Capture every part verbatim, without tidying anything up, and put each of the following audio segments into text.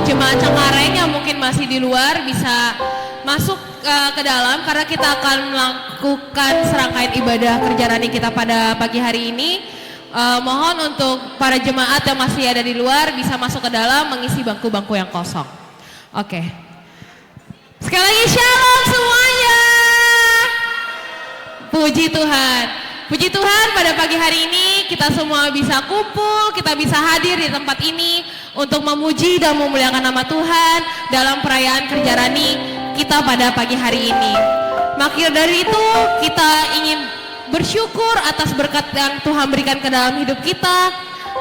Jemaat Cengkareng yang mungkin masih di luar bisa masuk, eh, ke dalam, karena kita akan melakukan serangkaian ibadah kerja rani kita pada pagi hari ini. Eh, mohon untuk para jemaat yang masih ada di luar bisa masuk ke dalam mengisi bangku-bangku yang kosong. Oke. Sekali lagi, shalom semuanya. Puji Tuhan. Puji Tuhan, pada pagi hari ini kita semua bisa kumpul, kita bisa hadir di tempat ini untuk memuji dan memuliakan nama Tuhan dalam perayaan kerja rani kita pada pagi hari ini. Maka dari itu, kita ingin bersyukur atas berkat yang Tuhan berikan ke dalam hidup kita,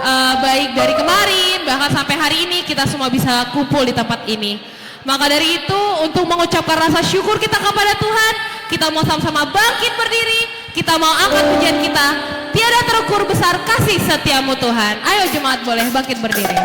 eh, baik dari kemarin, bahkan sampai hari ini kita semua bisa kumpul di tempat ini. Maka dari itu, untuk mengucapkan rasa syukur kita kepada Tuhan, kita mau sama-sama bangkit berdiri, kita mau angkat pujian kita, "Tiada terukur besar kasih setiamu, Tuhan." Ayo jemaat, boleh bangkit berdiri.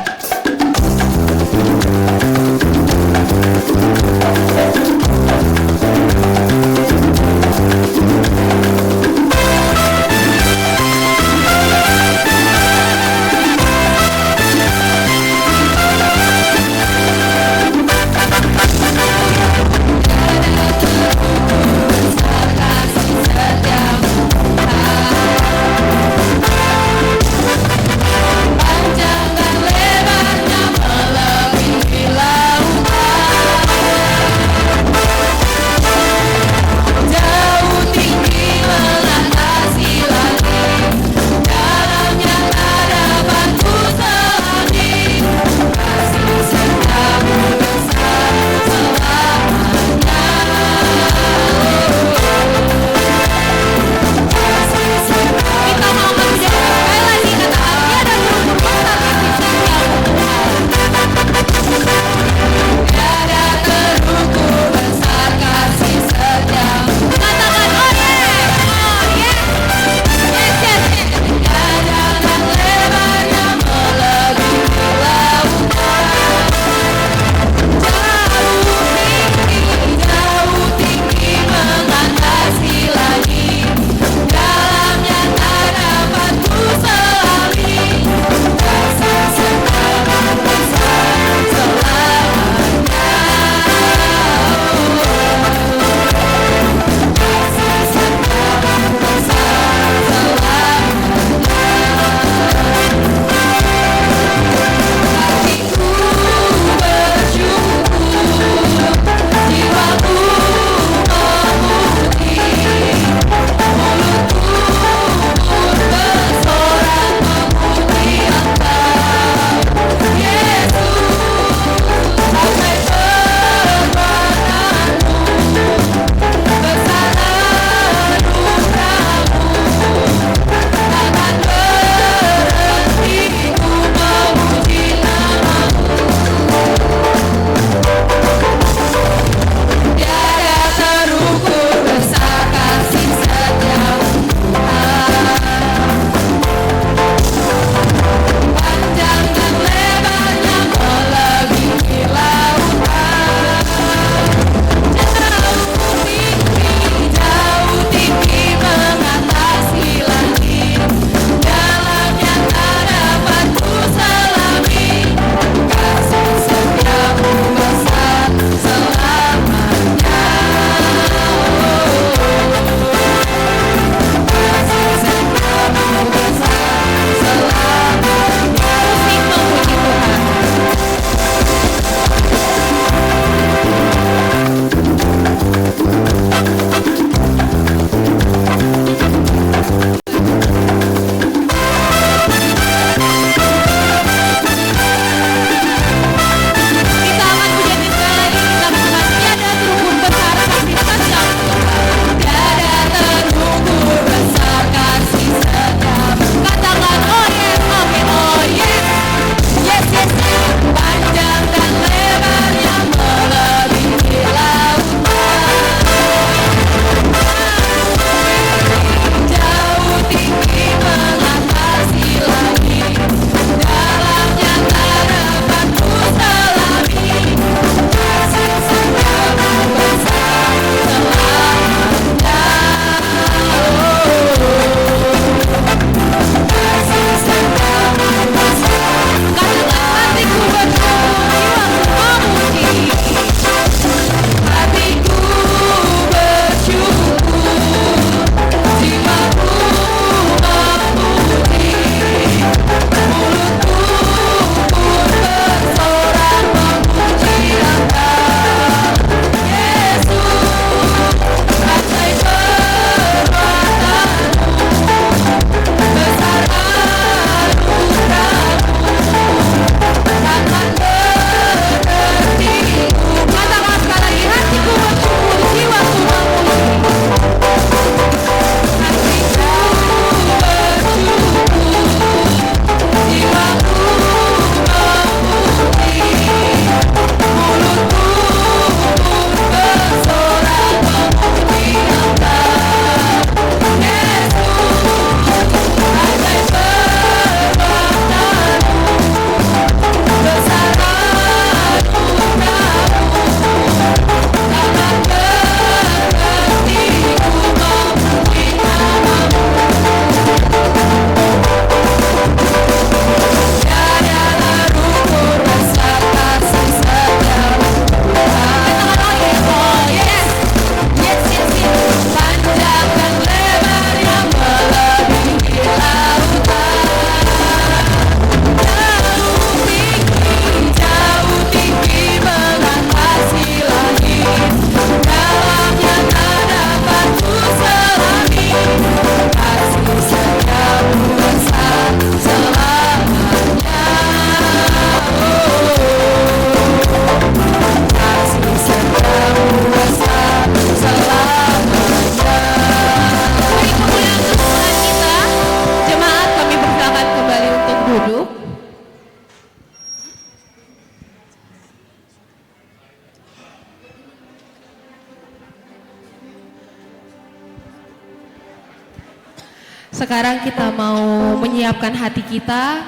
Sekarang kita mau menyiapkan hati kita.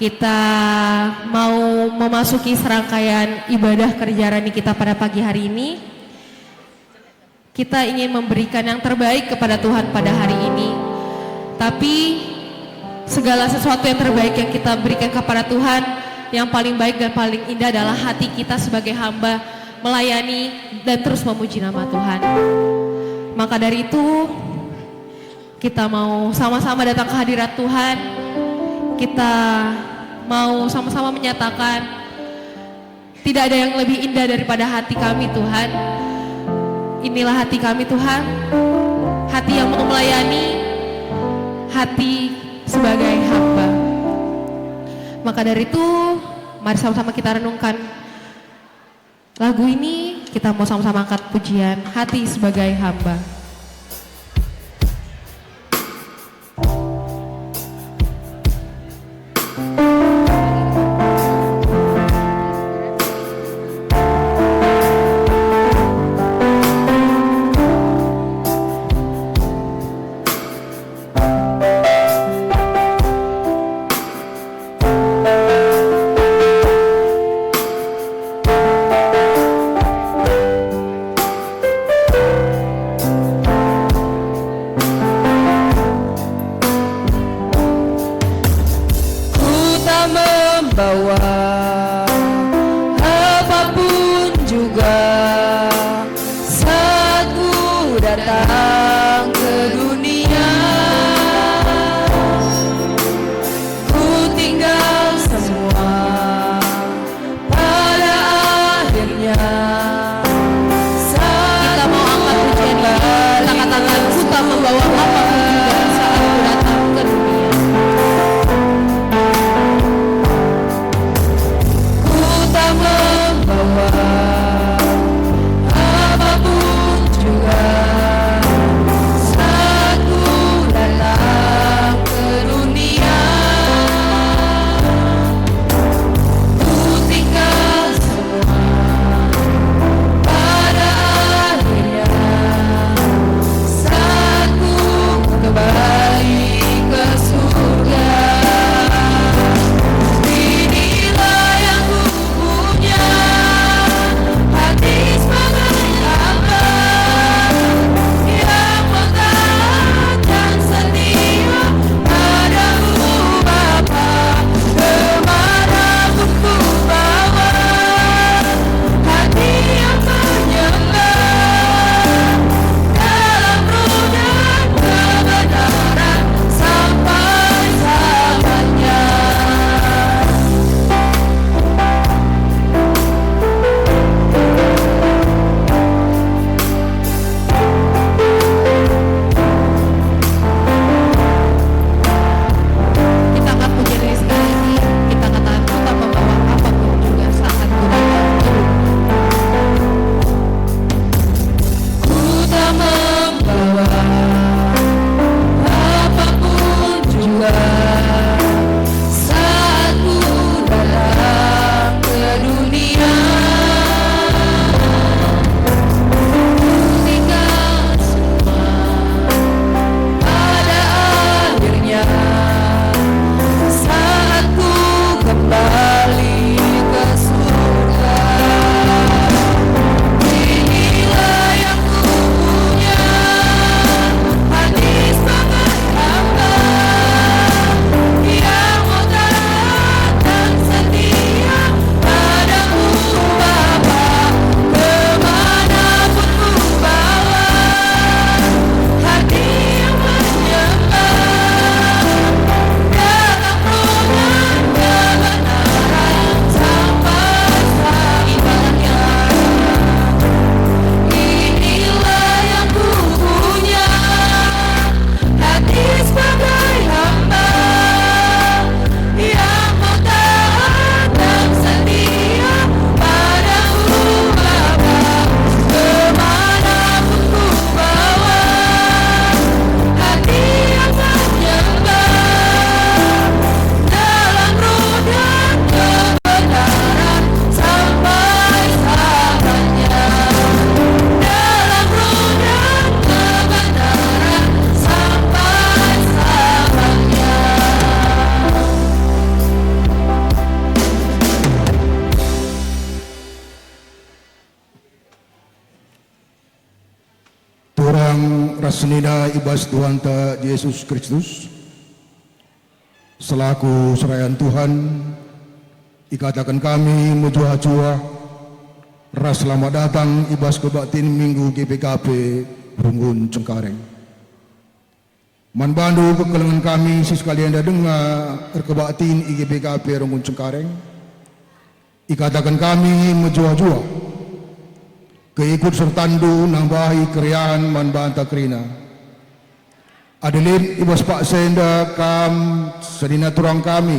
Kita mau memasuki serangkaian ibadah kerja rani kita pada pagi hari ini. Kita ingin memberikan yang terbaik kepada Tuhan pada hari ini. Tapi segala sesuatu yang terbaik yang kita berikan kepada Tuhan, yang paling baik dan paling indah adalah hati kita sebagai hamba melayani dan terus memuji nama Tuhan. Maka dari itu, kita mau sama-sama datang ke hadirat Tuhan. Kita mau sama-sama menyatakan, tidak ada yang lebih indah daripada hati kami, Tuhan. Inilah hati kami, Tuhan. Hati yang mau melayani, hati sebagai hamba. Maka dari itu, mari sama-sama kita renungkan lagu ini, kita mau sama-sama angkat pujian, Hati Sebagai Hamba. Senina i bas Tuhanta Jesus Kristus, selaku serayan Tuhan, ikataken kami mejuah-juah ras selamat datang i bas kebaktin Minggu G P K P Runggun Cengkareng. Man bandu kekelengen kami si sekali enda denga erkebaktin i G P K P Runggun Cengkareng, ikataken kami mejuah-juah keikut sertandu nambahi keriahen man banta kerina. Adi lit i bas paksa enda kam senina turang kami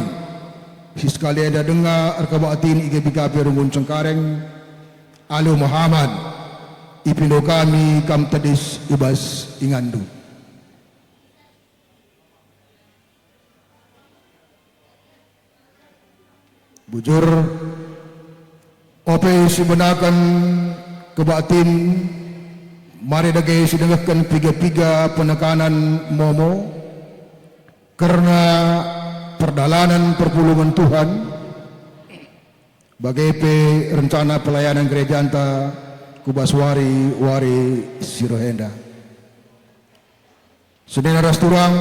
si sekali enda denga erkebaktin i G P K P Runggun Cengkareng, alu mehamat, ipindo kami kam tedis i bas inganndu. Bujur, ope sibenaken kebaktin, mari dage sidengehken piga-piga penekanan momo kerna perdalanen perpulungen Tuhan, bage pe rencana pelayanan gerejanta ku bas wari-wari si reh enda. Senina ras turang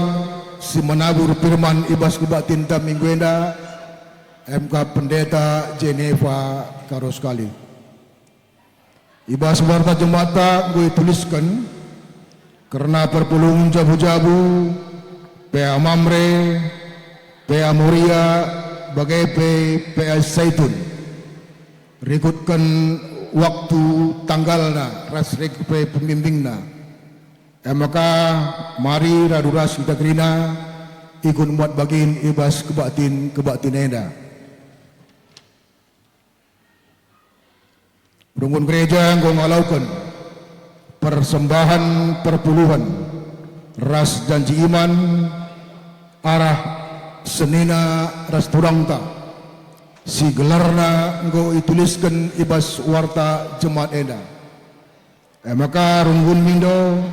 si menabur firman i bas kebaktinta minggu enda, M K Pendeta Jeneva Karoskali. I bas warta jematta enggo itulisken kerna perpulungen jabu-jabu, P A Mamre, P A Moria, bage pe P A Saitun. Rikutken waktu, tanggalna, ras rikut pe pembimbingna. E maka, mari radu ras kita kerina ikut muat bagin i bas kebaktin-kebaktin enda. Runggun gereja enggo ngalauken persembahan perpulungen ras janji iman arah senina ras turangta si gelarna enggo itulisken i bas warta jemaat enda. E maka runggun mindo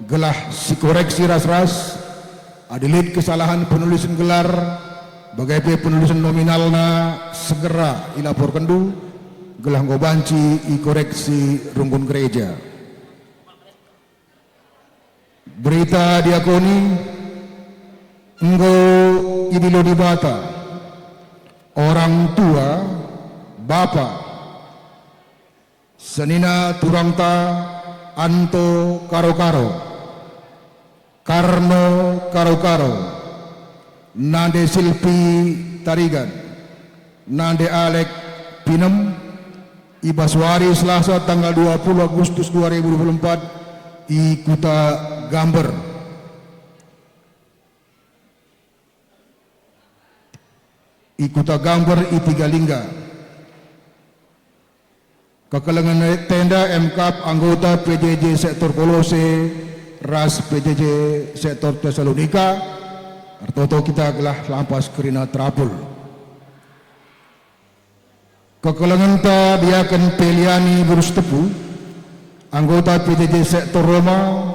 gelah sikoreksi ras-ras, adi lit kesalahan penulisen gelar, bage pe penulisen nominalna segera ilaporkenndu, gelah enggo banci ikoreksi runggun gereja. Berita diakoni enggo idilo Dibata, orang tua, bapa, senina turangta Anto Karo-Karo, Karno Karo-Karo, nande Silpi Tarigan, nande Alek Pinem, i bas wari Selasa tanggal dua puluh Agustus dua ribu dua puluh empat i Kuta Gamber. I Kuta Gamber i Tiga Lingga. Kekelengen tenda M K anggota P J J sektor Kolose ras P J J sektor Tesalonika, ertoto kita gelah lampas kerina terapul. Kekelengenta Diaken Peliani Burus Tepu, anggota P J J sektor Roma,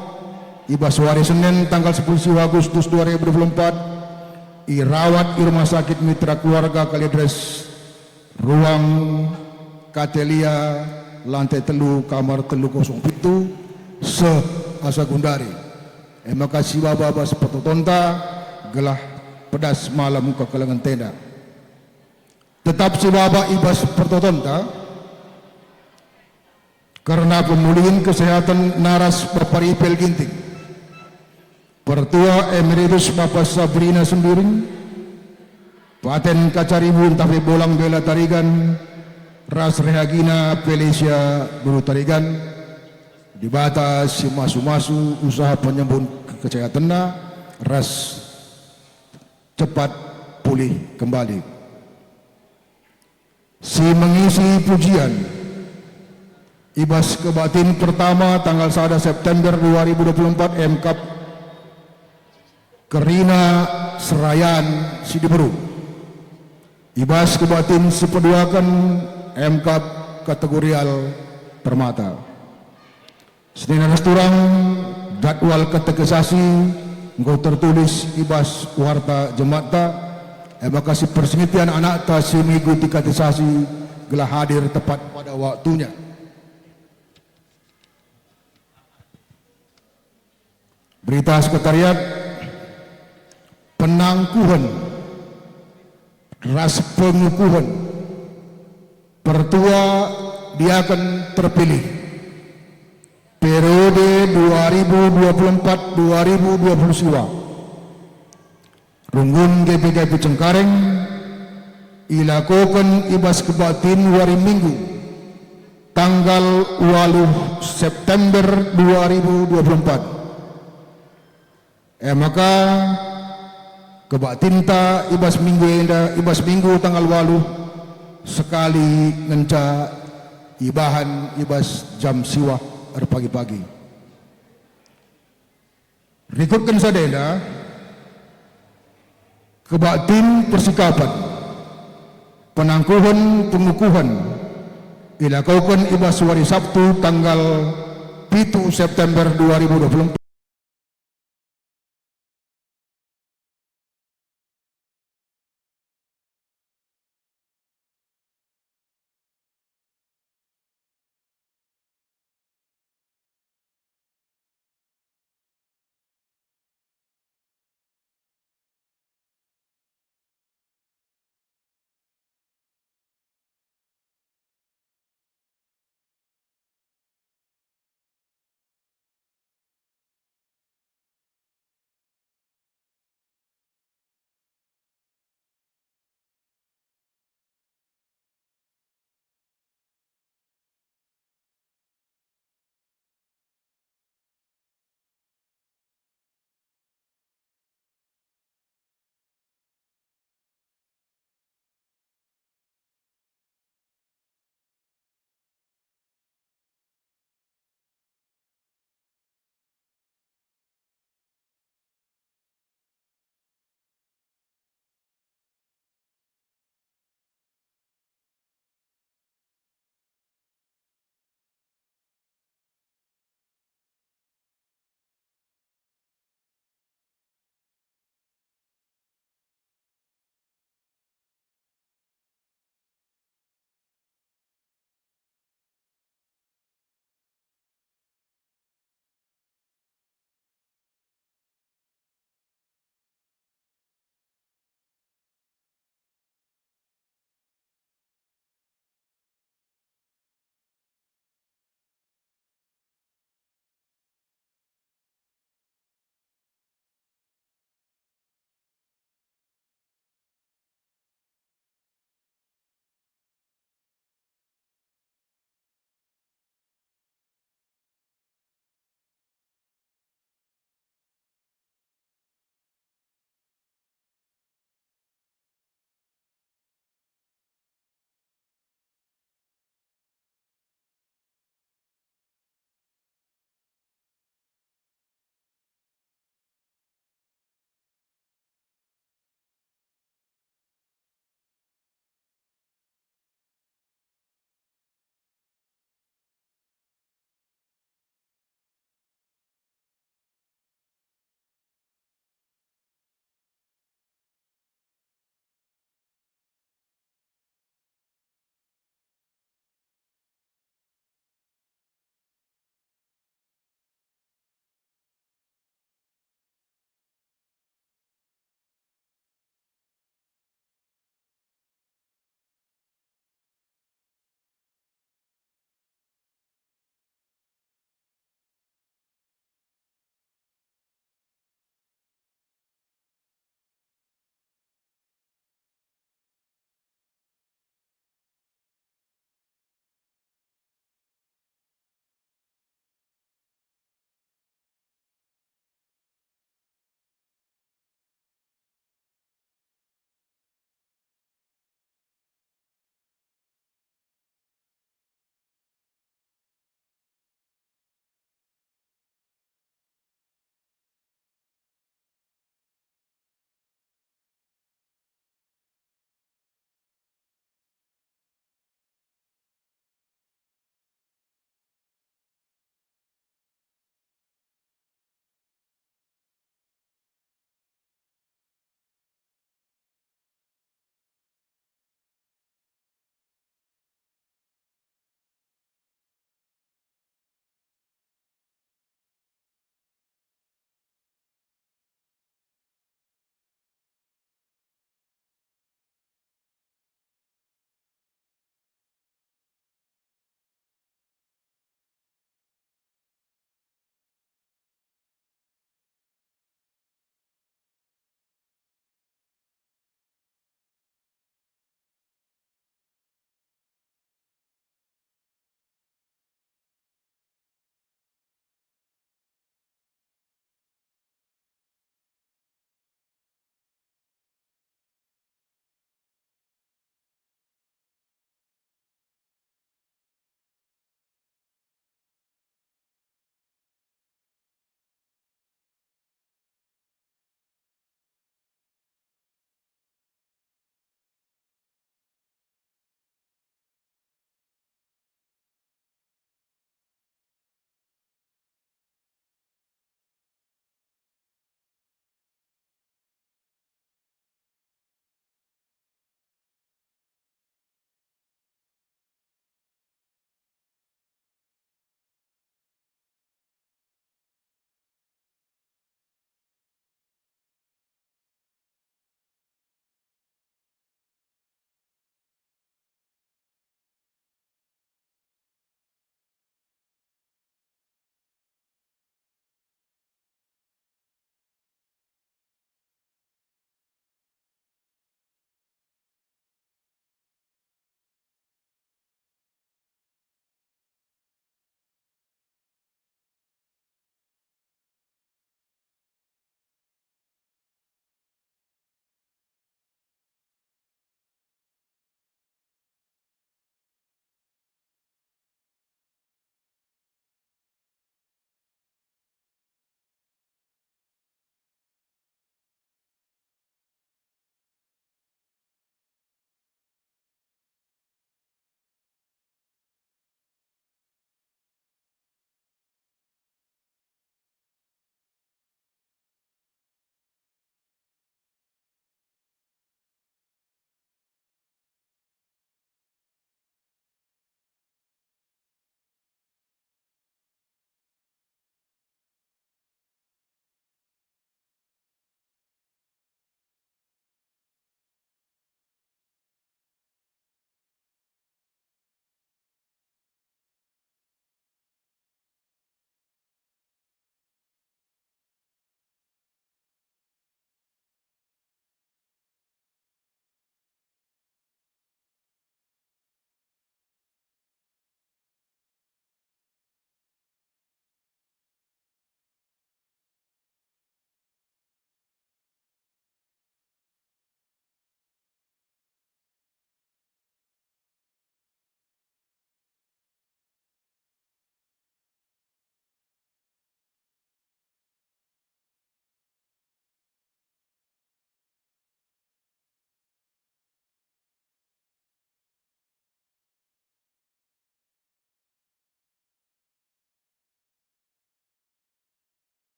i bas wari Senin tanggal sepuluh Agustus dua ribu dua puluh empat, irawat i Rumah Sakit Mitra Keluarga Kalideres, ruang Katelia, lantai telu, kamar telu kosong pitu, seh asa gundari. E maka sibaba bas pertotonta gelah pedas malem kekelengen tenda. Tetap sibaba i bas pertotonta kerna pemulihin kesehatan naras Bapa Ripel Ginting, Pertua Emeritus Bapa Sabrina Sembiring, Paten Kacaribu ntah pe Bolang Bela Tarigan, ras Rehagina Felicia Buru Tarigan. Dibata si masu-masu usaha penyembuhen kesehatanna ras cepat pulih kembali. Si mengisi pujian i bas kebaktin pertama tanggal sada September dua ribu dua puluh empat, M K kerina Serayan si diberu. I bas kebaktin si peduaken, M K kategorial permata. Senina ras turang, jadwal katekisasi enggo tertulis i bas warta jematta, e maka sipersingeti anak-anakta si mengikuti katekisasi gelah hadir tepat pada waktunya. Berita Sekretariat, penangkuhen ras pengukuhen pertua diaken terpilih periode dua ribu dua puluh empat dua ribu dua puluh siwa. Runggun G P K P Cengkareng ilakoken i bas kebaktin wari Minggu, tanggal waluh September dua ribu dua puluh empat. E maka, kebaktinta i bas Minggu enda, i bas Minggu tanggal waluh, sekali ngenca ibahan i bas jam siwah erpagi-pagi. Rikutken sada enda, kebaktin persikapan, penangkuhen pengukuhen, ilakoken i bas wari Sabtu tanggal pitu September dua ribu dua puluh empat.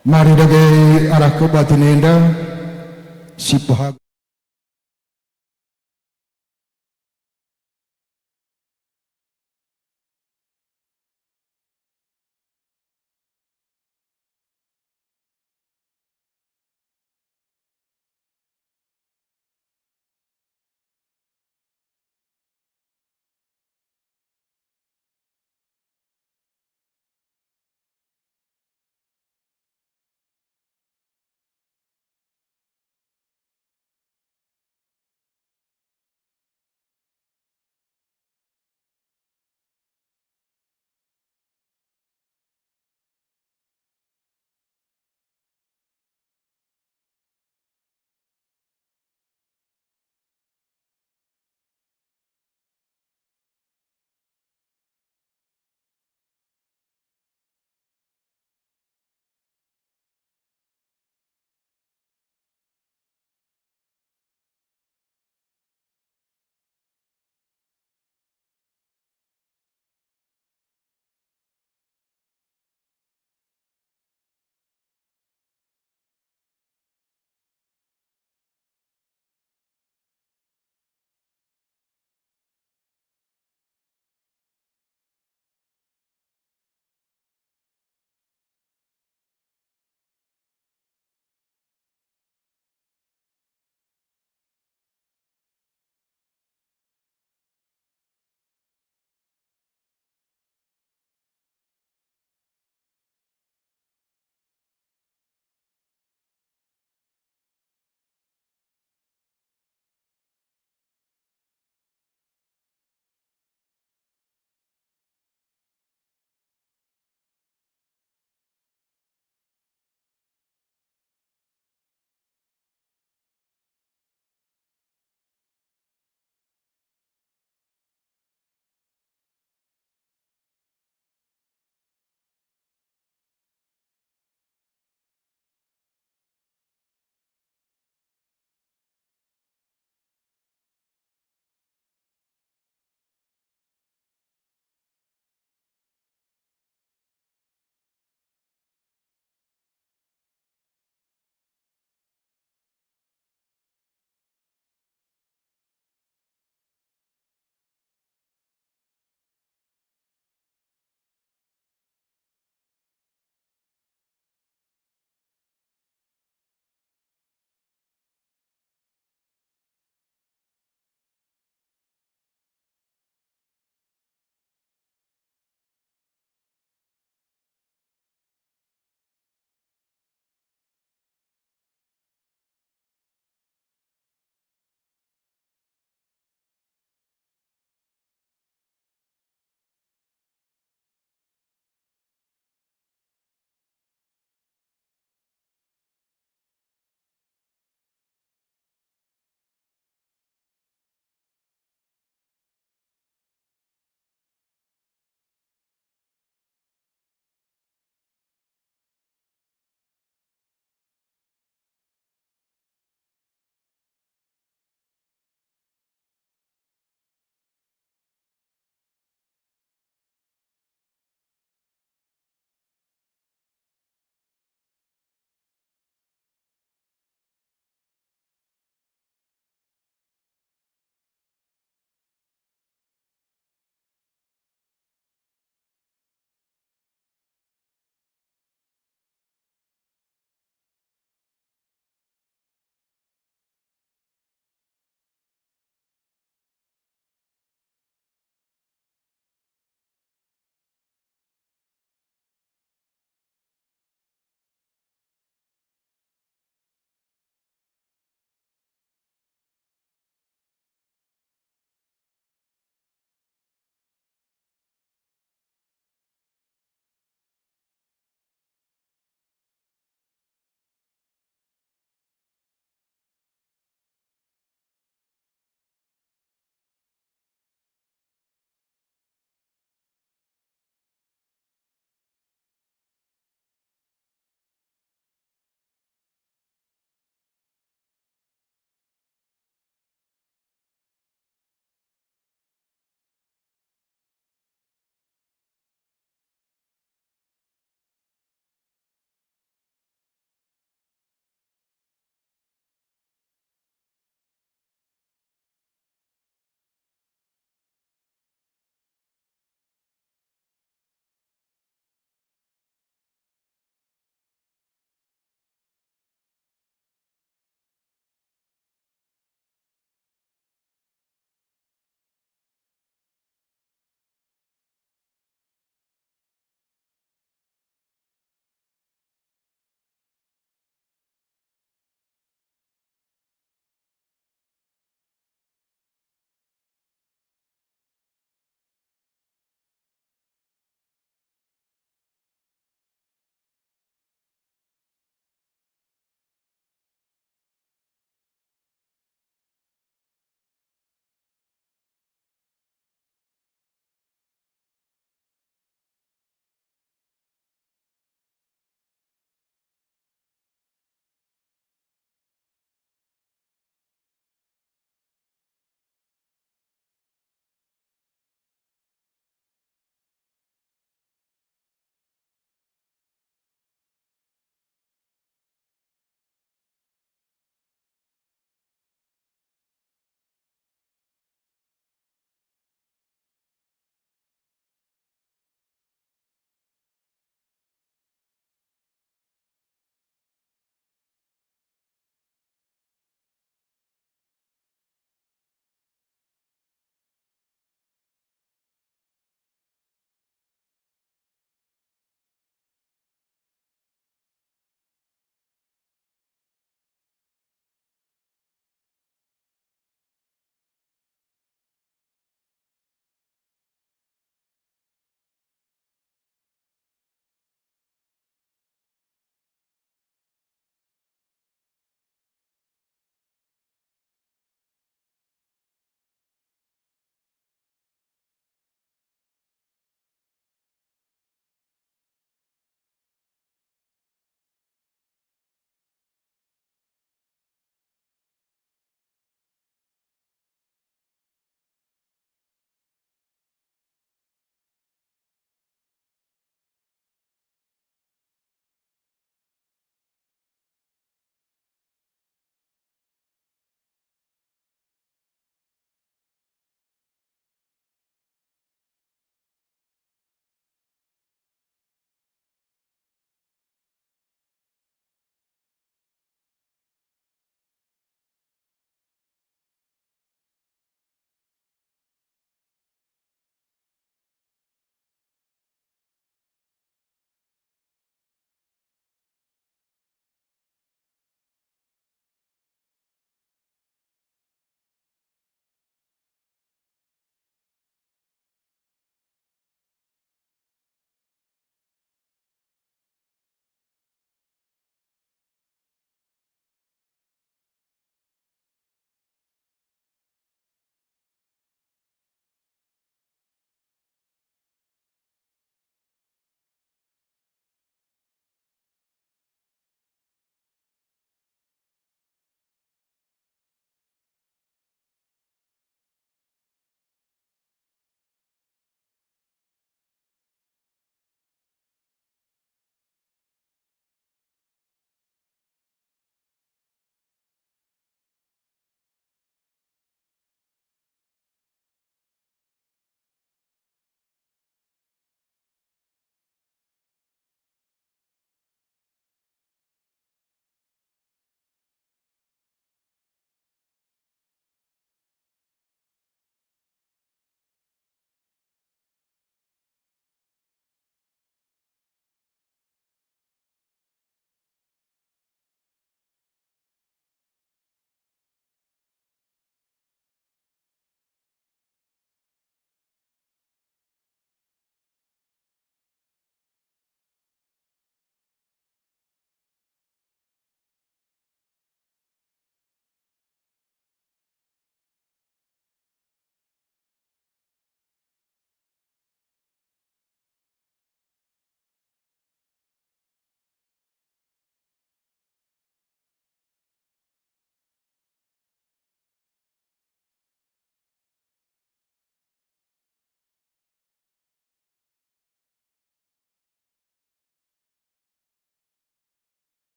Mari dage arah kebatin enda si pehaga.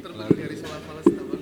Terlebih dari salah falas, Abang.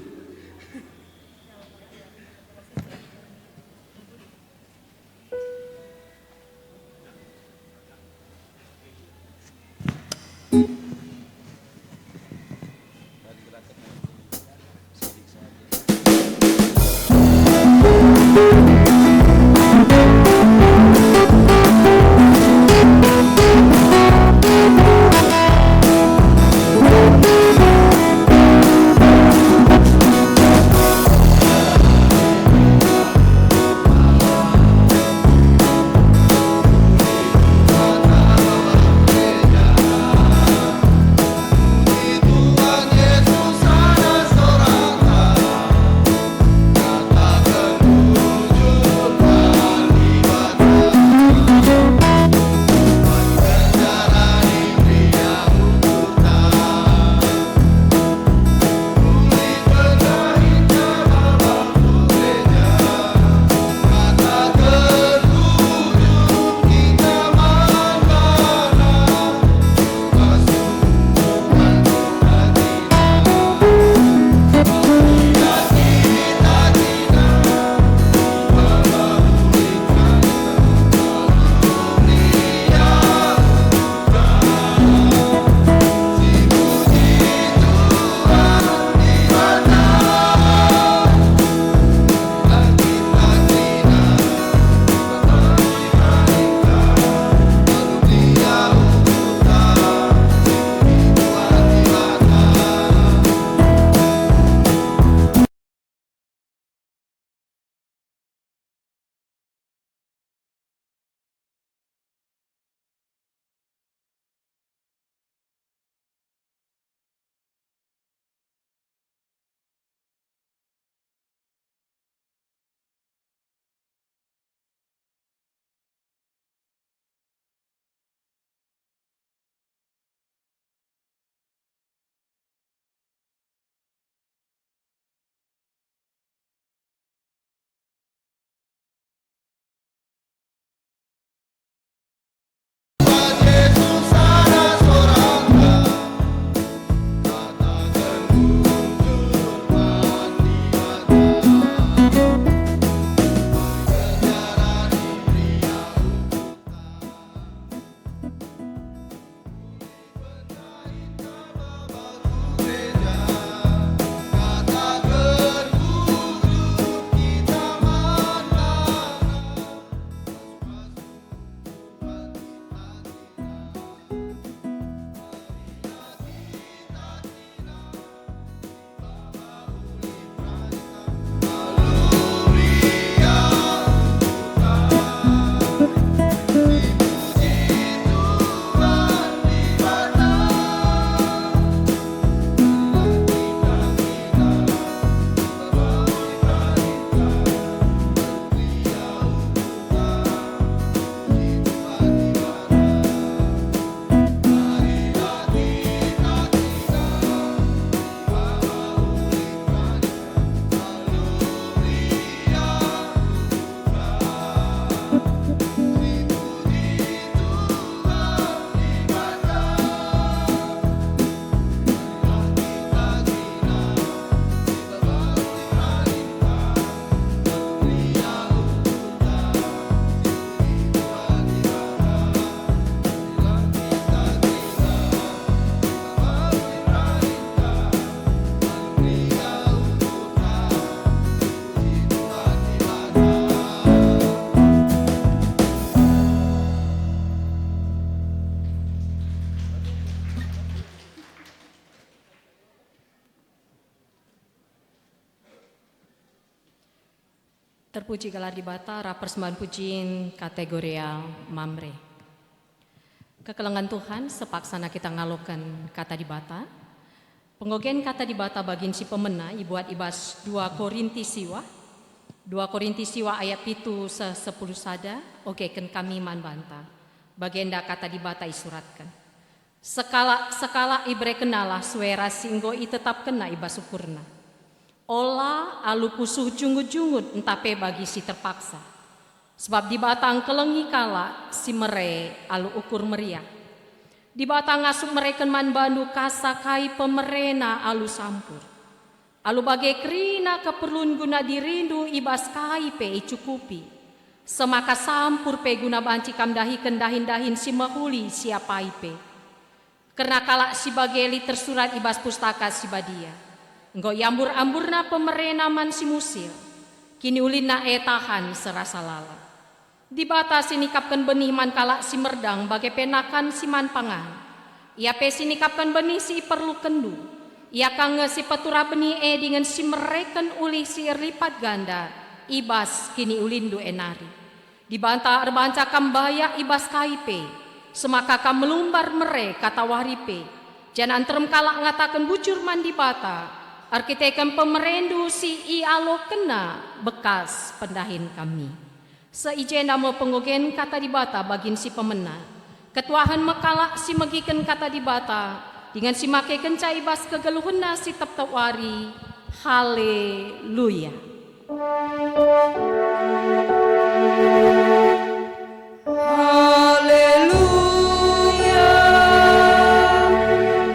Terpuji gelar Dibata, rap persembahen pujin kategorial Mamre. Kekelengen Tuhan, sepaksana kita ngaloken Kata Dibata. Penggogen Kata Dibata bagin si pemena ibuat i bas dua Korinti siwah, dua Korinti siwah ayat pitu seh sepuluh sada, ogeken kami man banta. Bagenda Kata Dibata isuratken. Sekalak-sekalak iberekennalah sue ras si enggo itetapkenna i bas ukurna. Ola alu pusuh jungut-jungut ntah pe bagi si terpaksa. Sebab Dibata engkelengi kalak si mere alu ukur meriah. Dibata ngasup mereken man bandu kasa kai pemerena alu sampur. Alu bage kerina keperlun guna dirindu i bas kai pe icukupi, semaka sampur pe guna banci kam dahiken dahin-dahin si mehuli si apai pe. Kerna kalak si bage lit tersurat i bas Pustaka Si Badia, "Enggo iambur-amburna pemerena man si musil, kiniulinna e tahan serasa lalap." Dibata si nikapken benih man kalak si merdang bage pe nakan si man pangan. Ia pe si nikapken benih si iperlukenndu. Ia ka nge si peturah benih e dingen si mereken ulih si erlipat ganda i bas kiniulinndu e nari. Dibata erbanca kam bayak i bas kai pe, semaka kam melumbar mere katawari pe, janah nterem kalak ngataken bujur man Dibata, erkiteken pemerendu si ialokenNa bekas pendahin kami. Seh i jenda me pengogen Kata Dibata bagin si pemena. Ketuahen me kalak si megiken Kata Dibata, dingen si makekenca i bas kegeluhenna si tep-tep wari. Haleluya! Haleluya, haleluya,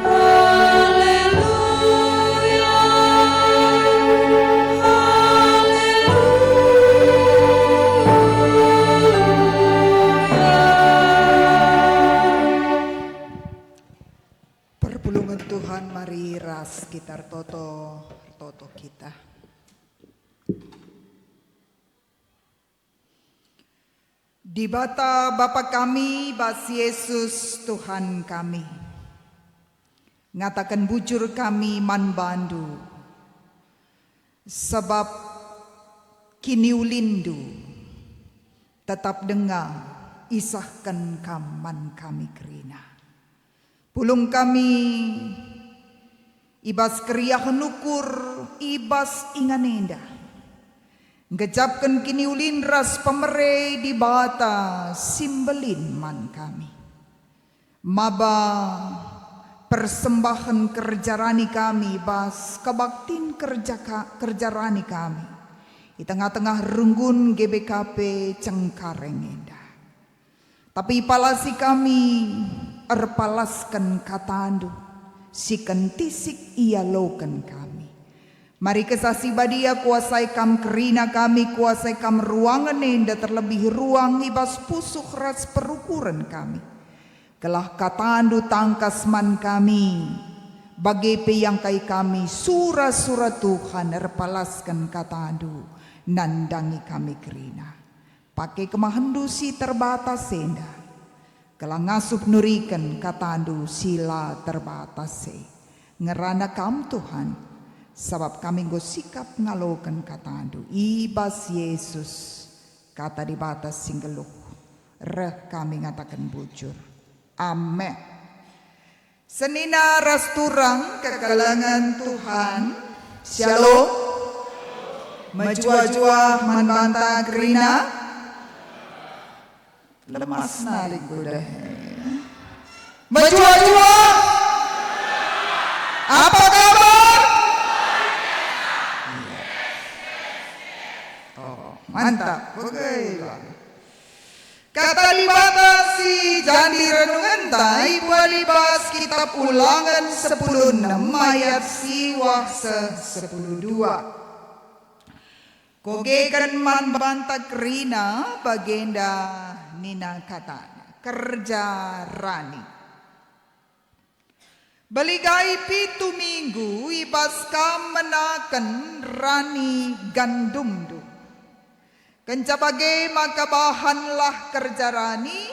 haleluya. Perpulungen Tuhan, mari ras kita ertoto, ertoto kita. Dibata Bapa kami bas Jesus Tuhan kami, ngataken bujur kami man bandu, sabap kiniulinndu tetap denga isahken kam man kami kerina. Pulung kami i bas keriahen ukur i bas ingan enda, nggejapken kiniulin ras pemere Dibata si mbelin man kami. Maba persembahen kerja rani kami bas kebaktin kerja ka-, kerja rani kami i tengah-tengah runggun G B K P Cengkareng enda. Tapi ipalasi kami, erpalasken katandu, si kentisik ialoken kami. Mari Kesah Si Badia kuasai kam kerina kami, kuasai kam ruangen enda, terlebih ruang i bas pusuh ras perukuren kami. Gelah katandu tangkas man kami, bage pe iangkai kami sura-sura Tuhan erpalasken katandu nandangi kami kerina. Pake kemahenNdu si terbatas enda, gelah ngasup nuriken katandu si la terbatas e. Ngerana Kam, Tuhan, sabap kami enggo sikap ngaloken katandu. I bas Yesus, Kata Dibata si nggeluh, reh kami ngataken bujur. Amen. Senina ras turang kekelengen Tuhan, Shalom. Mejuah-juah man banta kerina. Lemas nari kuda. Mejuah-juah. Apa kabar? Oh, mantap. Oke, Bang. Kata Dibata si jadi renungenta ibuat i bas Kitap Ulangen sepuluh enem ayat siwah seh sepuluh dua. Kogeken man banta kerina bagenda nina katana, kerja rani. Beligai pitu minggu i bas kam menaken rani gandumndu. Kenca bage maka bahanlah kerja rani,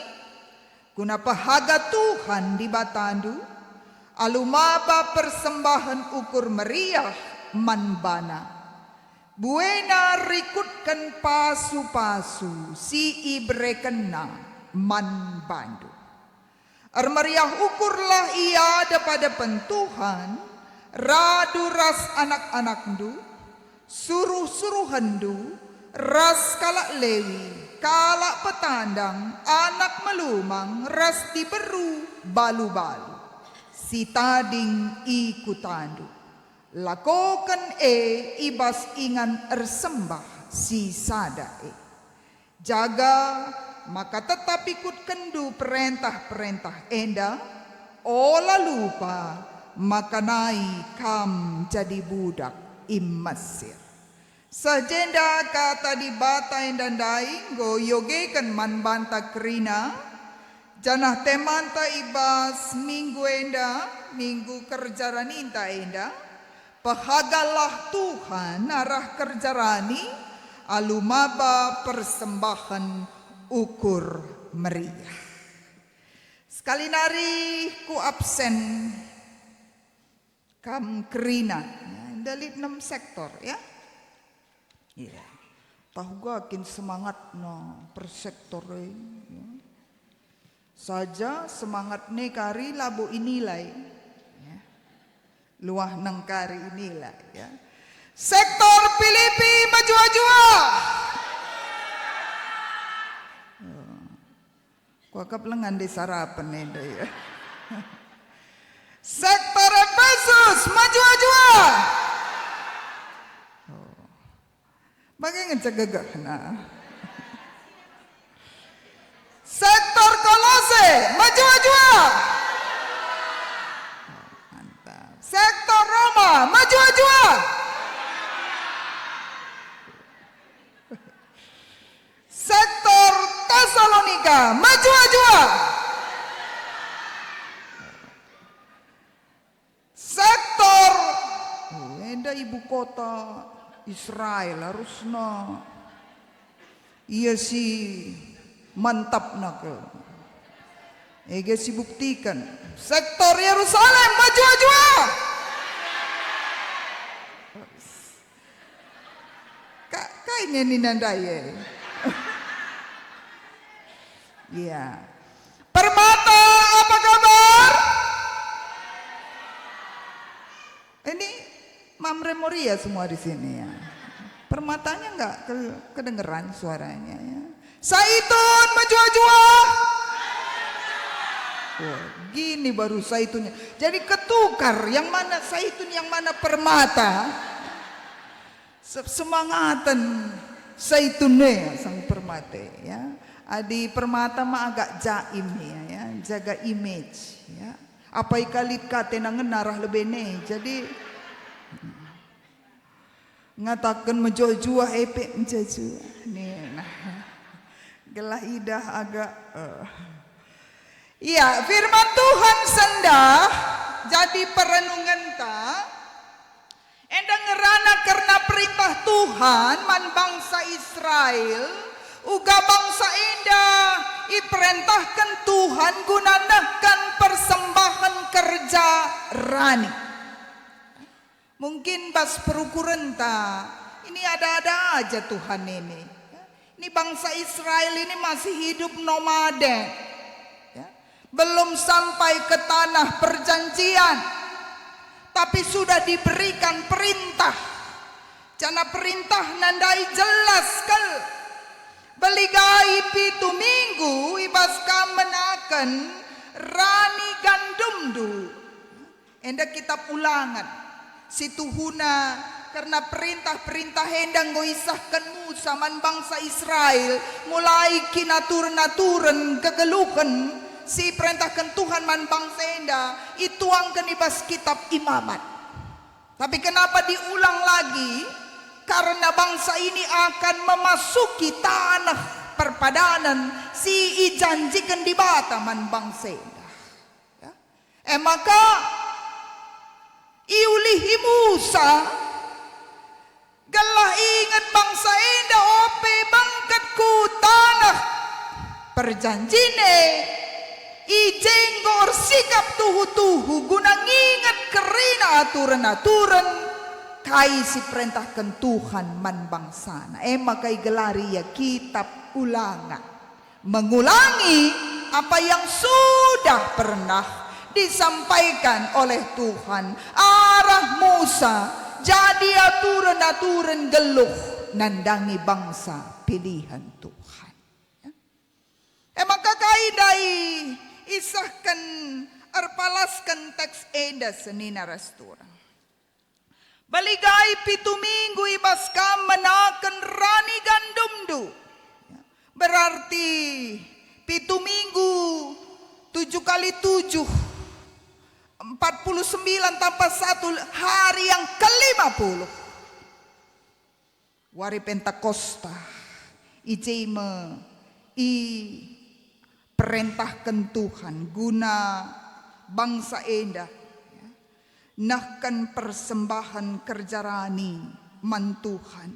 guna pehaga Tuhan Dibatandu, alu maba persembahen ukur meriah man baNa. Buena rikutken pasu-pasu si iberekenNa man bandu. Ermeriah ukurlah i adep-adepen Tuhan, radu ras anak-anakndu, suruh-suruhenndu, ras kalak Lewi, kalak petandang, anak melumang, ras diberu balu-balu, si tading i kutandu. Lakoken e i bas ingan ersembah si sada e. Jaga maka tetap ikutkenndu perentah-perentah enda, Ola lupa maka nai kam jadi budak i Mesir. Seh jenda kata Dibata enda ndai enggo iogeken man banta kerina, janah temanta i bas minggu enda, minggu kerja raninta enda, pehagalah Tuhan arah kerja rani alu maba persembahen ukur meriah. Sekali nari ku absen kam kerina, ya, enda lit enam sektor, ya. Iya. Tahu ga kin semangatna per sektor e, ya. Saja semangat ne kari labo inilai, ya. Luah nengkari inilai, ya. Sektor Pilipi mejuah-juah. Oh. Kuakap lengan di sarapen enda, ya. Sektor Efesus, mejuah-juah. Oh. Bage ngenca gegehna. Sektor Kolose, mejuah-juah. Oh, mantap. Sektor Roma, mejuah-juah. Sektor Tesalonika, mejuah-juah. Sektor, oh, enda ibu kota Israel, harusna ia si mantapna ke. Ege si buktiken. Sektor Yerusalem, mejuah-juah. Ka-, kai nge nina ndai e? Iya. Permata, apa kabar? Ini Mamre Moria semua di sini, ya. Permatanya nggak ke-, kedengeran suaranya, ya. Saitun mejuah-juah. Wah, gini baru saitunnya. Jadi ketukar, yang mana saitun, yang mana permata. Se-, semangaten saitun e sang permata, ya. Adi permata ma agak jaim, ya, ya, jaga image, ya. Apai kalit kate nangen arah lebe ne. Jadi, ngataken mejuah-juah, epe mejuah-juah. Nih, nah. Gelah idah agak, eh. Iya, firman Tuhan sendah jadi perenungenta, enda ngerana kerna perintah Tuhan man bangsa Israel, uga bangsa enda iperentahken Tuhan guna nehken persembahen kerja rani. Mungkin bas perukurenta, ini ada-ada aja Tuhan ini. Ini bangsa Israel ini masih hidup nomaden. Ya. Belum sampai ke tanah perjanjian, tapi sudah diberikan perintah. Janah perintah ndai jelas kal. Beligai pitu minggu i bas kam menaken rani gandumndu. Enda kitab Ulangen. Situhuna kerna perintah-perintah enda enggo isehken Musa man bangsa Israel, mulai kinaturen-naturen kegeluhen si iperentahken Tuhan man bangsa enda ituangken i bas kitab Imamat. Tapi kenapa diulang lagi? Karena bangsa ini akan memasuki tanah perpadanan si ijanjiken Dibata man bangsa enda. Ya. E maka, iulihi Musa, gelah inget bangsa enda ope bengket ku tanah perjanjin e, i je enggo ersikap tuhu-tuhu guna nginget kerina aturen-aturen kai si perentahken Tuhan man bangsana. E maka igelari ia Kitap Ulangen. Mengulangi apa yang sudah pernah disampaikan oleh Tuhan arah Musa, jadi aturen-aturen geluh nandangi bangsa pilihen Tuhan. Ya. E maka kai ndai isehken erpalasken teks enda senina ras turang. Baligai pitu minggu i bas kam menaken rani gandumndu. Berarti pitu minggu, tujuh kali tujuh. empat puluh sembilan tambah satu, hari yang kelima puluh. Wari Pentakosta, i je me iperentahken Tuhan guna bangsa enda, ya, nehken persembahen kerja rani man Tuhan,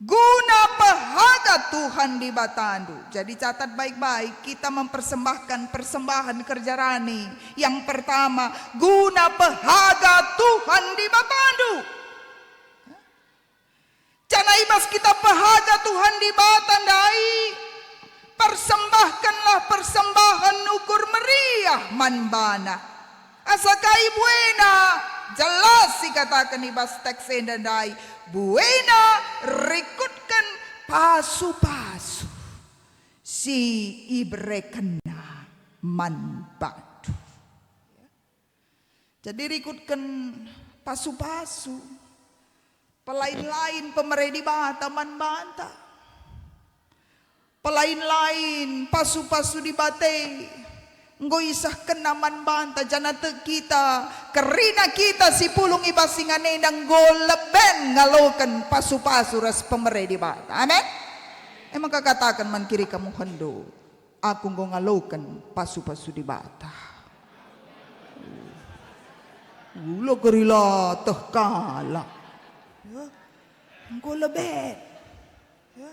guna pehaga Tuhan Dibatandu. Jadi catat baik-baik, kita mempersembahkan persembahan kerja rani. Yang pertama, guna pehaga Tuhan Dibatandu. Janah i bas kita pehaga Tuhan Dibata ndai, persembahkenlah persembahen ukur meriah man baNa. Asa kai buena? Jelas ikataken i bas teks enda ndai, buena rikutken pasu-pasu si iberekenNa man bandu. Jadi rikutken pasu-pasu, pelain-lain pemere Dibata man banta. Pelain-lain pasu-pasu Dibata enggo isehkenNa man banta, janah tek kita, kerina kita si pulung i bas ingan enda enggo leben ngaloken pasu-pasu ras pemere Dibata. Amin. E maka kataken man kiri kamuhenndu, "Aku enggo ngaloken pasu-pasu Dibata." Ula keri lateh kalak. Ya. Enggo leben. Ya.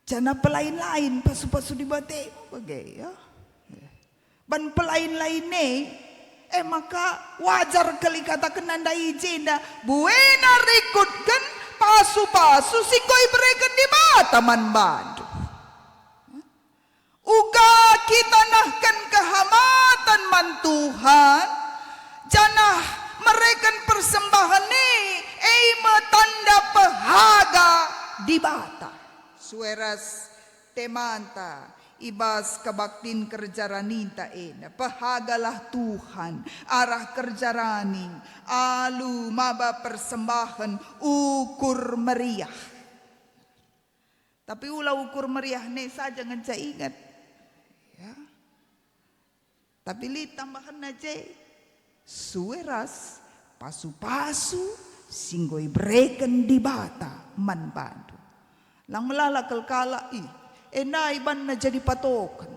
Janah pelain-lain pasu-pasu Dibata bage, ya. Ban pelain-lain e, e maka wajar kal ikatakenna ndai i jenda, buena rikutken pasu-pasu si enggo ibereken Dibata man bandu. Uga kita nehken kehamaten man Tuhan, janah mereken persembahen e, e me tanda pehaga Dibata. Sue ras temanta i bas kebaktin kerja raninta enda, pehagalah Tuhan arah kerja rani alu maba persembahen ukur meriah. Tapi ula ukur meriah ne saja ngenca inget. Ya. Tapi lit tambahenna je, sue ras pasu-pasu si enggo ibereken Dibata man bandu. Lang melala kal kalak, ih, enda ibanna jadi patoken.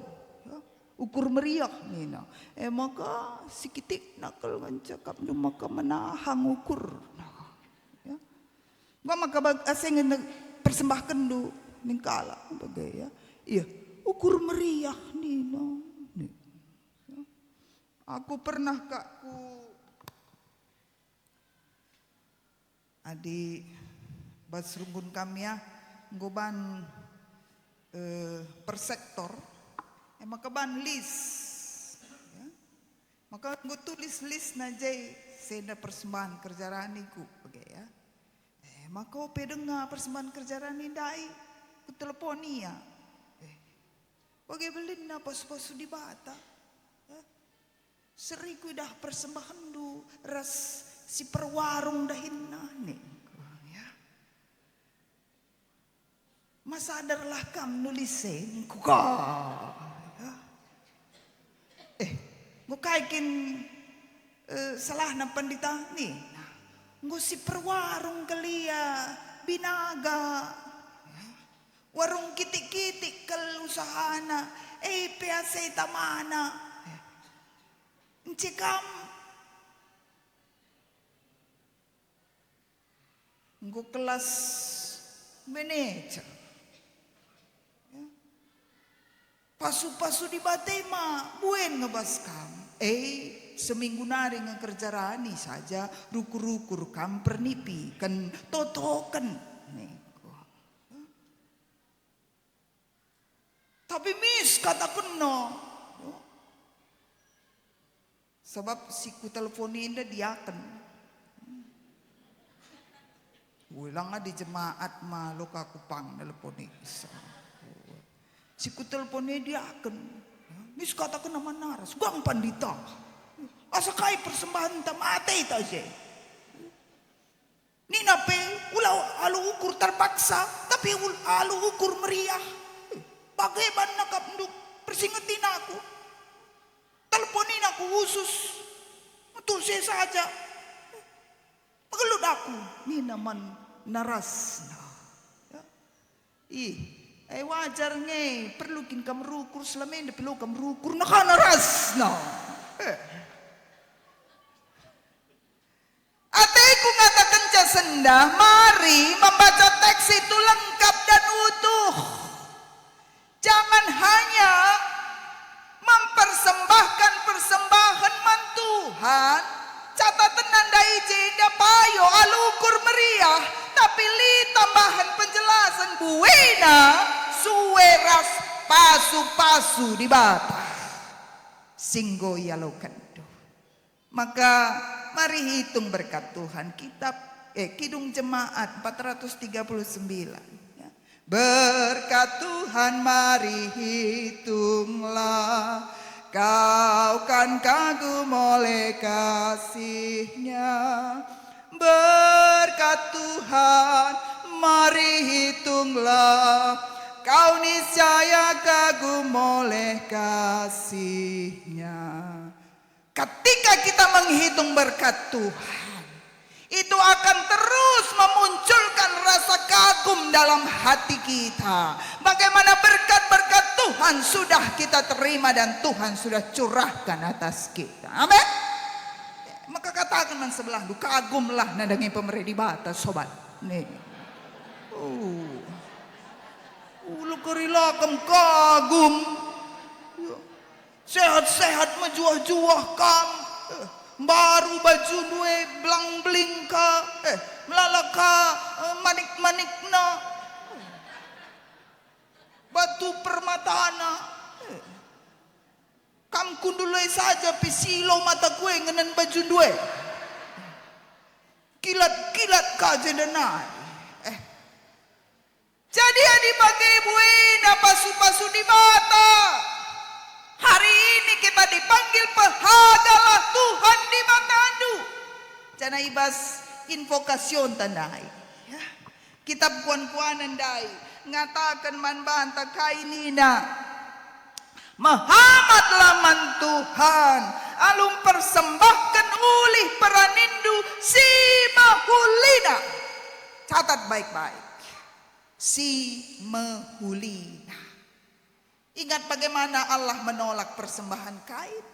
Ya, ukur meriah nina. E maka sikitikna kal ngenca kap ndu maka menahang ukur. Nah, ya. Enggo maka bag-, asa nge-, persembahkenndu ning kalak bage, ya. Iya, ukur meriah nina. Nih. Ya. Aku pernah kak ku adi bas runggun kami ya, enggo ban, eh, per sektor, e maka ban lis. Ya. Maka enggo tulis lisna je, senda persembahan kerja raniku, bage ya. Eh, maka ope denga persembahan kerja rani ndai, kutelepon ia. Eh, bage belinna pasu-pasu Dibata. Eh, seri kuidah persembahenndu ras si perwarung dahinna ningku, ya. Masadarlah kam nulis e ningku ka. Eh, enggo kai kin, eh, salahna pendeta ni? Nah, enggo si perwarung kal ia binaga. Warung kitik-kitik kal usahana, e pe asa itamana. Ence kam enggo kelas manajer. Ya. Pasu-pasu Dibata ma buen ngebas kam. Eh, seminggu nari nge kerja rani saja, rukur-rukur kam pernipiken, totoken. Ningku. Tapi mis katakenna. Sabap si kutelepon enda diaken. Ulang adi jemaat malo ka kupang nelepon isa. Si kutelepon e diaken. Mis katakenna man naras, "Gang pandita. Asa kai persembahenta mate ta je?" Nina pe, ula alu ukur terpaksa, tapi ul-, alu ukur meriah. Bage banna kap nduk Ersingetin aku. Teleponin aku khusus. Metuh se saja. Megelut aku, nina man narasna. Ya. Ih, eh, wajar nge, perlu kin kam rukur, selama enda pe la kam rukur, naka narasna. Eh. Ateku ngatakenca sendah, mari membaca teks itu lengkap dan utuh. Jangan hanya mempersembahkan persembahan man Tuhan, catatenna ndai jenda payo alu ukur meriah, tapi lit tambahen penjelasen buena sue ras pasu-pasu Dibata si enggo ialokenndu. Maka mari hitung berkat Tuhan. Kitab, eh, Kidung Jemaat empat ratus tiga puluh sembilan, ya. Berkat Tuhan mari hitunglah, kau kan kagum oleh kasih-Nya. Berkat Tuhan mari hitunglah, kau niscaya kagum oleh kasih-Nya. Ketika kita menghitung berkat Tuhan, itu akan terus memunculkan rasa kagum dalam hati kita. Bagaimana berkat-berkat Tuhan sudah kita terima dan Tuhan sudah curahkan atas kita. Amin. Maka kataken man sebelahndu, "Kagumlah nandangi pemere Dibata, sobat." Nih. Uh. Ulu kerilaken kagum. Ya. Sehat-sehat mejuah-juah kam. Eh, mbaru bajundu e blang-bling ka. Eh, melala ka, eh, manik-manikna. Batu permatana. Eh, kam kundul e saja pe silo mataku e ngenen bajundu e. Kilat-kilat ka jenda nai. Eh, Jadi adi bage buena pasu-pasu Dibata. Hari ini kita dipanggil, "Pehagalah Tuhan Dibatandu." Janah i bas invokasionta ndai, ya, kitab kuan-kuanen ndai ngataken man banta kai nina, "Mehamatlah man Tuhan, alu mpersembahken ulih peranindu si mehulina." Catat baik-baik. Si mehulina. Ingat bagaimana Allah menolak persembahan Kain?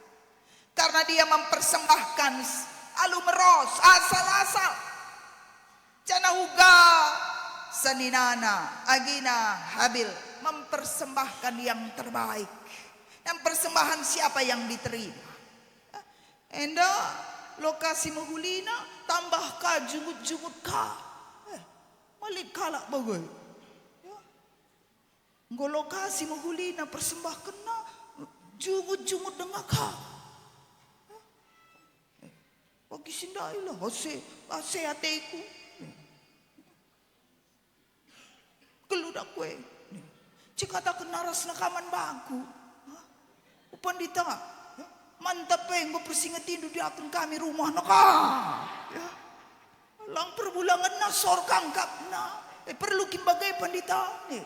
Karena dia mempersembahkan s-, alu meros, asal-asal. Janah uga seninana, agina Habil mempersembahkan yang terbaik. Dan persembahan siapa yang diterima? Enda lokasi mehulina tambah ka jungut-jungut ka. Eh, malit kalak bage. Ya. Enggo lokasi mehulina persembahkenna jungut-jungut denga ka. Eh, bagi si ndai lah, ase, ase ateku. Geluh dak kue. Cikataken narasna ka man bangku. Hah? O Pandita, ya, mantap pe enggo persingetindu diaken kami rumahna ka. Ya. Lang perbulangenna sorga ngkapna. Eh, perlu kin bage Pandita? Eh,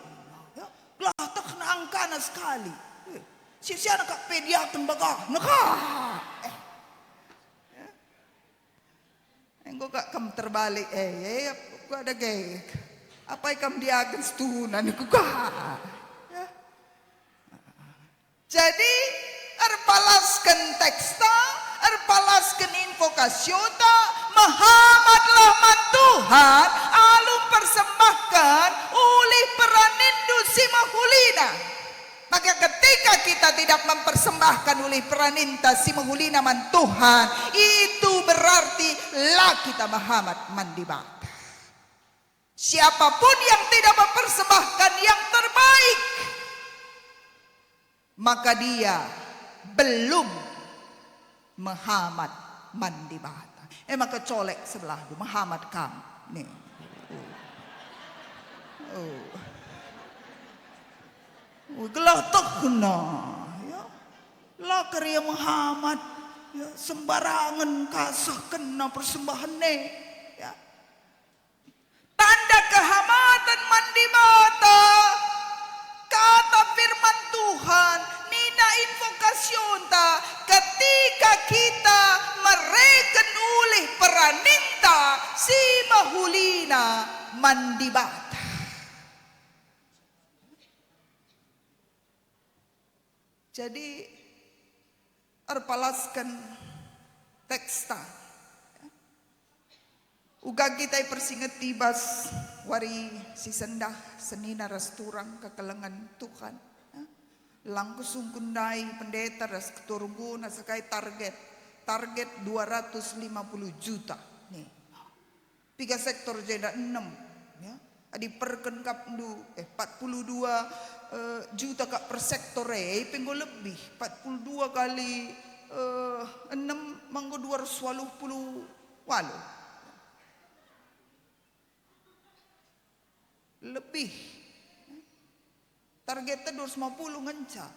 ya. Gelah tehna angkana sekali. Eh, sia-siana kap pe diaken bagahna ka. Eh. Ya. Enggo kak kam terbalik, eh, eh, kuga dage. Apai kam diagen situhuna niku kak. Ya. Jadi, erpalasken teksta, erpalasken invokasionta, mehamatlah man Tuhan, alu mpersembahken ulih peranindu si mehulina. Maka ketika kita tidak mempersembahkan ulih peraninta si mehulina man Tuhan, itu berarti la kita mehamat man Dibata. Siapapun yang tidak mempersembahkan yang terbaik, maka dia belum mehamat man Dibata. E maka colek sebelahndu, mehamat kam. Nih. Oh. Oh. Oh, gelah tehna, ya. La kari mehamat, ya, sembarangen kasah kena persembahen e, ya. Tanda kehamaten man Dibata. Kata firman Tuhan, "Ni Invokasionta ketika kita mereken ulih peraninta si mehulina man Dibata. Jadi, erpalasken teksta. Uga kita ipersingeti bas wari si sendah, senina ras turang kekelengen Tuhan. Lang kusungkun ndai pendeta ras ketua runggun asa kai target. Target dua ratus lima puluh juta. Nih. Piga sektor jenda? Enem, ya. Adi perken kap ndu, eh, empat puluh dua, eh, juta kap per sektor, eh, ipe enggo lebih. Empat puluh dua kali, eh, enem, manggo dua ratus waluh puluh waluh. Lebih. Targetna dua ratus lima puluh ngenca.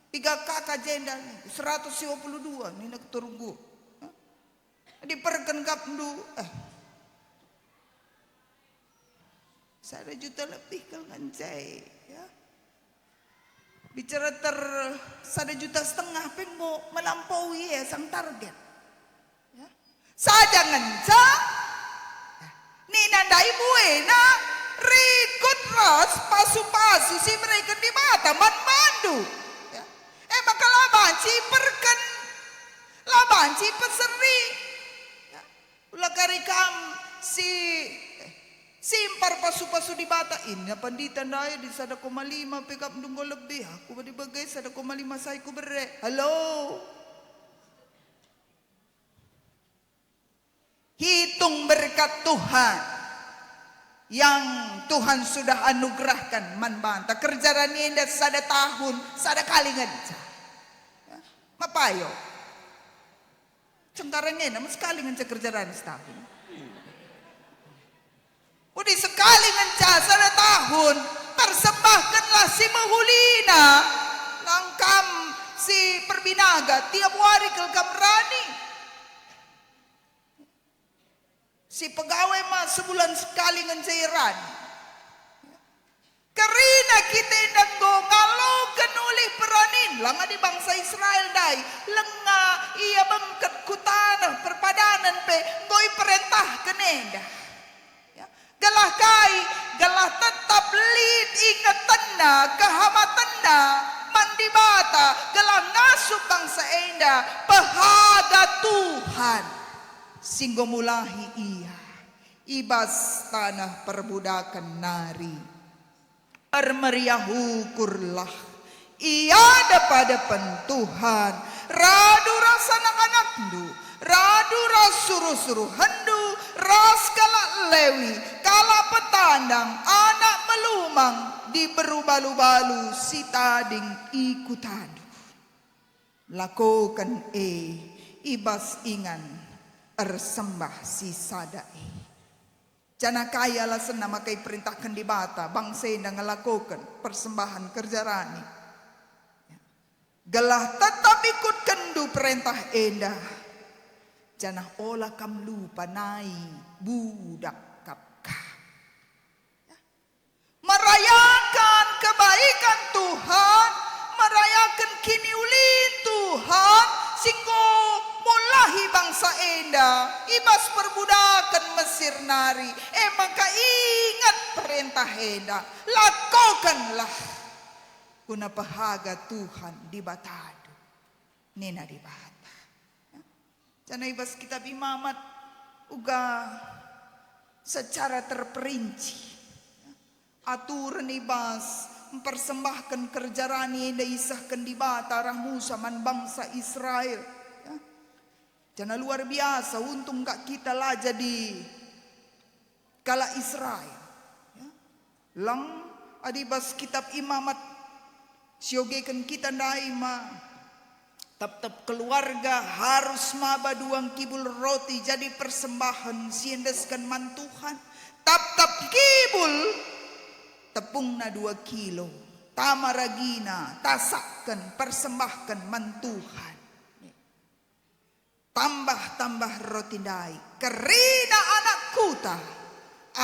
Piga kaka jenda nih, seratus dua puluh dua nina ketua runggu. Diperken kap ndu, eh. Sada juta lebih kal ngenca e, ya. Bicara ter sada juta setengah pe enggo melampaui e sang target. Ya. Saja ngenca, nina ndai buena rikut ras pasu-pasu si ibereken Dibata man bandu. Ya. E maka la banci iperken, la banci ipeseri. Ya. Ula kari kam si, eh, simpar pasu-pasu Dibata. Ina pandita ndai di sada koma lima pe kap ndu enggo lebih. Aku badi bage sada koma lima sai kubere. Halo. Hitung berkat Tuhan yang Tuhan sudah anugerahkan man banta. Kerja rani enda sada tahun, sada kali ngenca. Ya, mapayo. Cengkareng enda, men sekali ngenca kerja rani setahun. Udi sekali ngenca sada tahun, persembahkenlah si mehulina. Lang kam si perbinaga, tiap wari kal kam rani. Si pegawai ma sebulan sekali ngenca rani. Kerina kita enda enggo ngaloken ulih peranin, lang adi bangsa Israel ndai, langa ia bengket ku taneh perpadanen pe enggo iperentahken enda. Ya. Gelah kai? Gelah tetap lit ingetenna kehamatenna man Dibata, gelah ngasup bangsa enda pehaga Tuhan si enggo mulahi ia i bas taneh perbudaken nari. Ermeriah ukurlah i adep-adepen Tuhan, radu ras anak-anakndu, radu ras suruh-suruhenndu, ras kalak Lewi, kalak petandang, anak melumang, diberu balu-balu si tading i kutandu. Lakoken e i bas ingan ersembah si sada e. Janah kai alasenna maka iperentahken Dibata bangsa enda ngelakoken persembahen kerja rani? Gelah tetap ikutkenndu perentah enda, janah ola kam lupa nai budak kap kam. Merayaken kebaikan Tuhan, merayaken kiniulin Tuhan si enggo mulahi bangsa enda i bas perbudaken Mesir nari. E maka inget perentah enda, lakokenlah, guna pehaga Tuhan Dibatandu, nina Dibata. Janah i bas Kitab Imamat uga secara terperinci aturen i bas mpersembahken kerja rani enda isehken Dibata arah Musa man bangsa Israel. Ya. Janah luar biasa, untung kap kita la jadi kalak Israel. Ya. Lang adi bas Kitab Imamat siogeken kita ndai ma, tep-tep keluarga harus maba dua ngkibul roti jadi persembahen si endesken man Tuhan. Tep-tep ngkibul tepungna dua kilo, tama ragina, tasakken, persembahken man Tuhan. Tambah-tambah roti ndai, kerina anak kuta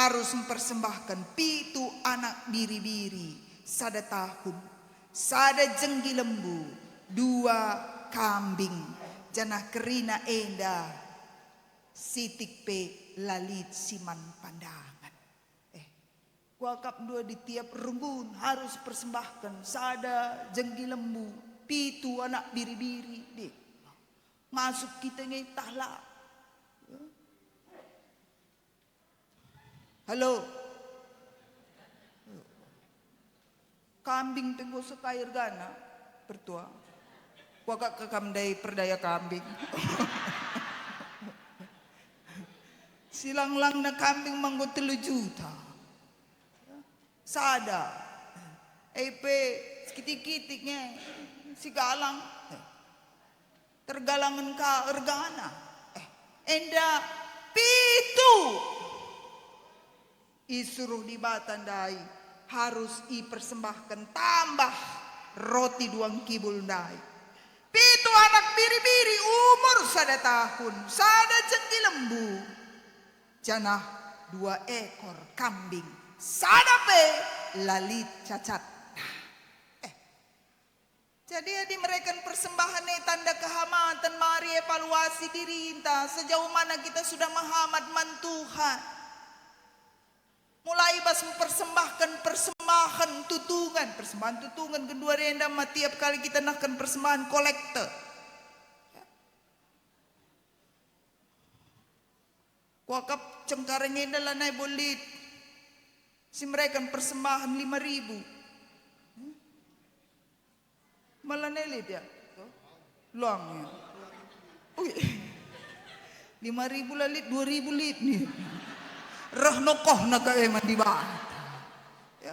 arus mpersembahken pitu anak biri-biri sada tahun, sada jenggi lembu, dua kambing, janah kerina enda sitik pe la lit si man pandangen. Eh, kuakap ndua di tiap renggun harus persembahken sada jenggi lembu, pitu anak biri-biri, deh. Ngasup kita nge tah la. Halo. Kambing pe enggo sekai ergana, pertua. Kuakap ka kam ndai perdaya kambing. Silang-langna kambing ma enggo telu juta. Sada. E pe sekitik-kitik nge, sigalang. Tergalangen ka ergana. Eh, enda pitu isuruh Dibata ndai harus ipersembahken tambah roti dua ngkibul ndai. Pitu anak biri-biri umur sada tahun, sada jenggi lembu, janah dua ekor kambing, sada pe la lit cacatna. Eh, Jadi, adi mereken persembahen e tanda kehamaten, mari evaluasi dirinta, sejauh mana kita sudah mehamat man Tuhan. Mulai bas mempersembahken persembahen tutungen, persembahen tutungen genduari enda ma tiap kali kita nehken persembahen kolekte. Kuakap Cengkareng enda lanai bo lit si mereken persembahen lima ribu. Malah nelit ya? Luang ya? Ui. Lima ribu la lit, dua ribu lit nih. Reh nokohna ka e man Dibata. Ya.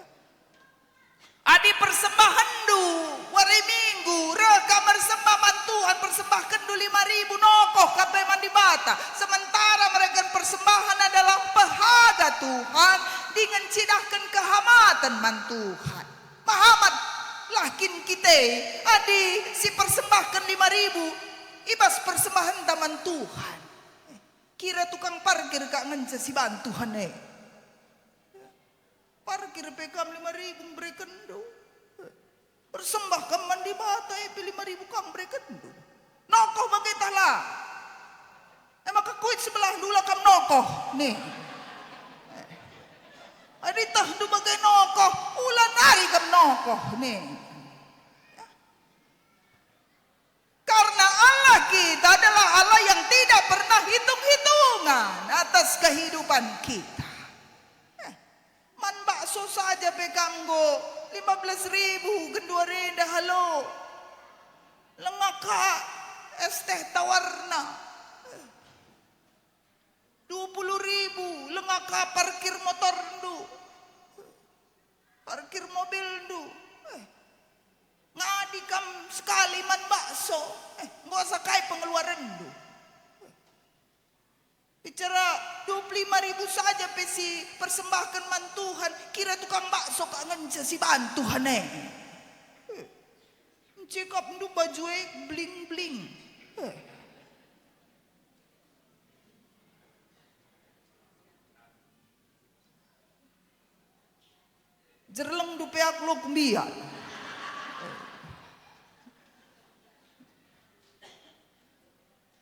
Adi persembahenndu wari Minggu, reh kam ersembah man Tuhan, persembahkenndu lima ribu, nokoh kam pe man Dibata. Sementara mereken persembahen adalah pehaga Tuhan dingen cidahken kehamaten man Tuhan. Mehamatlah kin kita adi sipersembahken lima ribu i bas persembahenta man Tuhan. Kira tukang parkir ka ngenca si bantu Tuhan e. Parkir pe kam lima ribu mberekenndu. Ersembah kam man Dibata e pe lima ribu kam mberekenndu. Nokoh bage tah la. E maka kuit sebelahndu la kam nokoh, nih. Adi tehndu bage nokoh, ula nari kam nokoh, nih. Karena Allah kita adalah Allah yang tidak pernah hitung-hitungan atas kehidupan kita. Eh, man bakso saja pe kam enggo lima belas ribu genduari enda, halo. Langa ka es teh tawarna. Dua puluh ribu, langa ka parkir motorndu, parkir mobilndu. Eh, ngadi kam sekali man bakso, eh, enggo asa kai pengeluarenndu. Bicara dua puluh lima ribu saja pe si persembahken man Tuhan, kira tukang bakso ka ngenca si bantu Tuhan e. Eh, encikapndu baju e bling-bling. Eh. Jerlengndu pe aku lok mbiar.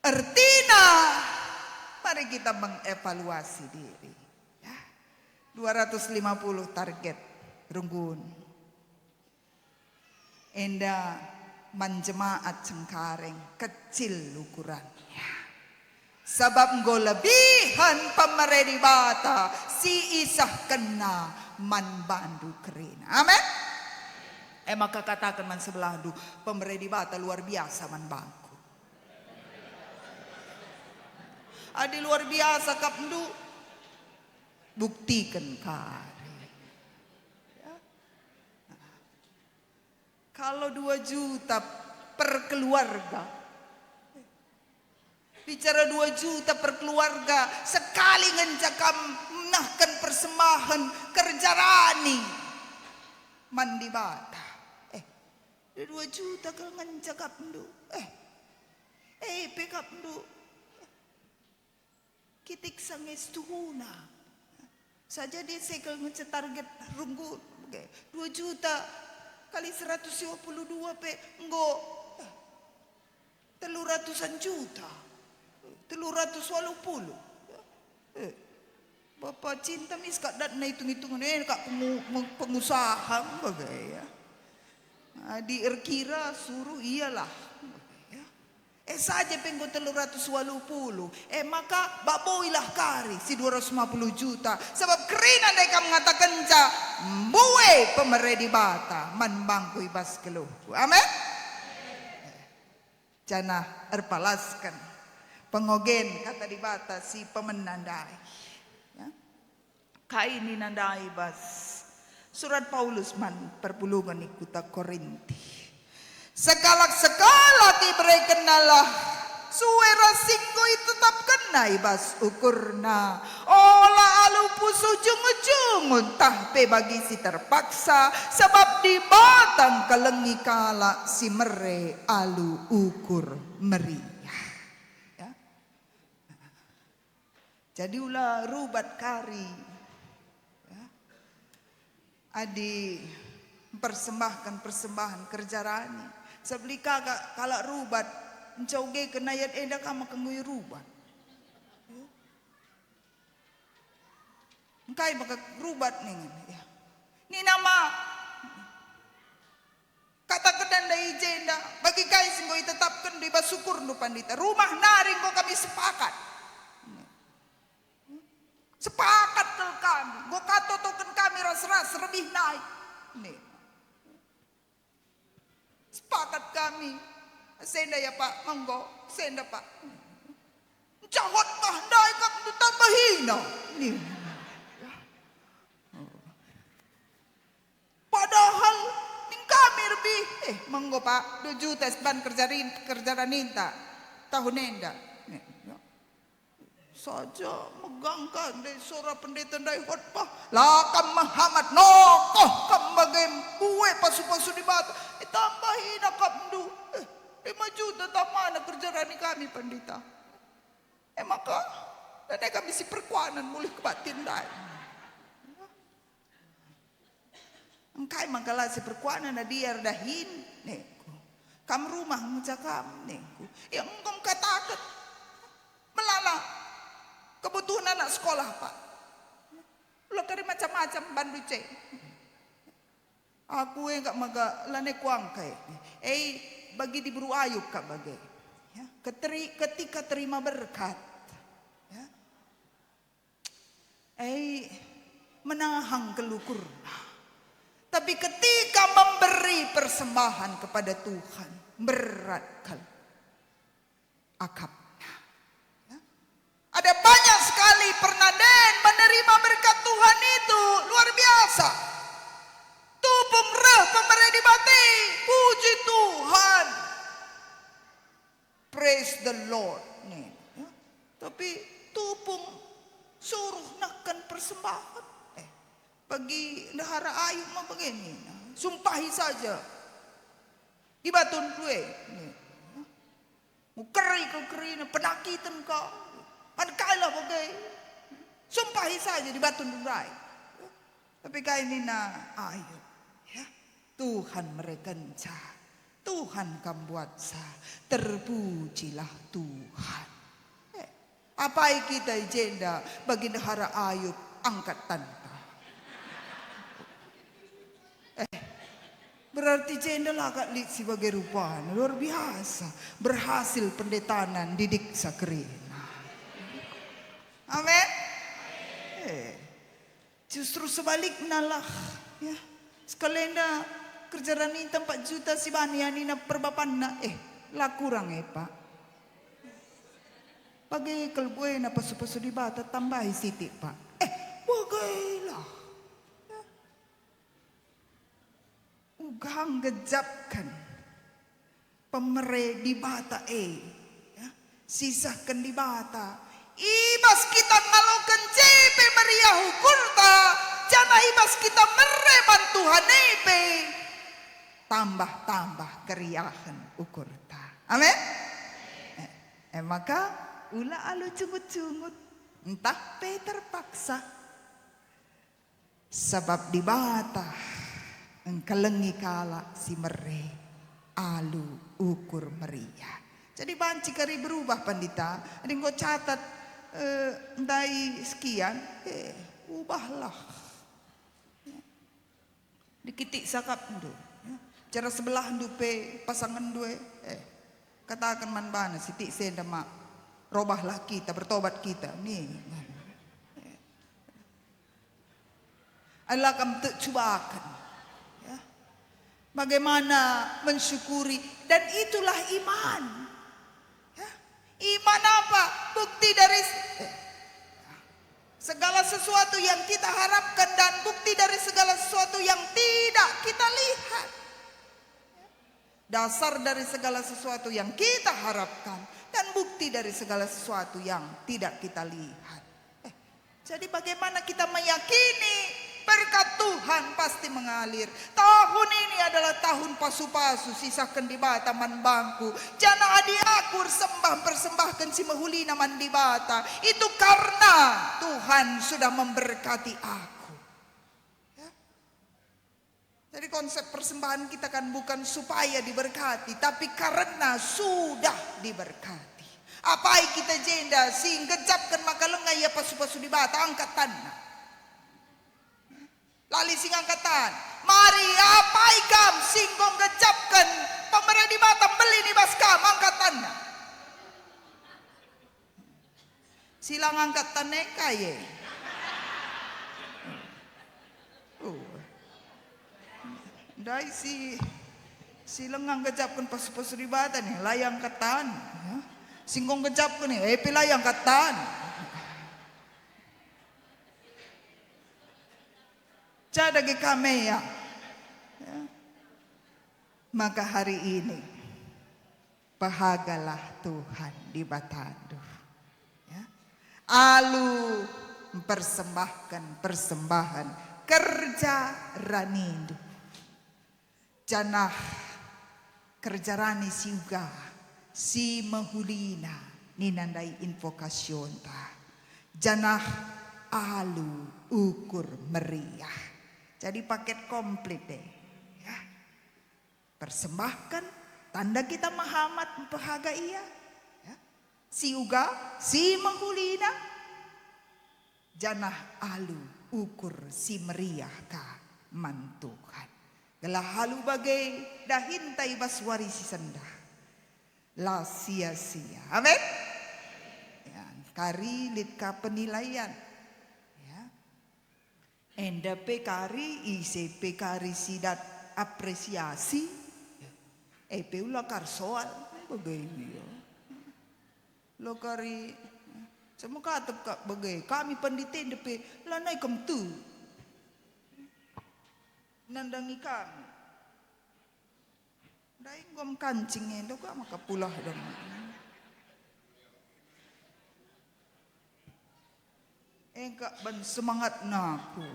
Ertina, mari kita mengevaluasi diri. Ya. Dua ratus lima puluh target renggun. Enda man jemaat Cengkareng kecil ukurannya. Sabap enggo lebihen pemere Dibata si isehkenNa man bandu kerina. Amin. E maka kataken man sebelahndu, pemere Dibata luar biasa man bangku. Adi luar biasa kapndu, buktiken kari. Ya. Kalau dua juta per keluarga, bicara dua juta per keluarga, sekali ngenca kam nehken persembahen kerja rani man Dibata. Eh, dua juta kal ngenca kapndu. Eh, eh, pe kapndu. Kitik sange situhuna. Saja dia segel ngenca target renggun. Oke. Dua juta kali seratus dua puluh dua pe enggo. Eh, Telu ratusan juta. Telu ratus waluh puluh. Eh, Bapa cinta mis kak datna itung-itungen, eh, kak pengu-, meng-, pengusaha, bage, ya. Adi erkira suruh ialah, bage, ya. Eh, saja pe enggo telu ratus waluh puluh. Eh, maka baboilah kari si dua ratus lima puluh juta. Sabap kerina ndai kam ngatakenca, "Mbue pemere Dibata man bangku i bas geluhku." Amin. Janah erpalasken pengogen Kata Dibata si pemena ndai. Ya. Kai nina ndai bas surat Paulus man perpulungen i kuta Korinti? Sekalak-sekalak iberekennalah sue ras si enggo itetapkenna i bas ukurna. Ola alu pusuh jungut-jungut, tah pe bagi si terpaksa, sabap Dibata ngkelengi kalak si mere alu ukur meriah. Ya. Jadi ula rubat kari. Ya. Adi mpersembahken persembahen kerja rani. Sabap lit ka kalak rubat, ncogeken ayat enda ka maka enggo irubat. Engkai maka rubat ningen, ya. Nina ma, katakenna ndai i jenda, bagi kai si enggo itetapkenndu i bas ukurndu, Pandita? Rumah nari enggo kami sepakat. Sepakat kal kami, enggo ka totoken kami ras-ras rebih nai. Nih. Sepakat kami. Senda ya, Pak, menggo. Senda, Pak. Nca khotbah ndai kap ndu tambahina. Nih. Padahal ning kami rebih, eh, menggo, Pak, dua juta seban kerja rin-, kerja raninta tahun enda. Nih, ya. Saja megang ka ndai sora pendeta ndai khotbah, la kam mehamat, nokoh kam bage mbue pasu-pasu Dibata, eh, tambahina kap ndu, eh, lima juta tamana kerja rani kami, Pandita. Eh, maka, ndai kami si perkuanen mulih kebatin ndai. Engkai maka la si perkuanen adi erdahin, ningku. Kam rumah ngenca kam, ningku. Ya, enggo kataken. Melala kebutuhan anak sekolah, Pak. Ula kari macam-macam bandu ce. Aku e kak maka lanai kuangkai. Eh, bagi diberu Ayub kak bage. Ya, keteri-, ketika terima berkat. Ya. Eh, menahang kal ukurna. Tapi ketika memberi persembahan kepada Tuhan, berat kal akapna. Ya. Ada banyak sekali pernah den menerima berkat Tuhan itu, luar biasa. Tupung reh pemere Dibata, puji Tuhan. Praise the Lord, nina. Ya. Tapi tupung suruh neken persembahen. Eh, bagi ndehara Ayub ma bage nina. Sumpahi saja. Dibatundu e, nina. Mukeri kal kerina, penakiten kal. Man kai lah bage. Sumpahi saja dibatundu ndai. Tapi kai nina Ayub, ya? Tuhan merekenca, Tuhan kam buatsa, terpujilah Tuhan. Eh, apai kita i jenda bagi ndehara Ayub angkat tanta? Eh, berarti jenda la kak lit si bage rupana, luar biasa. Berhasil pendetana ndidiksa kerina. Amin. Eh. Justru sebalikna lah, ya. Sekali enda kerja raninta empat juta si bani anina perbapanna, eh, la kurang e, Pak. Bage kal buena pasu-pasu Dibata tambahi sitik, Pak. Eh, bage lah. Ya. Uga nggejapken pemere Dibata e, ya, sisehken Dibata. I bas kita ngaloken je pe meriah ukurta, janah i bas kita mere man Tuhan e pe, tambah-tambah keriahen ukurta. Amin. Eh, eh, maka ula alu cungut-cungut, ntah pe terpaksa. Sabap Dibata engkelengi kalak si mere alu ukur meriah. Jadi banci kari berubah, Pandita. Adi enggo catat, eh, ndai sekian, eh, ubahlah. Dikitik sakapndu, ya. Cara sebelahndu pe pasangenndu e, eh, kataken man bana, "Sitik si enda mak, robahlah kita, bertobat kita." Nih. Adalah kam tek cubaken. Ya. Bagaimana mensyukuri, dan itulah iman. Ya. Iman apa? Bukti dari s-, eh, segala sesuatu yang kita harapkan dan bukti dari segala sesuatu yang tidak kita lihat. Dasar dari segala sesuatu yang kita harapkan dan bukti dari segala sesuatu yang tidak kita lihat. Eh, jadi bagaimana kita meyakini berkat Tuhan pasti mengalir? Tahun ini adalah tahun pasu-pasu sisahken Dibata man bangku. Janah adi aku ersembah, mpersembahken si mehulina man Dibata, itu karena Tuhan sudah memberkati aku. Ya. Jadi konsep persembahan kita kan bukan supaya diberkati, tapi karena sudah diberkati. Apai kita jenda si nggejapken maka langa ia pasu-pasu Dibata, angkat tanna. Lalap si ngangkat tan. Mari, apai kam si enggo nggejapken pemere Dibata mbelin i bas kam, angkat tanna. Si la ngangkat tan e kai e? Oh. Ndai si, si langa nggejapken pasu-pasu Dibata nih, la iangkat tan, ya. Si enggo nggejapken nih, e pe la iangkat tan. Ca dage kam e, ya. Ya. Maka hari ini, pehagalah Tuhan Dibatandu. Ya. Alu mpersembahken persembahen kerja ranindu. Janah kerja rani si uga, si mehulina, nina ndai invokasionta. Janah alu ukur meriah. Jadi paket komplit deh. Ya. Persembahken, tanda kita mehamat mpehaga Ia, ya. Si uga, si mehulina, janah alu ukur si meriah ka man Tuhan. Gelah alu bage dahinta i bas wari si sendah. La sia-sia. Amin. Ya, kari lit ka penilaian. Ya. Enda pe kari, ise pe kari si dat apresiasi, e pe ula kar soal, bage ia. Ula kari, sama katep kap bage, kami pandita enda pe lanai kam tek nandangi kami. Ndai enggo mekancing enda, uga maka pulah dong. Engka ban semangatna aku.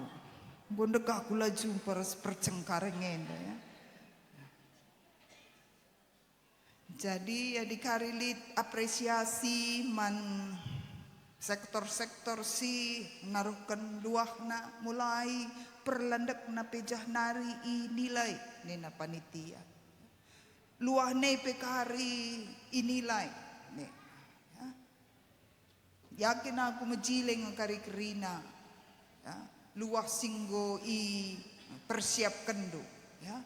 Enggo ndekah aku la jumpa ras percengkareng enda, ya. Jadi, adi kari lit apresiasi man sektor-sektor si naruhken luahna, mulai perlandekna pe jah nari inilai, nina panitia. Luahna pe kari inilai, nih, ya. Yakin aku mejile nge kari kerina, ya, luah si enggo ipersiapkenndu, ya.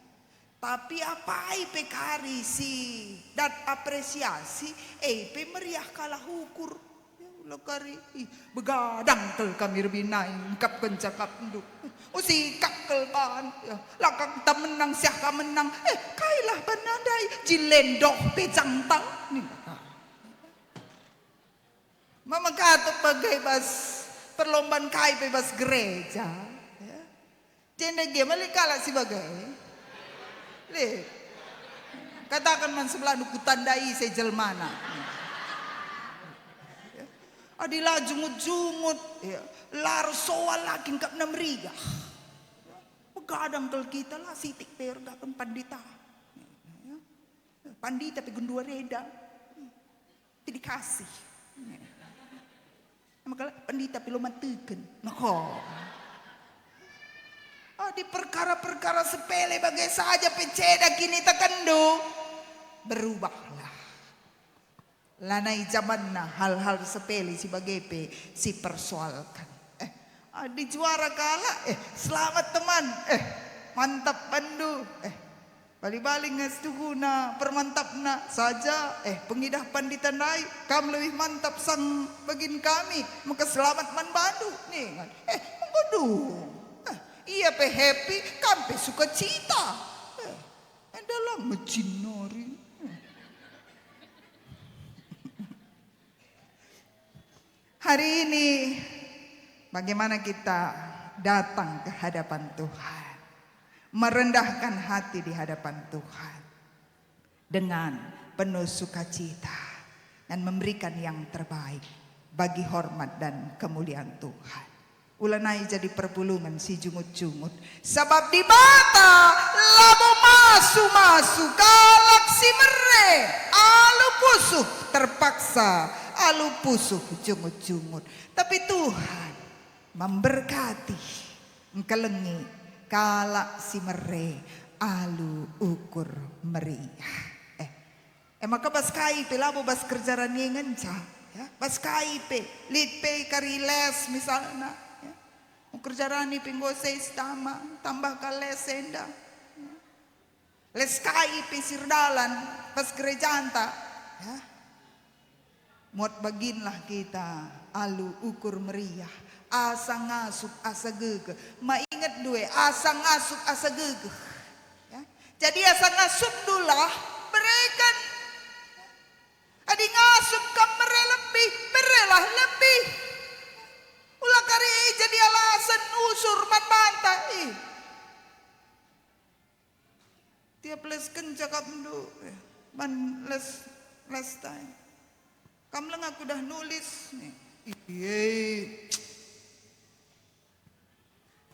Tapi apai pe kari si dat apresiasi, e pe meriah kalah ukur. Ya, ula kari, ih, begadang kal kami rebinai ngkapken cakapndu. Usikap kal ban, ya, lakang ta menang, siah ka menang. Eh, kailah ban ndai, jilendo pe jangta. Nih. Mama katut bage bas perlomban kai pe bas gereja, ya. Jenda gia meli kalak si bage. Lit. Kataken man sebelahndu, "Kutandai ise jelmana." Ya. Adi la jungut-jungut, ya, la ersoal, la kin kap na meriah. Begadang kal kita, la sitik pe erdaken pandita. Ya. Pandita pe gendua reda. Tidak kasih. Maka pandita pe lo mateken. Nah, ko. Oh, di perkara-perkara sepele bage saja pe ceda kinitekenndu. Berubahlah. Lanai jamanna hal-hal sepele si bage pe si persoalkan. Eh, adi juara kalak, eh, selamat teman, eh, mantap bandu, eh, bali-bali nge situhuna permantapna saja, eh, pengidah pandita ndai, kam lebih mantap sang bagin kami, maka selamat man bandu, ningan. Eh, mengko dung. Eh, ia pe happy, kam pe sukacita. Eh, enda la mecin nari. Hari ini, bagaimana kita datang ke hadapan Tuhan, merendahkan hati di hadapan Tuhan dengan penuh sukacita, dan memberikan yang terbaik bagi hormat dan kemuliaan Tuhan. Ulanai jadi perpulungen si jungut-jungut. Sabap Dibata labo masu-masu kalak si mere alu pusuh, terpaksa alu pusuh jungut-jungut. Tapi Tuhan memberkati, engkelengi kalak si mere alu ukur meriah. Eh, E maka bas kai pe labo bas kerja rani ngenca, ya. Bas kai pe, lit pe kari les misalna, ya. Kerja rani pe enggo ses tama, tambah ka les enda. Ya. Les kai pe si erdalan bas gerejanta, ya. Muat baginlah kita alu ukur meriah, asa ngasup asa gegeh. Ma inget ndue, asa ngasup asa gegeh. Ya. Jadi asa ngasupndulah, bereken. Adi ngasup kam mere lebih, berelah lebih. Ula kari jadi alasan usur man banta. Ih. Tiap les kenca akapndu, eh, man les, les tai. Kam langa kudah nulis, nih. Iye.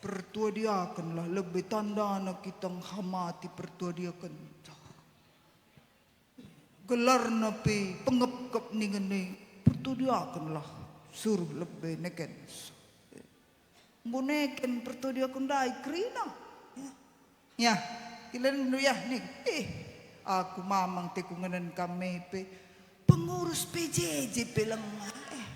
Pertua diakenlah lebe tandana kita nghamati pertua diakenca. Gelarna pe pengepkep ningen e, pertua diakenlah suruh lebe neken. Enggo neken pertua diaken ndai kerina. Ya. Ya, kilendu ya nih. Eh, aku mamang te ku ngenen kame pe. Pengurus P J J pe langa. Eh,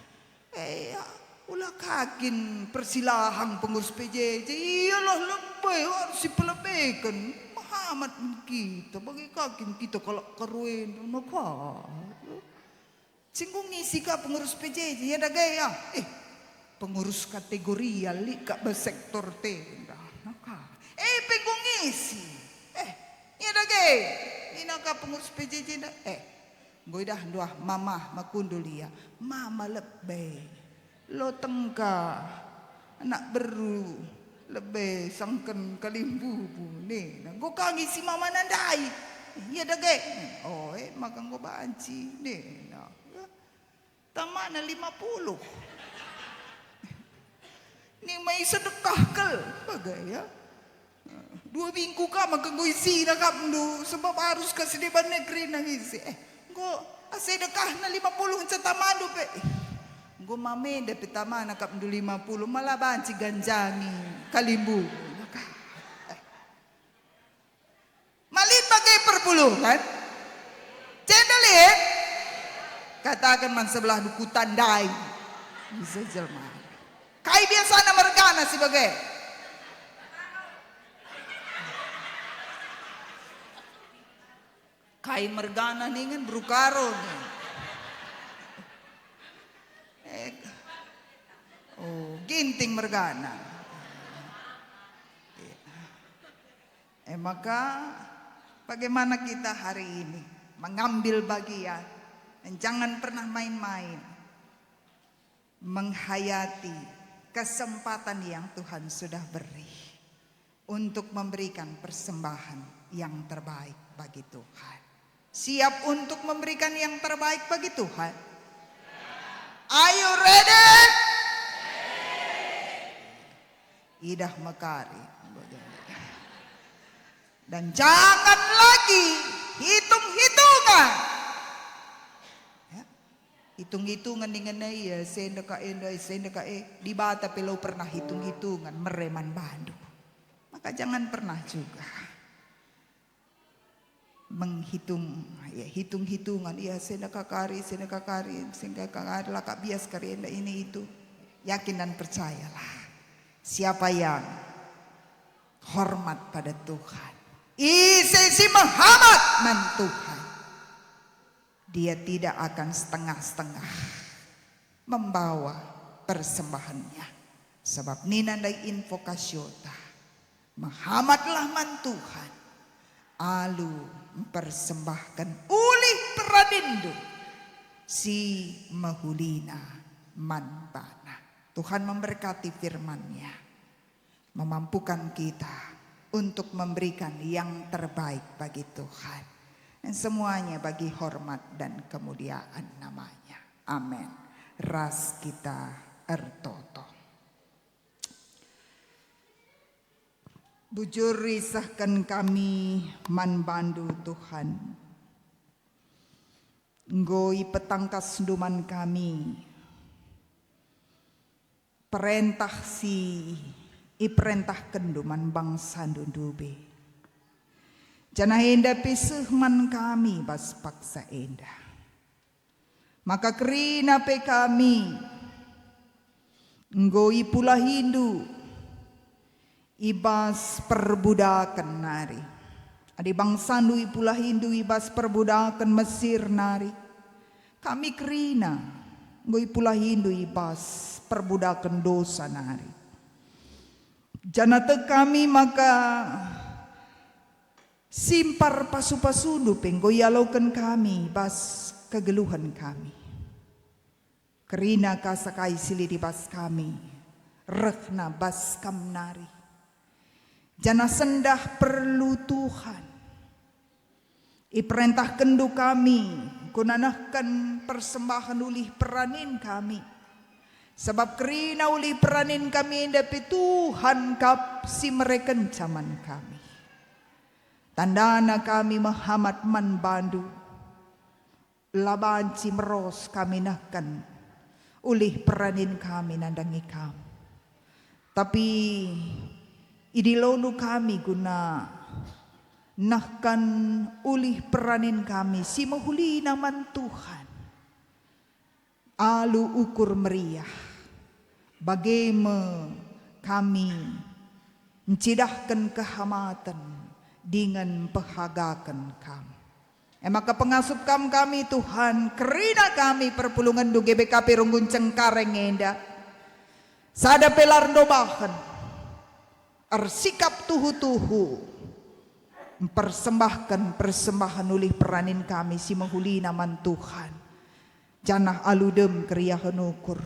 eh, ya, ula ka kin persilahang pengurus P J J. Iyalah lebe harus sipelebeken. Mehamat kita, bage ka kin kita kalak karuenda, maka. Si enggo ngisi ka pengurus P J J, ya dage ya. Eh, pengurus kategorial lit ka be sektor te. Ndah, naka. Eh, pe enggo ngisi. Eh, ya dage. Ina ka pengurus P J J nda. Eh, enggo idah nduah mamah makundul ia. Mama lebe. Lotengka, anak beru, lebe sangken kalimbubu, nina. Enggo ka ngisi mamana ndai. Ia dage. Oh, e maka enggo banci, nina. Tamana lima puluh. Ning mai sedekah kal, bage ya. Dua minggu ka maka enggo isina akapndu, sebab arus ka si deban negeri nangisi. Eh, enggo asa idekahna lima puluh ngenca tamandu pe. Eh, enggo mamenda pe tamana akapndu lima puluh, mala banci ganjangi kalimbubu. Maka, eh. Ma lit bage perpulungen? Cenda lit? Kataken man sebelahndu, kutandai. Bisa jelma. Kai biasana mergana si bage? Kai mergana ningen beru Karo nih. Eh, oh, Ginting mergana. E maka, bagaimana kita hari ini mengambil bagian? Jangan pernah main-main menghayati kesempatan yang Tuhan sudah beri untuk memberikan persembahan yang terbaik bagi Tuhan. Siap untuk memberikan yang terbaik bagi Tuhan? Are you ready? Idah mekari. Dan jangan lagi hitung-hitungan. Ya. Hitung-hitungan ningen e, ia, senda ka enda, senda ka e. Dibata pe la pernah hitung-hitungan, mere man bandu. Maka jangan pernah juga. menghitung, ya, hitung-hitungan, ya, senaka kari, senaka kari, senaka kari, la ka bias kari enda ini itu. Yakin dan percayalah, siapa yang hormat pada Tuhan, ise si mehamat man Tuhan, dia tidak akan setengah-setengah membawa persembahannya. Sebab nina ndai invokasiota, "Mehamatlah man Tuhan, alu mpersembahken ulih peranindu si mehulina man baNa." Tuhan memberkati firman-Nya, memampukan kita untuk memberikan yang terbaik bagi Tuhan. Dan semuanya bagi hormat dan kemuliaan nama-Nya. Amin. Ras kita ertoto. Bujur isehken kami man baNdu, Tuhan. Enggo ipetangkasNdu man kami perentah si iperentahkenNdu man bangsaNdu ndube. Janah enda pe seh man kami bas paksa enda. Maka kerina pe kami enggo ipulahiNdu i bas perbudaken nari. Adi bangsaNdu ipulahiNdu i bas perbudaken Mesir nari, kami kerina enggo ipulahiNdu i bas perbudaken dosa nari. Janah tek kami maka simpar pasu-pasuNdu pe enggo ialoken kami bas kegeluhen kami. Kerina kasa kai si lit i bas kami, rehna bas Kam nari. Janah sendah perlu Tuhan, iperentahkenNdu kami guna nehken persembahen ulih peranin kami. Sabap kerina ulih peranin kami enda pe Tuhan kap si merekenca man kami. Tandana kami mehamat man baNdu. La banci meros kami nehken ulih peranin kami nandangi Kam. Tapi idilondu kami guna nehken ulih peranin kami si mehulina man Tuhan alu ukur meriah. Bage me kami ncidahken kehamaten dingen mpehagaken Kam. E maka pengasup Kam kami, Tuhan, kerina kami perpulungenNdu G B K P Runggun Cengkareng enda, sada pe la erndobahen, ersikap tuhu-tuhu, mpersembahken persembahen ulih peranin kami si mehulina man Tuhan. Janah alu dem keriahen ukur,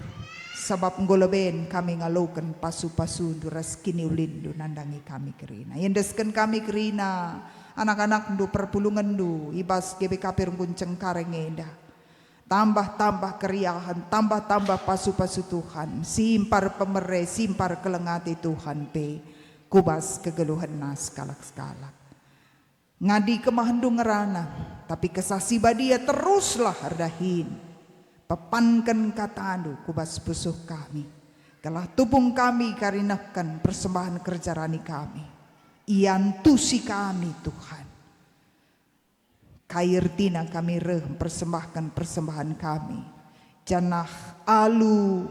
sabap enggo leben kami ngaloken pasu-pasuNdu ras kiniulinNdu nandangi kami kerina. Iendesken kami kerina anak-anakNdu, perpulungenNdu i bas G B K P Runggun Cengkareng enda. Tambah-tambah keriahen, tambah-tambah pasu-pasu Tuhan, simpar pemere, simpar keleng ate Tuhan pe ku bas kegeluhenna sekalak-sekalak. Ngadi kemahenNdu ngerana, tapi Kesah Si Badia teruslah erdahin. Pepanken kataNdu ku bas pusuh kami, gelah tupung kami kari nehken persembahen kerja rani kami. Iantusi kami, Tuhan. Kai ertina kami reh mpersembahken persembahen kami, janah alu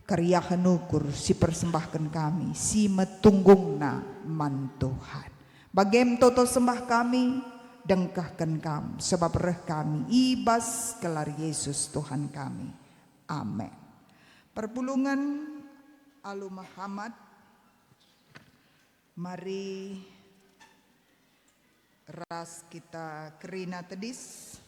keriahen ukur si persembahken kami, si metunggungna man Tuhan. Bage me toto sembah kami, dengkehken Kam, sebab reh kami i bas gelar Yesus Tuhan kami. Amen. Perpulungen alu mehamat, mari ras kita kerina tedis.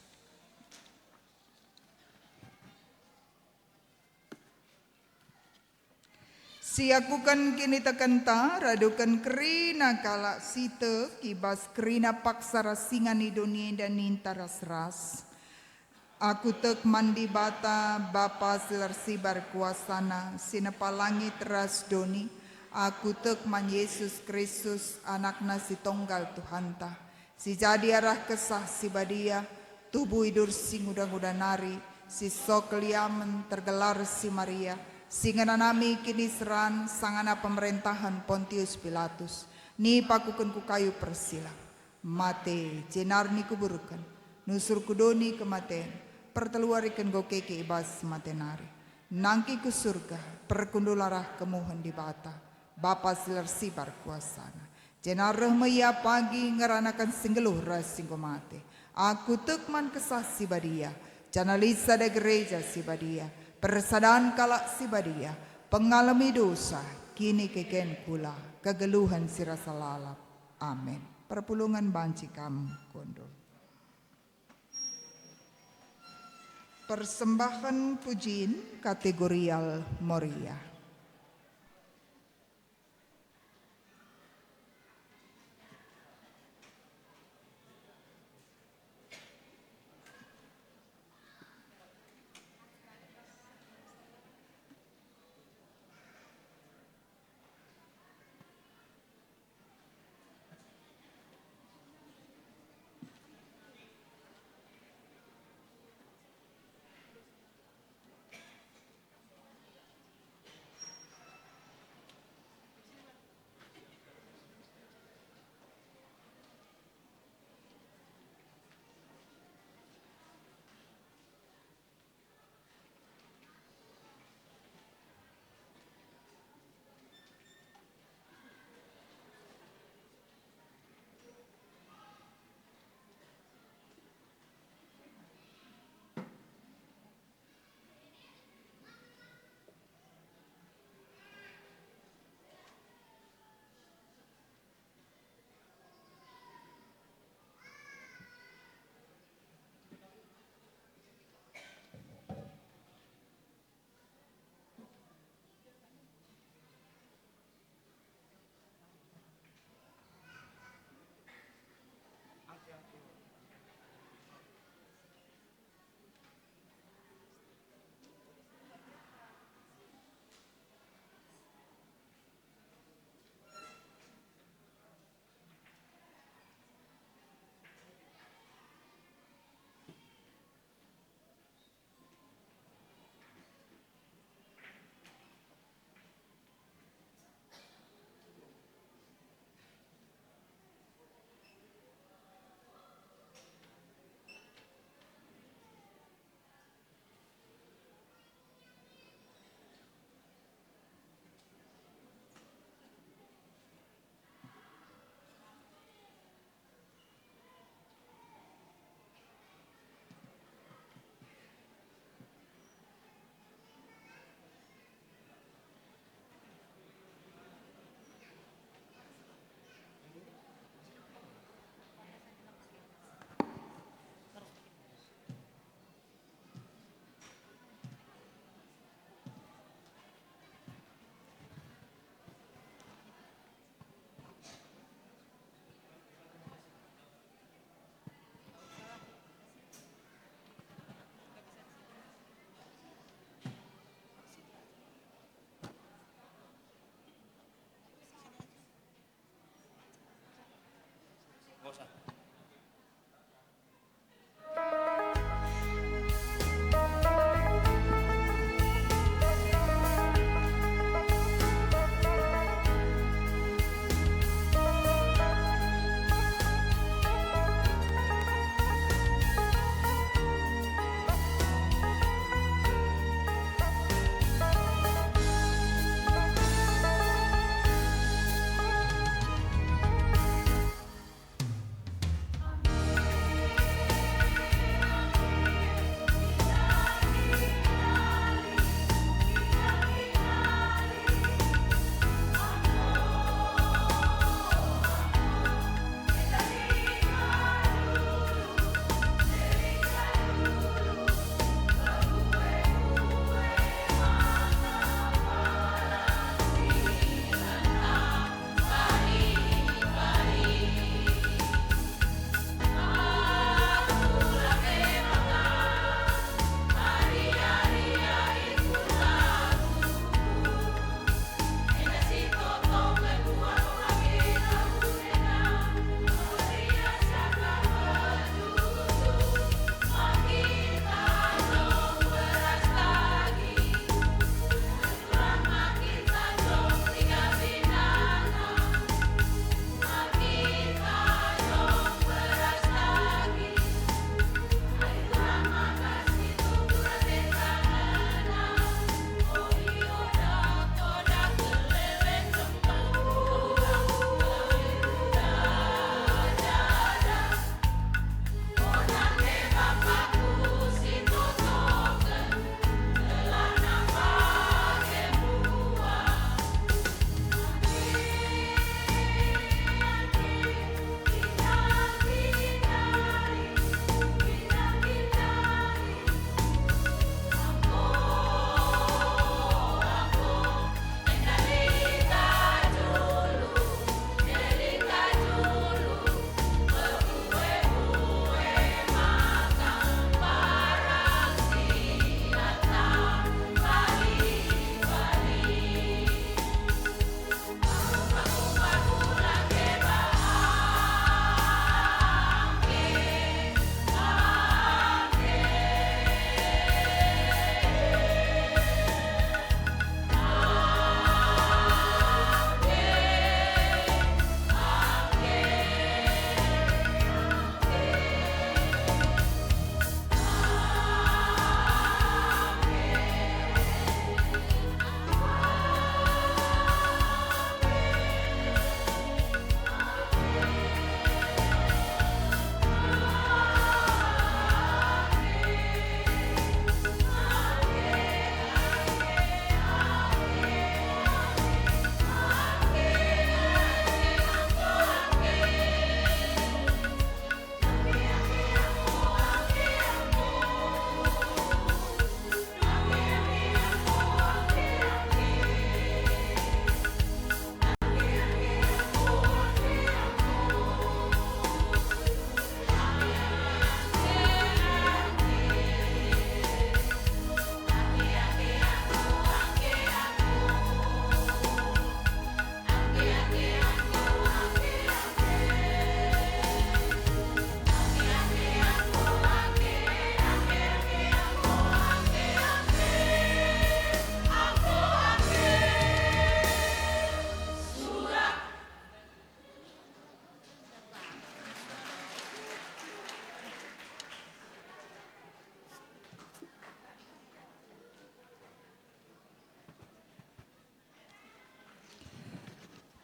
Siakuken kinitekenta raduken kerina kalak si tek i bas kerina paksa ras singan i doni enda ninta ras-ras. Aku tek man Dibata, Bapa si la ersibar kuasana, si nepa langit ras doni. Aku tek man Jesus Kristus, AnakNa si Tonggal Tuhanta, si jadi arah Kesah Si Badia, tubuh idur si nguda-nguda nari, si sok liamen, tergelar si Maria, si ngenanami kiniseran, sangana pemerentahen Pontius Pilatus, nipakuken ku kayu persilang. Mate, jenari kuburken, nusur ku doni kematen, pertelu wariken enggo keke i bas mate nari. Nangki ku Surga, perkundul arah kemuhen Dibata, Bapa si la ersibar kuasaNa. Jenari reh me Ia pagi ngeranaken si nggeluh ras si enggo mate. Aku tek man Kesah Si Badia, janah lit sada Gereja si badia, persadan kalak si badia, pengalemi dosa, kinikeken kula, kegeluhen si rasa lalap. Amin. Perpulungen banci kam kundul. Persembahen pujin kategorial Moria.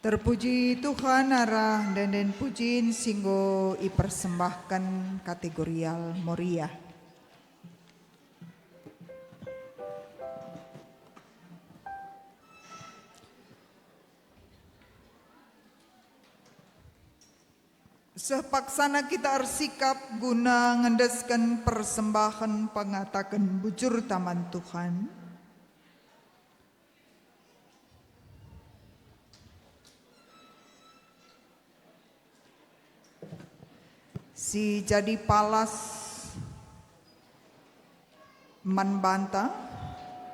Terpuji Tuhan, arah ende-enden pujin si enggo ipersembahken kategorial Moria. Seh paksana kita ersikap guna ngendesken persembahen pengataken bujurta man Tuhan. Si jadi palas man banta,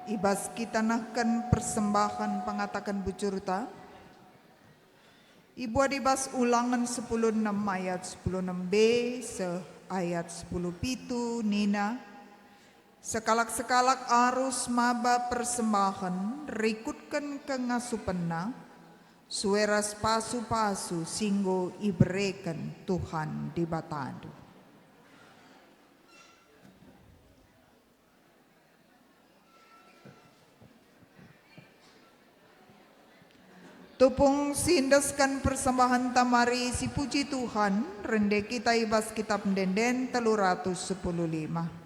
i bas kita nehken persembahen pengataken bujurta, ibuat i bas Ulangen sepuluh enem ayat sepuluh enem b seh ayat sepuluh pitu nina, "Sekalak-sekalak arus maba persembahen rikutken kengasupenna, sue ras pasu-pasu si enggo ibereken Tuhan Dibatandu." Tupung si endesken persembahen tamari si puji Tuhan, rende kita i bas Kitap Ende-enden telu ratus sepuluh lima.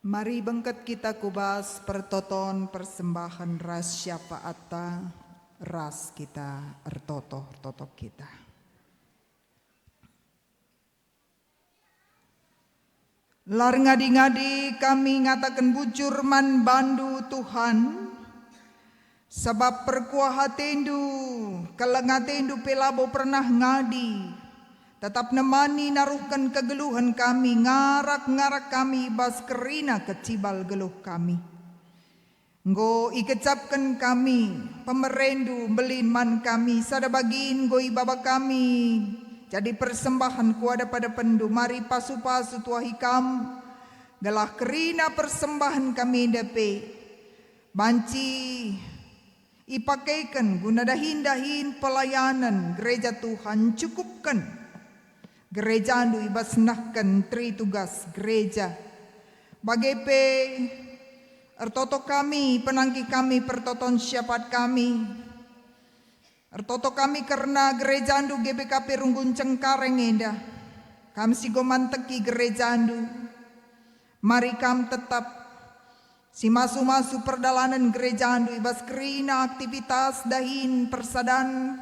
Mari bengket kita ku bas pertoton persembahen ras syafaatta, ras kita ertoto-ertoto kita. Lar ngadi-ngadi kami ngataken bujur man bandu, Tuhan, sabap perkuah atendu, keleng atendu pe labo pernah ngadi, tetap nemani naruhken kegeluhen kami, ngarak-ngarak kami i bas kerina kecibal geluh kami. Enggo igejapken kami, pemerendu mbelin man kami, sada bagin enggo ibaba kami jadi persembahen ku adep-adepenndu. Mari pasu-pasu tuahi kam, gelah kerina persembahen kami enda pe banci ipakeken guna dahin-dahin pelayanen gereja Tuhan, cukupken gerejandu i bas nehken tri tugas gereja. Bage pe ertoto kami, penangkih kami, pertoton syafaat kami. Ertoto kami kerna gerejandu G B K P Runggun Cengkareng enda. Kam si enggo manteki gerejandu. Mari kam tetap si masu-masu perdalanen gerejandu i bas kerina aktivitas dahin persadan,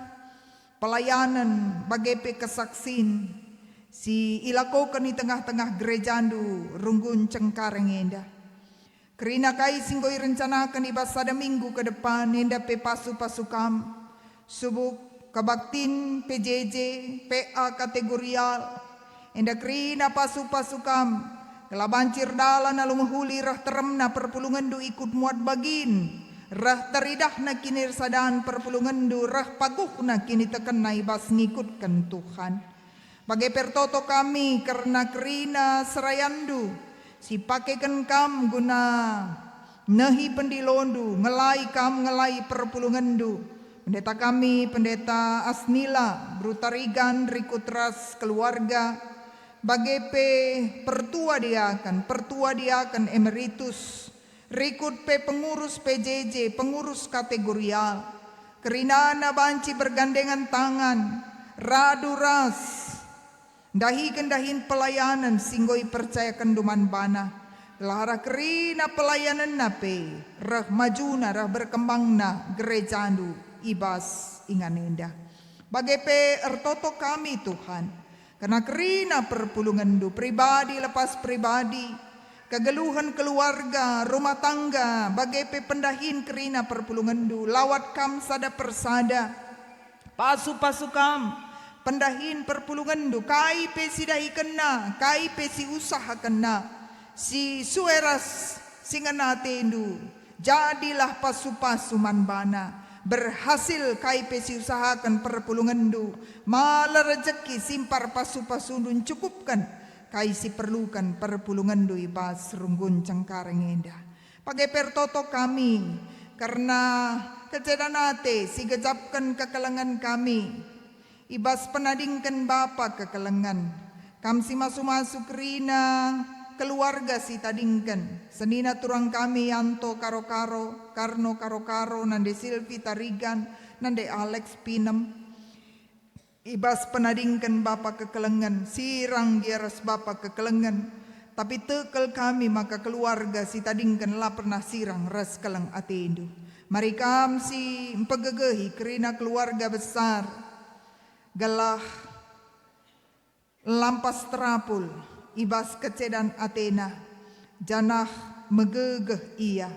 pelayanen, bage pe kesaksin si ilakoken i tengah-tengah gerejandu Runggun Cengkareng enda. Kerina kai si enggo irencanaken i bas sada minggu ke depan enda pe pasu-pasu kam, subuk, kebaktin, P J J, P A kategorial, enda kerina pasu-pasu kam, gelah banci erdalan alu mehuli reh teremna perpulungenndu ikut muat bagin, reh teridahna kinirsadan perpulungenndu, reh paguhna kinitekenna i bas ngikutken Tuhan. Bage pe ertoto kami kerna kerina serayanndu, si pakeken kam guna nehi pendilondu, ngelai kam, ngelai perpulungenndu. Pendeta kami, Pendeta Asnila, Beru Tarigan, rikut ras keluarga, bage pe pertua diaken, pertua diaken emeritus, rikut pe pengurus P J J, pengurus kategorial, kerinana banci bergandengan tangan, radu ras ndahiken dahin pelayanen si enggo ipercayakenndu man bana, gelah arah kerina pelayanenna pe reh majuna, reh berkembangna gerejandu i bas ingan enda. Bage pe ertoto kami, Tuhan, kerna kerina perpulungenndu, pribadi lepas pribadi, kegeluhen keluarga, rumah tangga, bage pe pendahin kerina perpulungenndu, lawat kam sada persada. Pasu-pasu kam, pendahin perpulungenndu, kai pe si dahikenna, kai pe si usahakenna, si sue ras si ngena atendu, jadilah pasu-pasu man bana. Berhasil kai pe si usahaken perpulungenndu, mala rejeki, simpar pasu-pasundu, ncukupken kai si perluken perpulungenndu i bas Runggun Cengkareng enda. Bage pe ertoto kami kerna kecedan ate si gejapken kekelengen kami i bas penadingken bapa kekelengen. Kam si masu-masu kerina keluarga si tadingken, senina turang kami Yanto Karo-Karo, Karno Karo-Karo, nande Silvi Tarigan, nande Alex Pinem. I bas penadingken bapa kekelengen, sirang gia ras bapa kekelengen, tapi tekel kami maka keluarga si tadingken la pernah sirang ras keleng atendu. Mari kam si mpegegehi kerina keluarga besar, gelah lampas terapul i bas kecedan atena, janah megegeh ia.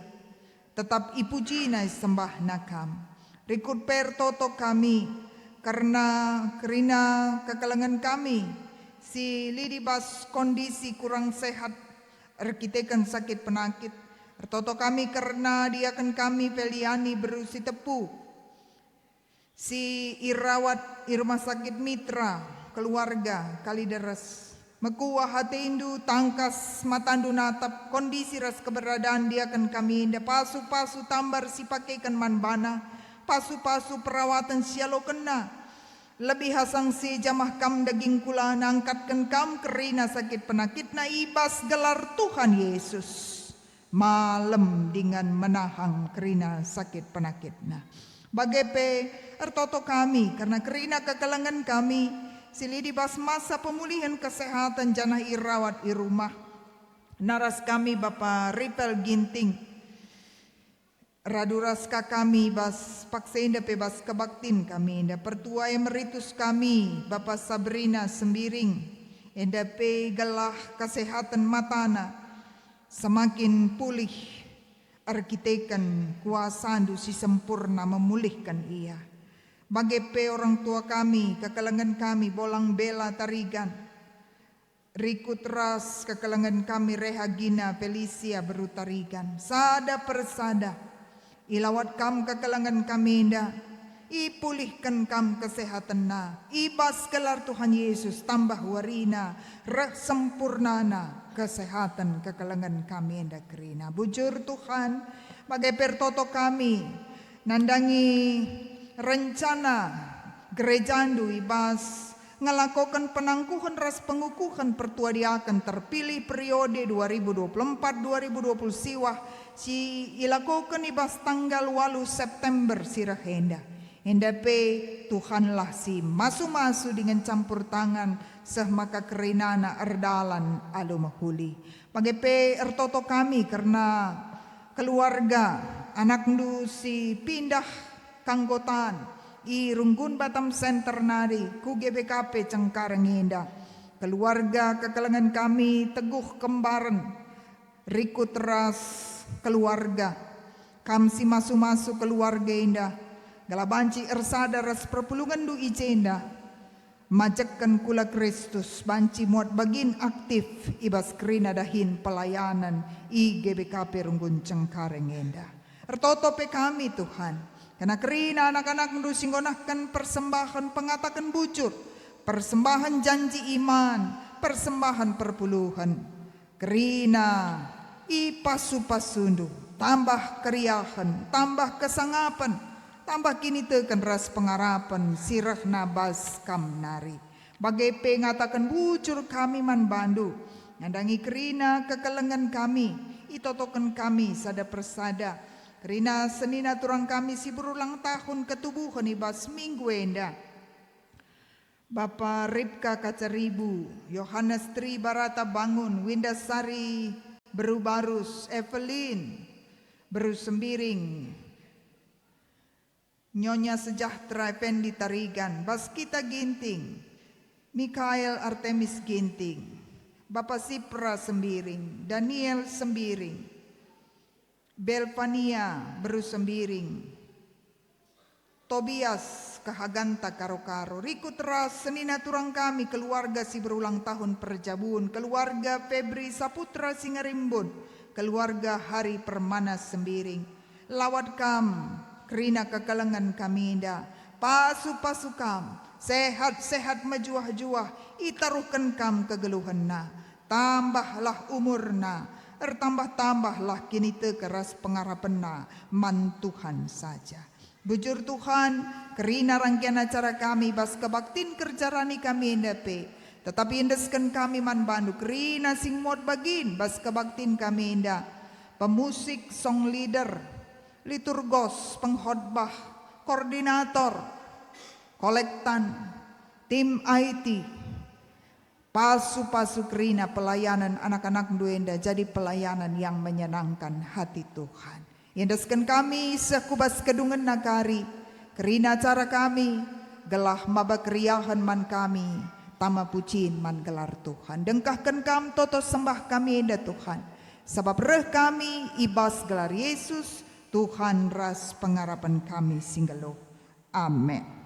Tetap ipujina isembahna kam. Rikut pe ertoto kami kerna kerina kekelengen kami si lit i bas kondisi kurang sehat erkiteken sakit penakit. Ertoto kami kerna diaken kami Feliani Beru Sitepu, si irawat i Rumah Sakit Mitra Keluarga Kalideres. Mekuah atendu, tangkas matandu natap kondisi ras keberadaan diaken kami enda, pasu-pasu tambar si pakeken man bana, pasu-pasu perawaten si ialokenna. Lebih asang si jamah kam daging kula, nangkatken kam kerina sakit penakitna i bas gelar Tuhan Yesus. Malem dingen menahang kerina sakit penakitna. Bage pe ertoto kami kerna kerina kekelengen kami si lit i bas masa pemulihen kesehatan janah irawat i rumah. Naras kami Bapa Ripel Ginting, radu ras ka kami bas paksa enda pe bas kebaktin kami enda, pertua emeritus kami Bapa Sabrina Sembiring, enda pe gelah kesehaten matana semakin pulih erkiteken kuasaNdu si sempurna memulihken ia. Bage pe orang tua kami, kekelengen kami Bolang Bela Tarigan, rikut ras kekelengen kami Rehagina Felicia beru Tarigan, sada persada. Ilawat Kam kekelengen kami enda, ipulihken Kam kesehatenna, i bas gelar Tuhan Yesus tambah warina, reh sempurnana kesehaten kekelengen kami enda kerina. Bujur Tuhan, bage pe ertoto kami nandangi rencana gerejaNdu i bas ngelakoken penangkuhen ras pengukuhen pertua diaken terpilih periode dua ribu dua puluh empat dua ribu dua puluh siwah si ilakoken i bas tanggal waluh September si reh enda. Enda pe Tuhanlah si masu-masu dingen campur tangan seh maka kerinana erdalan alu mehuli. Bage pe ertoto kami kerna keluarga anakNdu si pindah keanggotaan i Runggun Batam Center nari ku G B K P Cengkareng enda. Keluarga kekelengen kami Teguh Kembaren, rikut ras keluarga. Kam si masu-masu keluarga enda, gelah banci ersada ras perpulungenNdu i jenda, majekken kula Kristus, banci muat bagin aktif i bas kerina dahin pelayanan i G B K P Runggun Cengkareng enda. Ertoto pe kami, Tuhan, kerna kerina anak-anakNdu si nggonahken persembahen pengataken bujur, persembahen janji iman, persembahen perpulungen. Kerina ipasu-pasuNdu, tambah keriahen, tambah kesangapen, tambah kiniteken ras pengarapen si rehna bas Kam nari. Bage pe ngataken bujur kami man baNdu, nandangi kerina kekelengen kami, itotoken kami sada persada. Kerina senina turang kami si berulang tahun ketubuhen i bas minggu enda. Bapa Ripka Kacaribu, Yohanes Tri Barata Bangun, Windasari Beru Barus, Evelyn Beru Sembiring, Nyonya Sejahtera Effendi Tarigan, Baskita Ginting, Mikael Artemis Ginting, Bapa Sipra Sembiring, Daniel Sembiring, Belvania Beru Sembiring, Tobias Kehaganta Karo-Karo, rikut ras senina turang kami keluarga si berulang tahun perjabun, keluarga Febri Saputra Singarimbun, keluarga Hari Permana Sembiring. Lawat Kam kerina kekelengen kami enda, pasu-pasu Kam, sehat-sehat mejuah-juah, itaruhken Kam kegeluhenna. Tambahlah umurna, ertambah-tambahlah kiniteken ras pengarapenna man Tuhan saja. Bujur Tuhan, kerina rangkian acara kami bas kebaktin kerja rani kami enda pe, tetapi endesken kami man baNdu kerina sing muat bagin bas kebaktin kami enda, pemusik, song leader, liturgos, pengkhotbah, koordinator, kolektan, tim I T, pasu-pasu kerina pelayanan anak-anakNdu enda jadi pelayanan yang menyenangkan hati Tuhan. Iendesken kami seh ku bas kedungenna kari, kerina acara kami, gelah maba keriahen man kami, tama pucin man gelar Tuhan. Dengkahken Kam toto sembah kami enda Tuhan, sabap reh kami i bas gelar Yesus, Tuhan ras pengarapen kami si nggeluh. Amen.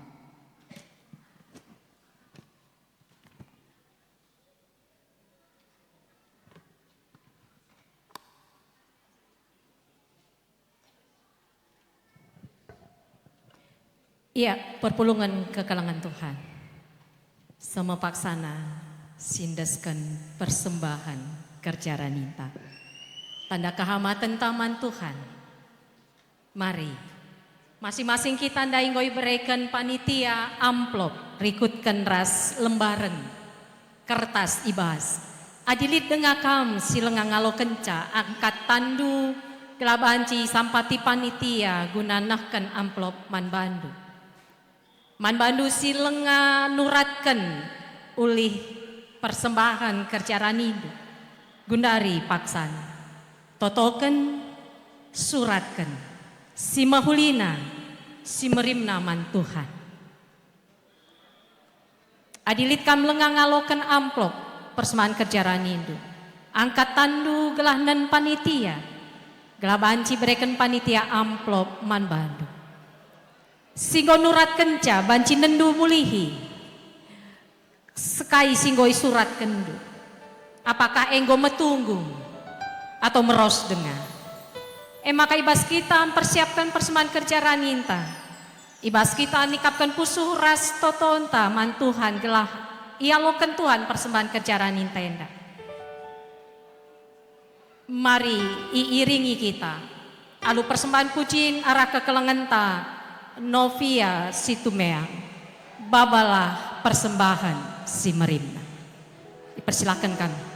Ia, perpulungen kekelengen Tuhan. Sama paksana si endesken persembahen kerja raninta. Tanda kehamatenta man Tuhan. Mari, masing-masing kita ndai enggo ibereken panitia amplop, rikutken ras lembaren. Kertas ibas. Adi lit denga kam si langa ngalokenca, angkat tanndu, gelah banci isampati panitia guna nehken amplop man bandu. Man bandu si langa nuratken ulih persembahen kerja ranindu, Gundari paksan, totoken, suratken, si mehulina, si merimna man Tuhan. Adi lit kam lenga ngaloken amplop persembahen kerja ranindu, angkat tanndu gelah nen panitia, gelah banci bereken panitia amplop man bandu. Si enggo nuratkenca banci nenndu mulihi. Sekai si enggo isuratkenndu, apakah enggo metunggung atau meros denga? E maka i bas kita mpersiapken persembahen kerja raninta, i bas kita nikapken pusuh ras totonta man Tuhan gelah ialoken Tuhan persembahen kerja raninta enda. Mari iiringi kita alu persembahen pujin arah kekelengenta Novia Situmeang, Babalah Persembahen si Merimna. Dipersilaken kami.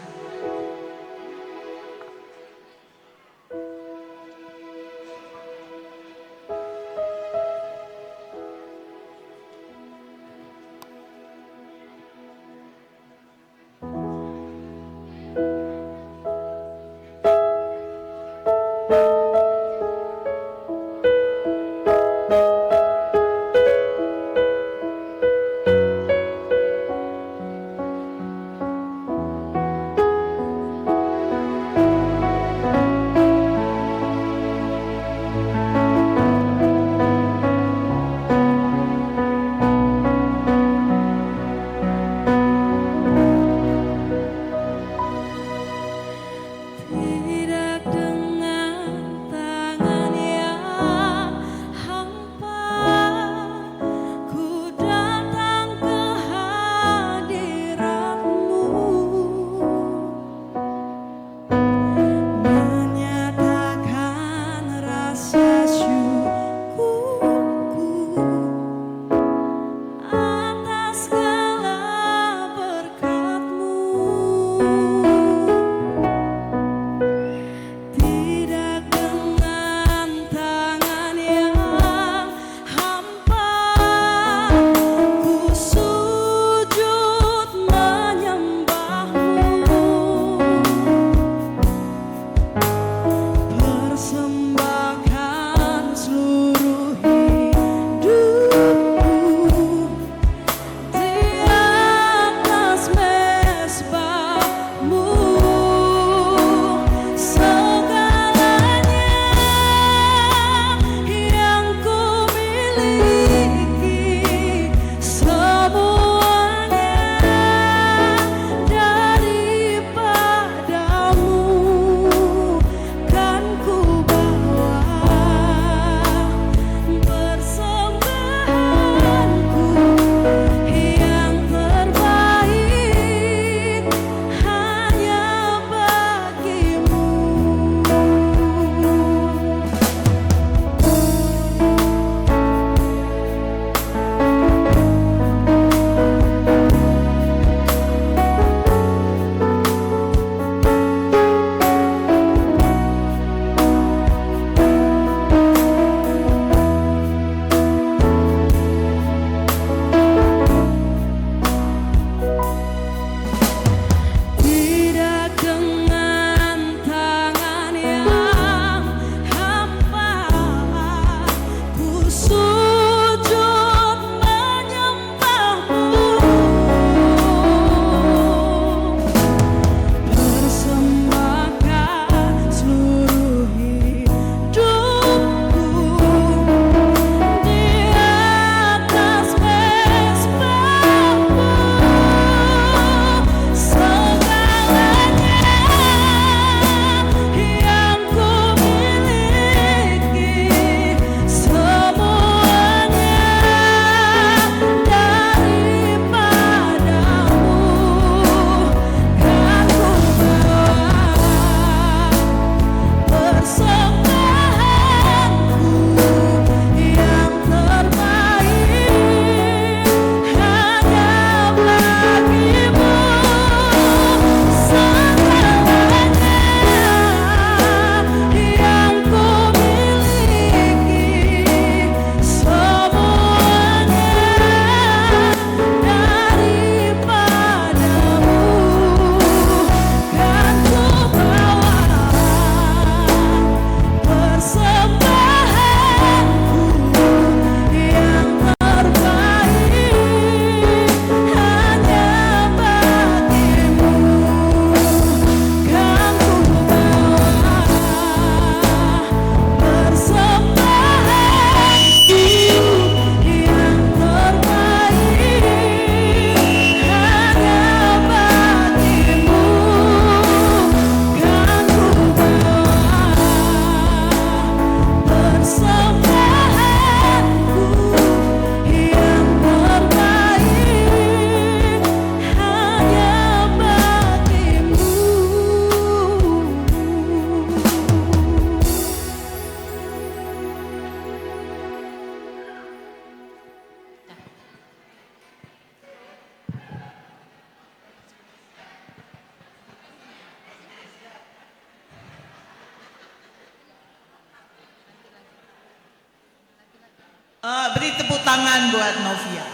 Tepuk tangan buat Novia.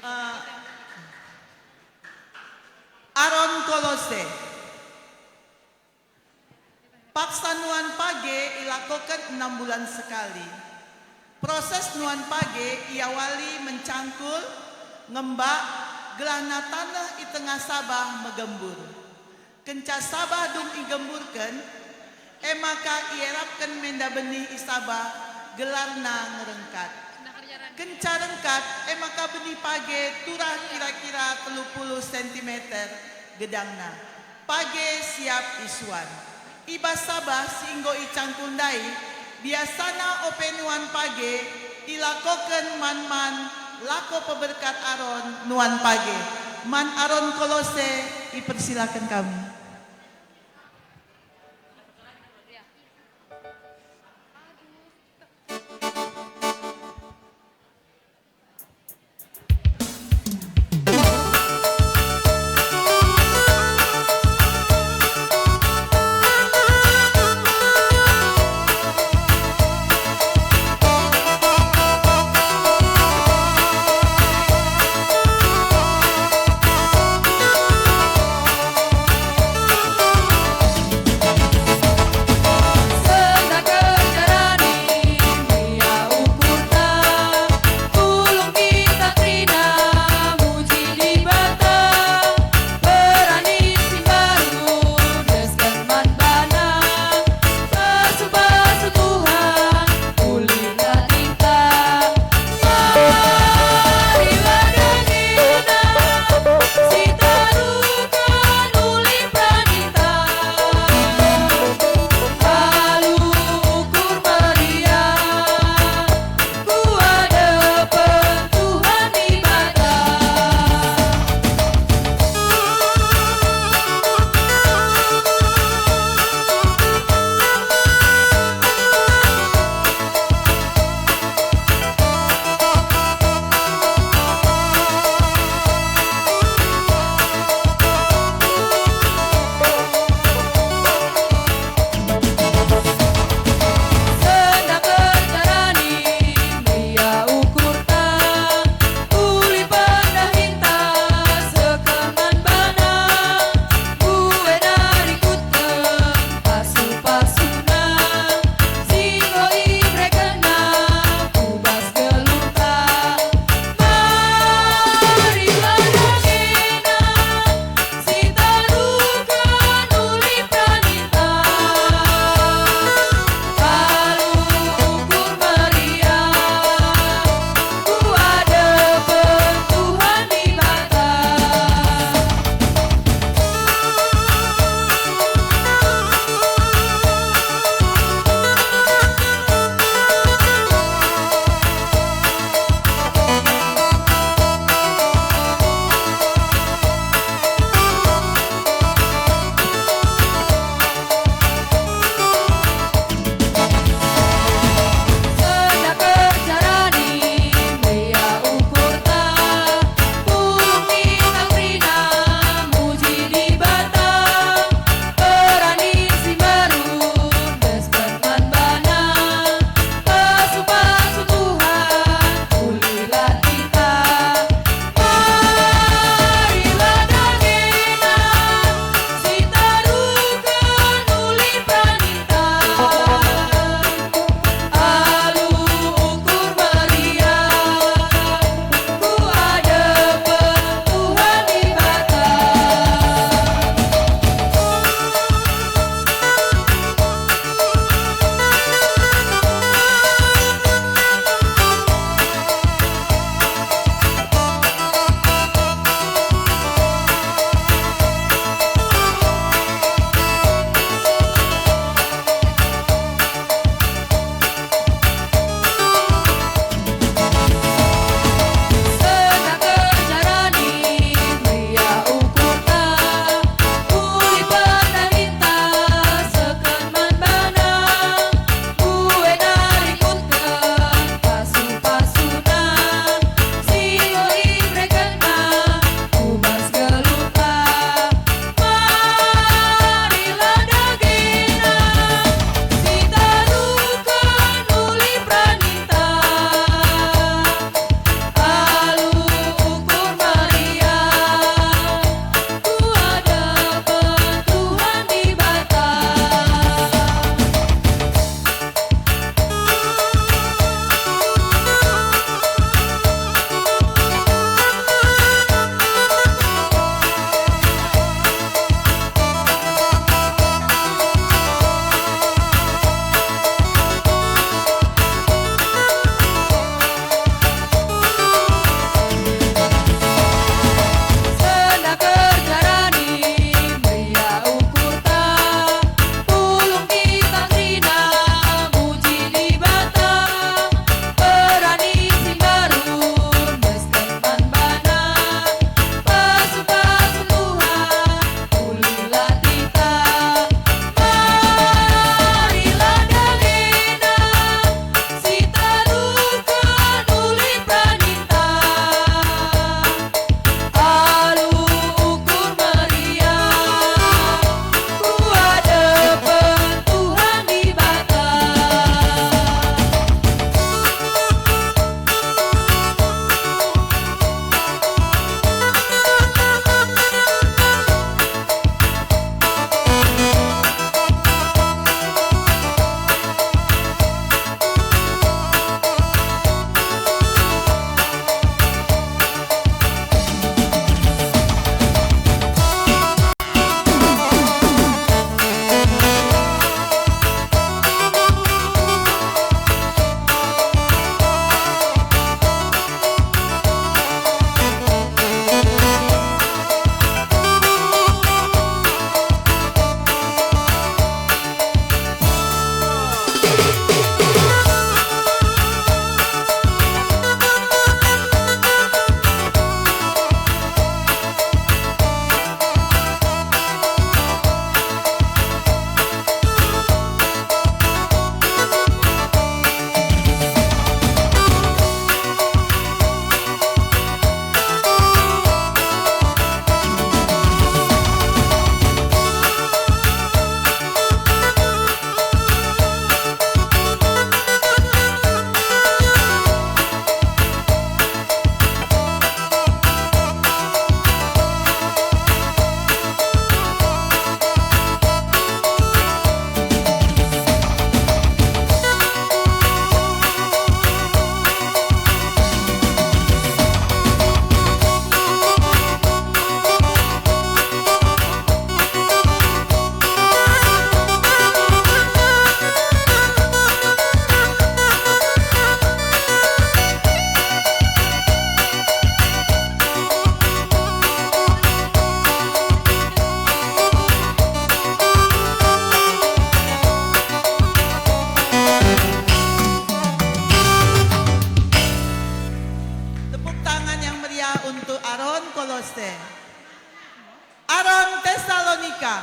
Eh, Aron Kolose. Paksa nuan page ilakoken enam bulan sekali. Proses nuan page iawali mencangkul, ngembak, gelahna taneh i tengah Sabah megembur. Kenca Sabah dung igemburken, e maka ierapken menda benih i Sabah, gelarna ngerengkat. Kenca rengkat, e maka benih page turah kira-kira telu puluh sentimeter gedangna. Page siap isuan. I bas Sabah si enggo icangkul ndai, biasana ope nuan page ilakoken man-man lako peberkat Aron nuan page. Man Aron Kolose, ipersilaken kami. Aron Kolose. Aron Tesalonika.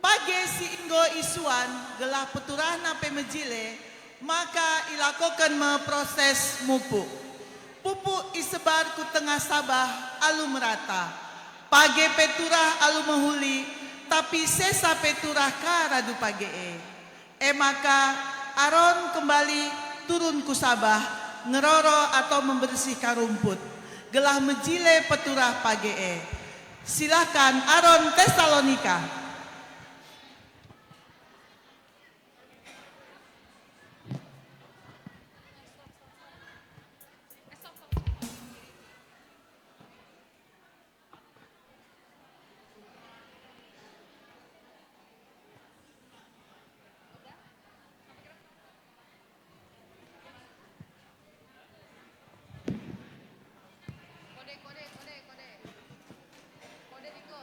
Page si enggo isuan gelah peturahna pe mejile, maka ilakoken me proses mupuk. Pupuk isebar ku tengah Sabah alu merata. Page pe turah alu mehuli, tapi sesa pe turah ka radu page e. E maka Aron kembali turun ku Sabah, ngeroro atau membersihka rumput, gelah mejile peturah page e. Silahkan Aron Tesalonika. Kode, kode, kode, kode. Kode, Diko.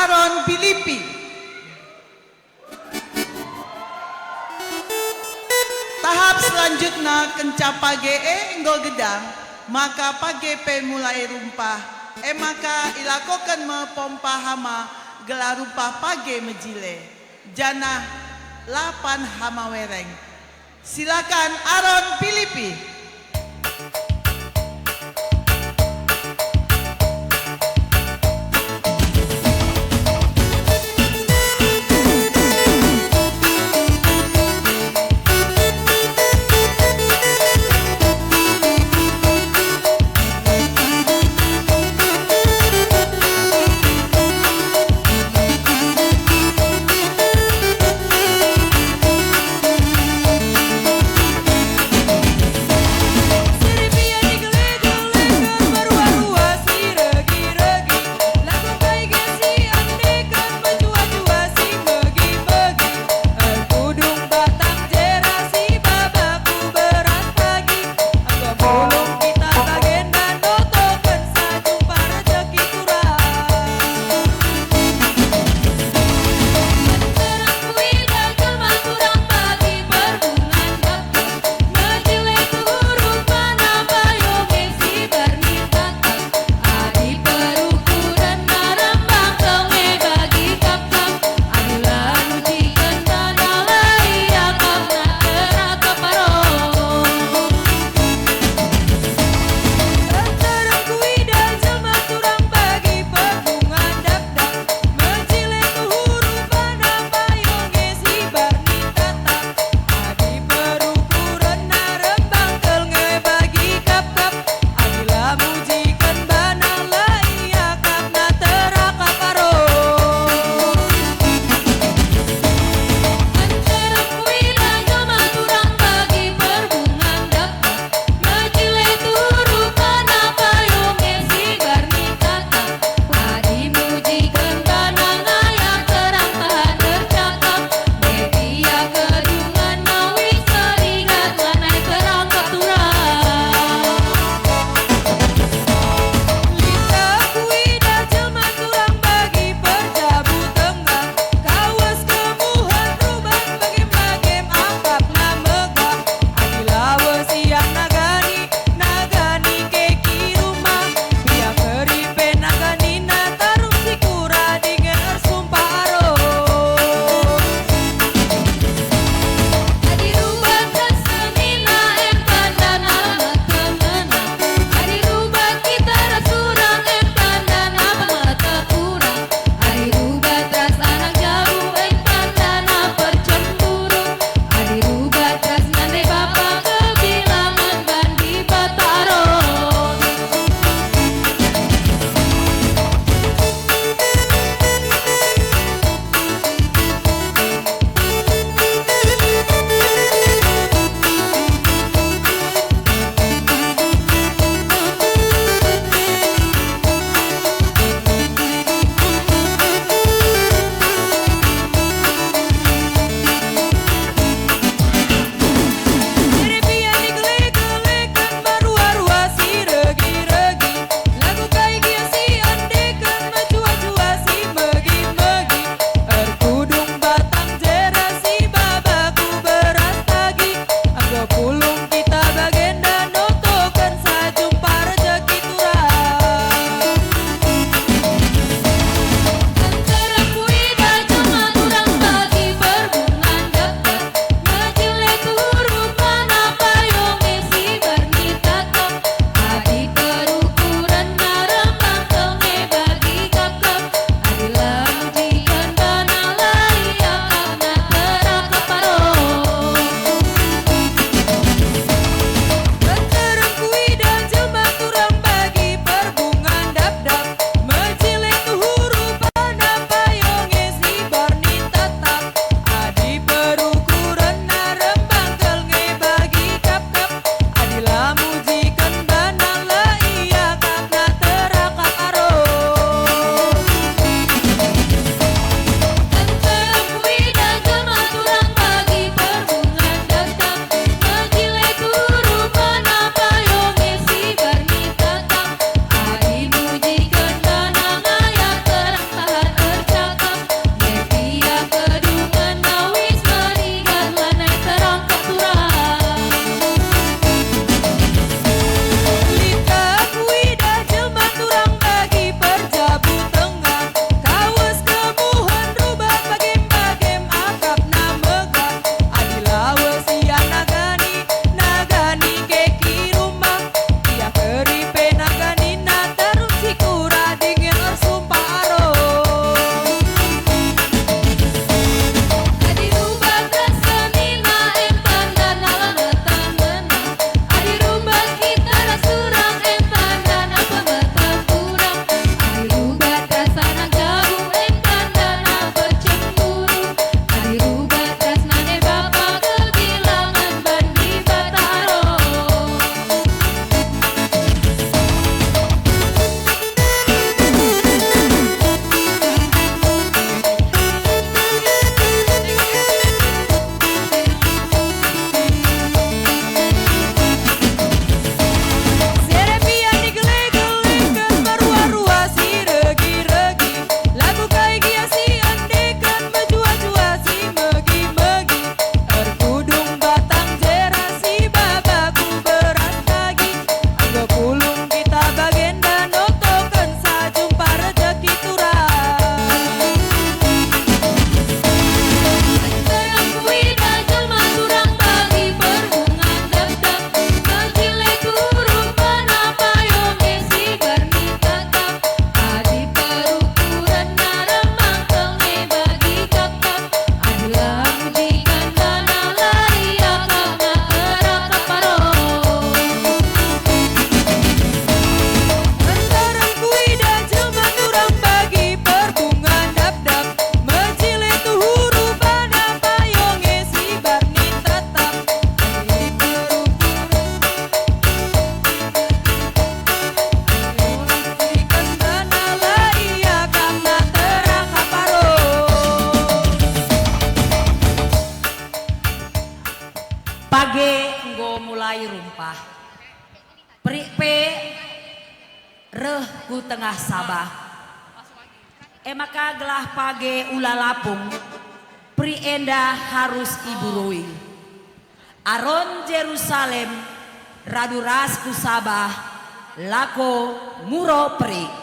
Aron Pilipi. Tahap selanjutna kenca page e enggo gedang, maka page pe mulai rumpah, e maka ilakoken me pompa hama gelah rumpah page mejile, janah la pan hama wereng. Silakan Aron Pilipi. Ai rumpah. Perik pe reh ku tengah Sabah. E maka gelah page ula lapung, perik enda harus iburui. Aron Jerusalem radu ras ku Sabah, lako nguro perik.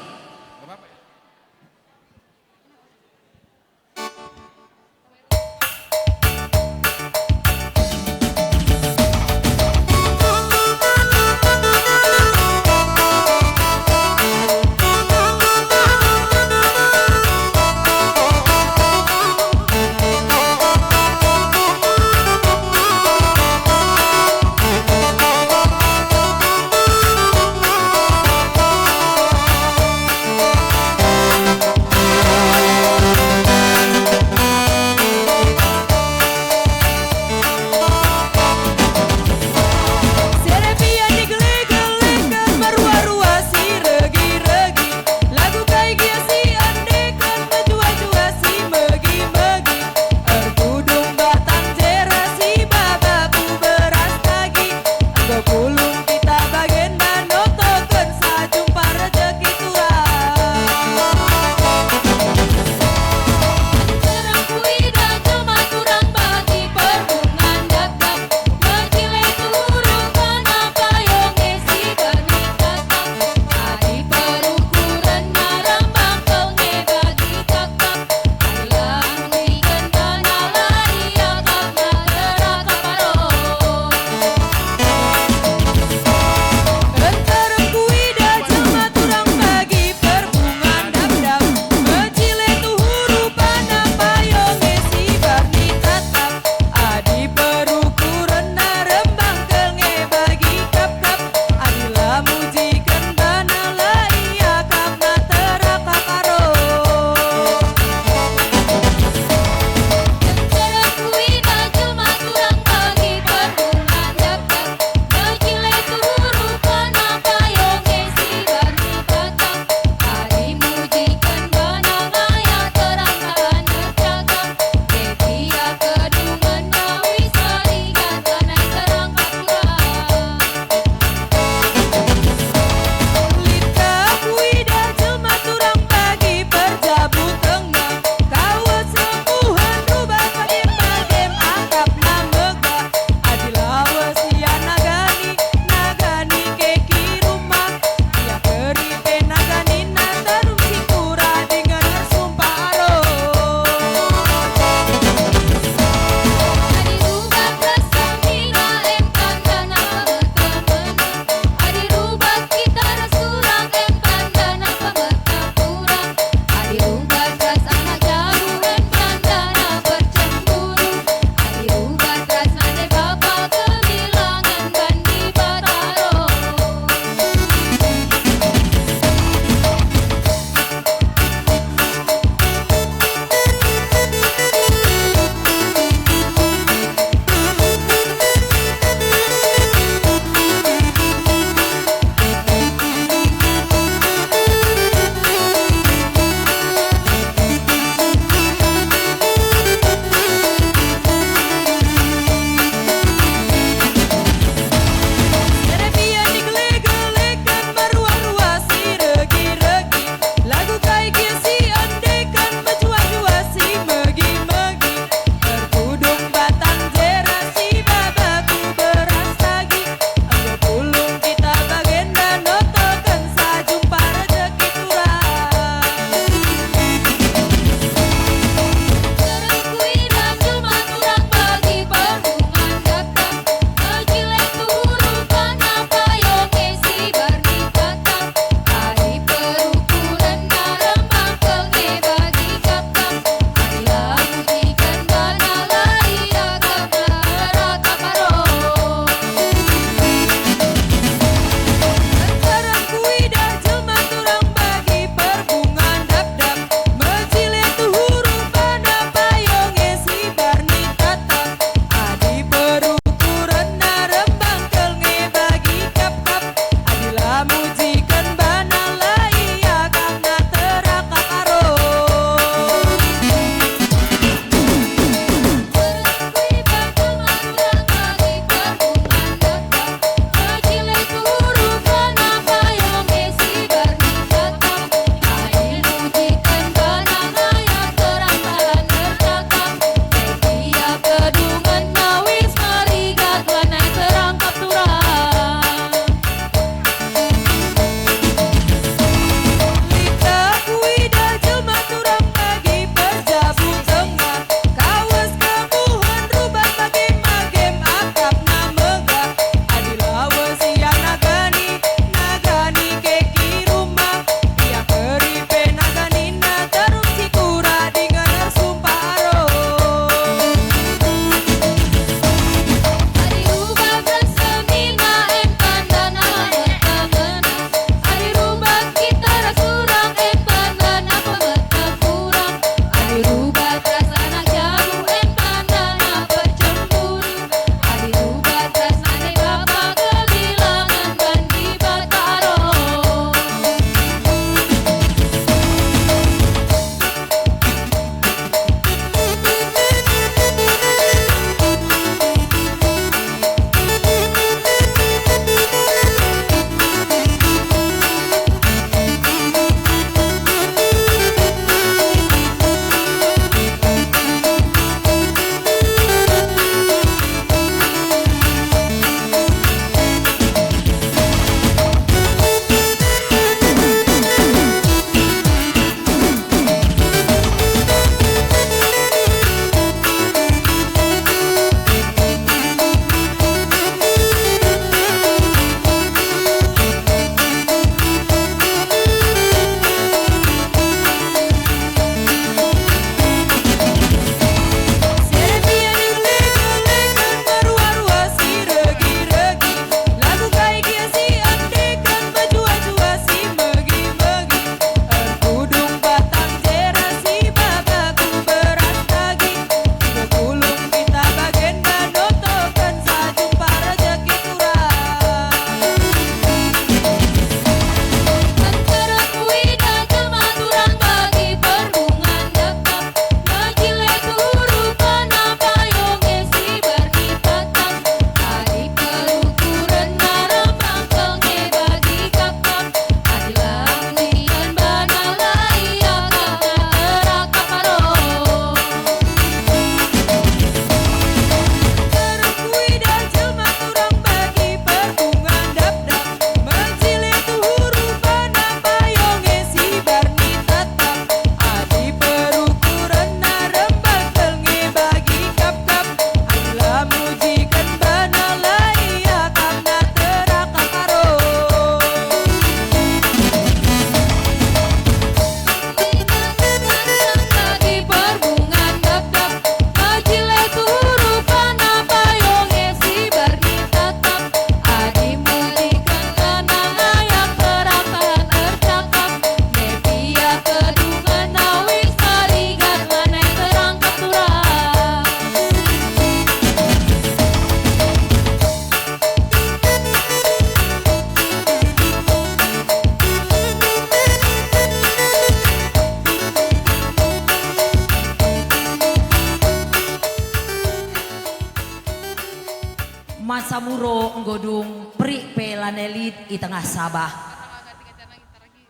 Samuro enggo dung, perik pe lanai lit i tengah Sabah.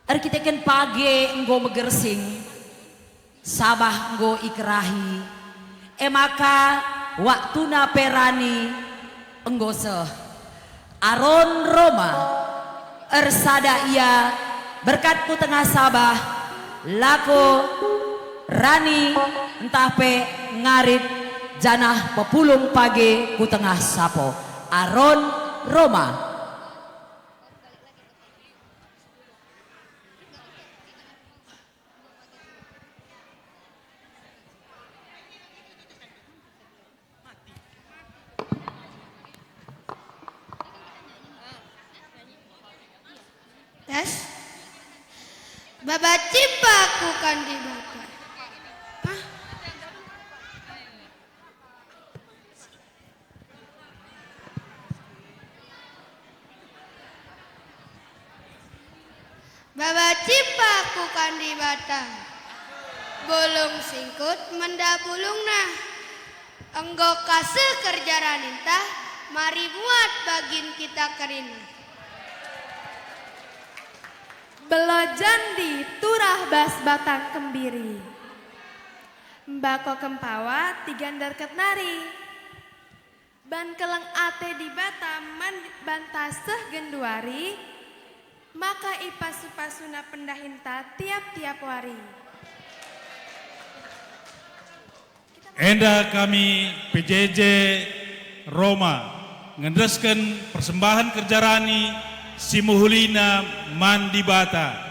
Erkiteken page enggo megersing, Sabah enggo ikerahi, e maka waktuna pe rani enggo seh. Aron Roma, ersada ia berkat ku tengah Sabah, lako rani ntah pe ngarit, janah pepulung page ku tengah Sapo. Aron Roma. Tes. Baba Cimpa ku kan Dibata. Hah? Baba Cimpa ku kan Dibata, bulung singkut menda bulungna. Enggo ka seh kerja raninta, mari muat bagin kita kerina. Belo jandi turah bas batang kembiri. Mbako kempawa tiga nderket nari. Ban keleng ate Dibata man banta seh genduari, maka ipasu-pasuna pendahinta tiap-tiap wari. Enda kami P J J Roma ngendesken persembahen kerja rani si mehulina man Dibata.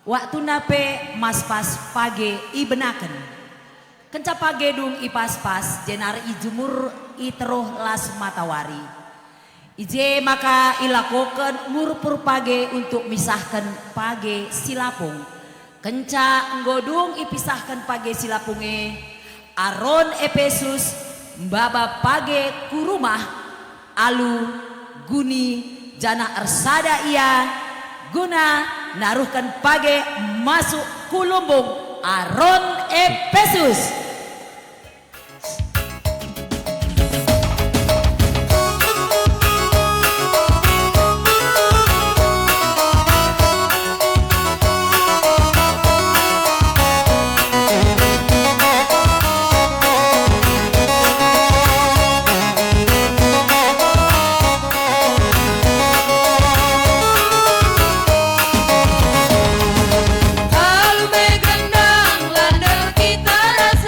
Waktuna pe maspas page ibenaken. Kenca page dung ipaspas, jenari ijemur i teruh las matawari. I je maka ilakoken murpur page untuk misahken page si lapung. Kenca enggo dung ipisahken page si lapung e, Aron Epesus maba page ku rumah alu guni, janah ersada ia guna naruhken page masuk ku lumbung Aron Epesus. Alu me gendang, landel kita ras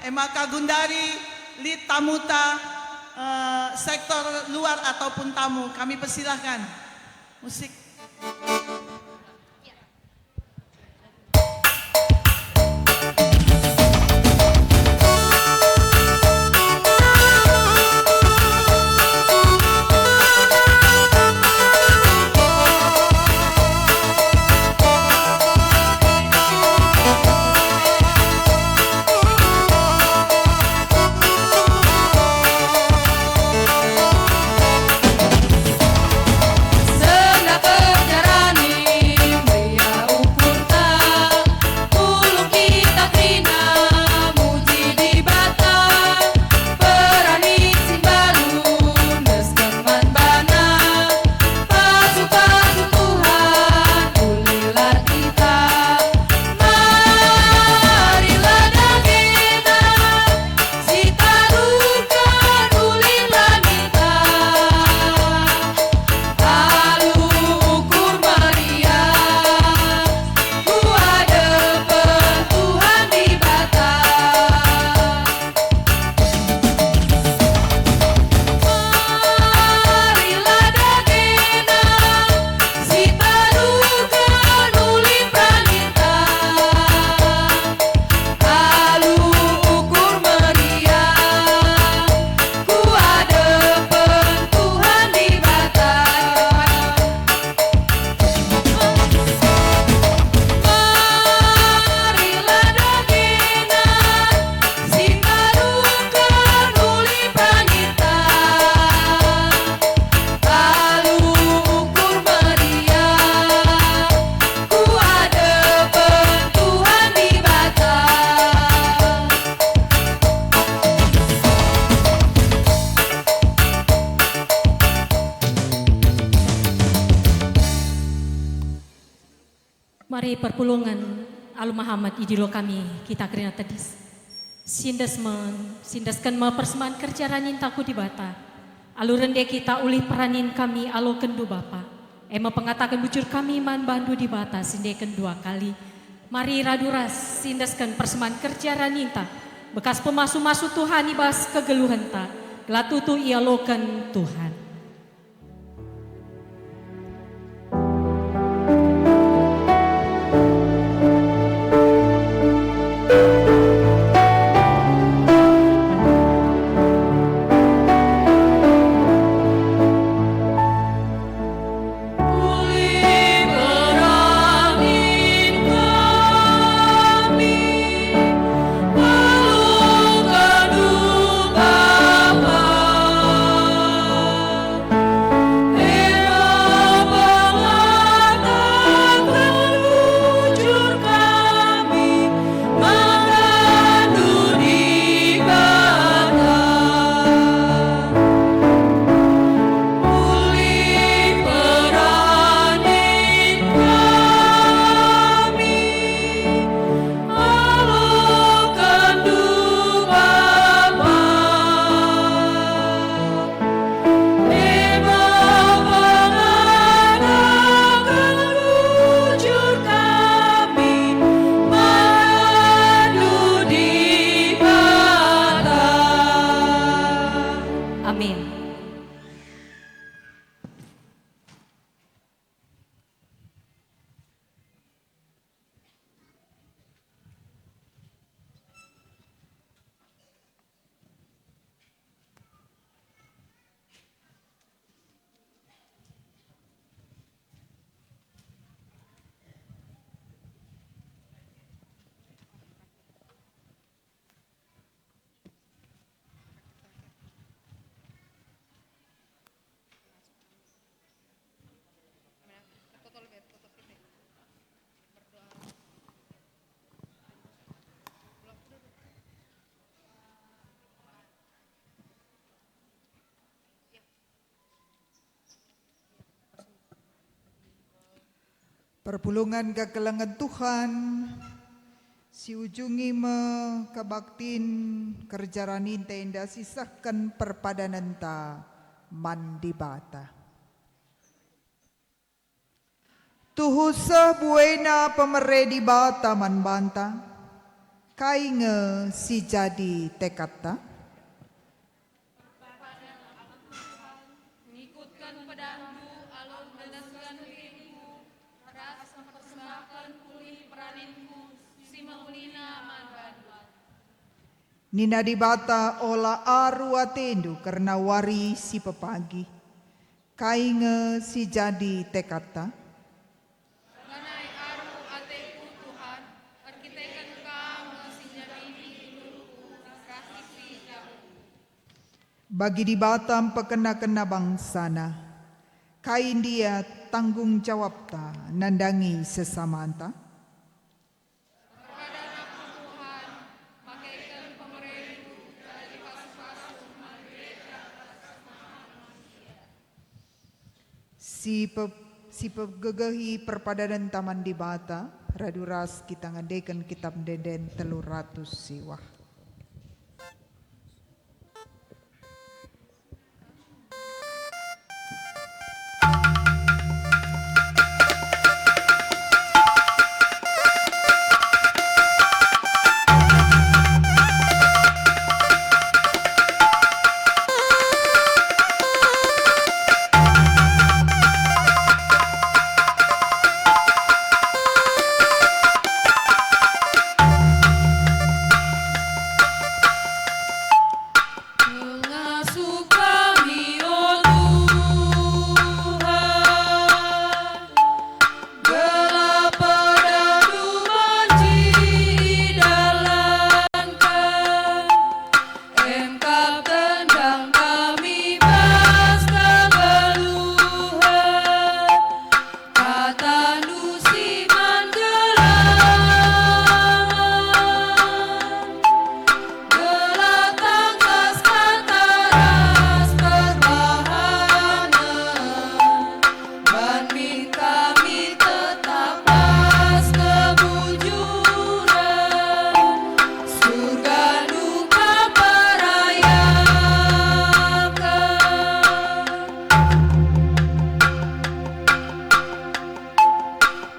E maka gundari lit tamuta, eh, sektor luar ataupun tamu, kami persilahkan. Musik. Pasu-pasu Tuhan, ulilah kita. Marilah dagena, sitaruhken ulilah kita. Alu ukur meriah, ku adepen Tuhan Dibata. Marilah dagena, sitaruhken uli praninta. Alu ukur meriah, ku adepen Tuhan Dibata. Marilah dagena, sitaruhken uli praninta. Alu ukur meriah, ku adepen Tuhan Dibata. Mari perpulungen alu mehamat idilo kami kita kerina tedis. Sindes me, sindesken me persembahen kerja raninta ku Dibata. Alu rende kita ulih peranin kami alokenndu Bapa. E me pengataken bujur kami man bandu Dibata sendeken dua kali. Mari radu ras sindesken persembahen kerja raninta, bekas pemasu-masu Tuhan i bas kegeluhenta, gelah tuhu ialoken Tuhan. Alokendu Bapa, e Bapa, ngataken bujur kami mandu Dibata. Amin. Perpulungen kekelengen Tuhan, siujungi me kebaktin kerja raninta enda sisehken perpadanenta man Dibata. Tuhu seh buena pemere Dibata man banta, Kai nge si jadi tekadta? Perpadan aku Tuhan, ngikutken pedahndu alu ngendesken diringku, ras mpersembahken pulih peraninku si mehulina man bandu. Nina Dibata, "Ola aru atendu kerna wari si pepagi." Kai nge si jadi tekadta? Lanai aru ateku, Tuhan, erkiteken Kam nge si njabini idurku ras isi jahungku. Bagi Dibata mpekenna-kenna bangsaNa, kai ndia tanggung jawabta nandangi sesamanta? Perpadan aku, Tuhan, makeken pemerendu jadi pasu-pasu man gereja ras jemaah manusia. Si pe-, si pegegehi perpadanenta man Dibata, radu ras kita ngendeken Kitap Ende-enden telu ratus siwah. Pengasup kami, o Tuhan, gelah pedahndu banci idalanken, emkap tendang kami bas kegeluhen. KataNdu si man gelah, gelah tangkas kata ras perbahanen, ban min kami tetap bas kebujuren, SurgaNdu Kam perayaken.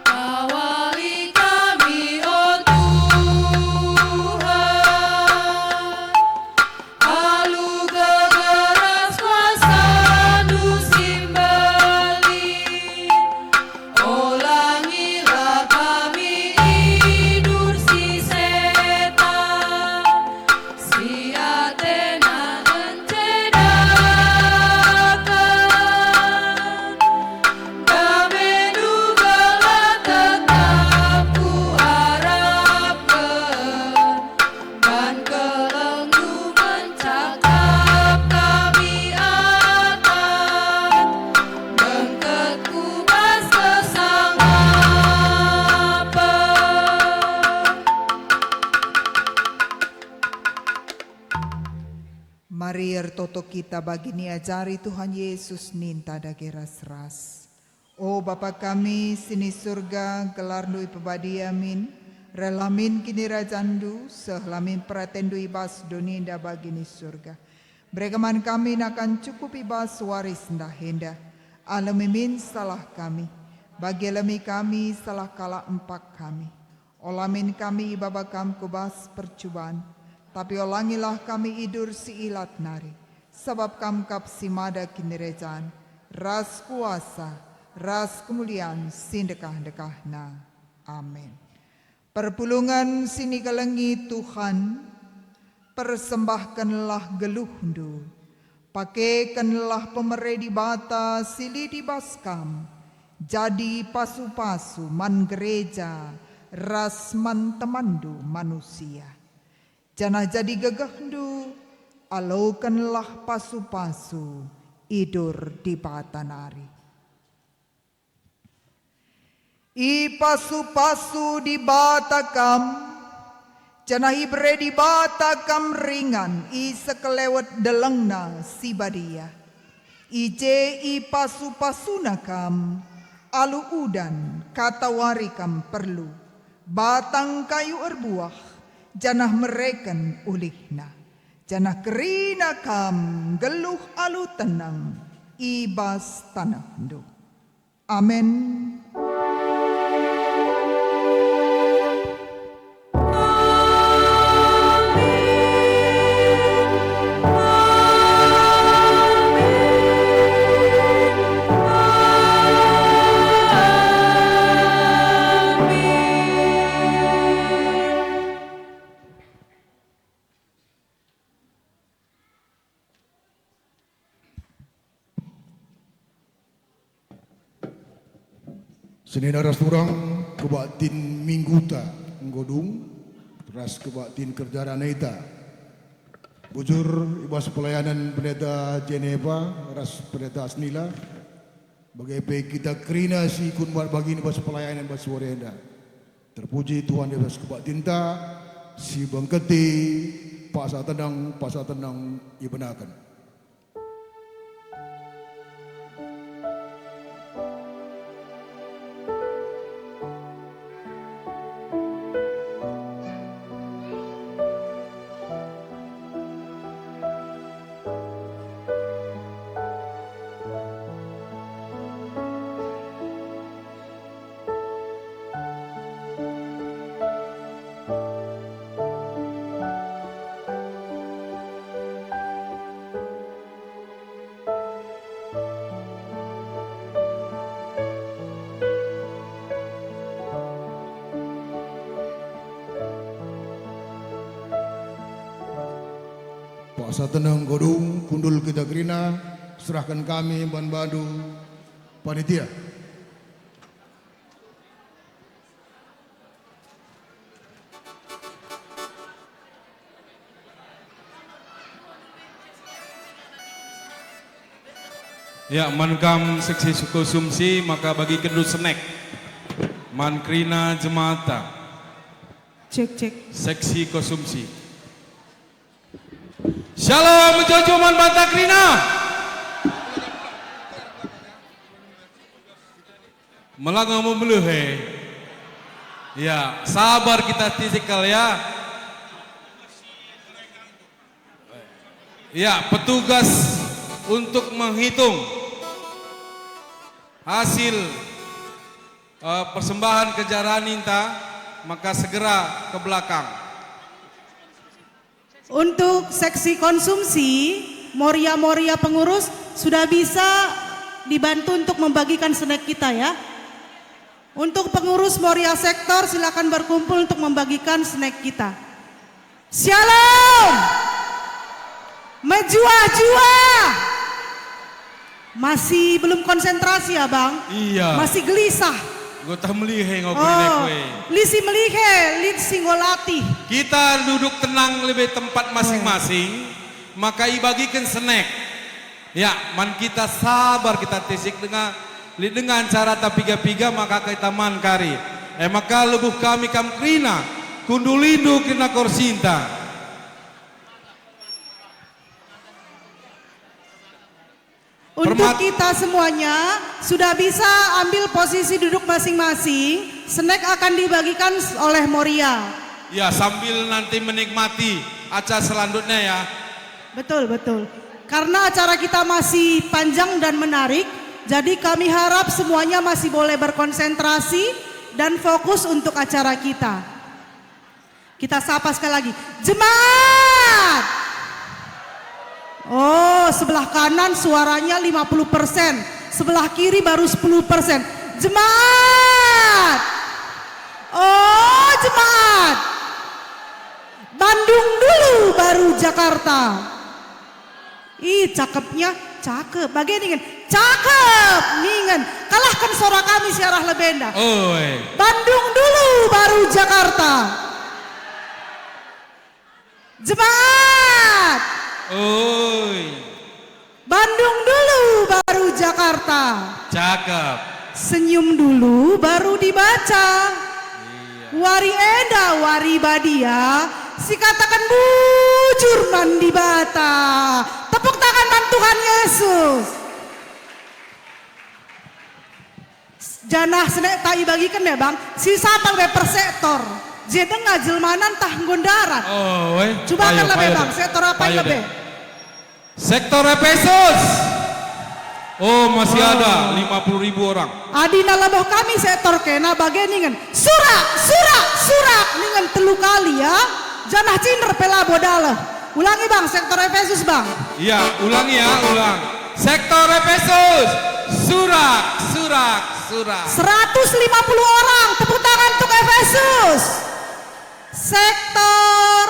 Awali kami, o Tuhan, alu gegeras kuasaNdu si mbelin. Olangilah kami idur si setan, si atena ngencedaken. DameNdu gelah tetap kuarapken, ban kelengNdu mencakap kami atat, bengket ku bas kesangapen. Mari ertoto kita bagi niajari Tuhan Yesus ninta dage ras-ras. O Bapa kami si ni Surga, gelarNdu ipebadia min, rehlah min kinirajanNdu, sehlah min peratenNdu i bas doni enda bagi ni Surga. Bereken man kami nakan cukup i bas wari sendah enda. Alemi min salah kami, bagi alemi kami salah kalak empak kami. Ola min kami ibaba Kam ku bas percuban, tapi olangilah kami idur si ilat nari, sabap Kam kap si mada kinirajan, ras kuasa, ras kemulian si ndekah-ndekahna. Amin. Perpulungen si nikelengi Tuhan, persembahkenlah geluhndu, pakekenlah pemere Dibata si lit i bas kam, jadi pasu-pasu man gereja ras man temanndu manusia. Janah jadi gegehndu, alokenlah pasu-pasu idur Dibata nari. Ipasu-pasu Dibata kam, janah ibere Dibata kam ringan i sekelewet delengNa si badia. I je ipasu-pasuNa kam, alu udan katawari kam perlu, batang kayu erbuah, janah mereken ulihna, janah kerina kam nggeluh alu teneng i bas tanehndu. Amen. Senina ras turang kebaktin mingguta enggo dung, ras kebaktin kerja ranita. Bujur i bas pelayanan Pendeta Jeneva ras Pendeta Asnila, bage pe kita kerina si ikut mbat bagin i bas pelayanan bas wari enda. Terpuji Tuhan i bas kebaktinta, si bengketi paksa tenang, paksa tenang ibenaken. Paksa tenang enggo dung, kundul kita kerina, serahken kami man bandu panitia. Ya, man kam seksi konsumsi, maka bagikenndu senek man kerina jemata. Cek, cek. Seksi konsumsi. Shalom, jojo man banta kerina. Melanga memeluh, eh. Ya, sabar kita tisikal, ya. Ya, petugas untuk menghitung hasil, eh, persembahan kerja raninta, maka segera ke belakang. Untuk seksi konsumsi, Moria-Moria pengurus sudah bisa dibantu untuk membagikan snack kita, ya. Untuk pengurus Moria sektor, silakan berkumpul untuk membagikan snack kita. Shalom! Mejuah-juah! Masih belum konsentrasi, Abang? Iya. Masih gelisah? Gotah melihe enggo. Oh, lit si melihe, lit si enggo latih. Kita duduk tenang lebe tempat masing-masing, maka ibagiken snack. Ya, man kita sabar kita tisik denga, lit denga acarata piga-piga maka kita man kari. E maka lebuh kami kam kerina, kundulindu kerina korsinta. Untuk kita semuanya sudah bisa ambil posisi duduk masing-masing, snack akan dibagikan s-, oleh Moria. Ya, sambil nanti menikmati acara selanjutnya, ya. Betul, betul. Karena acara kita masih panjang dan menarik, jadi kami harap semuanya masih boleh berkonsentrasi dan fokus untuk acara kita. Kita sapa sekali lagi. Jemaat! Oh, sebelah kanan suaranya lima puluh persen, sebelah kiri baru sepuluh persen. Jemaat! Oh, jemaat! Bandung dulu, baru Jakarta. Ih, cakepnya, cakep. Bage ningen, cakep ningen. Kalahken sora kami si arah lebenda. Oi. Bandung dulu, baru Jakarta. Jemaat. Oi. Bandung dulu, baru Jakarta. Cakep. Senyum dulu, baru dibaca. Iya. Wari enda wari badia, sikataken bujur man Dibata. Tepuk tangan man Tuhan Yesus. Janah senekta ibagiken me, Bang, si sapal be per sektor. Je denga jelmana ntah enggo ndarat. Oh, weh. Cubakenlah be, Bang, sektor apa deh? Sektor Efesus. Oh, masih ada lima puluh ribu orang. Adina leboh kami sektor kena bage ningen, "Surak, surak, surak," ningen telu kali, ya. Janah cinder pe labo dalan. Ulangi, Bang, sektor Efesus, Bang. Iya, ulangi ya, ulang. Sektor Efesus. Surak, surak, surak. Seratus lima puluh orang, tepuk tangan untuk Efesus. Sektor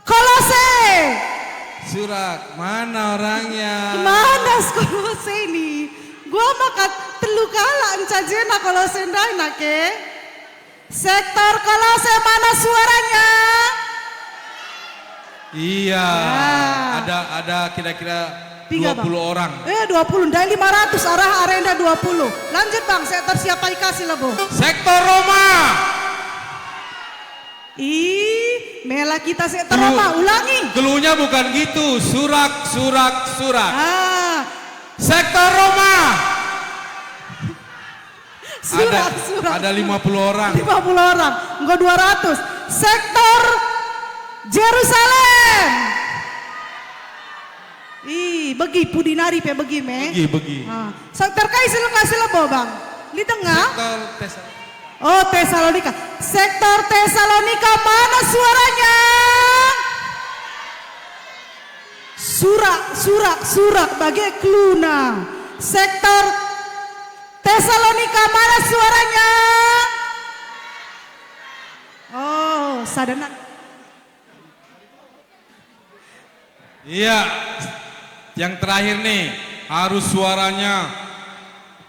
Kolose. Surak, mana orangnya? Mana Kolose ini? Gua maka Lu kalak encajena Kolose ndai nake. Sektor Kolose, mana suaranya? Iya, ah, ada, ada kira-kira tiga, dua puluh Bang. Orang. Eh, dua puluh, ndai lima ratus, arah arenda dua puluh. Lanjut, Bang, sektor siapa ikasi lebo? Sektor Roma. Ih, mela kita sektor Roma, ulangi. Cluenya bukan gitu, surak, surak, surak. Ah. Sektor Roma. Surak, ada, surak. Ada lima puluh orang. Lima puluh orang, enggo dua ratus. Sektor Jerusalem. Ih, begi, pudi nari pe begi me. Begi, begi. Ah, sektor kai si lengkasi lebo, Bang? Di tengah? Sektor Tesalonika. Oh, Tesalonika. Sektor Tesalonika, mana suaranya? Surak, surak, surak, bage cluena. Sektor Tesalonika, mana suaranya? Oh, sada nak. Iya, yang terakhir nih, harus suaranya,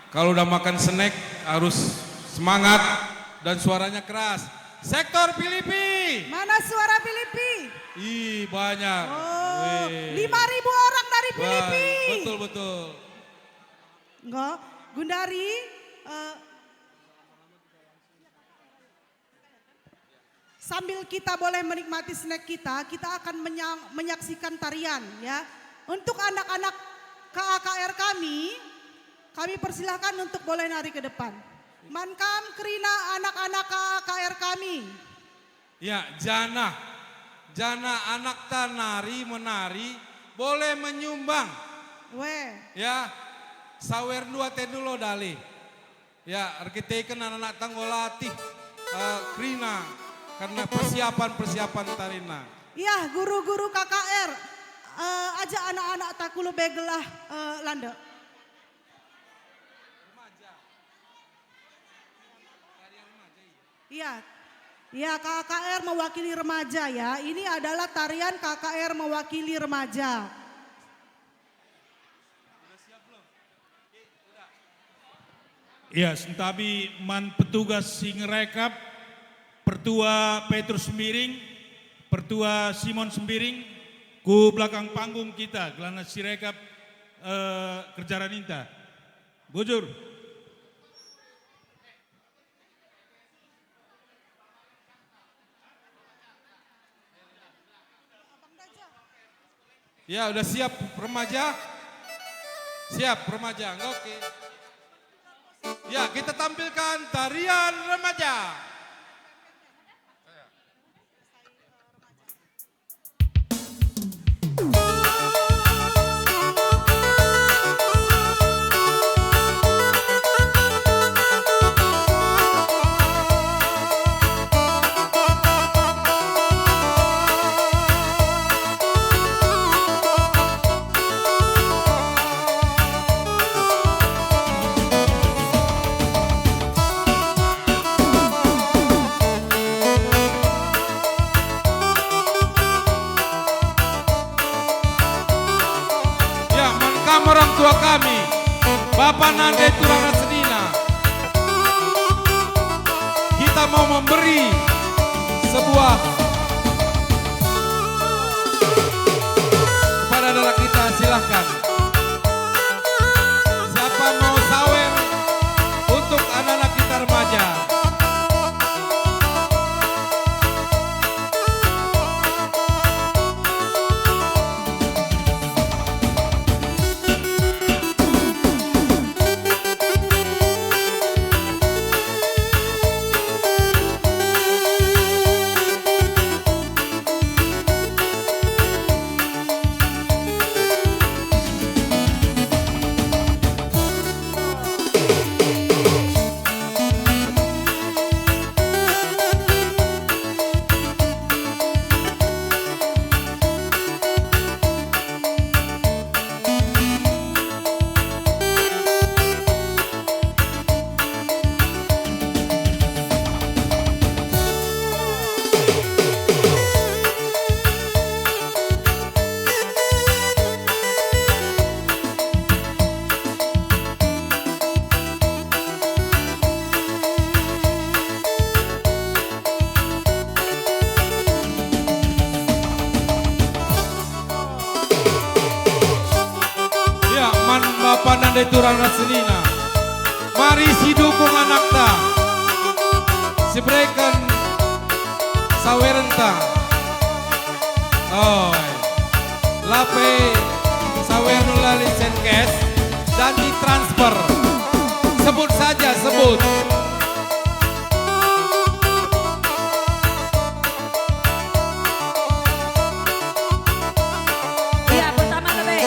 kalau udah makan snack, harus semangat dan suaranya keras. Sektor Filipi. Mana suara Filipi? Ih, banyak. Oh, weh. Lima ribu orang dari Filipi. Betul, betul. Enggak, Gundari, eh, sambil kita boleh menikmati snack kita, kita akan menya-, menyaksikan tarian, ya. Untuk anak-anak K A K R kami, kami persilahkan untuk boleh nari ke depan. Man kam kerina anak-anak K A K R kami. Ya, janah, janah anakta nari menari boleh menyumbang. Weh. Ya, sawer dua tenu lo dali. Ya, erkiteken anak-anak tanggo latih, eh, kerina karena persiapan-persiapan tarina. Iya, guru-guru K K R, eh, ajak anak-anak taku lebe gelah, eh, lande. Iya. Iya, K K R mewakili remaja ya. Ini adalah tarian K K R mewakili remaja. Ya, sentabi man petugas si ngerekap, Pertua Petrus Sembiring, Pertua Simon Sembiring, ku belakang panggung kita, gelana si rekap, eh, kerja raninta. Bujur. Ya, udah siap remaja? Siap remaja, oke. Ya, kita tampilkan tarian remaja. Ya, man kam orang tua kami, bapa nande turang ras senina, kita mau memberi sebuah kepada anak kita, silahkan. Siapa mau sawer untuk anak-anak kita remaja? Nande turang ras senina. Mari sidukung anakta. Sibereken sawerenta. Oi. Lape sawer nula lisen cash dan ditransfer. Sebut saja, sebut. Iya, pertama lebe.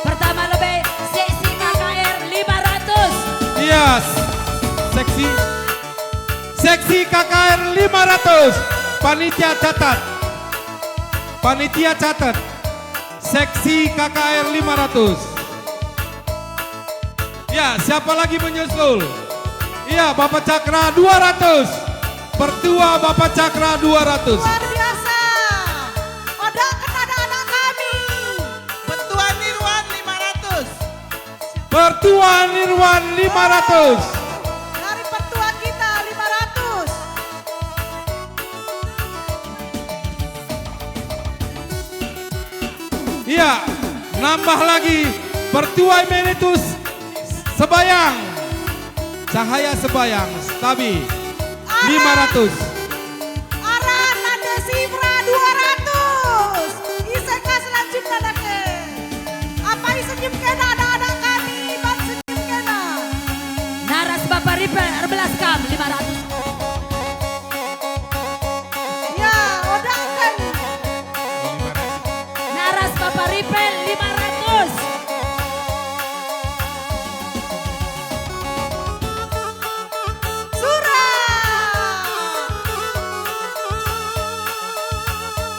Pertama lebe, seksi K K R lima ratus. Yes. Seksi, seksi K K R lima ratus. Panitia catat. Panitia catat. Seksi K K R lima ratus. Ya, siapa lagi menyusul? Ya, Bapak Cakra dua ratus. Pertua Bapak Cakra dua ratus. Luar biasa. Odaken anak-anak kami. Pertua Nirwan lima ratus. Pertua Nirwan lima ratus. Dari pertua kita lima ratus. Iya, nambah lagi Pertua Emeritus Sebayang, Cahaya Sebayang, Stabi, lima ratus. Arah nande Sifra dua ratus. Ise ka selanjutna nande? Apai senyum kena anak-anak kami, ban senyum kena. Naras Bapa Ripel erbelas kam, lima ratus. Ya, odaken. Naras Bapa Ripel, lima ratus. Sura.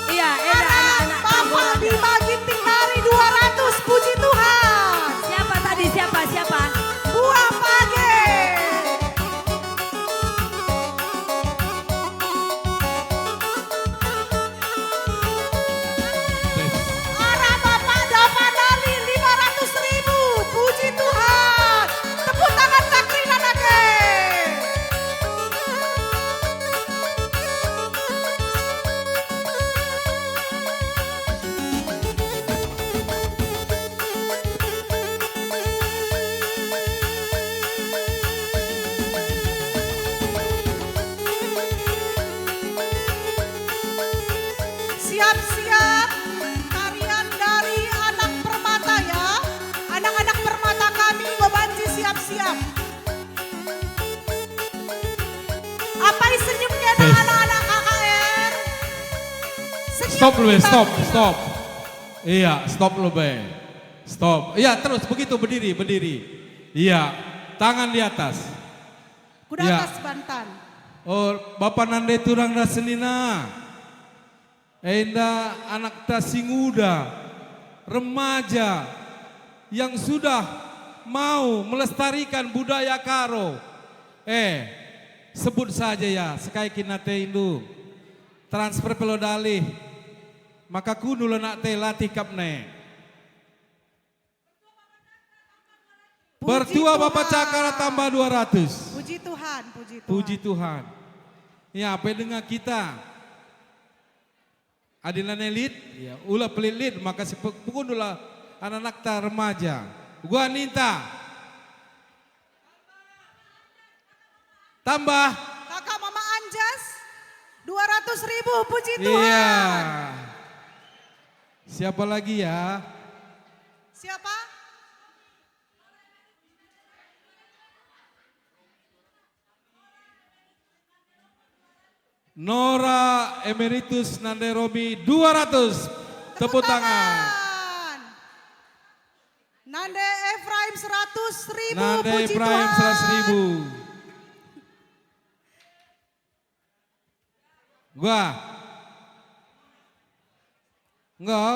Iya, enda anak-anak. Bapak Bima Ginting Nari dua ratus, puji Tuhan. Siapa tadi? Siapa? Siapa? Buah Page. Arah Bapak Dapanali lima ratus ribu. Puji Tuhan. Tepuk tangan takrinan age. Siap-siap tarian dari Anak Permata, ya. Anak-anak Permata kami, enggo banci siap-siap. Apai senyum kena anak-anak K K R? Senyum. Stop dulu, stop, stop. Iya, stop dulu be. Stop. Iya, terus begitu, berdiri, berdiri. Iya, tangan di atas. Kuda atas bantal. Oh, Bapa nande turang ras senina. Enda anakta si nguda, remaja, yang sudah mau melestarikan budaya Karo. Eh, sebut saja ya, sekai kin atendu. Transfer pe la dalih. Maka kundul anakta latih kap ne. Puji Tuhan. Pertua Bapak Cakra tambah dua ratus. Puji Tuhan, puji Tuhan. Puji Tuhan. Ya, pe denga kita. Adi lanai lit, ya, ula pelit-lit, maka si pe-, pekundullah anak-anakta remaja. Gua ninta. Tambah. Kakak Mama Anjas, dua ratus ribu, puji Tuhan. Iya. Siapa lagi ya? Siapa? Nora Emeritus Nande Romi dua ratus. Tepuk tangan. Nande Efraim seratus ribu, puji Tuhan. Nande Efraim seratus ribu. Gua. Enggo.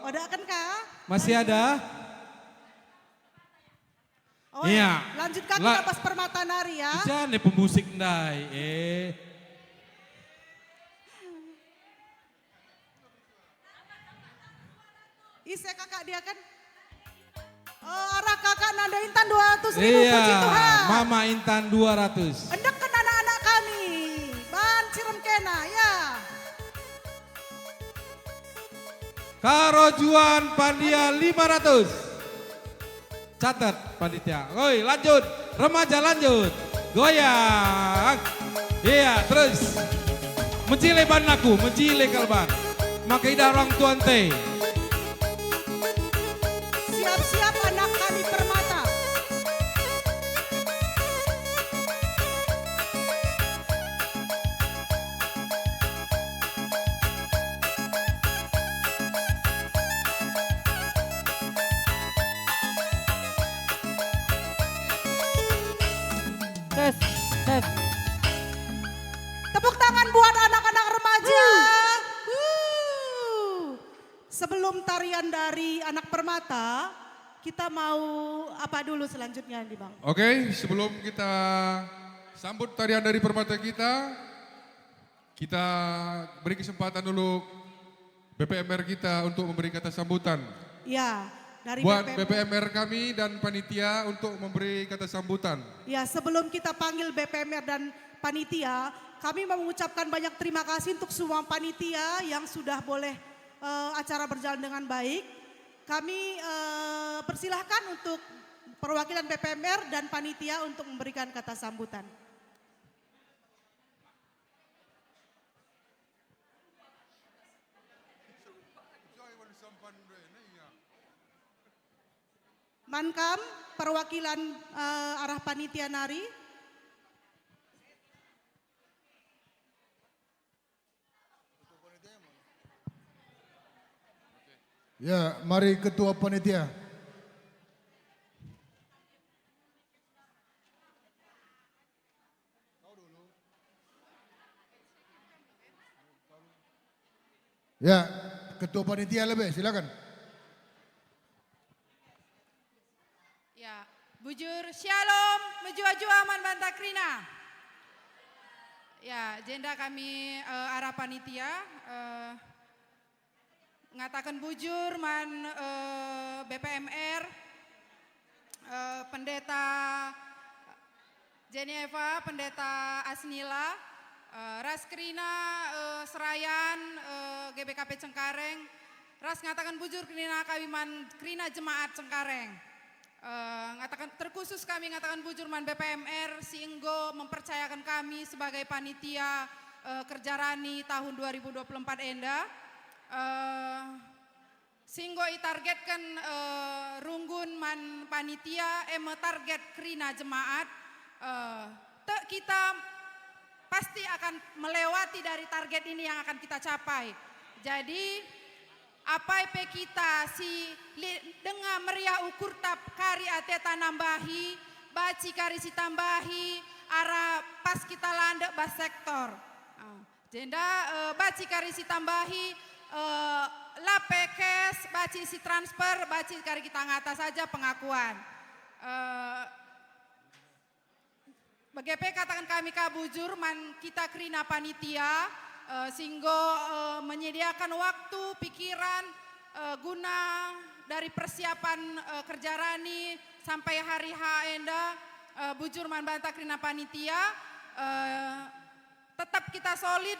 Odaken ka? Masih ada? Oh, iya. Lanjut ka kita pas Permata nari ya. Ija ne pemusik ndai, eh. Ise kakak dia kan? Oh, arah kakak Nanda Intan dua ratus ribu, puji Tuhan. Mama Intan dua ratus. Endeken anak-anak kami. Ban cirem kena, ya. Karo Juan Pandia lima ratus. Catat panitia. Oi, lanjut. Remaja lanjut. Goyang. Iya, terus. Mejile ban aku, mejile kal ban. Maka idah orang tuan te. Siap-siap anak kami Permata. Tes, tes. Tepuk tangan buat anak-anak remaja. Wuh. Wuh. Sebelum tarian dari anak Permata, kita mau apa dulu selanjutnya nih, Bang? Oke, sebelum kita sambut tarian dari Permata kita, kita beri kesempatan dulu B P M R kita untuk memberi kata sambutan. Ya, dari Buat B P M R. B P M R kami dan panitia untuk memberi kata sambutan. Ya, sebelum kita panggil B P M R dan panitia, kami mau mengucapkan banyak terima kasih untuk semua panitia yang sudah boleh, eh, acara berjalan dengan baik. Kami, eh, persilahkan untuk perwakilan B P M R dan panitia untuk memberikan kata sambutan. Man kam perwakilan, eh, arah panitia nari. Ya, mari ketua panitia. Ya, ketua panitia lebe, silakan. Ya, bujur, syalom, mejuah-juah man banta kerina. Ya, jenda kami, eh, arah panitia, eh, ngataken bujur man, eh, B P M R, eh, Pendeta Jennifer, Pendeta Asnila, eh, ras kerina, eh, serayan, eh, G B K P Cengkareng, ras ngataken bujur kerina kami man kerina jemaat Cengkareng. Eh, ngataken, terkhusus kami ngataken bujur man B P M R si enggo mempercayaken kami sebagai panitia, eh, kerja rani tahun dua ribu dua puluh empat enda. Eh, si enggo itargetken, eh, runggun man panitia, e me target kerina jemaat. Eh, tek kita pasti akan melewati dari target ini yang akan kita capai. Jadi, apai pe kita si lit denga meriah ukurta kari ateta nambahi, banci kari si tambahi, arah pas kita landek bas sektor. Ah, jenda, eh, banci kari si tambahi, eh, la pe cash, banci si transfer, banci kari kita ngata saja pengakuan. Eh, Bage pe kataken kami ka bujur man kita kerina panitia, eh, si enggo, eh, menyediakan waktu, pikiran, eh, guna dari persiapan, eh, kerja rani sampai hari H enda, eh, bujur man banta kerina panitia, eh, tetap kita solid,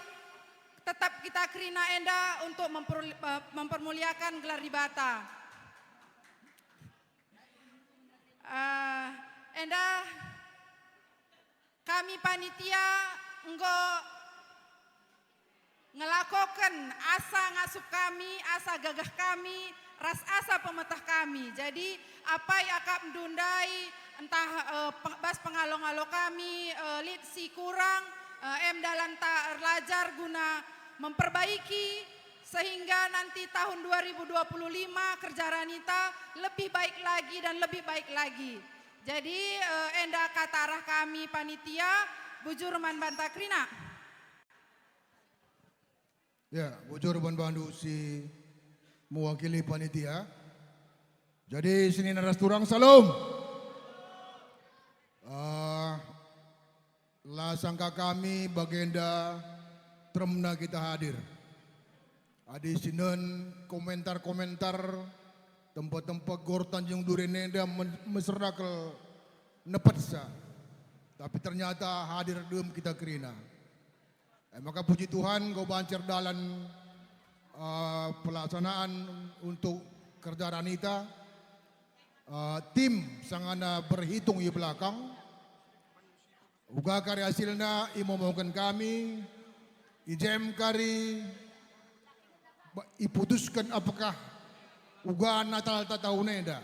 tetap kita kerina enda untuk memperul-, eh, mempermuliakan gelar Dibata. Eh, enda kami panitia enggo ngelakoken asa ngasup kami, asa gagah kami, ras asa pemeteh kami. Jadi, apai akapndu ndai, ntah, eh, pe-, bas pengalo-ngalo kami, eh, lit si kurang, eh, em dalanta erlajar guna memperbaiki sehingga nanti tahun dua ribu dua puluh lima kerja ranita lebih baik lagi dan lebih baik lagi. Jadi, eh, enda kata arah kami panitia, bujur man banta kerina. Ya, bujur man bandu si mewakili panitia. Jadi, senina ras turang, salam. Eh, La sangka kami bagenda teremna kita hadir. Adi sinen komentar-komentar tempa-tempa Gor Tanjung Duren enda men-, mesera kal nepetsa. Tapi ternyata hadir dem kita kerina. E maka puji Tuhan, enggo banci erdalan, eh, pelaksanaan untuk kerja ranita, eh, tim sangana berhitung i belakang. Uga kari hasilna imomoken kami, i jem kari ba-, iputusken apakah uga Natal ta tahun enda.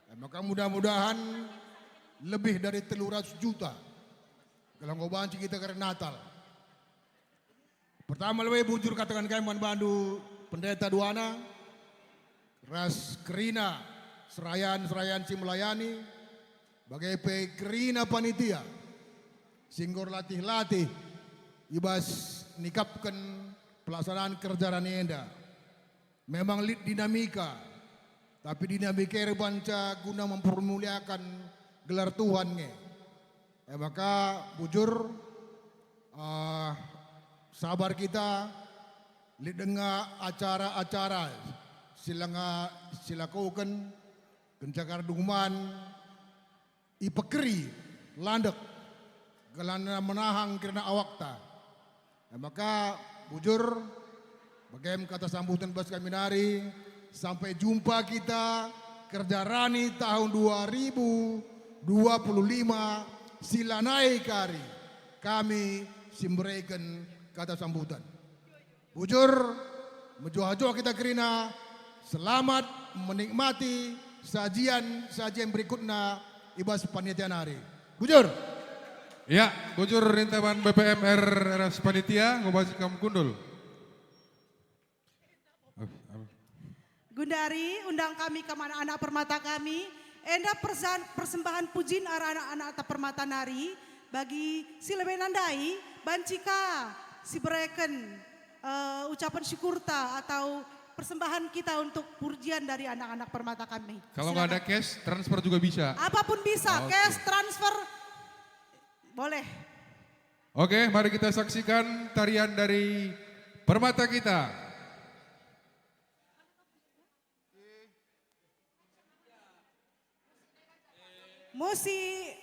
E maka mudah-mudahan lebih dari telu ratus juta gelah enggo banci kita kari Natal. Pertama lebe bujur kataken kai man bandu pendeta duana, ras kerina serayan-serayan si melayani, bage pe kerina panitia si enggo erlatih-latih i bas nikapken pelaksanaan kerja rani enda. Memang lit dinamika, tapi dinamika e erbanca guna mempermuliakan gelar Tuhan nge. E maka, bujur, ah, sabar kita, lit denga acara-acara si langa silakoken, kenca kardung man, ipekeri, landek, gelah menahan kerina awakta. E maka, bujur, bagem kata sambutan bas kami nari, sampai jumpa kita kerja rani tahun dua ribu dua puluh lima si lanai kari kami si mbereken kata sambutan. Bujur, mejuah-juah kita kerina, selamat menikmati sajian-sajian berikutna i bas panitia nari. Bujur. Ya, bujur ninta man B P M R ras panitia, ngubasi kam kundul. Gundari, undang kami ke anak-anak permata kami, enda persan-, persembahan pujin arah anak-anak permata nari, bagi si lebe nandai, banci ka si bereken, eh, ucapan syukurta atau persembahan kita untuk pujian dari anak-anak permata kami. Kalau nggak ada Silakan. Cash, transfer juga bisa. Apapun bisa, Oke. Cash, transfer, boleh. Oke, mari kita saksikan tarian dari permata kita. Musi.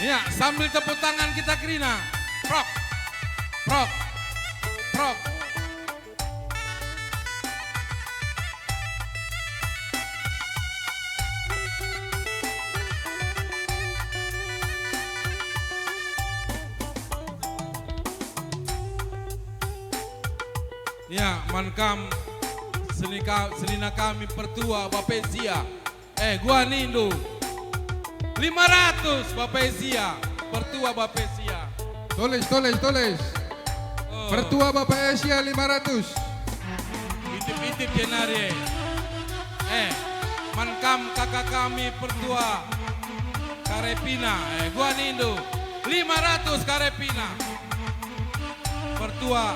Ya, sambil tepuk tangan kita kerina. Prok, prok, prok. Ya, man kam senika-, senina kami pertua Bapesia. Eh, gua nindu. Lima ratus Bapesia, pertua Bapesia. Tulis, tulis, tulis. Oh. Pertua Bapesia lima ratus. Itip-itip jenari, eh. Eh, man kam kaka kami pertua Karepina, eh, gua nindu. Lima ratus Karepina. Pertua.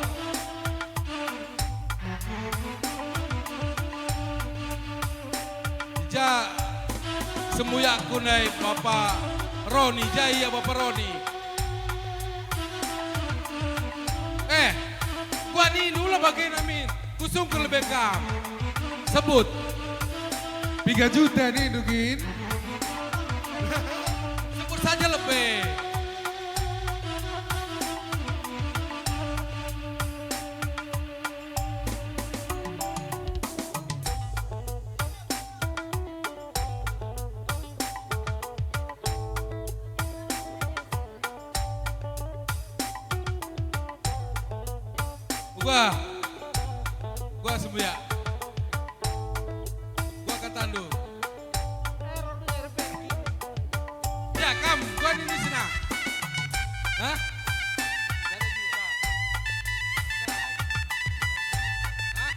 Ja, semuyakku ndai Bapa Roni, ja ia Bapa Roni. Eh, gua nindu la bagena min, kusungkun lebe kam. Sebut. Piga juta nindu kin? Sebut saja lebe. Bah. Gua sembuyak. Gua katandu. Ya, kam, gua nini senang. Hah? Hah?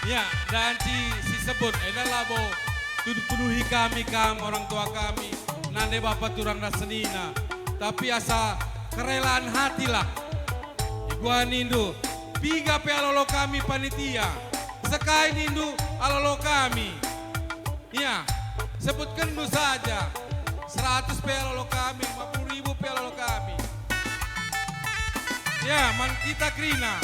Ya, dan si, si sebut, enda labo tuduh-tuduhi kami kam, orang tua kami, nande bapa turang ras senina. Tapi asa kerelaan hatilah. Ikuah nindu, piga pe alolo kami panitia, sekai nindu alolo kami. Ya, sebutkenndu saja. Seratus pe alolo kami, lima puluh ribu pe alolo kami. Ya, man kita kerina.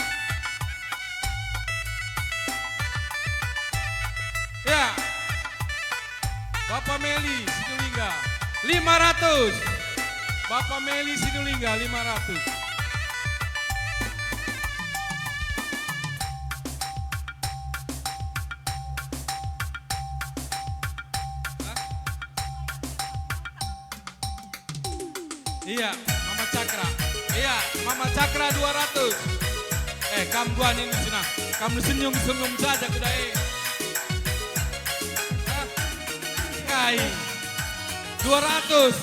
Ya. Bapa Meli Sinulinga, lima ratus. Bapa Meli Sinulinga, lima ratus. Iya, Mama Cakra. Iya, Mama Cakra dua ratus. Eh, kam gua nin senang. Kam senyum-senyum saja kuda, eh. Hah? Kai. Dua ratus.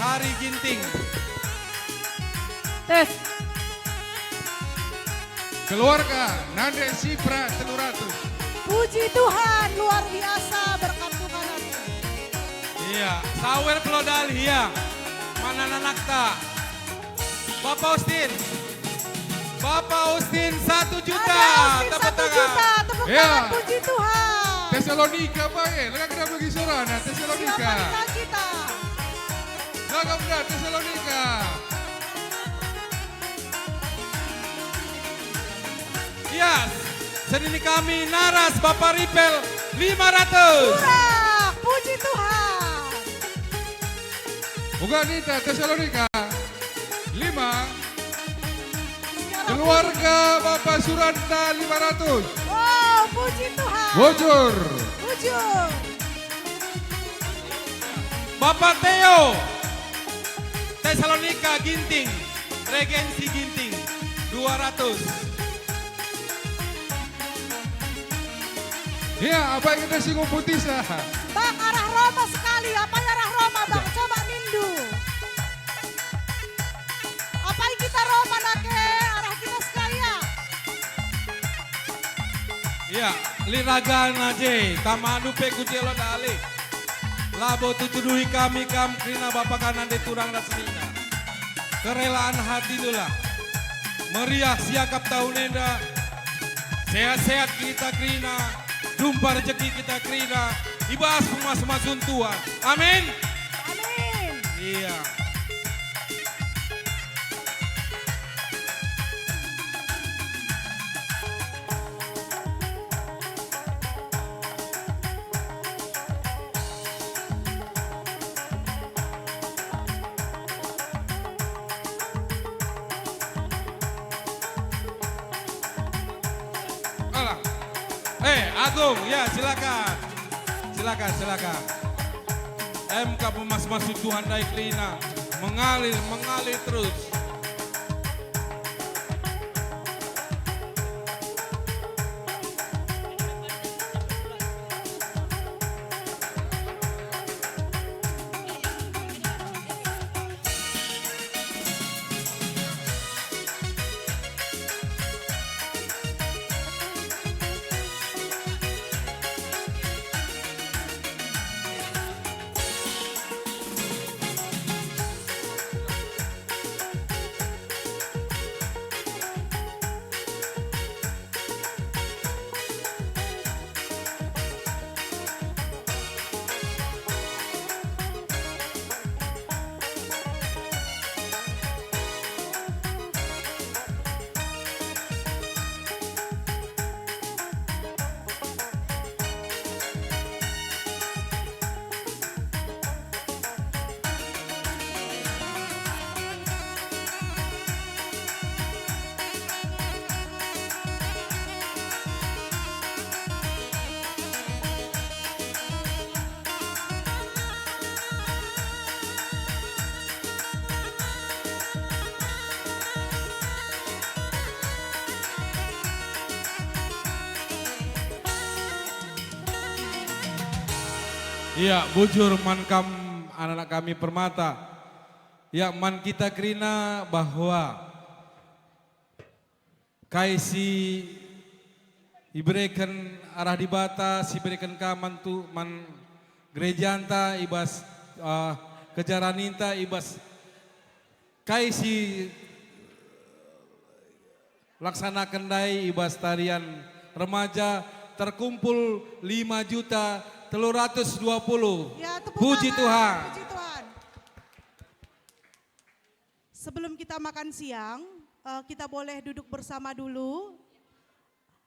Hari Ginting. Tes. Keluarga Nande Sipra telu ratus. Puji Tuhan, luar biasa berkat Tuhan. Iya, sawer pelodal, iya. Mana anakta? Bapak Ustin. Bapak Ustin satu juta. Ada Ustin satu juta. Tepuk tangan. Iya. Puji Tuhan. Tesalonika, Pak, eh, lengkap bagi sorana, Tesalonika. Siapa kita? Lengkap dah, Tesalonika. Yes, senini kami naras Bapak Ripel lima ratus. Hurra, puji Tuhan. Uga nita Tesalonika lima. Keluarga Bapak Suranta lima ratus. Wow, puji Tuhan. Bujur. Bujur. Bapak Teo, Tesalonika Ginting, Regensi Ginting, dua ratus. Ya, apa kita singgung putih sah? Bang, arah Roma sekali, apa arah Roma, Bang? Ya. Coba nindu. Apai kita Roma nake arah kita sekaya? Iya, lit ragana je, tamandu pe ku jelo dali. Labo tutuduhi kami kam kerina bapa kanan de turang ras senina. Kerelaan hatindulah. Meriah siakap tahun enda. Sehat-sehat kita kerina. Dumpa rejeki kita kerina. Ibas pemas-masun Tuhan. Amin. Amin. Iya. Alah. Eh, Agung, ya, silakan. Silakan, silakan. Em ka pemas-masun Tuhan ndai kerina. Mengalir, mengalir terus. Ia, bujur man kam anak-anak kami permata. Ia, man kita kerina bahwa kai si ibereken arah Dibata, si ibereken ka man tu, man gerejanta i bas, eh, kerja raninta, i bas kai si laksanaken ndai i bas tarian remaja terkumpul lima juta telu ratus dua puluh. Ya, tepuk Puji tangan, Tuhan. Puji Tuhan. Sebelum kita makan siang, eh, kita boleh duduk bersama dulu.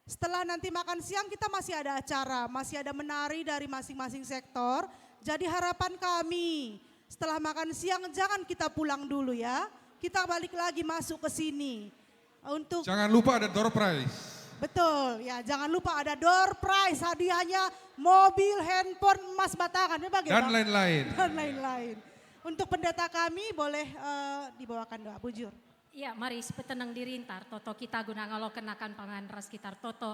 Setelah nanti makan siang, kita masih ada acara, masih ada menari dari masing-masing sektor. Jadi, harapan kami, setelah makan siang jangan kita pulang dulu, ya. Kita balik lagi masuk ke sini. Untuk Jangan lupa ada door prize. Betul, ya, jangan lupa ada door prize, hadiahnya mobil, handphone, emas batangan, memang ya, Dan Bang? lain-lain. Dan lain-lain. Untuk pendeta kami boleh, eh, dibawakan doa, bujur. Ia, mari sipeteneng dirinta ertoto kita guna ngaloken akan pangan ras kita ertoto.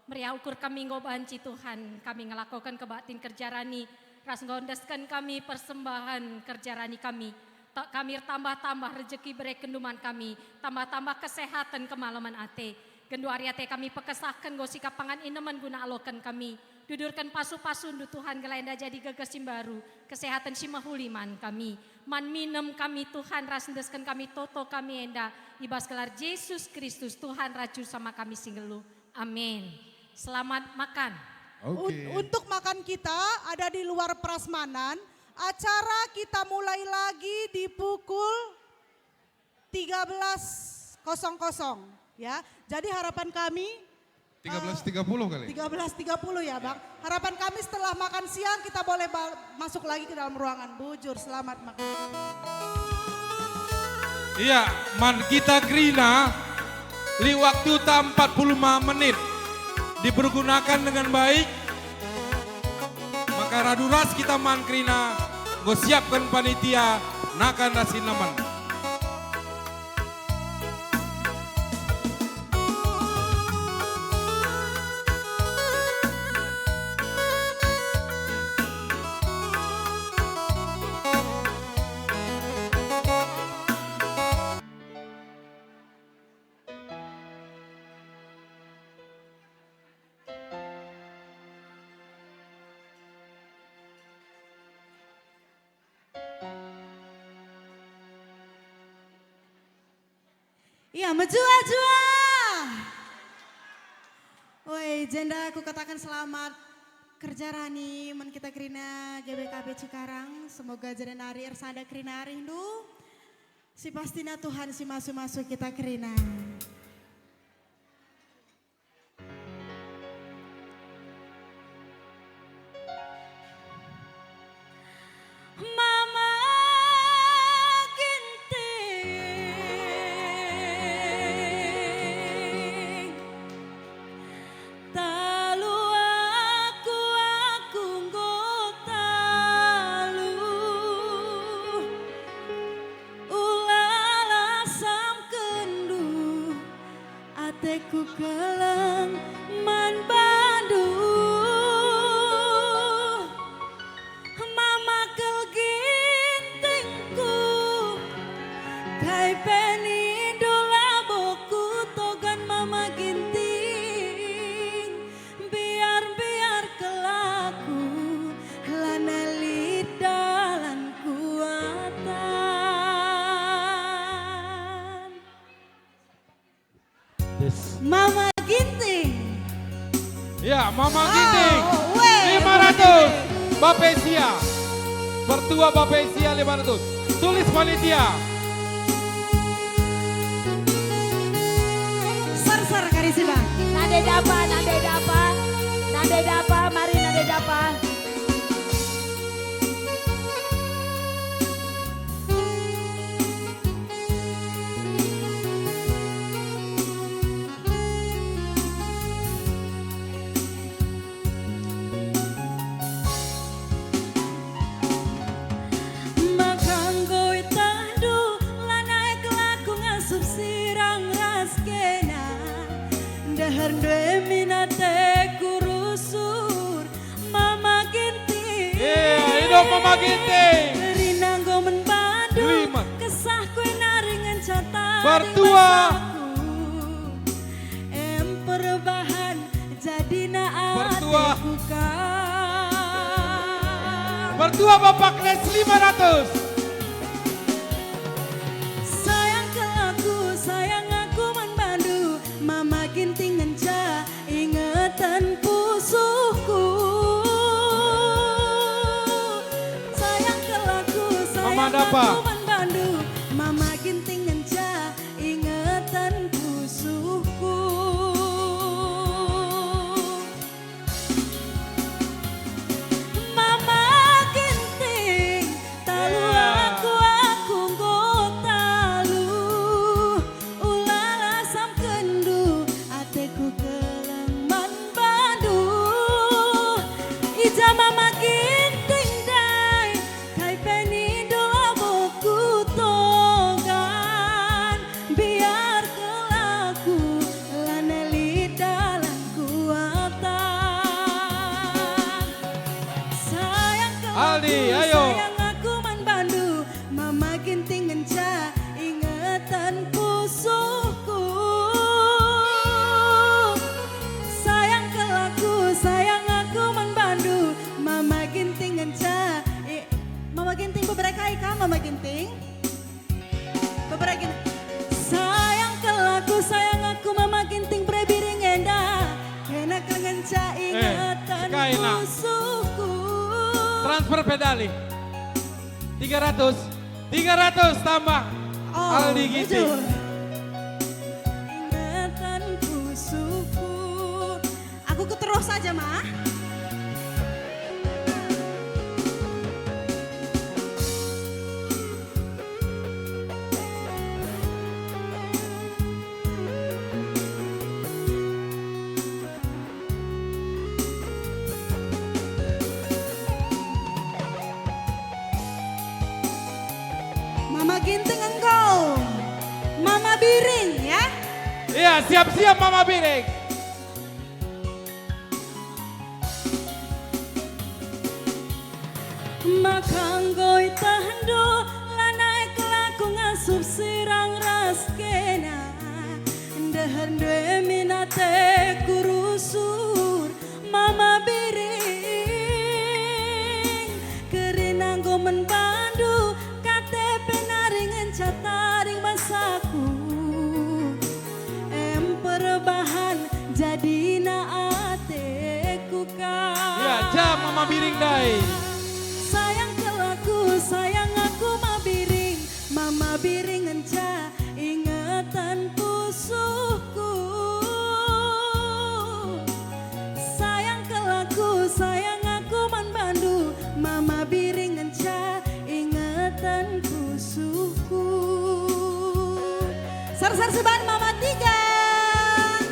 Meriah ukur kami enggo banci, Tuhan, kami ngelakoken kebaktin kerja rani, ras enggo endesken kami persembahan kerja rani kami. Ta-, kami ertambah-tambah rejeki iberekenndu man kami, tambah-tambah kesehaten, kemalemen ate. Genduari ate kami pekesahken enggo sikap pangan inemen guna aloken kami. Dudurken pasu-pasundu, Tuhan, gelah enda jadi geges si mbaru, kesehaten si mehuli man kami. Man minem kami, Tuhan, ras endesken kami toto kami enda, i bas gelar Jesus Kristus, Tuhan ras Juru Selamat kami si nggeluh. Amin. Selamat makan. Oke. Un-, untuk makan kita ada di luar prasmanan. Acara kita mulai lagi di pukul tiga belas kosong kosong, ya. Jadi, harapan kami, Tiga belas tiga puluh kali. Tiga belas tiga puluh, ya, Bang. Harapan kami, setelah makan siang kita boleh ba-, masuk lagi ke dalam ruangan. Bujur, selamat makan. Ia, man kita kerina, lit waktuta empat puluh lima menit. Dipergunakan dengan baik. Maka radu ras kita man kerina, enggo siapken panitia nakan ras inemen. Ia, mejuah-juah. Oi, jenda kukataken selamat kerja rani man kita kerina G B K P Cikarang. Semoga jenda nari ersada kerina arihndu. Si pastina Tuhan si masu-masu kita kerina. Mama Ginting, talu aku, aku enggo talu. Ulalah samkenndu, ateku keleng man bandu. Mama kal Gintingku, kai pe nindu labo kutogan Mama Ginting. Mbiar-mbiar kal aku, lanai lit dalan kuatan. Mama Ginting. Ya, Mama Ginting. Oh, weh, lima ratus. Bapesia. Pertua Bapesia lima ratus. Tulis panitia. Sar-sar kari si, Bang. Nande dapa, nande dapa. Nande dapa, mari nande dapa. Maka enggo itahndu lanai kal aku ngasup sirang ras kena. Ndeherndu e min ateku rusur, Mama Mama Ginting. Kerina enggo man bandu. Lima. Kesahku e nari ngenca tading. Bertua. Basaku. Em perbahan jadina. Bertua. Ateku kam. Bertua Bapak Kles lima ratus. Sayang kelaku, sayang aku man bandu, Mama Ginting ngenca ingeten pusuhku. Sayang kelaku, sayang Mama Dapa. Aku man bandu, Mama Ginting ngenca ingeten pusuhku. Mama Ginting, talu. Iya. Aku, aku enggo talu. Ulalah samkenndu, ateku keleng man bandu. I ja Mama Ginting ndai, kai pe nindu labo kutogan. Biar kelaku, lanai lit dalan kuatah. Sayang kelaku, Aldi, ayo. Sayang aku man bandu, Mama Ginting ngenca ingeten pusuhku. Sayang kelaku, sayang aku man bandu, Mama Ginting ngenca i-, Mama Ginting bebere kai ka, Mama Ginting? Bebere gin. Sayang kelaku, sayang aku, Mama Ginting bere biring enda. Kena kal ngenca. Eh, ingeten sekai, nak. Pusuhku. Transfer pedali. Tiga ratus. Tiga ratus tambah. Oh, Aldi Ginting. Jujur. Ingeten pusuhku. Aku keterus saja, Ma. Mama Ginting enggo. Mama Biring, ya. Iya, siap-siap Mama Biring. Maka enggo itahndu, lanai kelaku ngasup sirang ras kena. Ndeher ndu e min ateku rusur, Mama Biring. Kerina enggo man bandu, K T P nari ngenca tading basaku. Em perbahan jadina ateku kam. Ya, ja Mama Biring ndai. Sayang kelaku, sayang aku Mama Biring, Mama Biring ngenca ingeten pusuhku. Sayang kelaku, sayang aku man bandu, Mama Biring ngenca ingeten pusuhku. Sar-sar seban Mama Tigan.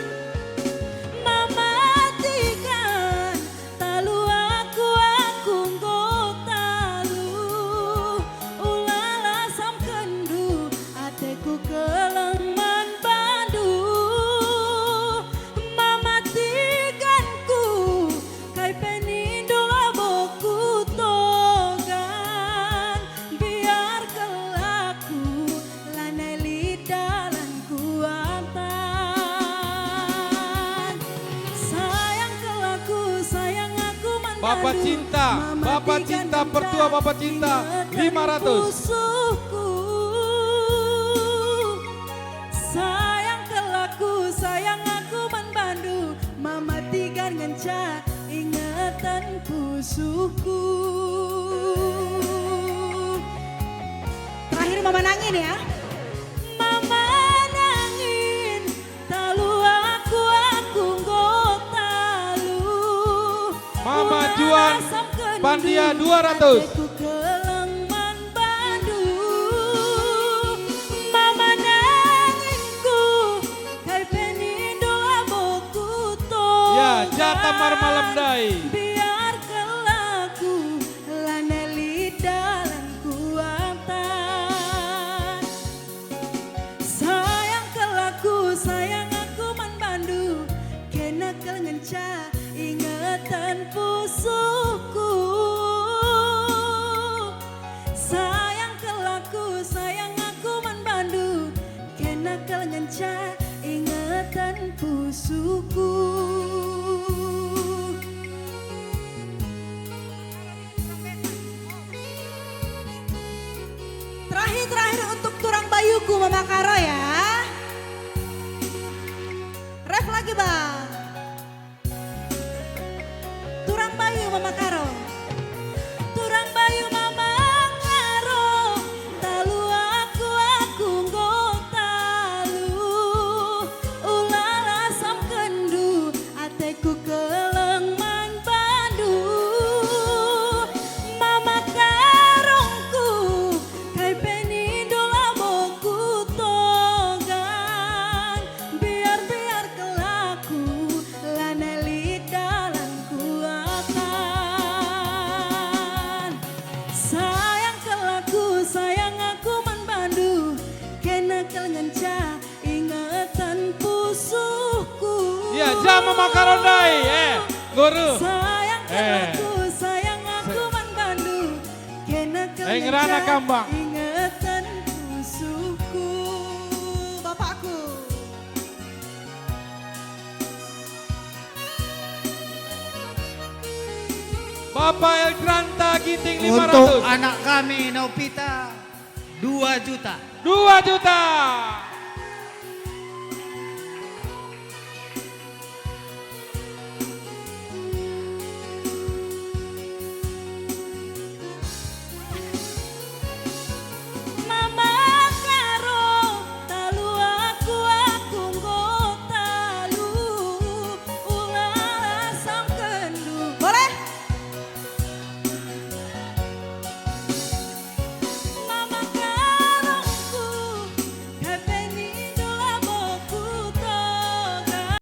Mama Tigan, talu aku, aku enggo talu. Ulalah samkenndu, ateku keleng man bandu. Mama Tiganku, kai pe nindu labo kutogan. Biar kelaku, lanai lit dalan kuatah. Sayang kelaku, sayang aku man bandu. Bapa Cinta, Mama Bapa Tigan Cinta, ngenca pertua Bapa Cinta, ingeten lima ratus. Pusuhku. Sayang kelaku, sayang aku man bandu, Mama Tigan ngenca ingeten pusuhku. Terakhir Mama Nangin ya. Mama Nangin, talu aku, aku enggo talu. Mama Juan Pandia, dua ratus. Ateku keleng man bandu, Mama Nanginku, kai pe nindu labo kutogan. Ya, ja tambar malem ndai. Biar kelaku, lanai lit dalan kuatah. Sayang kelaku, sayang aku man bandu, kena kal ngenca ingeten pusuhku. Karo ya. Ref lagi, Bang. Turang Bayu Mama Karo. Turang Bayu Mama Karo, talu aku, aku enggo talu. Ula lasamkenndu, ateku keleng man bandu. Mama Karongku, kai pe nindu labo kutogan. Biar-biar kelaku, lanai lit dalan kuatan. Sayang kelaku, sayang aku man bandu, kena kal ngenca ingeten pusuhku. Iya, ja Mama Karo ndai, eh, guru. Sayang Eh. kelaku, sayang aku man bandu, kena kal Eh, ngerana ngenca kambang. ingeten pusuhku. Bapakku. Bapak Elgranta Ginting Untuk lima ratus. anak kami, Novita, dua juta. Dua juta. Mama Karo, talu aku, aku enggo talu, ula lasamkenndu. Boleh? Mama Karongku, kai pe nindu labo kutogan.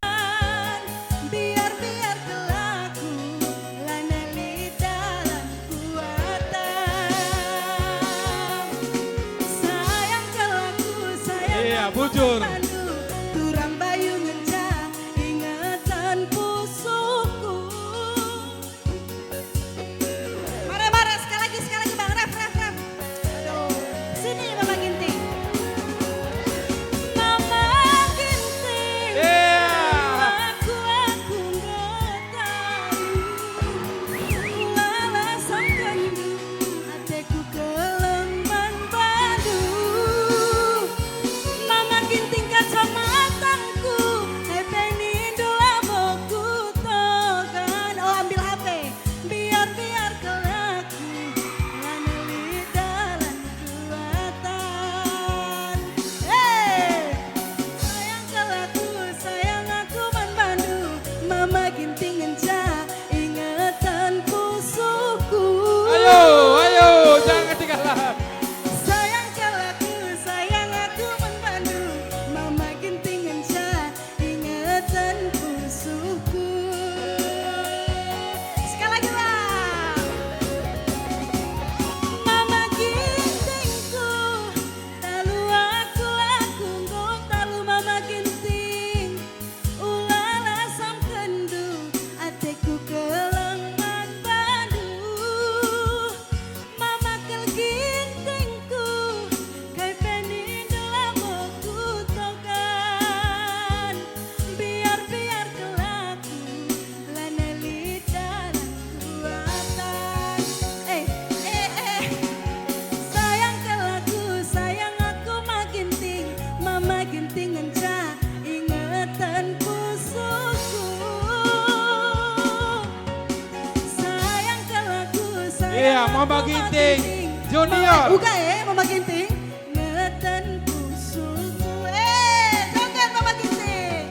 Biar-biar kelaku, lanai lit dalan kuatan. Sayang kelaku, sayang Iya, aku bujur. man bandu, turang Bayu ngenca ingeten pusuhku. Mare, mare, sekali lagi, sekali lagi, Bang. Ref, ref, ref. Aduh. Sini, Mama Ginting. Mama Ginting. Iya. Aku, aku enggo talu. Ula lasamkenndu, ateku keleng man bandu. Mama Ginting kacamatangku, kai pe nindu labo kutogan. Oh, ambil H P. Biar-biar kelaku, lanai lit dalan kuatan. Hei! Sayang kelaku, sayang aku man bandu, Mama Ginting ngenca ingeten pusuhku. Ayo, ayo, jangan ketinggalan. Sayang kelaku, sayang aku man bandu, Mama Ginting ngenca ingeten pusuhku. Sekali lagi, Bang. Mama Gintingku, talu aku, aku enggo talu, Mama Ginting. Ula lasamkenndu, ateku keleng man bandu. Mama kal Gintingku, kai pe nindu labo kutogan. Biar-biar kelaku, lanai lit dalan kuatan. Eh, eh, eh. Sayang kelaku, sayang aku Mama Ginting, Mama Ginting ngenca ingeten pusuhku. Sayang kelaku, sayang Iya, Mama aku Ginting Ginting. Junior. Mama, uga, eh, Mama Ginting. Ingeten pusuhku. Eh, joget Mama Ginting.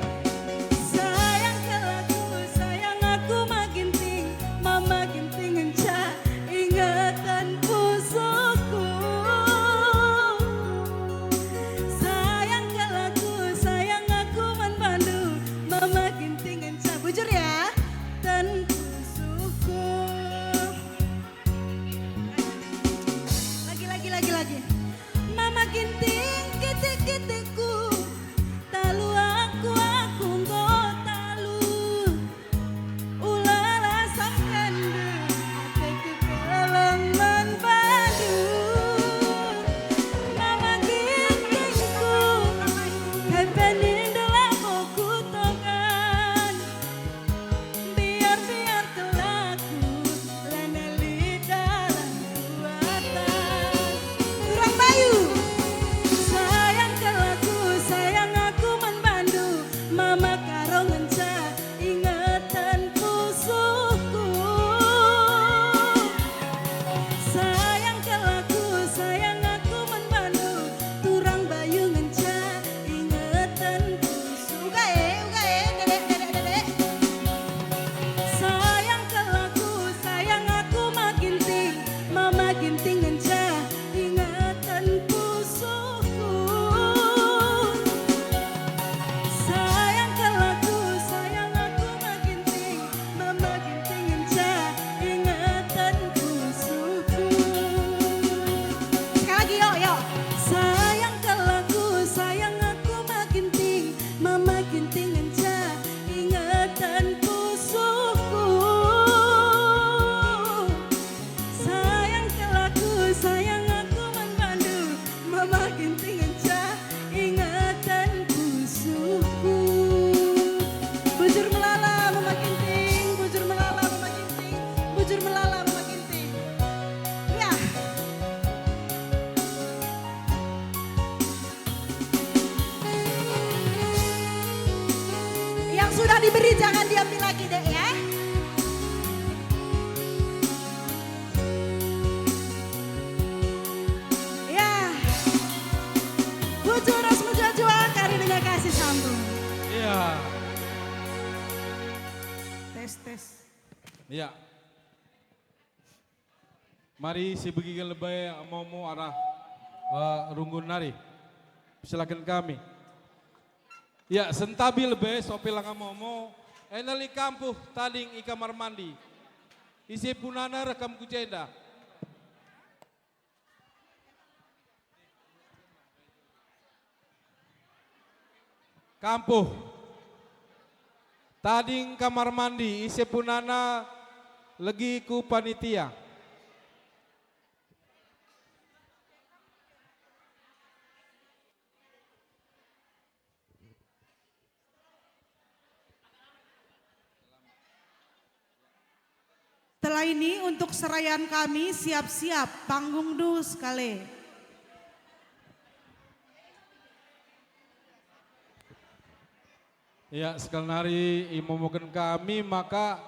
Sayang kelaku, sayang aku Mama Ginting. Mama Ginting ngenca ingeten pusuhku. Sayang kelaku, sayang aku man bandu. Mama Ginting ngenca. Bujur ya. Ten pusuhku. Lagi, lagi, lagi, lagi. Beri jangan diambil lagi deh ya. Ya. Bujur ras mujua-jua kari denga kasih sambung. Iya. Tes, tes. Iya. Mari sibegiken lebe amomo arah eh, runggun nari. Silaken kami. Ya, sentabi lebe sope langa momo, enda lit kampuh tading i kamar mandi. Ise punana reh kam ku jenda. Kampuh. Tading kamar mandi, ise punana legi ku panitia. Setelah ini untuk serayan kami siap-siap panggung dus kale. Ya, sekalnari imomoken kami maka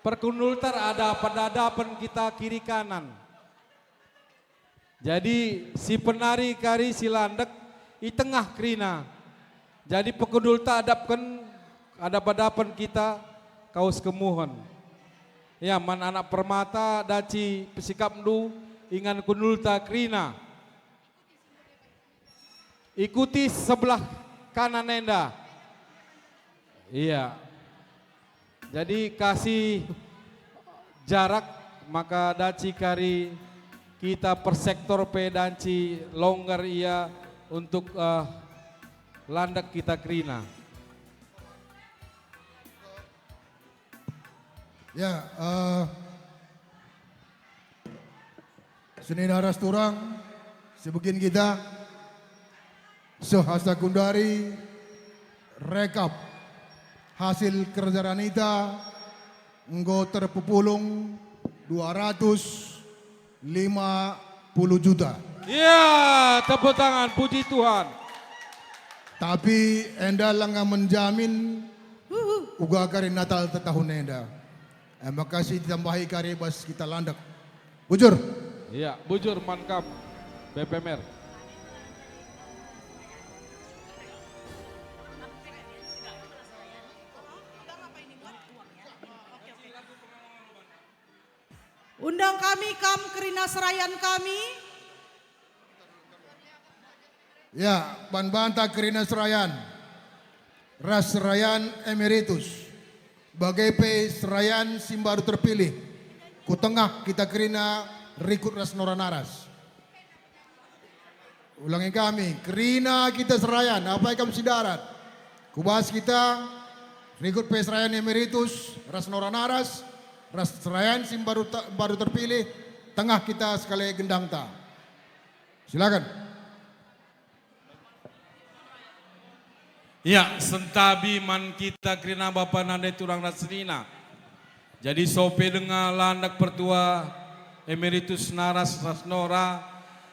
perkundulta eradapen-adapen kita kiri kanan. Jadi si penari kari si landek i tengah kerina. Jadi pekundulta adapken adap-adapen kita kawes kemuhen. Ya, man anak permata daci pesikapndu ingan kundulta kerina. Ikuti sebelah kanan enda. Iya. Jadi kasih jarak maka daci kari kita per sektor pe daci longgar ia untuk eh, landek kita kerina. Ya, eh, senina ras turang, sibegiken kita, seh asa kundari, rekap hasil kerja ranita enggo terpepulung dua ratus lima puluh juta. Ya, tepuk tangan, puji Tuhan. Tapi enda langa menjamin uga kari Natal tahun enda. E maka si ditambahi kari bas kita landek. Bujur. Ya, bujur man kam, B P M R. Undang kami kam kerina serayan kami. Ya, ban banta kerina serayan ras serayan emeritus, bage pe serayan si mbaru terpilih, ku tengah kita kerina rikut ras nora naras. Ulangi kami, kerina kita serayan, apai kam si darat. Kubas kita, rikut pe serayan emeritus, ras nora naras, ras serayan si mbaru, mbaru terpilih, tengah kita sekali gendangta. Silakan. Ya, sentabi man kita kerina bapa nande turang ras senina. Jadi sope denga landak pertua emeritus naras ras nora,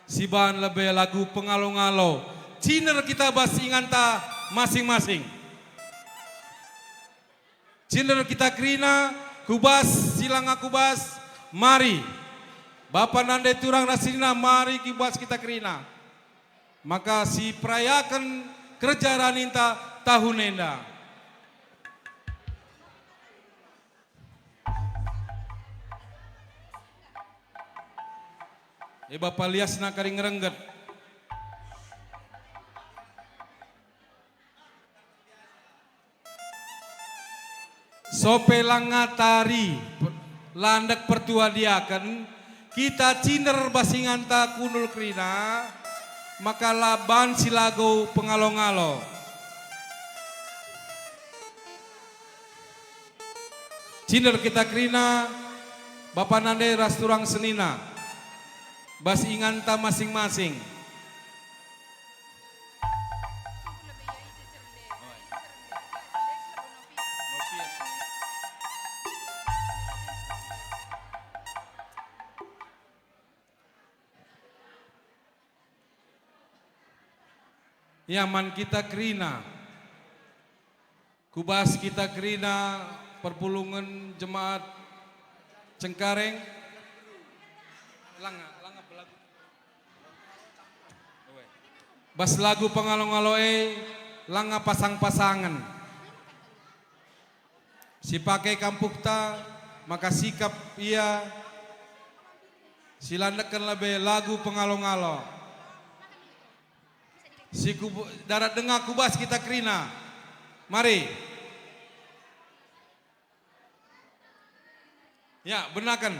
sibahan lebe lagu pengalo-ngalo. Ciner kita bas inganta masing-masing. Ciner kita kerina, kubas, silanga kubas, mari. Bapa nande turang ras senina, mari kubas kita kerina. Maka siperayaken kerja raninta tahun enda. E bapa liasna kari ngerengget. Sope langa tari pe-, landek pertua diaken, kita ciner bas inganta kundul kerina, maka la banci lagu pengalo-ngalo. Ciner kita kerina, bapa nande ras turang senina, bas inganta masing-masing. Ya, man kita kerina. Kubas kita kerina perpulungen jemaat Cengkareng. Langa, langa belagu. Bas lagu pengalo-ngalo e, langa pasang-pasangen. Si pake kampuhta, maka sikap ia, si landeken lebe lagu pengalo-ngalo. Si ku darat denga kubas kita kerina. Mari. Ya, benaken.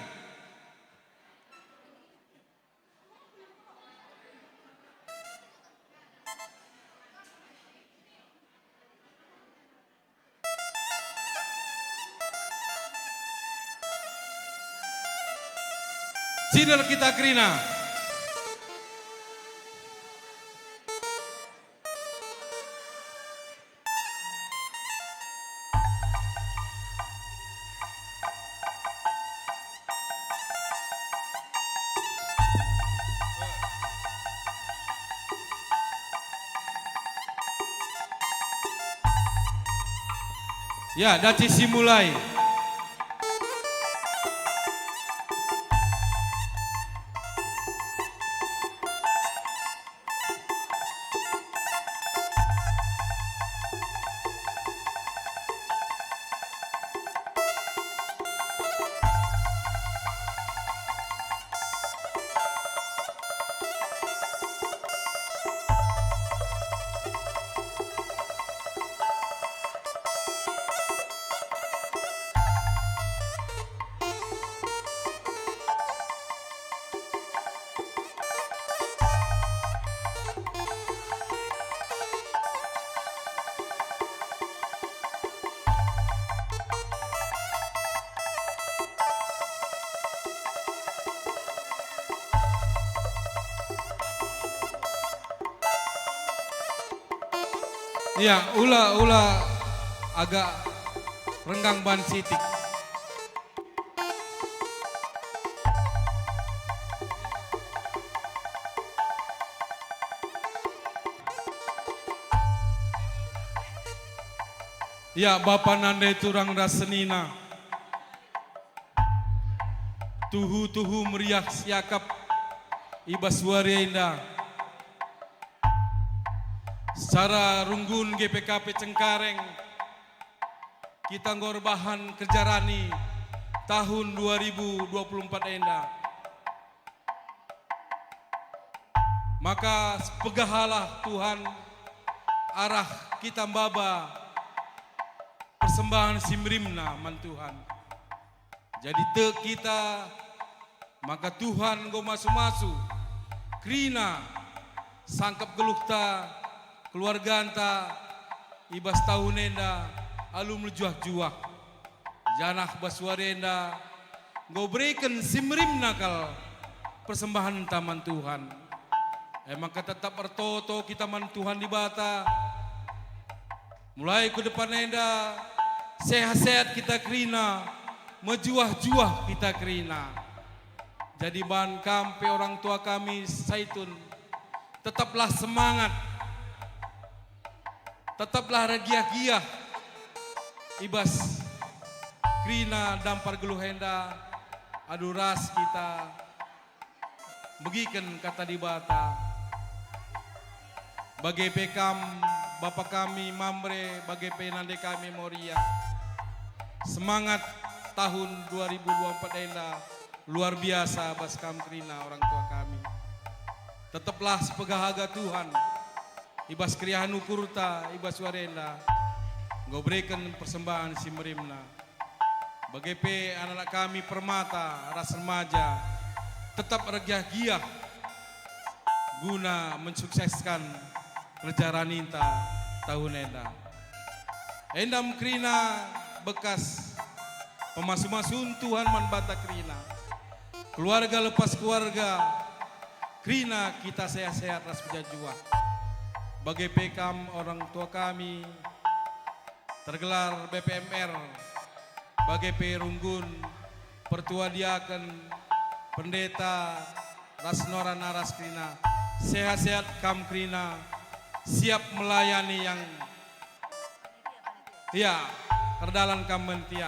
Cider kita kerina. Ya, daci si mulai. Iya, ula, ula agak renggang ban sitik. Ya, bapa nande turang ras senina. Tuhu-tuhu meriah siakap i bas wari enda. Secara runggun G P K P Cengkareng, kita enggo erbahan kerja rani tahun dua ribu dua puluh empat enda. Maka pegahalah Tuhan arah kita maba persembahan si merimna man Tuhan. Jadi tek kita maka Tuhan enggo masu-masu kerina sangkep geluhta, keluarganta i bas tahun enda alu mejuah-juah. Janah bas wari enda enggo bereken si merimna kal persembahenta man Tuhan. E maka tetap ertoto kita man Tuhan Dibata. Mulai ku depan enda, sehat-sehat kita kerina, mejuah-juah kita kerina. Jadi ban kam pe orang tua kami Saitun, tetaplah semangat. Tetaplah ergiah-giah i bas kerina dampar geluh enda, alu ras kita megiken Kata Dibata. Bage pe kam, bapa kami Mamre, bage pe nande kami Moria. Semangat tahun dua ribu dua empat enda luar biasa bas kam kerina orang tua kami. Tetaplah sipegahaga Tuhan. I bas keriahen ukurta, i bas wari enda, enggo bereken persembahen si merimna. Bage pe anak-anak kami Permata ras remaja tetap ergiah-giah guna mensukseskan kerja raninta tahun enda. Enda me kerina bekas pemasu-masun Tuhan man banta kerina. Keluarga lepas keluarga, kerina kita sehat-sehat ras mejuah-juah. Bage pe kam orang tua kami, tergelar B P M R, bage pe runggun, pertua diaken, pendeta, ras nora naras kerina. Sehat-sehat kam kerina, siap melayani yang Tia, erdalan kam man Tia.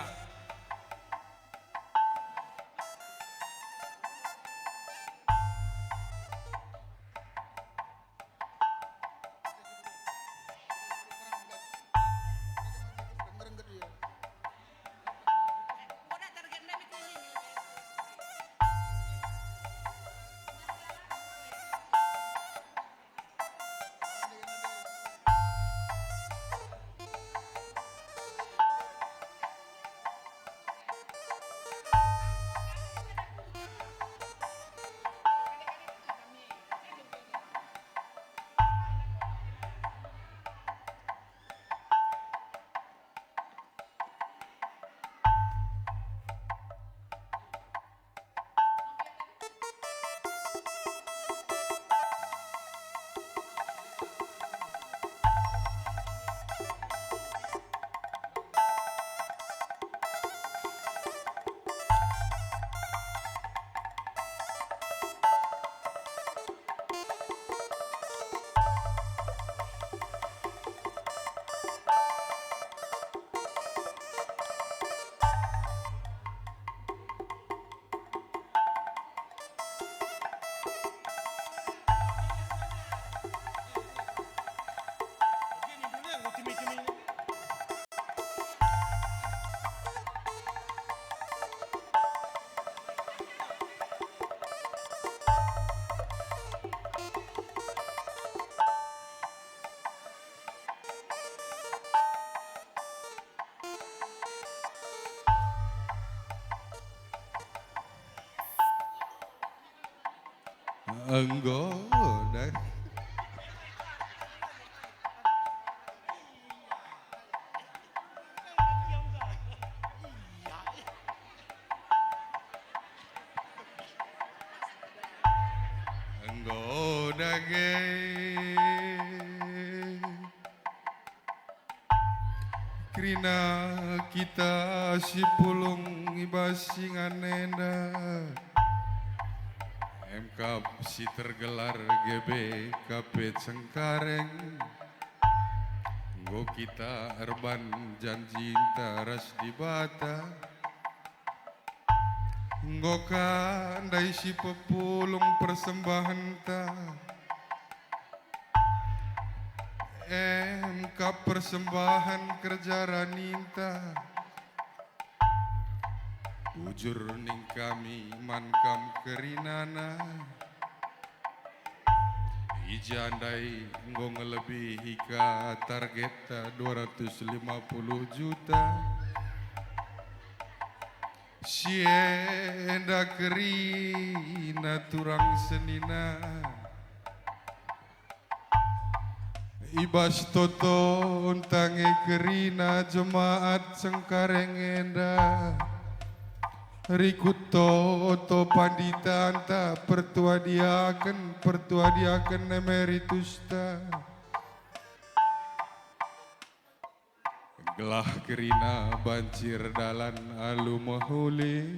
Enggo dah. Enggo dage. Kerina kita si pulung i bas ingan enda, emkap si tergelar G B K P Cengkareng, enggo kita erban janjinta ras Dibata. Enggo ka ndai si pepulung persembahenta, emkap persembahan kerja raninta. Bujur ning kami man kam kerinana. I ja ndai enggo ngelebihi ka targetta dua ratus lima puluh juta. Si enda kerina turang senina. I bas totonta nge kerina jemaat Cengkareng enda. Rikut toto panditanta, pertua diaken, pertua diaken emeritusta. Gelah kerina banci erdalan alu mehuli.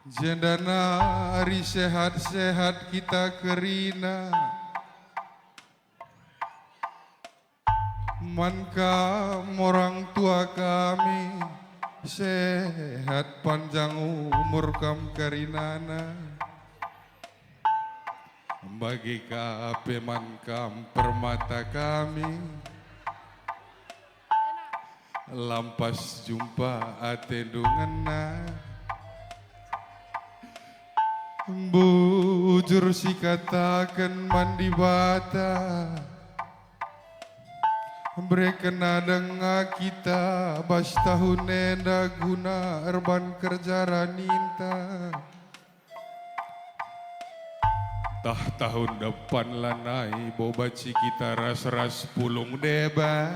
Jenda nari sehat-sehat kita kerina. Man kam orang tua kami, sehat panjang umur kam kerinana. Bage ka pe man kam permata kami, lampas jumpa atendu ngena. Bujur sikataken man Dibata, bereken denga kita bas tahun enda guna erban kerja raninta. Tah tahun depan lanai bo banci kita ras-ras pulung deba.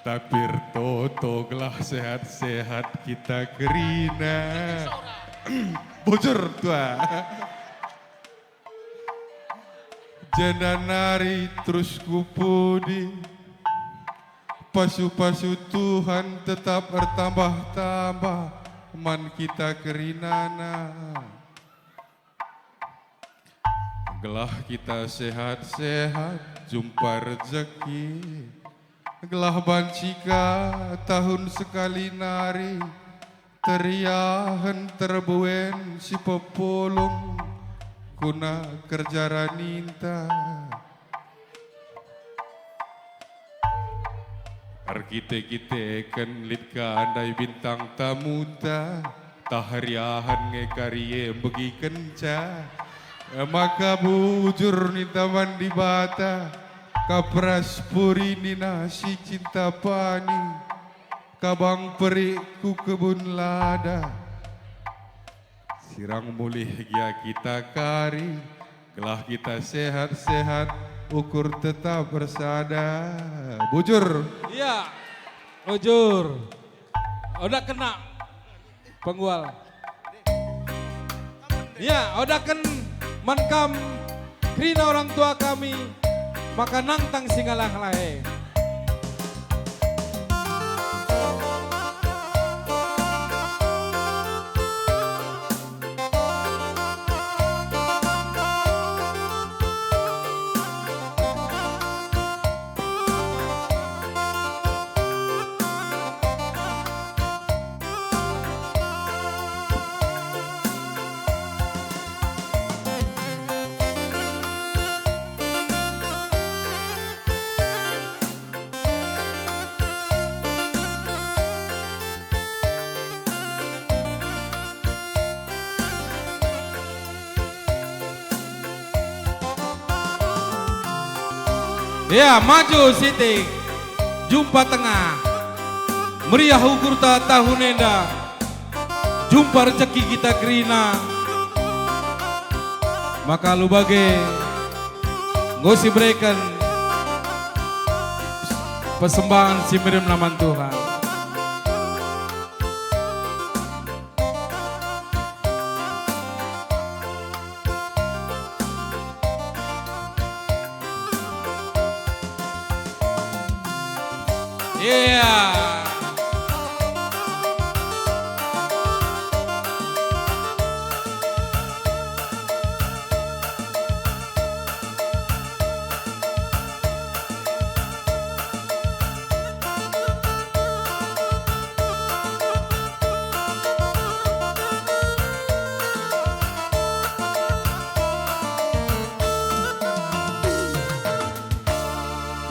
Tapi ertoto gelah sehat-sehat kita kerina. Bujur, tua. Jenda nari terus ku pudi, pasu-pasu Tuhan tetap ertambah-tambah man kita kerinana. Gelah kita sehat-sehat, jumpa rejeki, gelah banci ka tahun sekali nari, teriahen terbuen si pepulung guna kerja raninta. Erkite-kiteken lit ka ndai bintang tamunta, tah riahen nge kari e mbegikenca. E maka bujur ninta man Dibata, kap ras puri nina si cinta pani, kabang perik ku kebun lada. Sirang mulih gia kita kari, gelah kita sehat-sehat, ukur tetap ersada. Bujur. Iya, bujur. Oda kena penggual. Iya, odaken man kam. Kerina orang tua kami, maka nangtang si ngalah-ngalah e. Ya, maju sitik. Jumpa tengah. Meriah ukurta tahun enda. Jumpa rejeki kita kerina. Maka alu bage enggo sibereken persembahen si merem man Tuhan. Iya.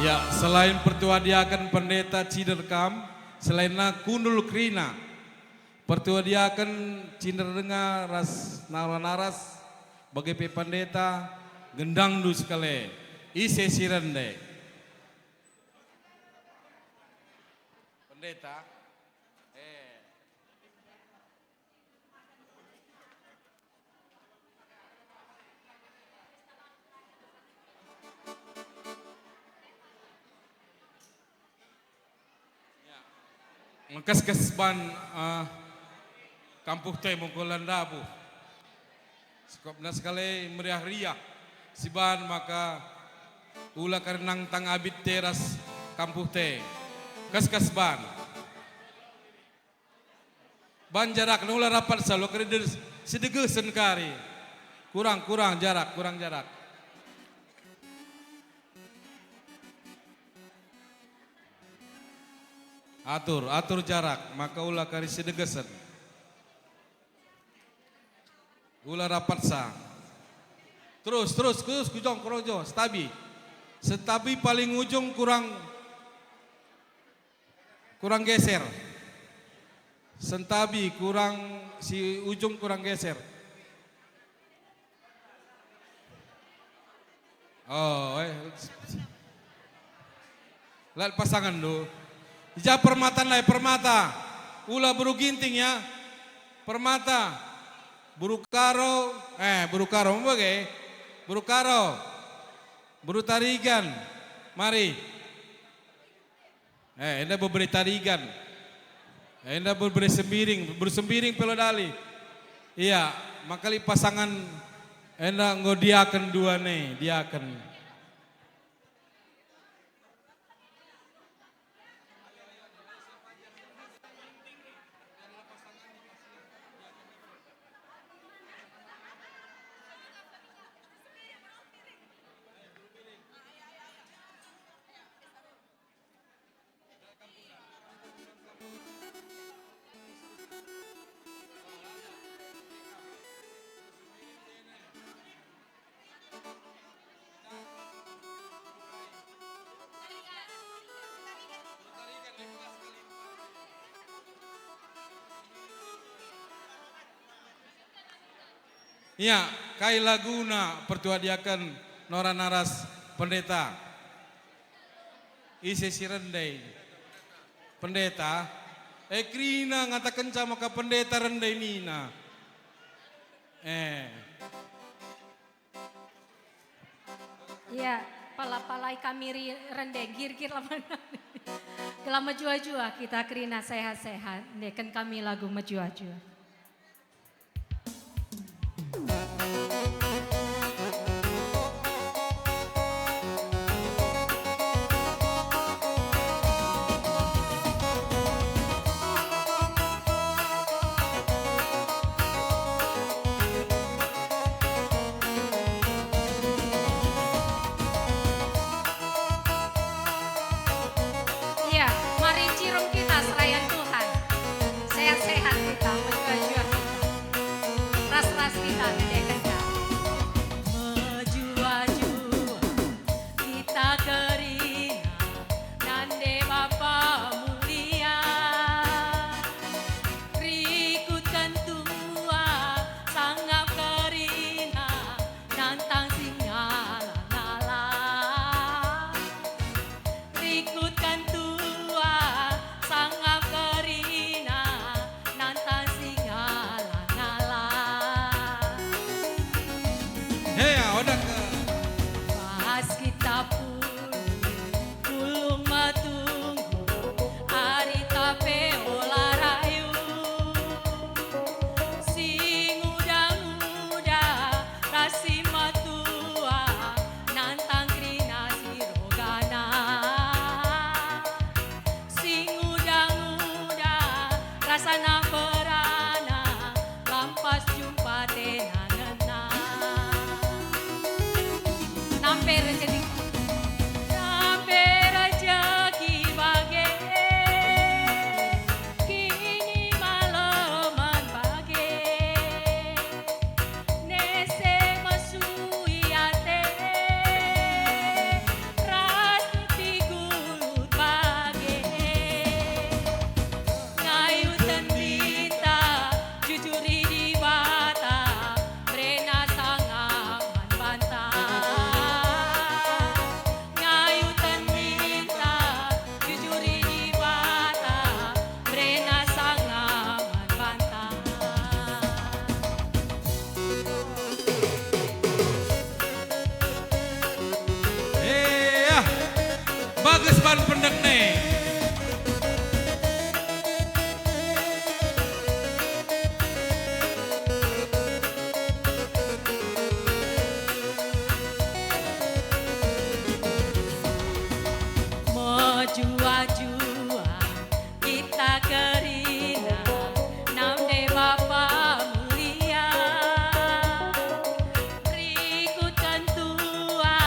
Ya, selain pertua diaken, pendeta, cider kam, selainna kundul kerina. Pertua diaken, cider denga ras naura naras, bage pe pendeta, gendangndu sekali, ise si rende? Pendeta, eh. Mekeskes ban, eh, kampuhte mungkulan dabuh. Sekopna sekali meriah-riah si ban maka ula kari nangtang abit teras kampuhte. Keskes ban. Ban jarak ula rapatsa, ula kari de-, sidegesen kari. Kurang, kurang jarak, kurang jarak. Atur, atur jarak, maka ula kari sidegesen. Ula rapatsa. Terus, terus, terus, kujong, kerojo, setabi. Setabi paling ujung kurang, kurang geser. Sentabi kurang, si ujung kurang geser. Oh, eh. Lat pasangenndu. Ija Permata ndai, Permata. Ula Beru Ginting ya. Permata. Beru Karo, eh, Beru Karo, bage. Beru Karo. Beru Tarigan. Mari. Eh, enda bebere Tarigan. Enda bebere Sembiring, bebere Sembiring pe ula dali. Iya, maka lit pasangan enda enggo diaken dua ne, diaken. Ya, kai laguna pertua diaken noran aras pendeta? Ise si rende? Pendeta? Eh, kerina ngatakenca maka pendeta rende nina. Eh. Ya, pala-palai kami ri-, rende, girgir laman. Gelah mejuah-juah kita kerina sehat-sehat, ndeken kami lagu mejuah-juah. Iya, mari cirung kita serayan Tuhan. Sehat-sehat kita, mejuah-juah kita. Ras-ras kita ngendeken ka. Mejuah-juah kita kerina nande Bapa mulia. Rikutken tua sangap kerina nantang si ngala-ngala. Rikutken tua sangap kerina nantang si ngala-ngala. Hea, oda ke. Pas kita pulung, pulung metunggung, ari tape ola rayu. Si nguda-nguda ras si metua nantang kerina si rogana. Si nguda-nguda rasana berana, lampas jumpa tena ngena. Nampe rejeki, nampe rejeki bage, kini malemen bage. Nese mesui ate ras nipi gulut bage. Ngayuken ninta jujuri Dibata, berena sangap man banta. Ngayuken ninta jujuri Dibata, berena sangap man banta. Eh, ah. Bages ban pendek ne. Mejuah-juah kita kerina, nande Bapa mulia. Rikutken tua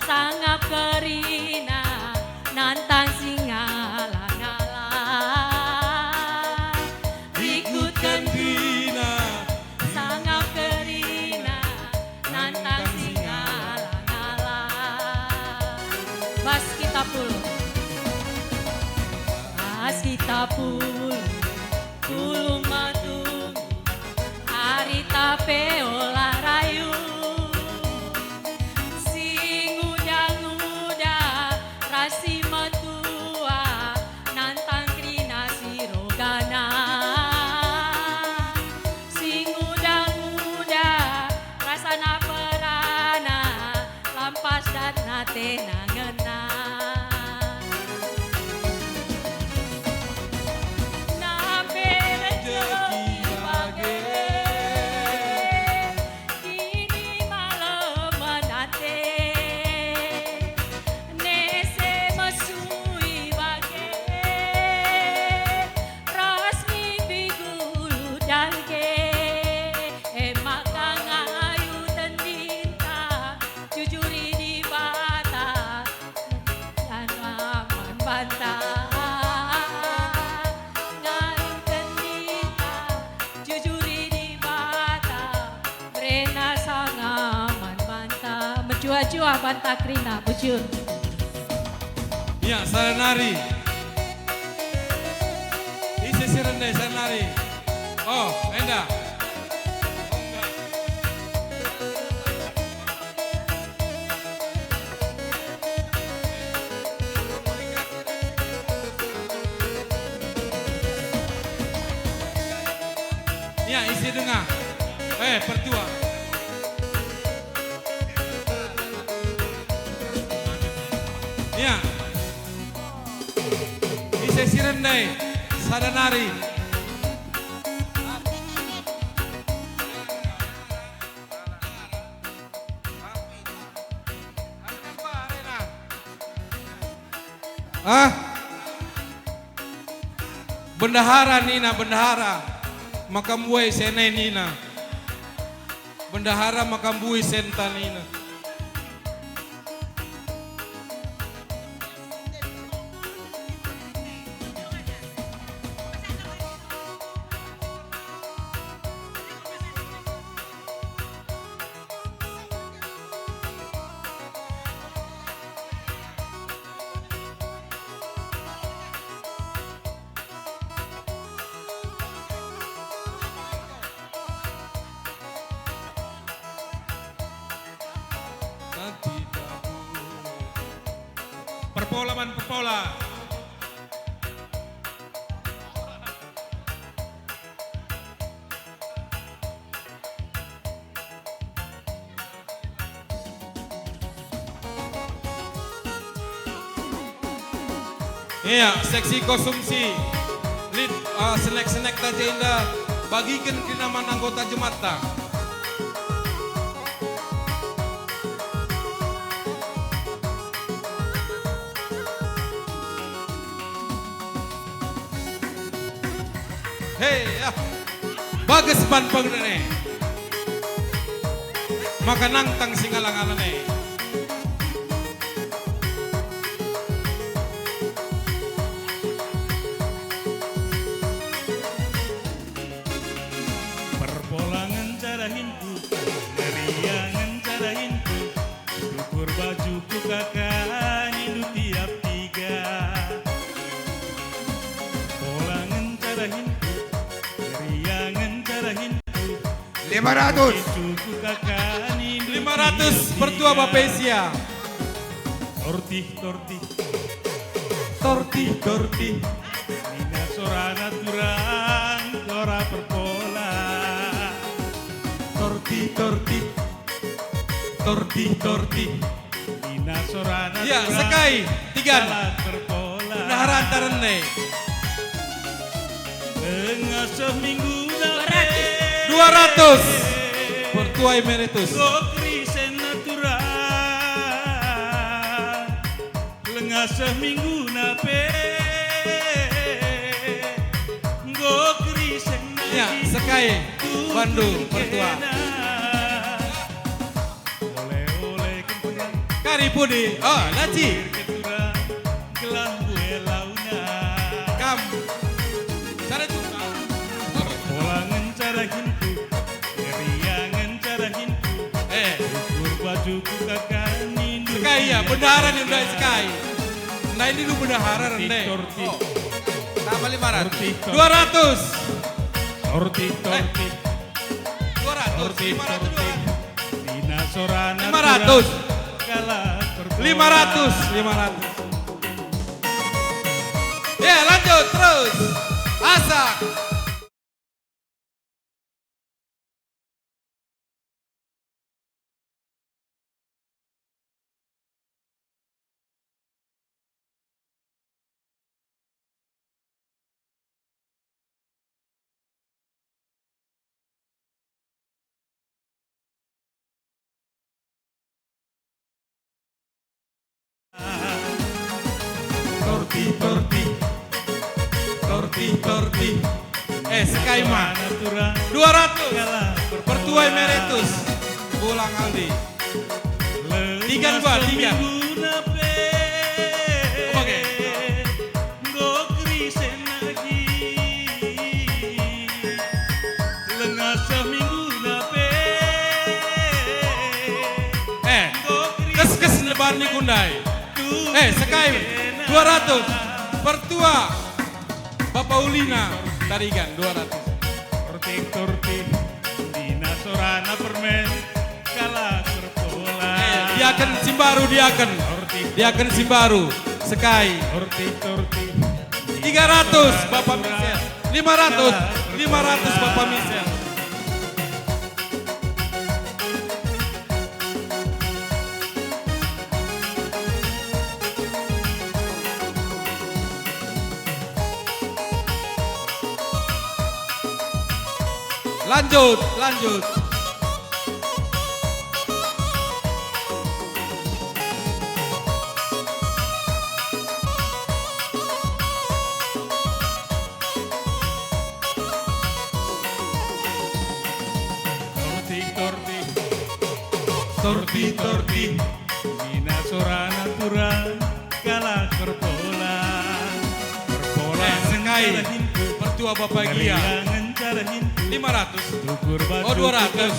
sangap kerina, nantang si ngala-ngala. Rikutken kerina, sangap kerina, nantang si ngala-ngala. Bas kita pulung. Bas kita pulung, pulung metunggung, ari tape ola rayu. Si nguda-nguda ras si metua, nantang kerina si rogana. Si nguda-nguda rasana berana, lampas datna tena ngena. Nampe rejeki bage, kini malemen ate. Nese mesui bage, ras nipi gulut dage. E maka ngayuken ninta jujuri Dibata, berena sangap man banta. Ngayuken ninta jujuri Dibata, berena sangap man banta. Mejuah-juah banta kerina, bujur. Ya, sada nari. Ise si rende sada nari. Oh, enda. Ya, ise denga. Eh, pertua. Ya. Ise si rendai sada nari. Ah? Bendahara nina, bendahara, maka mbuai sene nina. Bendahara maka mbui senta nina. Perpola man perpola. Iya, seksi konsumsi. Lit, eh, senek-senek ta je enda bagiken kerina man anggota jemaat ta. He, ya. Bages ban pengene. Maka nangtang si ngala-ngalane. Perpolangen cara hinku, ngeriangen cara hinku, tukur bajuku kaka nindu tiap tiga. Polangen cara hinku, ngeriangen cara hinku, lima ratus. Bajuku kaka nindu tiap tiga. Lima ratus, pertua Bapesia. Tortih, tortih. Tortih, tortih. Nina sorana turang, ora perpola. Tortih, tortih. Tortih, tortih. Nina sorana turang, ya, sekai, tigan. Ora perpola. Nah, ranta rene. Langa seminggu dua ratus. Dua ratus. Pertua Emeritus. Enggo kerisen naturan. Langa seminggu nape. Enggo kerisen. Ya, sekai bandu pertua. Kari pudi? Oh, laci. Kam. Sada juta. Polangen cara hinku, ngeriangen cara hinku. Eh. Ukur bajuku kaka nindu. Sekai ya, bendahara ni ndai sekai. Ndai nindu bendahara rende. Tortih, tortih. Oh. Tambah lima ratus. Tortih, tortih. Dua ratus. Tortih, tortih. Eh. Dua ratus, lima ratus, dua ratus. Lima ratus. Lima ratus, lima ratus. Ya, lanjut terus. Asak. Tortih, tortih. Tortih, tortih. Eh, sekai ma. Dua ratus. Pertua Emeritus. Bulang Aldi. Tigan gua, tigan. Oke. Enggo kerisen agi. Langa semingguna pe. Eh, enggo kerisen kes-kes lebar ni kundai. Eh, sekai dua ratus. Pertua Bapa Ulina Tarigan dua ratus. Tortih, tortih, ndina sorana permen, kalak perpola. Eh, diaken si mbaru, diaken. Tortih. Diaken si mbaru, sekai. Tortih, tortih. Tiga ratus, Bapa Misel. Lima ratus, lima ratus, Bapa Misel. Lanjut, lanjut. Torti, torti. Torti, torti. Nina sorana turang. Kalak perpola. Perpola. Eh, sekai. Pertua Bapa Gia. Lima ratus. Oh, dua ratus.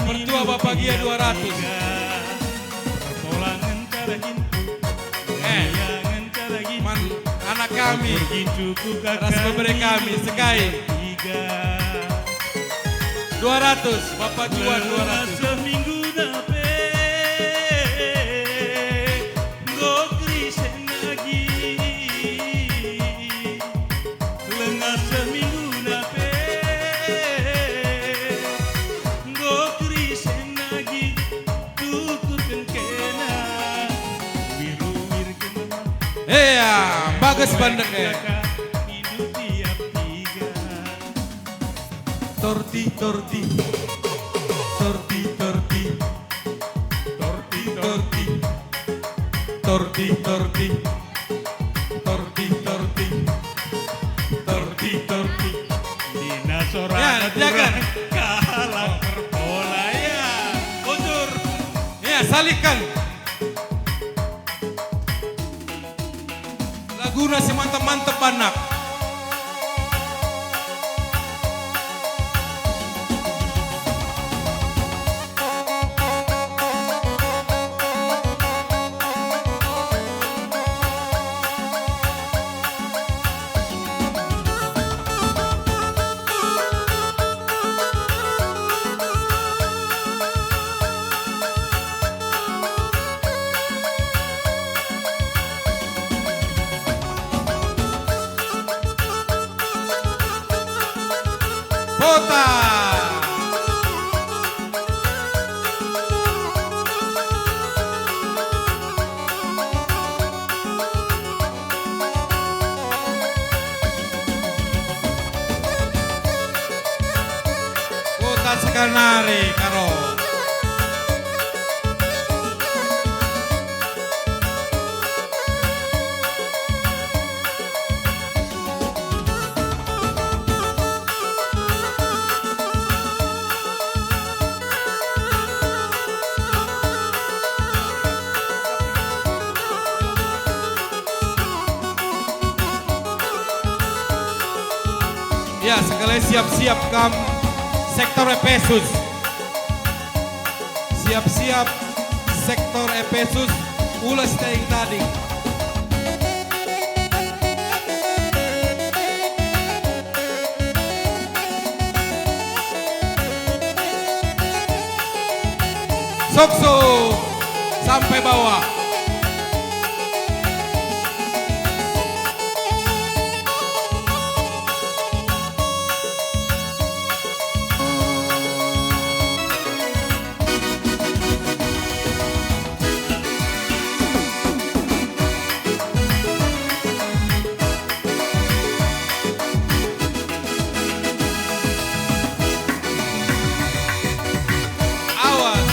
Pertua Bapa Gia, dua ratus. Eh, man anak kami, ras bebere kami, sekai. Dua ratus, Bapa Juan, dua ratus. Seminggu dape, enggo kerisen agi. Lengah seminggu dape, enggo kerisen agi. Tukurken kena, wiru-wirken. Ea, bages bandeng, e. Indu tiap tiga. Torti, torti. Torti, torti. Torti, torti. Torti, torti. Torti, torti. Torti, torti. Nina sorana turang kalak perpola, ya. Bujur. Ya, saliken. Laguna si mantep-mantep, Banak. Pota. Kota Sekanari, Karo. Ya, sekali siap-siap kam sektor Epesus. Siap-siap sektor Epesus, ulas tading-tading. Suksu sampai bawah. Awas.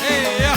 Eh, ya.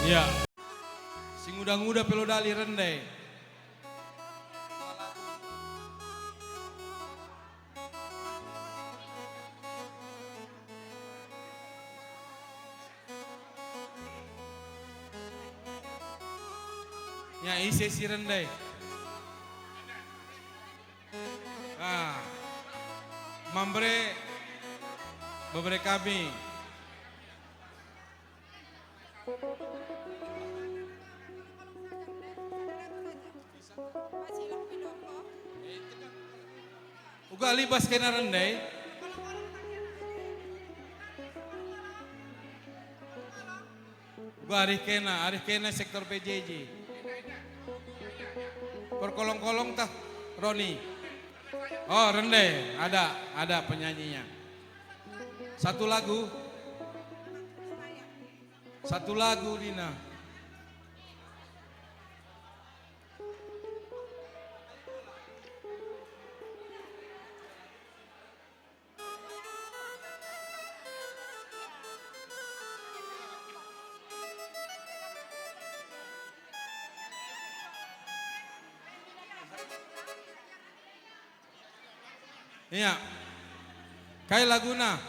Ya. Si nguda-nguda pe lo dali rende. Ya, ise si rende? Ah, mambere, bebere kami. Uga libas kena rende. Uga arih kena, arih kena sektor P J J. Perkolong-kolong tah, Roni. Oh, rende, ada, ada penyanyinya. Satu lagu. Satu lagu, Dina. Iya. Kai laguna?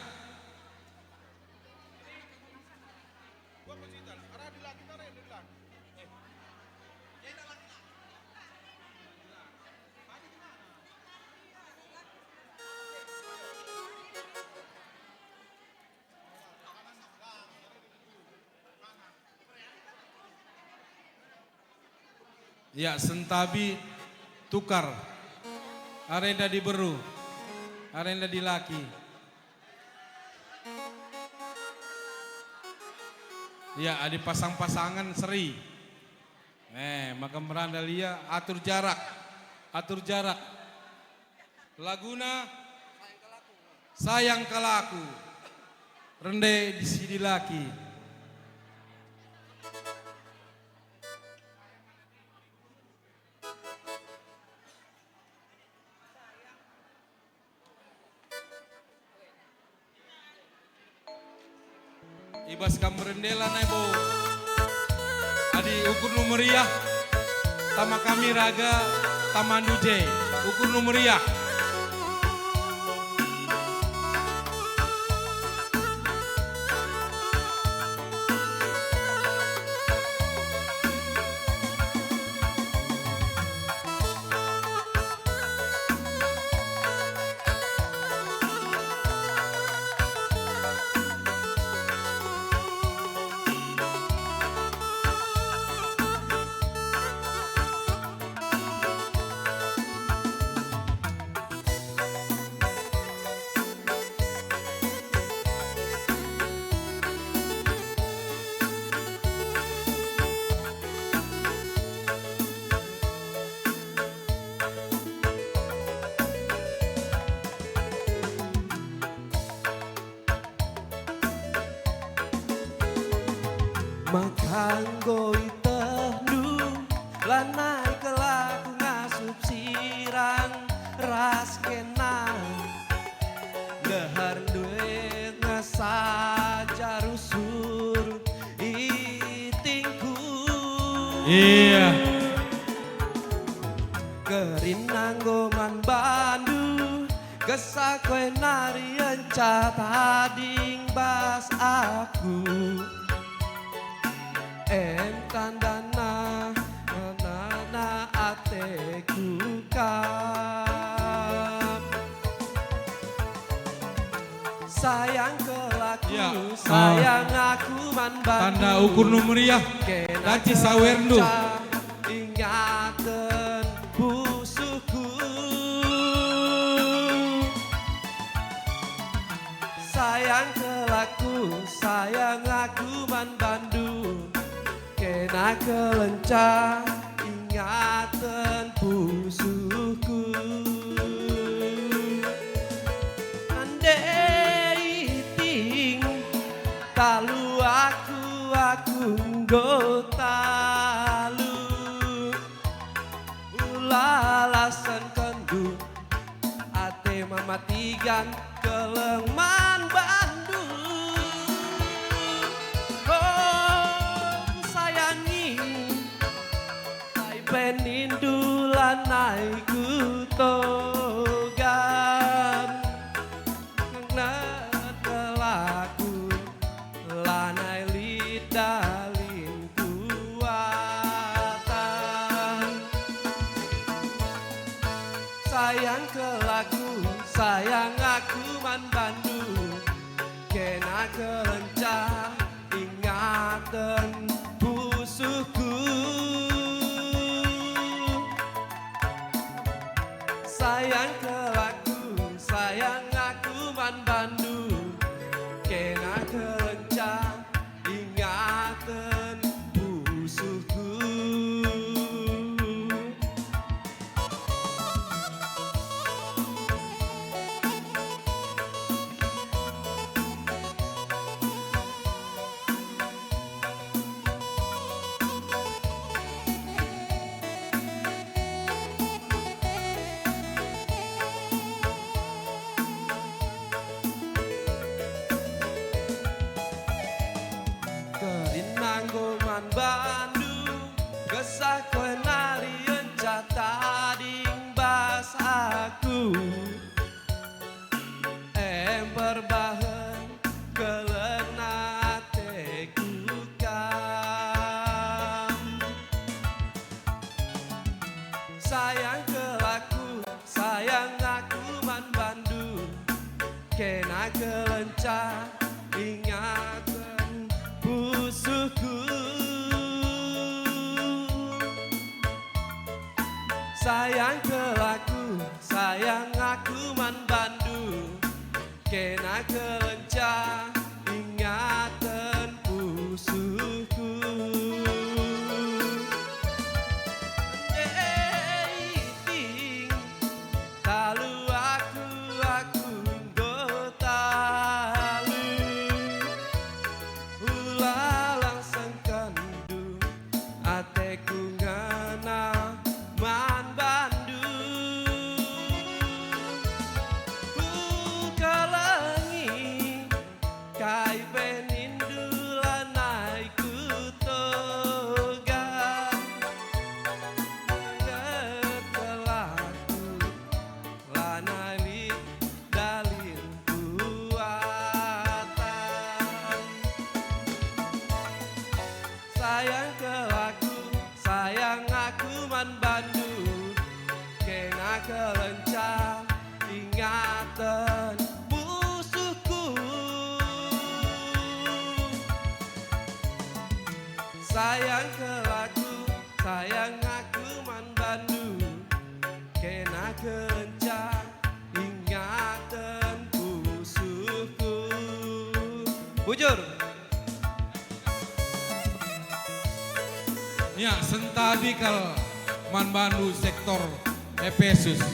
Ya, sentabi tukar. Arenda diberu, arenda dilaki. Ya, adi pasang-pasangen seri. Eh, maka merandal ia, atur jarak. Atur jarak. Laguna Sayang Kal Aku. Rende di si dilaki. I bas kam rende lanai bo. Adi ukurndu meriah, tama kami raga tamandu je. Ukurndu meriah. Maka enggo itehndu, lanai kal aku ngasup sirang ras kena. Ndeharndu e nge saja rusur itingku. Iya. Kerina enggo man bandu, kesahku e nari enca tading bas aku. Em tandana, ngenana ateku kam. Sayang kal aku, ya, ah, sayang aku man bandu. Tanda ukurndu meriah, kena danci sawerndu. Kelenca ingaten pusuhku. Sayang kal aku, sayang aku man bandu. Kena kelenca ingaten pusuhku. Ande iting talu aku, aku enggo talu. Ulalasen kendu ate mamatigan keleng man bandu. Oh, saya Pe nindu lanai kutogan, ngenget kelakun lanai lit dahin kuatan. Sayang kelakun, sayang aku man bandu, kena kelenca ingaten pusuhku. Sayang kelakun, sayang aku man bandu, kena kelenca ingaten pusuhku. Kerina enggo man bandu, kesah ku e nari enca tading bas aku. Em perbahan keleng ateku kam. Sayang kelakun, sayang aku man bandu, kena kelenca ingaten pusuhku. Sayang kelakun, sayang aku man bandu, kena kelenca ingaten pusuhku. Ende ting talu aku, aku enggo talu. Ulalang sengkenndu, ateku ngena man bandu. Kukelengi kai pe nindu lanai kutoga. Ngertelah aku lanai lit dahin kuatan. Sayang kelakun, sayang aku man bandu, kena kelenca ingaten pusuhku. Sayang kelakun, sayang aku man bandu, kena kelenca ingaten pusuhku. Bujur. Ya, sentabi kal man bandu sektor Epesus.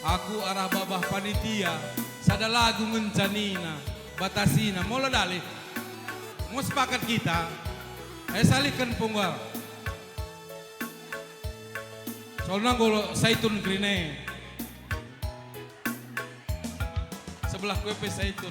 Aku arah babah panitia, sada lagu ngenca nina, batasina, molo dalih. Mo sepakat kita, eh, salihken punggal. Soalna nggo Saitun kerina e. Sebelah kue pe Saitun.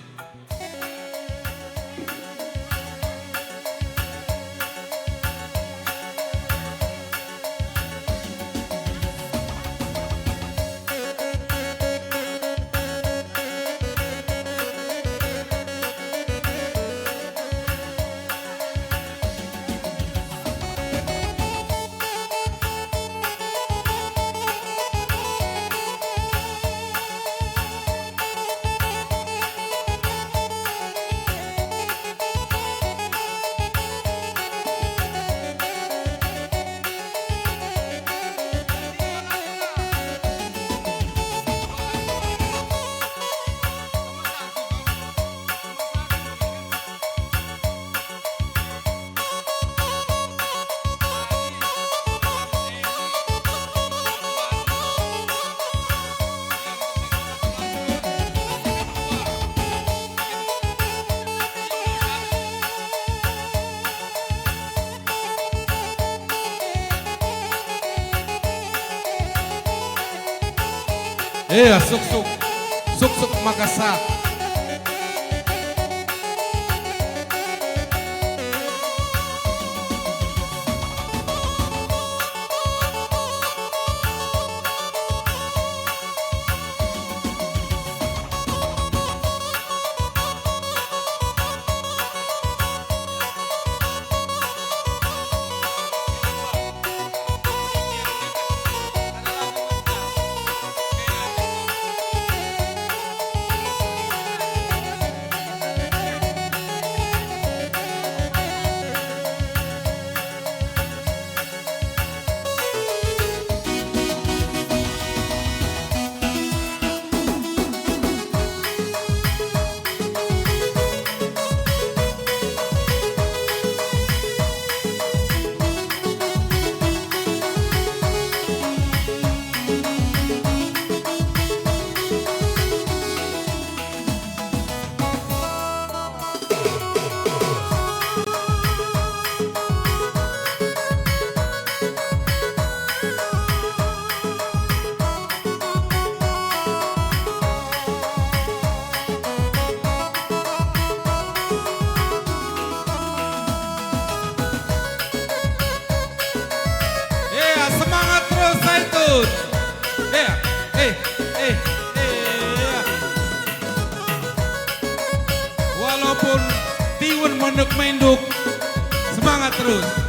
Iya, suksuk. Suksuk Makassar. Induk, semangat terus.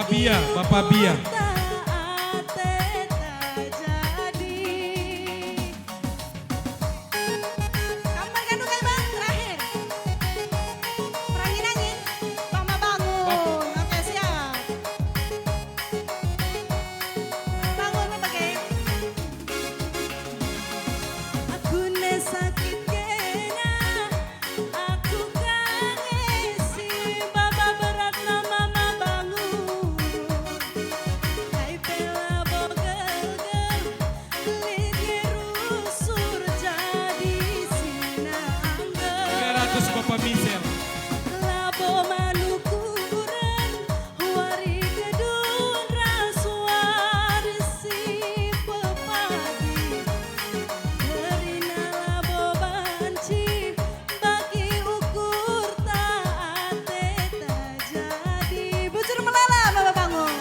Bia, Bapa Bia. Ate tak jadi. Kamu Ganu kai, Bang? Terakhir. Perangin angin. Mama bangun. Oke, siap. Bangun, Bang, oke. Aku ne sakit kena, aku kangen si baba beratna mama bangun. Kai pe labo gelgel, lit nge rusur jadi si nangger. Tiga ratus Bapa Misel. Labo manukuren, wari gedun ras wari si pepagi. Kerina labo banci bagi ukur ta ate ta jadi. Bujur melala, Baba bangun.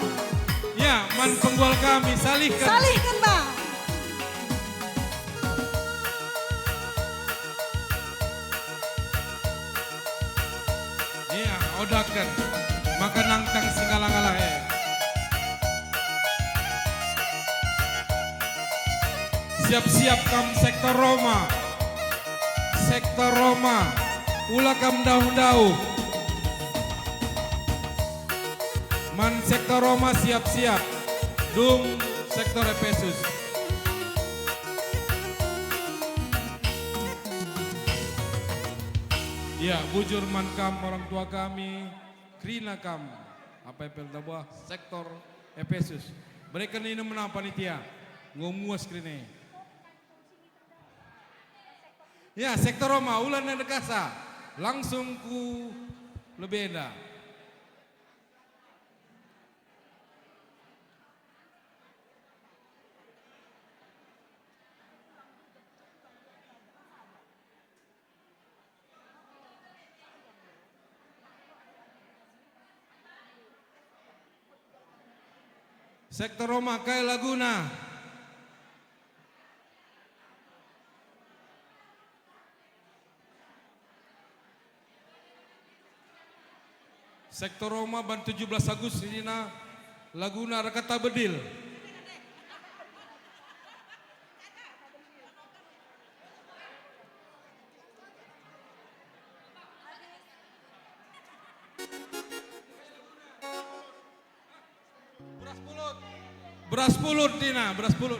Ya, man penggual kami, salihken. Salihken, Bang. Ia, odaken, maka nangkang si ngala-ngala e. Siap-siap kam sektor Roma. Sektor Roma, ula kam ndauh-ndauh. Man sektor Roma siap-siap. Dung sektor Epesus. Ya, bujur man kam orang tua kami, kerina kam, apai pe la buah sektor Epesus. Bereken inem menam panitia, enggo muas kerina e. Ya, sektor Roma, ula nandekasa, langsung ku lebe enda. Sektor Roma, kai laguna? Sektor Roma ban tujuh belas Agustus nina laguna Rekata Bedil. Beras pulut. Beras pulut, Dina, beras pulut.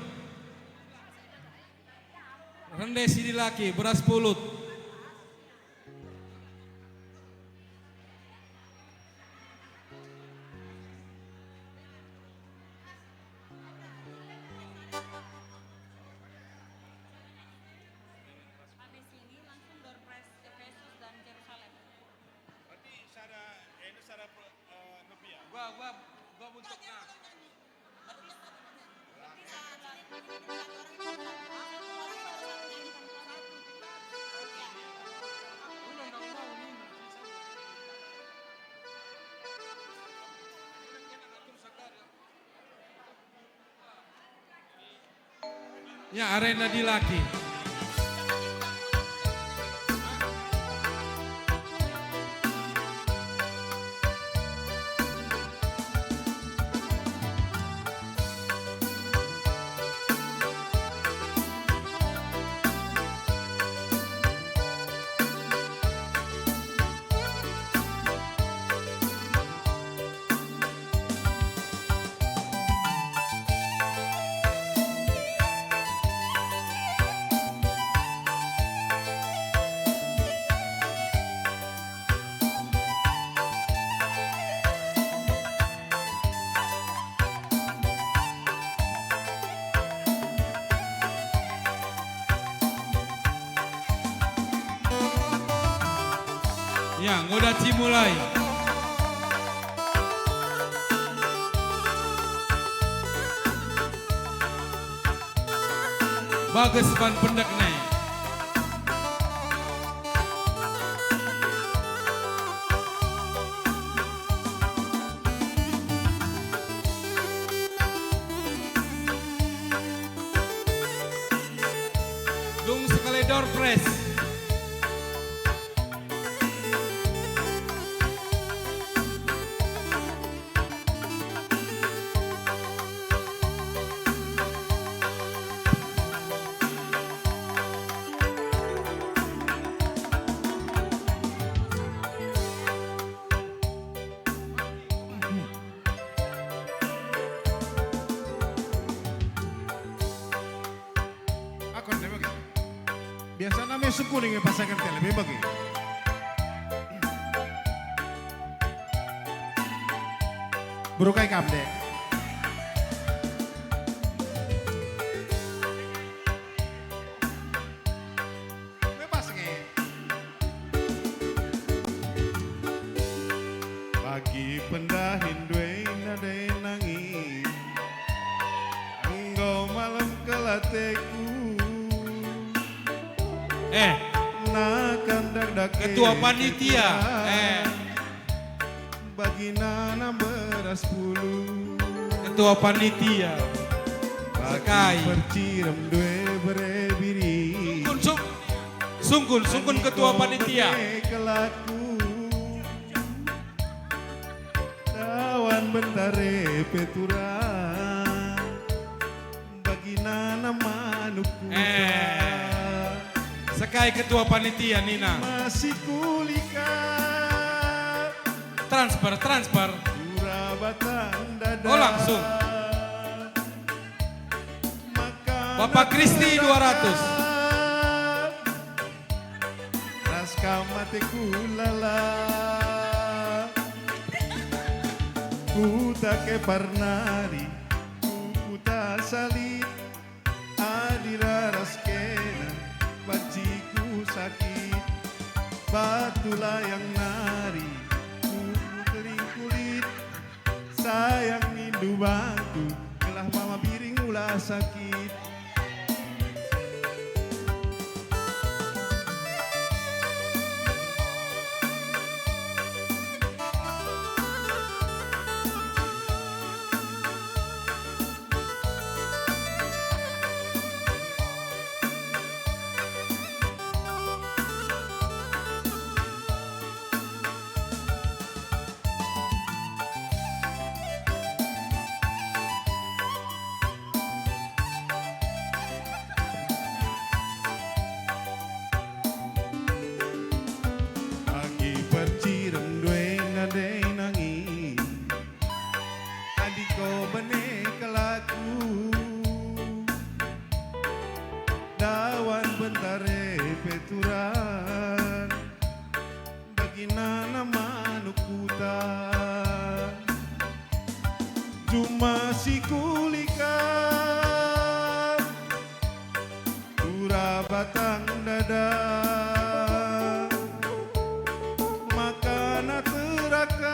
Rende si dilaki, beras pulut. Habis ini langsung door prize Efesus dan Yerusalem. Berarti sada, eh, ini sada pro-, eh, Nubia. Gua, gua, gua buntuk, nah. Ya, arena dilaki. Ya, enggo daci mulai. Bages ban pendek ne. Dung sekali door prize. Sana me sungkun nge pasangen tele, me bagi. Beru kai kam, Dek? Me pas nge. Bagi pendahin due nadai nangi, enggo malem kelateku. Eh. Nakan dakdake Ketua panitia. Eh. Bagi nanam beras pulu. Ketua panitia. Bagi Sekai. Percirem due bere biri. Sungkun, sung-, sungkun, sungkun ketua panitia. Kelaku. Dawan bentare peturan. Bagi nanam manuk kuta. Eh, Sekai ketua panitia nina. Masih kulikat. Transfer, transfer. Ura batang dada. Oh, langsung. Maka Bapak Kristi dua ratus. Ras kam ateku lala. Kuta Kepar nari, ku kuta Salit, adi raras kena banciku sakit. Batu layang nari, ku kering kulit, sayang nindu bangku, gelah mama biring ula sakit. Agi percirem due nadai nangi, adi ko bene kelaku, dawan bentare peturan. Bagi nanam manuk kuta, juma si kulikat, ura batang dada, makana terakat.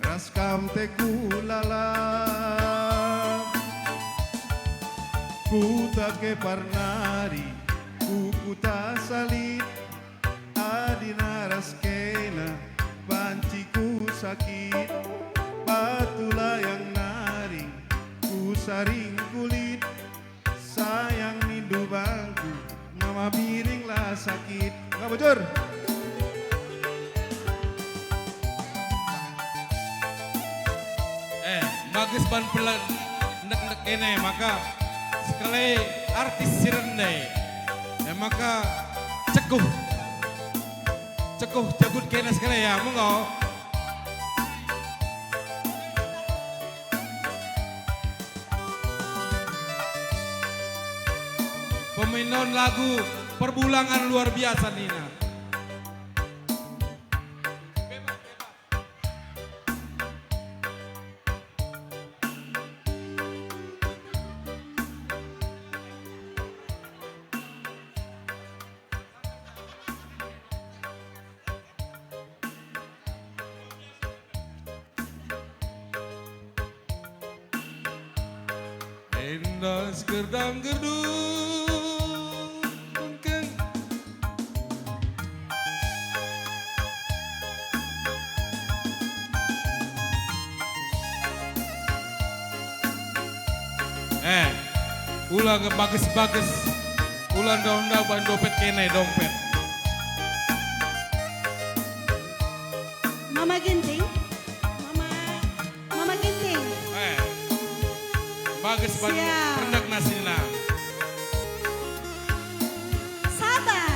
Ras kam teku lala, kuta Kepar nari, ku kuta Salit, adi naras kena banciku sakit, batu layang nari, ku saring kulit, sayang nindu bangku, mama biring la sakit. Nga bujur. Eh, bagus ban pela-, nek-nek kene maka sekali artis si rende. Eh, maka cekuh. Cekuh jagut kene sekali ya, monggo. Pemain lagu perbulangan luar biasa nina. Endas gerdang gerdung keng. Eh, ula nge bages-bages, ula ndau-ndau ban dompet kene dompet. Mama Ginting, Mama, Mama Ginting. Eh, bages ban Siap. Pendek nasina. Sabar.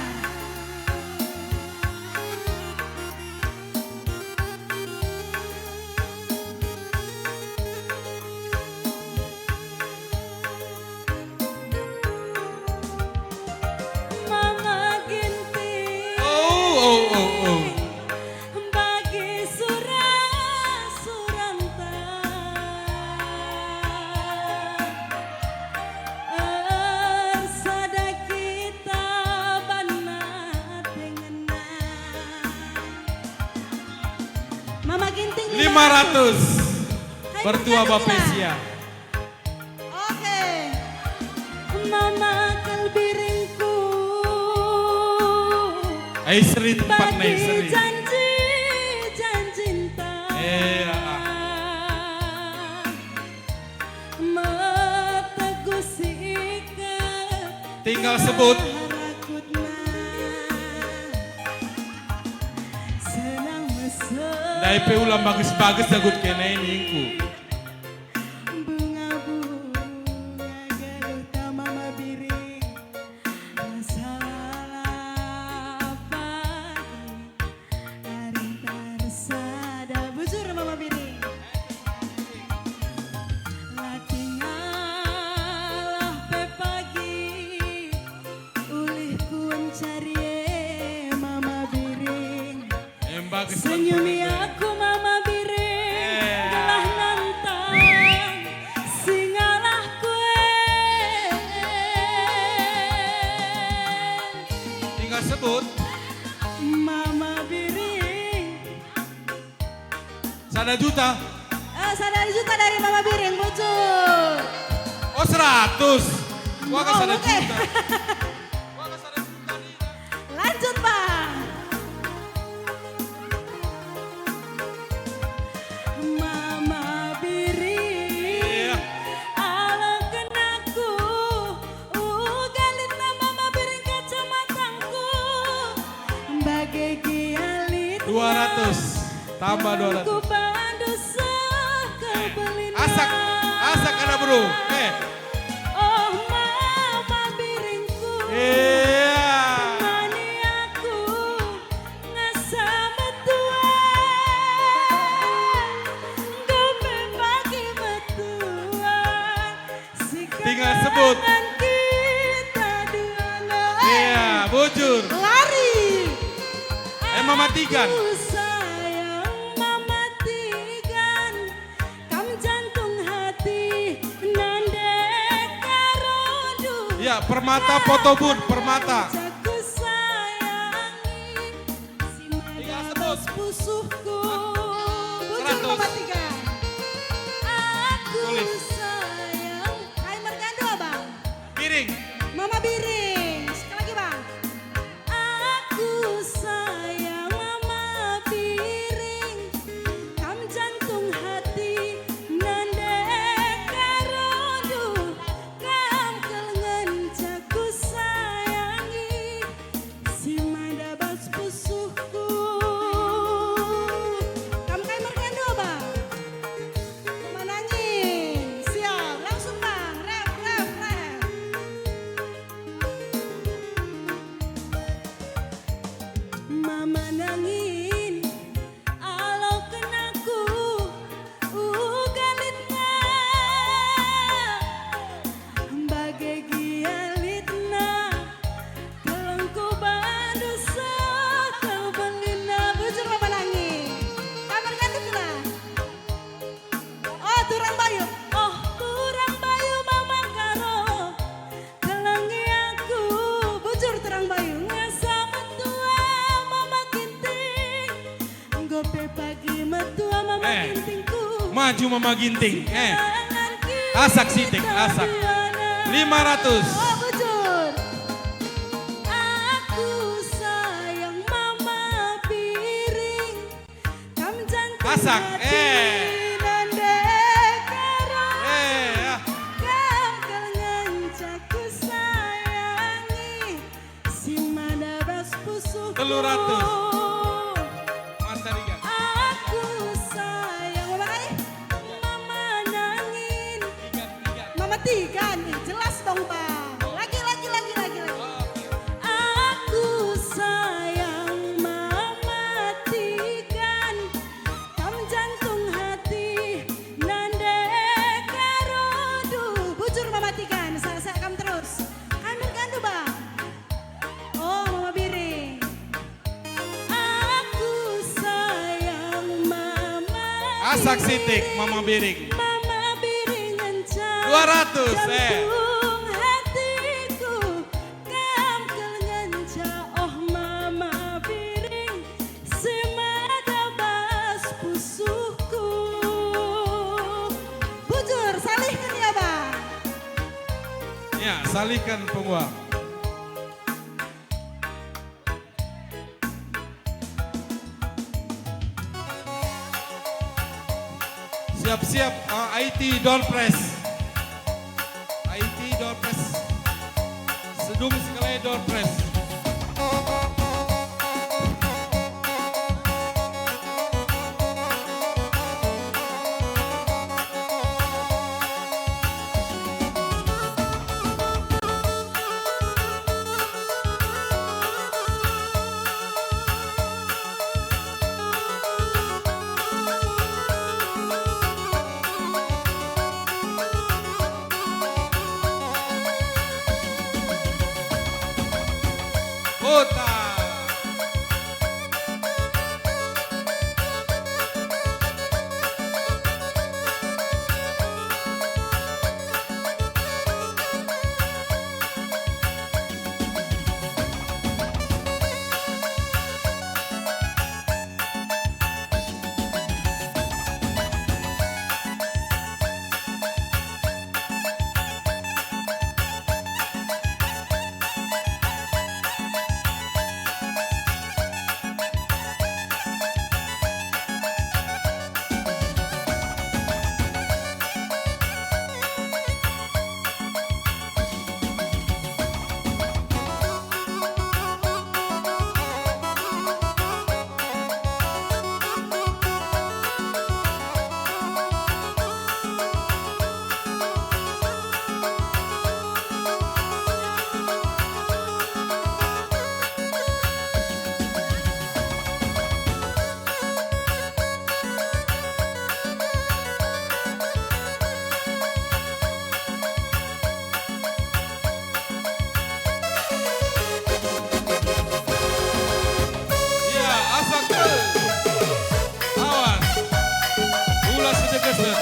Oh, oh. Bagi sura-suranta ersada kita bana dengenan. Mama Ginting lima ratus. Lima ratus. Hai, Mertua Mertua Bapesia. Oke. Mama kal biringku. Ai seri tempat nih, bagi seri. Janji-janjinta. Iya. Meteguh si iket. Tinggal sebut. Harakutna. Senang mesem. Ndai pe ulang bagus-bagus jagut kena ini ku. Bunga-bunga geluhta Mama Biring, rasa lalap pagi, arinta ersada. Bujur Mama Biring. La tingalah pe pagi, ulih kuencari e Mama Biring. Em, bagus, senyumi bagus. Aku Mama Biring, eh, gelah nantang si ngalah kue. Tinggal sebut. Mama Biring. Sada juta. Eh, sada juta dari Mama Biring, bujur. Oh, seratus. Wah, oh, sada oke. Juta. Lanjut, Bang. Mama Biring. Iya. Aloken aku, uga litna Mama Biring kacamatangku. Bage gia litna. Dua ratus. Tambah dua ratus. Ku bandu seh. Eh, kebelina. Asak, asak anak bro. Eh. Oh, Mama Biringku. Iya. Mani aku ngasa metua. Enggo pe pagi metua. Tinggal sebut. Sekarang kita dua, no, eh. Iya, bujur. Lari. Eh, Mama Tigan. Aku sayang Mama Tigan. Kam jantung hati nande karondu. Ya, Permata Potobun, Permata. Aku sayangi, si mada bas pusuhku. Bujur. Seratus. Mama Tigan. Aku sayang. Tulis. Kai mergando, Abang? Biring. Mama Biring. Sekali lagi, Bang. Aku sayang Mama Biring, kam jantung hati nande karondu, kam kal ngenca kusayangi, si mada bas pusuhku. Kam kai mergando, Bang? Mama nangin. Siap, langsung, Bang. Rap, rap, rap. Mama nangin, aloken aku, uga litna. Bage gia litna, kelengku bandu seh kebelina. Bujur Mama nangin. Kamar ngandukna. Oh, turang bayu. Oh, turang bayu Mama Karo. Kelengi aku, bujur turang bayu. Ngasa metua Mama Ginting. Enggo pe pagi metua Mama Gintingku. Eh, maju Mama Ginting. Eh. Asak sitik, asak. Lima ratus. Oh, bujur. Aku sayang Mama Biring. Kam jantung hati nande karondu. Asak, eh. Eh, ya. Kam kal ngenca kusayangi, si mada bas pusuhku. Telu ratus. Mas Tarigan. Aku sayang, Mama Rai. Mama nangin. Mama Tigan, ih, jelas dong, Bang. Lagi, lagi, lagi, lagi, lagi. Aku sayang Mama Tigan, kam jantung hati nande karondu. Bujur Mama Tigan, sa-, sa-, kam terus. Kami gandu, Bang. Oh, Mama Biring. Saksi tik, Mama Biring. Mama Biring ngenca dua ratus, eh. Jantung hatiku, kam kal ngenca, oh Mama Biring, semada bas pusuhku. Bujur, salihken ya, Bang. Ya, salihken, Punggung. Siap-siap, eh, I T door press. I T door press. Sedung sekali door press. Kota. Ya, asak. Awas. Ulas si dekesen.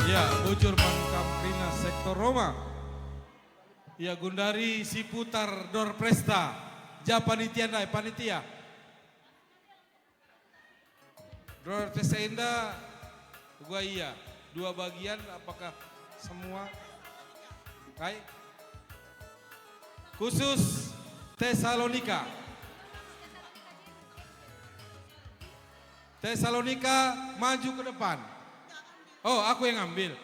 Ya, bujur man kam kerina sektor Roma. Ya, gundari si putar door presta. Ja panitia ndai, panitia. Door presta enda gua ia, dua bagian, apakah semua? Kai? Khusus Tesalonika. Tesalonika, maju ke depan. Oh, aku yang ambil.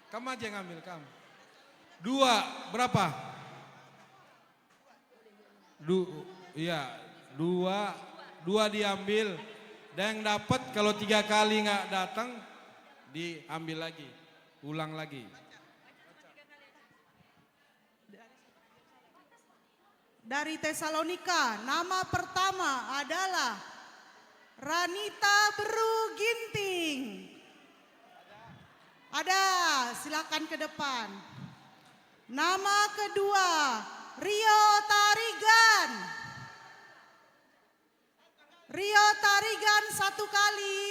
Kamu aja yang ambil, kamu. Dua, berapa? Du-, iya, dua, dua diambil. Dan yang dapat kalau tiga kali nggak datang, diambil lagi, ulang lagi. Dari Tesalonika, nama pertama adalah Ranita Beru Ginting. Ada, silakan ke depan. Nama kedua, Rio Tarigan. Rio Tarigan satu kali.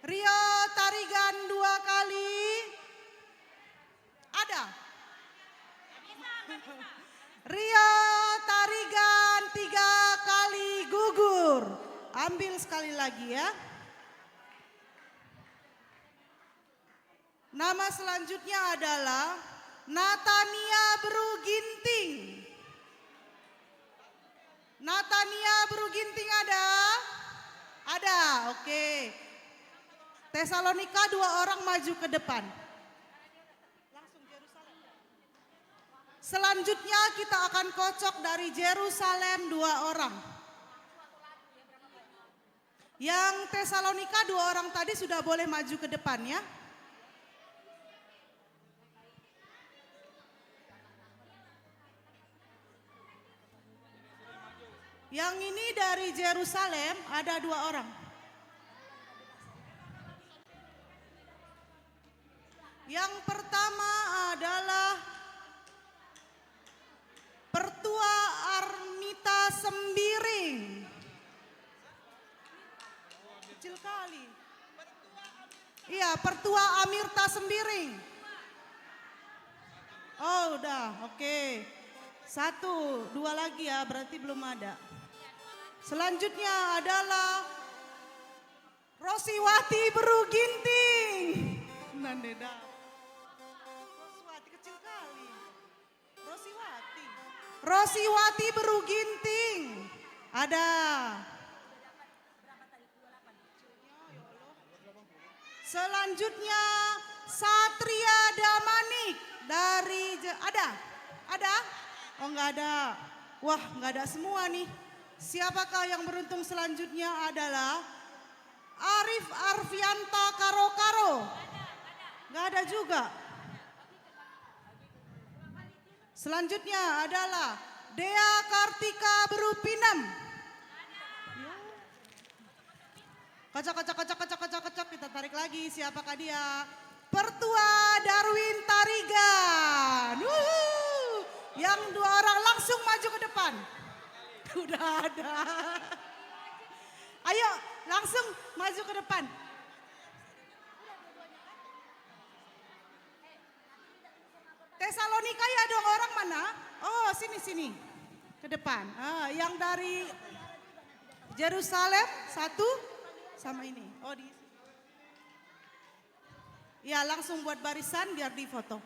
Rio Tarigan dua kali. Ada. Rio Tarigan tiga kali gugur. Ambil sekali lagi ya. Nama selanjutnya adalah Natania Beru Ginting. Natania Beru Ginting ada? Ada, oke. Tesalonika dua orang maju ke depan. Selanjutnya kita akan kocok dari Jerusalem dua orang. Yang Tesalonika dua orang tadi sudah boleh maju ke depan ya. Yang ini dari Jerusalem ada dua orang. Yang pertama adalah Pertua Armita Sembiring. Kecil kali. Iya, Pertua Amirta Sembiring. Oh, udah, oke. Satu, dua lagi ya, berarti belum ada. Selanjutnya adalah Rosiwati Beru Ginting. Nande dah. Rosiwati kecil kali. Rosiwati. Rosiwati Beru Ginting. Ada. Selanjutnya Satria Damanik dari Je-, ada? Ada? Oh, nggak ada. Wah, nggak ada semua nih. Siapakah yang beruntung selanjutnya adalah Arif Arfianta Karo-Karo. Nggak ada juga. Selanjutnya adalah Dea Kartika Berupinem. Kocok, kocok, kocok, kocok, kocok, kocok. Kita tarik lagi. Siapakah dia? Pertua Darwin Tarigan. Wuhu. Yang dua orang langsung maju ke depan. Udah ada. Ayo, langsung maju ke depan. Tesalonika ya dong orang mana? Oh, sini, sini. Ke depan. Ah, yang dari Jerusalem satu sama ini. Oh, di Ya, langsung buat barisan biar difoto.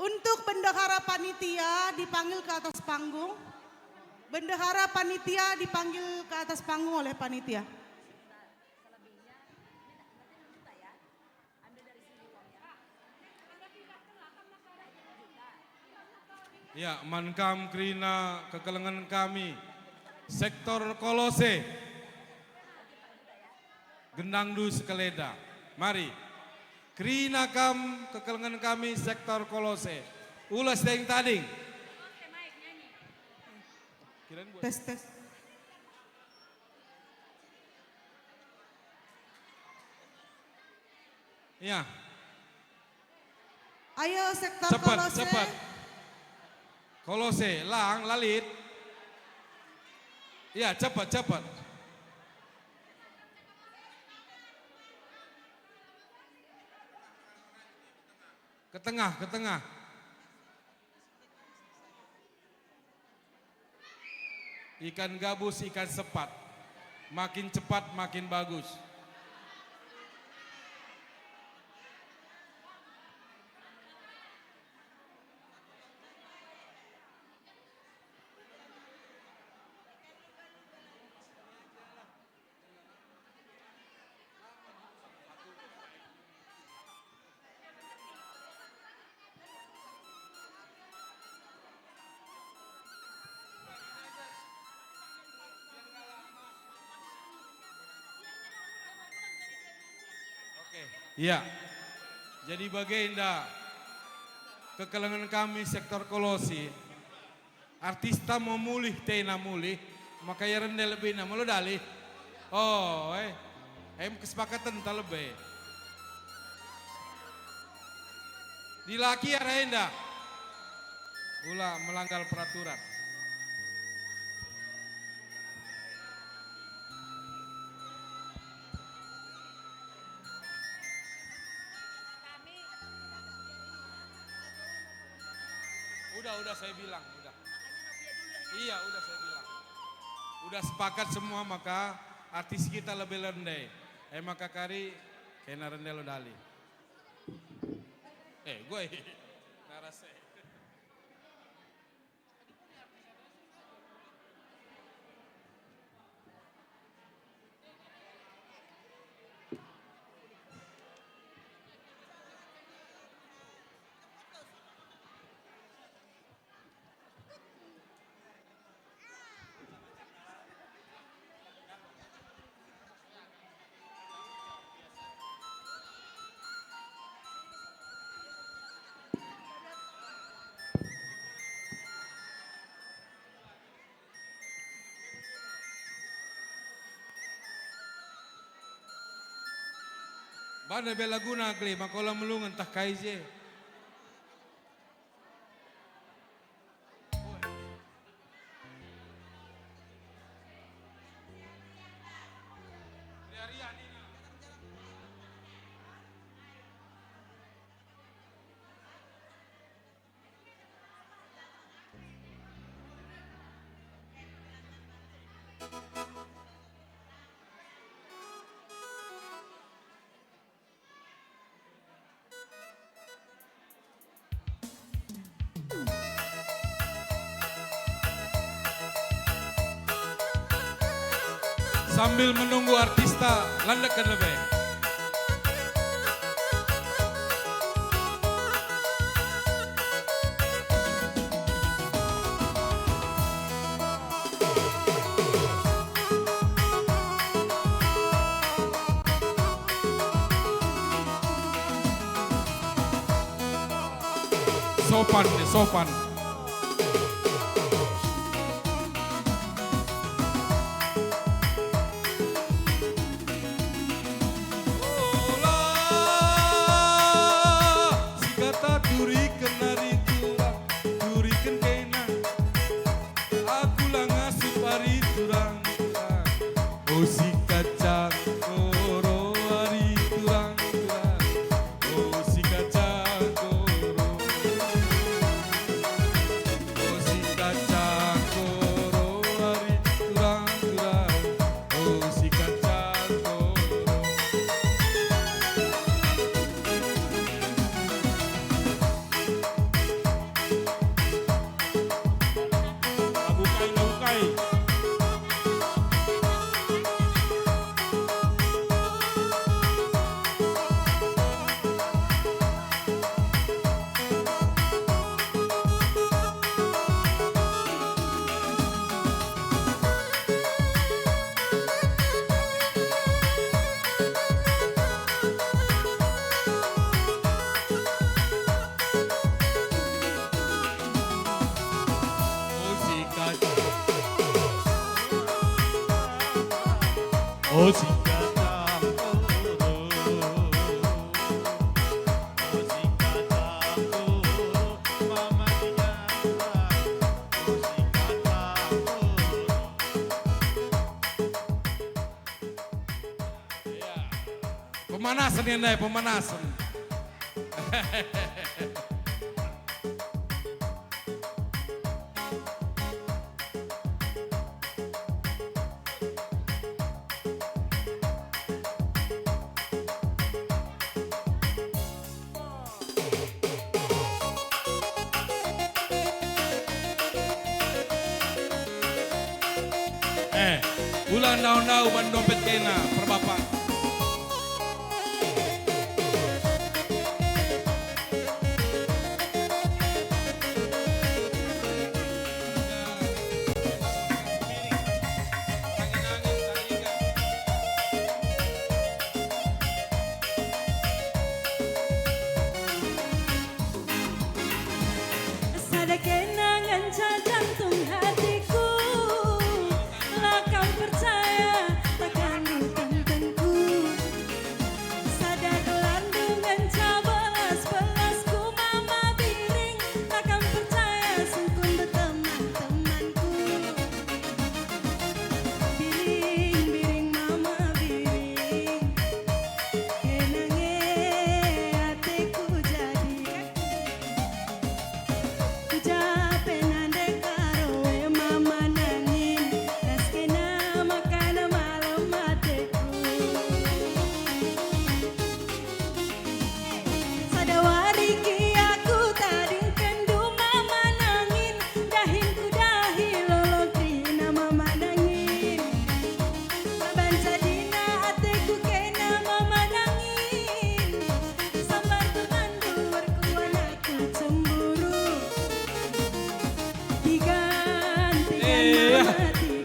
Untuk bendahara panitia dipanggil ke atas panggung. Bendahara panitia dipanggil ke atas panggung oleh panitia. Ya, man kam kerina kekelengen kami, sektor Kolose, gendangndu sekeleda. Mari, kerina kam kekelengen kami, sektor Kolose. Ulas deng tading. Tes, tes. Ya. Ayo, sektor Cepet, Kolose. Cepet. Kolose, lang, lalit. Ya, cepet, cepet. Ke tengah, ke tengah. Ikan gabus, ikan sepat. Makin cepat, makin bagus. Oke. Iya. Jadi bagenda kekelengen kami sektor Kolosi. Artista mau mulih, tena mulih, maka ia rende lebihna. Molo dalih. Oh, eh. Em kesepakatenta lebe. Dilaki arah enda. Ula melanggar peraturan. Udah, udah saya bilang, udah. Iya, udah saya bilang. Udah sepakat semua, maka artis kita lebih rende. Eh, maka kari kena rende lo dali. Eh, gue. Narase. Bana be laguna kli, maka ola melungen tah kai je. Sambil menunggu artista, landekken lebe. Sopan, sopan. Ola, sikata turiken ari turang, turiken kena. Aku la ngasup ari turang-turang. O si kacang koro ari turang-turang. O si kacang koro. O si kacang koro ari turang-turang. O si kacang koro. Lagu kai, lagu kai. Pemanasen ya, ndai, pemanasen. Eh, ula ndau-ndau ban dompet kena, perbapak.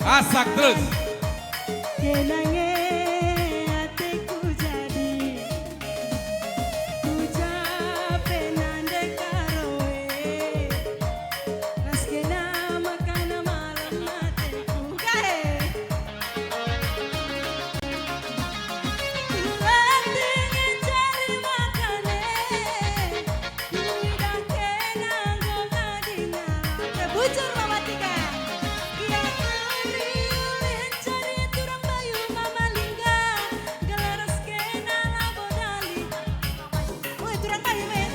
Asak terus. Kena nge ateku jadi, ku ja pe nande karo e. Ras kena makana malem ateku. Gae. Latih nge cari makane. Kuidah kena enggo ngadi ngalak. Bujur Mama Tiga. Ia keri ulih cari turang bayu Mama Lingga. Gelar ras kena labo dali. Woi, turang bayu, men.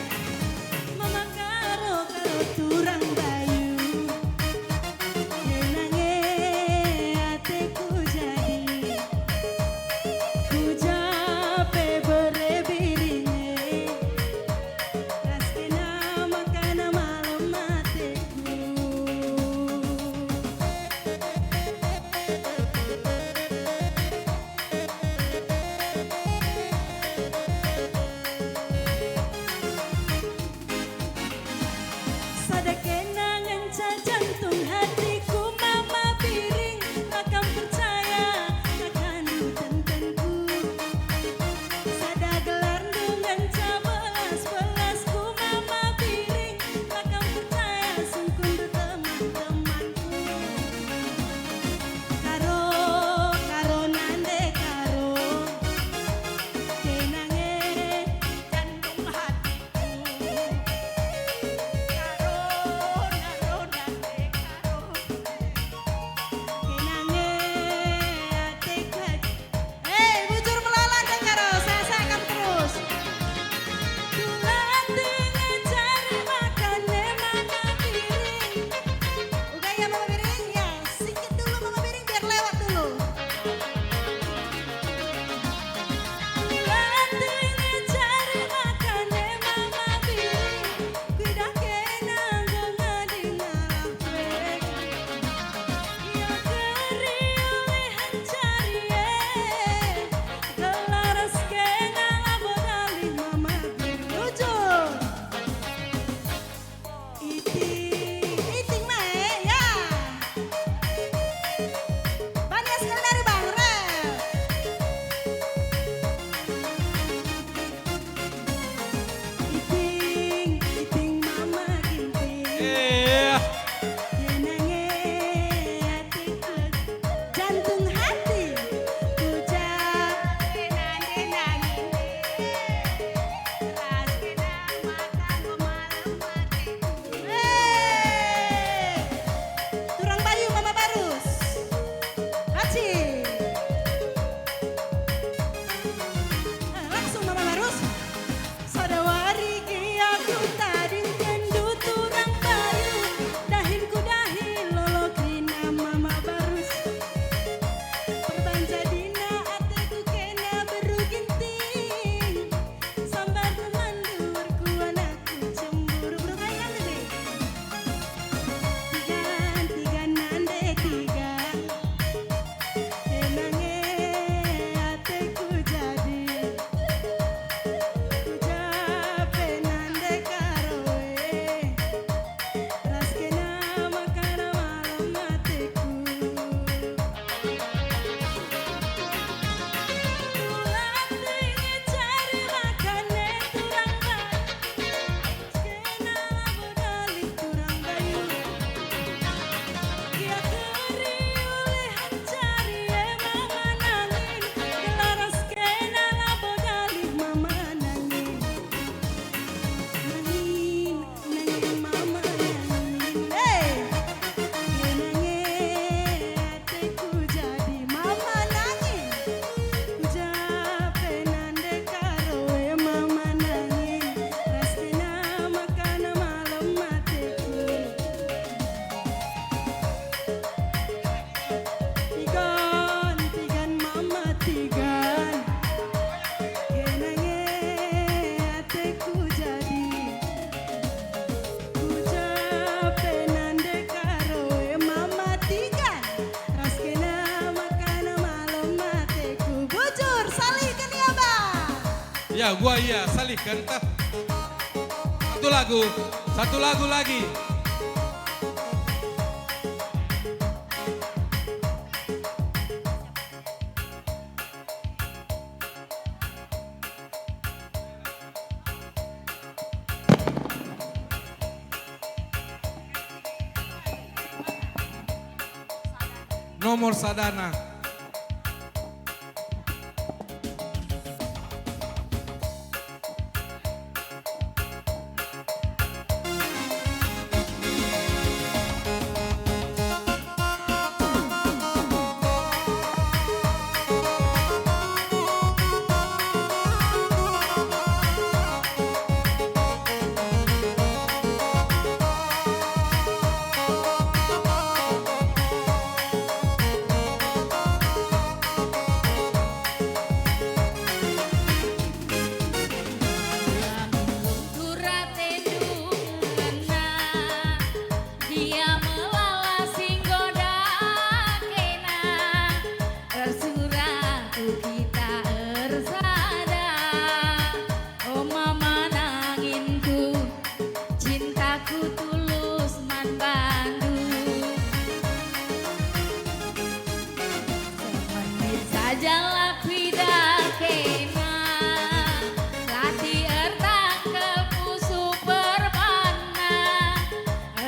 Mama Karo, Karo turang bayu. Kena nge ateku jadi, ku ja pe bere biring e, ras kena makana malem ateku. Sada kena ngenca jantung hatiku, Mama Biring, la kam percaya akan tentenku. Sada gelarndu ngenca belas-belasku, Mama Biring, la kam percaya sungkunndu teman-temanku. Karo, Karo nande Karo, kena nge jantung hati. Hei, bujur melala deh, Karo, sasakan terus. Tulan dengan cari makan memang piring. Uga ya, Mama Biring? Ya, sikit dulu, Mama Biring, biar lewat dulu. Tulan dengan cari makan memang piring. Kuidah kena enggo ngadi ngalak. Ia keri ulihan cari e, gelar ras kena labo dalih Mama Biring. Bujur. Iting, iting mae, ya. Bani as kal nari, Bang, rel. Iting, iting Mama Ginting. Iya. Kena nge ateku, jantung hati, ku ja pe nande nangin. Ras kena maka enggo malem ateku. Eh, turang bayu Mama Barus. Aci. Eh, langsung Mama Barus. Sada wari gia kutadingkenndu turang bayu, dahin kudahi lolo kerina Mama Barus. Perban jadina ateku kena beru Ginting, sambar temanndu erkuah aku cemburu. Beru kai nande deh? Tigan, tigan nande tigan. Kena nge ateku jadi, ku ja pe nande Karo e, ras kena makana malem ateku. Tulan dingin cari makane turang bayu. Kena labo dalih turang bayu. Ia keri ulihan cari e Mama nangin, gelar ras kena labo dalih Mama nangin. Nangin, nangin Mama nangin. Hei! Kena nge ateku jadi Mama nangin. Ku ja pe nande Karo e Mama nangin, ras kena makana malem ateku. Tigan, tigan Mama tigan, kena nge ateku jadi. Ku ja pe nande Karo e Mama tigan, ras kena makana malem ateku. Bujur, salihken ia, Bang. Ya, gua iya, salihken tah. Satu lagu, satu lagu lagi. nomor sadana. Dia melala si nggoda kena, ersurakku kita ersada. O mama nanginku, cintaku tulus man bandu. Semenit saja la kuidah kena, latih ertangkep pusuh perbanna,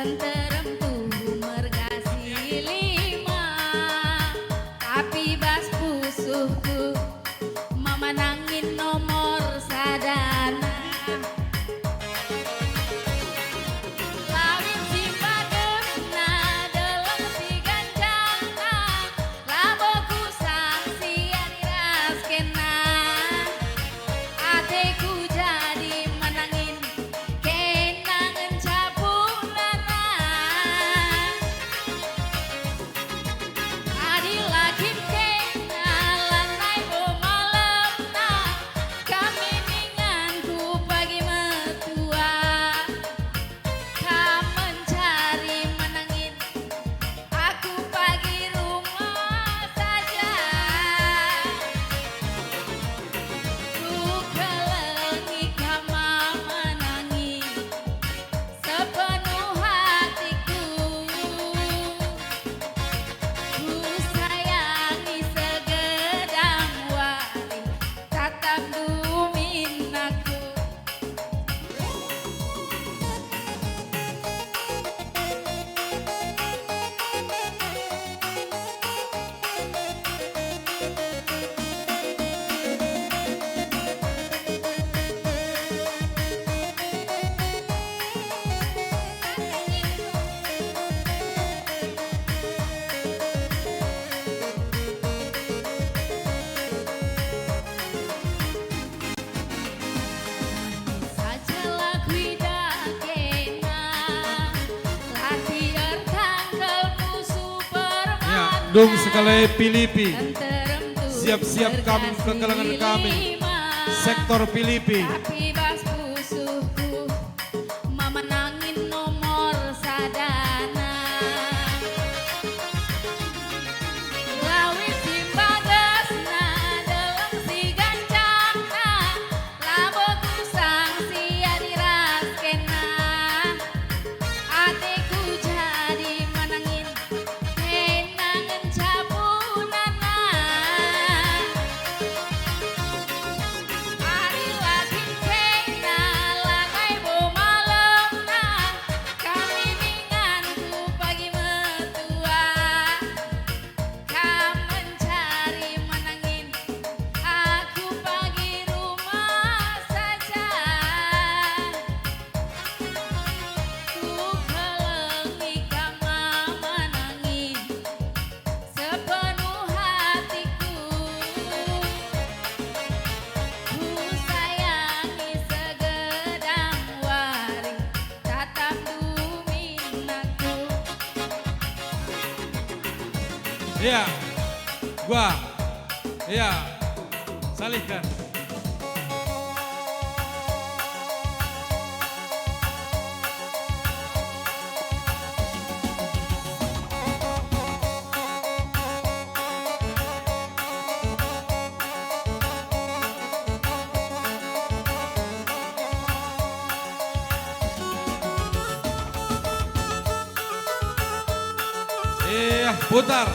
nterem tuhu merga si lima. Tapi bas pusuhku, mama nangin nomor sadana. Lawit si mbagesna, deleng si ganjangna, labo kusang si adi ras kena. Ateku jadi menangin, kena ngenca punana. Adi la kin kena lanai bo malemna, kami ninganku pagi metua. Kam mencari menangin, aku pagi rumah saja. Kukelengi kam menangin. Sepenuh hatiku, kusayangi segedang wari, tatap dumin aku. Ya, dung sekalai Pilipi. Siap-siap kam kekelengen kami. Sektor Pilipi. Mama nangin nomor sadana. Lawit si mbagesna, deleng si ganjangna, labo kusang si adi ras kena. Ateku jadi menangin, kena ngenca punana. Ari la kin kena, lanai bo malemna, kami ninganku pagi metua. Kam mencari menangin, aku pagi rumah saja. Kukelengi kam menangin. Sepenuh hatiku, kusayangi segedang wari, tatap dumin aku. Iya, gua, iya, salihkan. Iya, putar.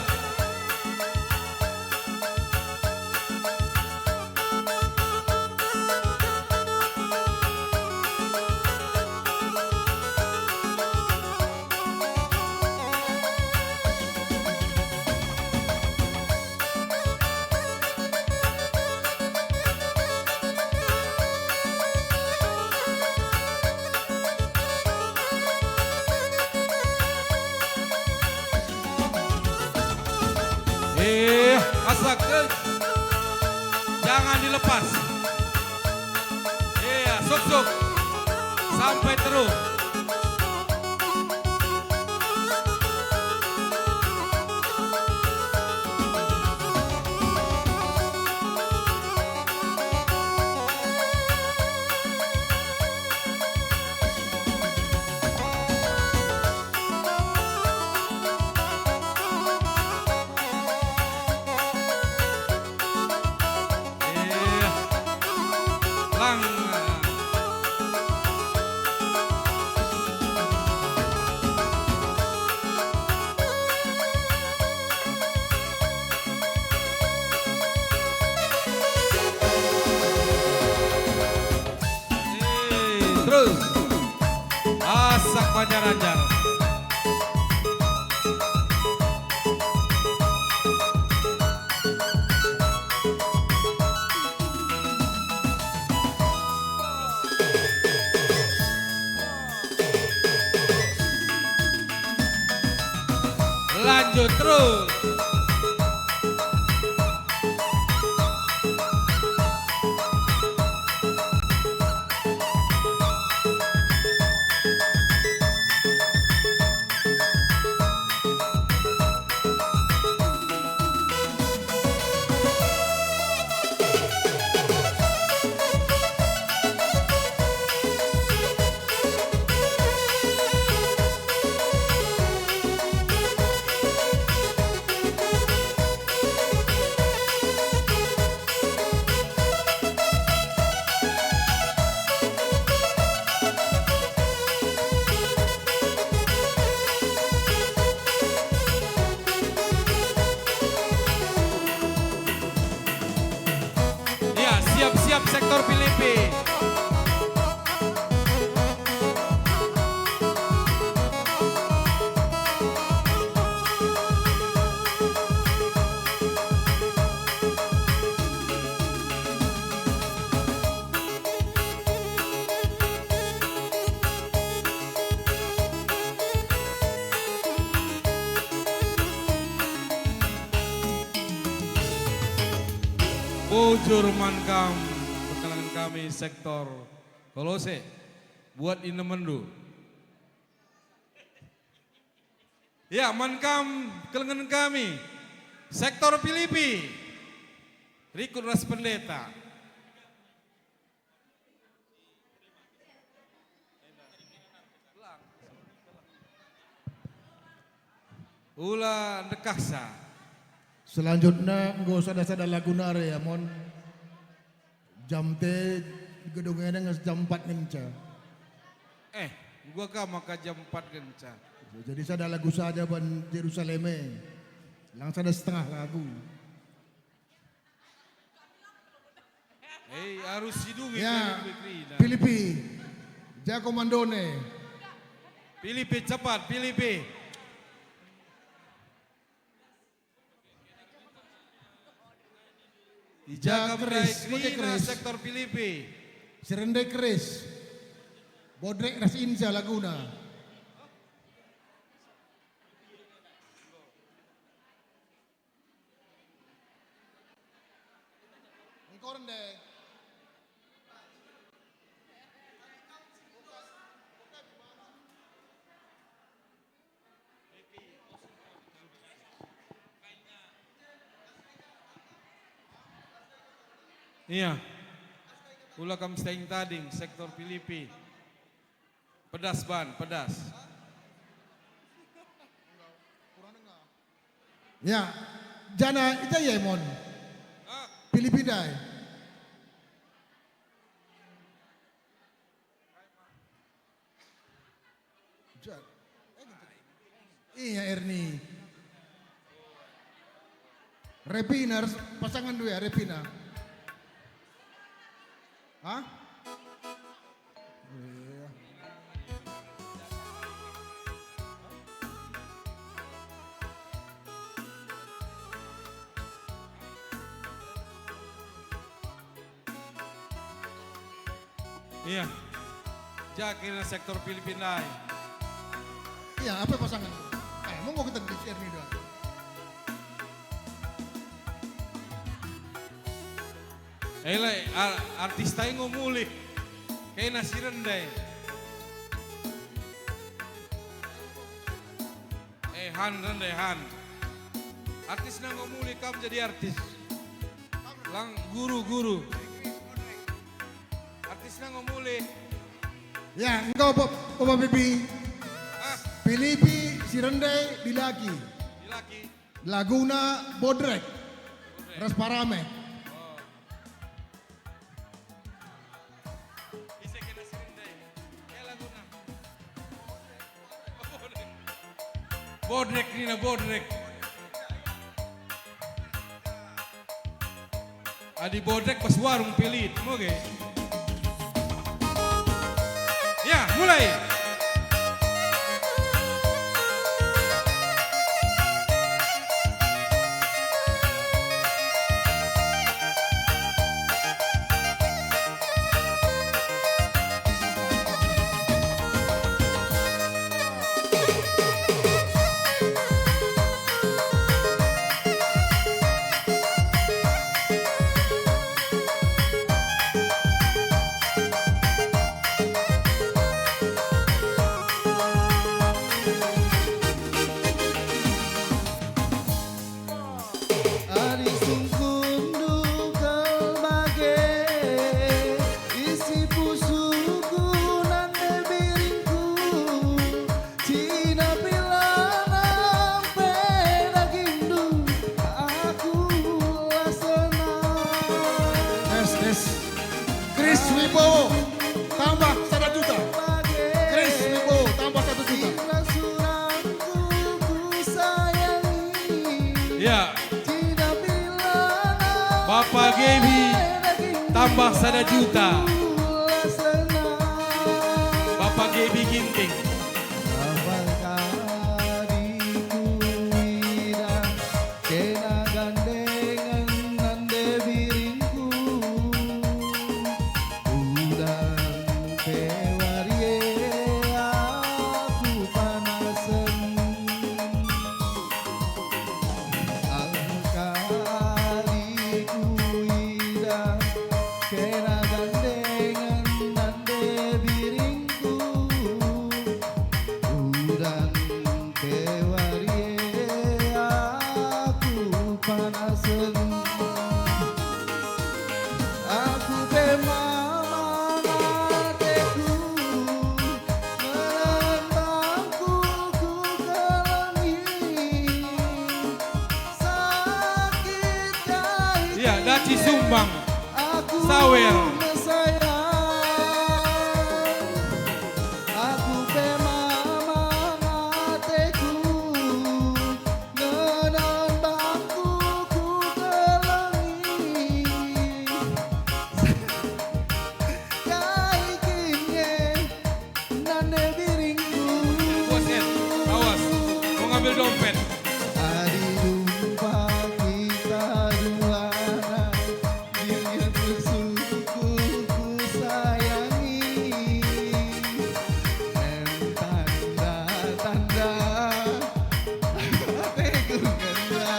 Eh, asak, eh. Jangan dilepas. Iya, suk, suk. Sampai terus. Iya. Lang. Eh, terus. Asak banjar-anjar. Lanjut terus. Ya, siap-siap sektor Pilipi. Bujur man kam, perkenalken kami sektor Kolose, buat inemenndu. Ya, man kam kelengen kami, sektor Pilipi, rikut ras pendeta. Ula ndekahsa. Selanjutna enggo sada-sada lagu nari, Amon. Jam te gedung ene nge jam empat ngenca. Eh, enggo ka maka jam empat ngenca. Jadi sada lagu saja ban Jerusalem e. Lang sada setengah lagu. Hei, arus sidungi. Ya, Pilipi kerina. Pilipi. Ja komandone. Pilipi cepat, Pilipi. Ijaga berai keris, mute kerina keris. Sektor Pilipi. Serende keris. Bodrek ras Insa laguna. Engko rende. Iya. Ula kam sting tading, sektor Pilipi. Pedas ban, pedas. Ya, jana ija ia, Mon? Ah. Pilipi ndai. Ja-, iya, Erni. Repina, res-, pasangan dua, Repina. Hah? Iya. Iya. Ja kerina sektor Pilipi ndai. Iya, apa pasangan? Eh, monggo kita di share nih, dah. Eh, le, ar-, artis tai enggo mulih. Kena si rende. Eh, Han, rende, Han. Artisna enggo mulih, kam jadi artis. Lang guru, guru. Artisna enggo mulih. Ya, enggo, Bap-, Bapak Bibi. Ah. Pilipi si rende dilaki. Dilaki. Laguna Bodrek. Bodrek. Ras Parame. Oh. Ise kena si rende? Ya, laguna. Bodrek nina, Bodrek. Adi Bodrek bas warung pelit, moge. Ya, mulai. Adi sungkunndu kal bage, isi pusuhku nande biringku, cina pilanang pe dagingndu, aku la senang. Tes, tes. Chris Wibowo, tambah sada juta. Chris Wibowo, tambah satu juta. Ya. Bapa Gebi, tambah sada juta. Bapa Gebi Ginting. Kena gandengen nande biringku, udan pe wari e aku panasen. Engkari kuidah kena gandengen nande biringku, udan pe wari e aku panasen. Aku pe mamang ateku, ngelembangku kukelengi. Sakit kai. Iya, Daci Sumbang. Aku Sawer. Mesayang. Aku pe mamang ateku, ngenon bangku kukelengi. Kai kin nge nande biringku? Buset, awas, mau ngambil dompet. Adi jumpa kita duana, Nginget pusuhku kusayangi, em tanda-tanda ateku ngena.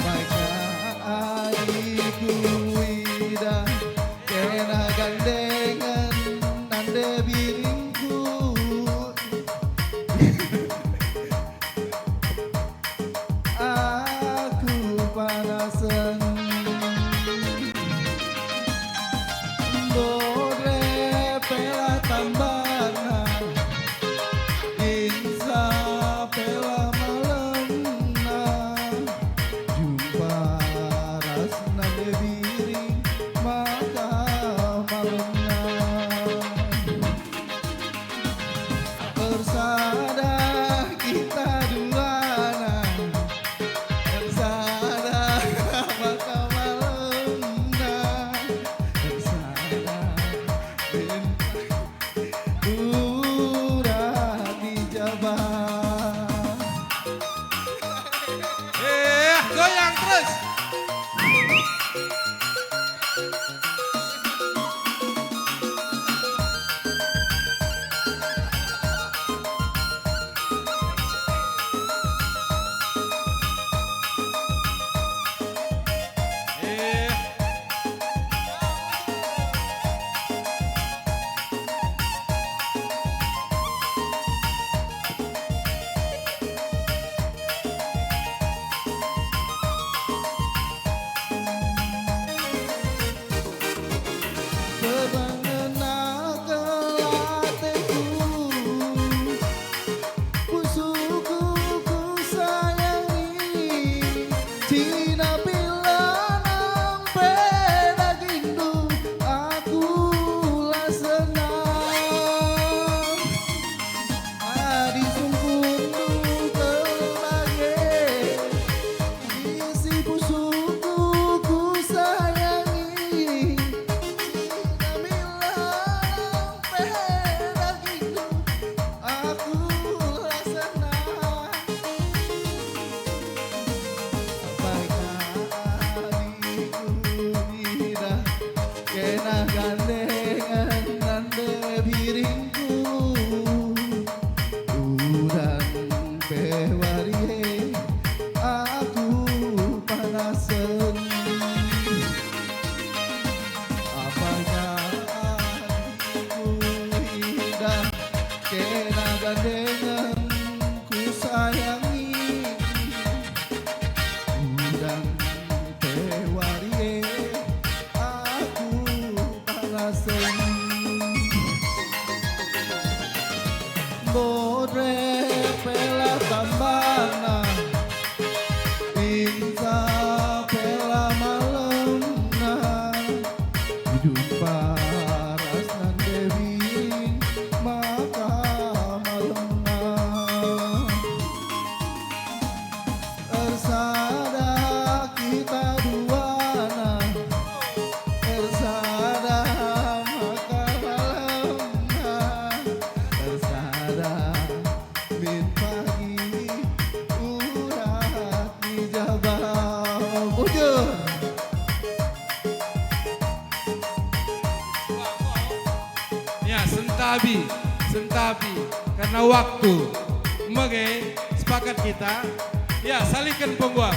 Baiklah adi kuidah kena gandengen nande biringku. Aku panasen. Bodre pela tambarna, ginsa pela malemna, jumpa ras nande biring maka malemna. Ersada kita duana, ersada maka malemna, ersada bentang urat i jaba. Eh, goyang terus. Inapila nang pe dagingndu, aku la senang. Adi sungkunndu terbage, isi pusukku kusayangi. Inapila nang pe dagingndu, aku la senang. Apai kadi kuidah kena gandengen nande biringku, udan pe wari e aku panasen. Apai kadi kuidah kena gandengen kusayangi, udan pe wari e aku panasen. Bodre pe la tambana, binca pe la malemna, idumpa ras nande biring maka malemna. Ersada kita duana, ersada maka malemna, ersada min pagi urat ni jaba. Bujur. Ya, sentabi, sentabi. Karena waktu. Mege, sepakat kita. Ya, saliken punggung.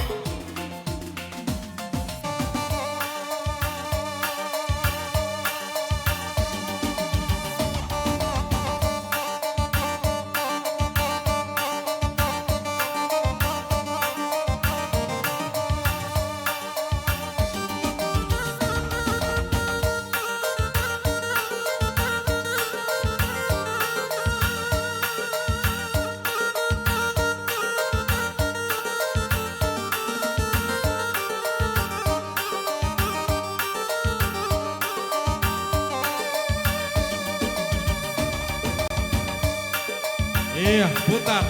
Iya, putar.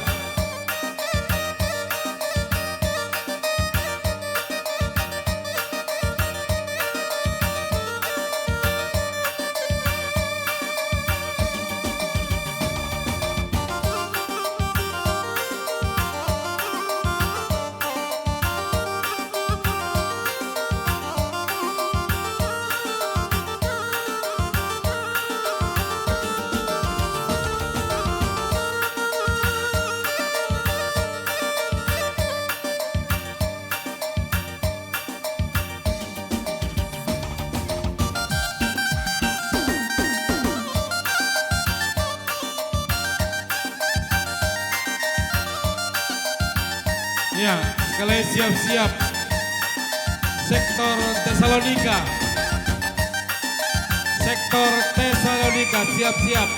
Ya, sekali siap-siap. Sektor Tesalonika. Sektor Tesalonika, siap-siap.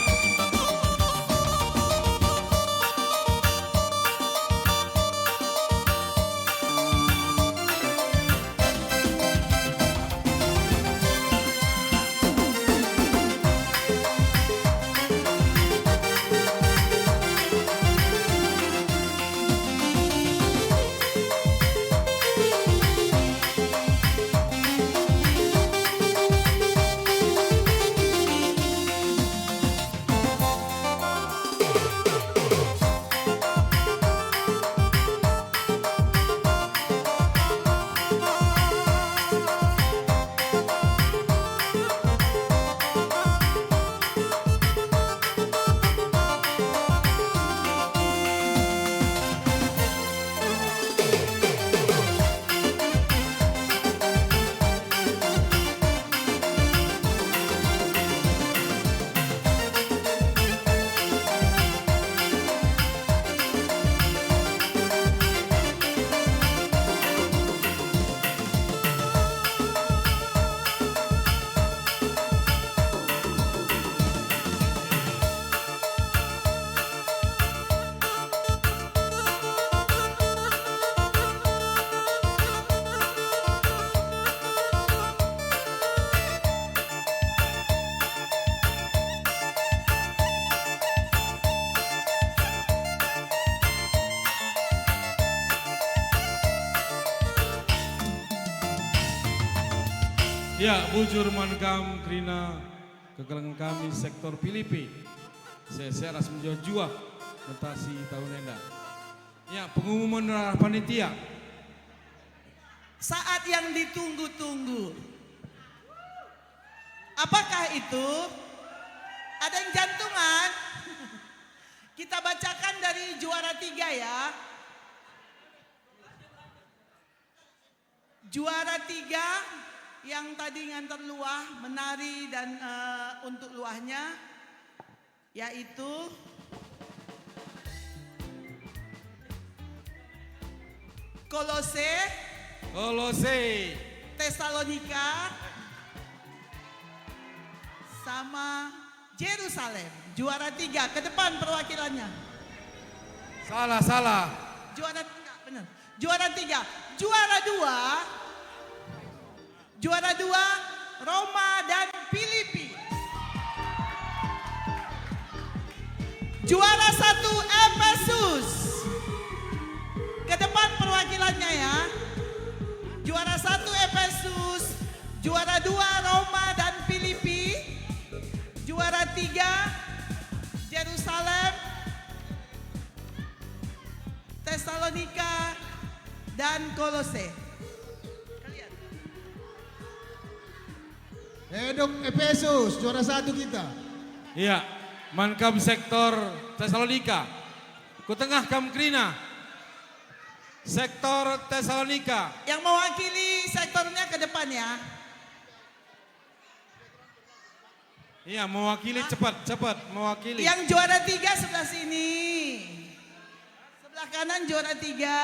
Ya, bujur man kam kerina kekelengen kami sektor Pilipi. Seh-seh ras mejuah-juah mentasi tahun enda. Ya, pengumuman arah panitia. Saat yang ditunggu-tunggu. Apakah itu? Ada yang jantungan? Kita bacakan dari juara tiga, ya. Juara tiga yang tadi ngantar luah, menari dan, eh, untuk luahnya, yaitu Kolose, Kolose. Tesalonika, sama Jerusalem. Juara tiga, ke depan perwakilannya. Salah, salah. Juara tiga, benar. Juara tiga. Juara dua. Juara dua, Roma dan Filipi. Juara satu, Efesus. Ke depan perwakilannya, ya. Juara satu, Efesus. Juara dua, Roma dan Filipi. Juara tiga, Jerusalem, Tesalonika, dan Kolose. Kalian. Edok Efesus, juara satu kita. Iya, man kam sektor Tesalonika. Ku tengah kam kerina. Sektor Tesalonika. Yang mewakili sektornya ke depan, ya. Iya, mewakili, cepat, cepat, mewakili. Yang juara tiga sebelah sini. Sebelah kanan juara tiga.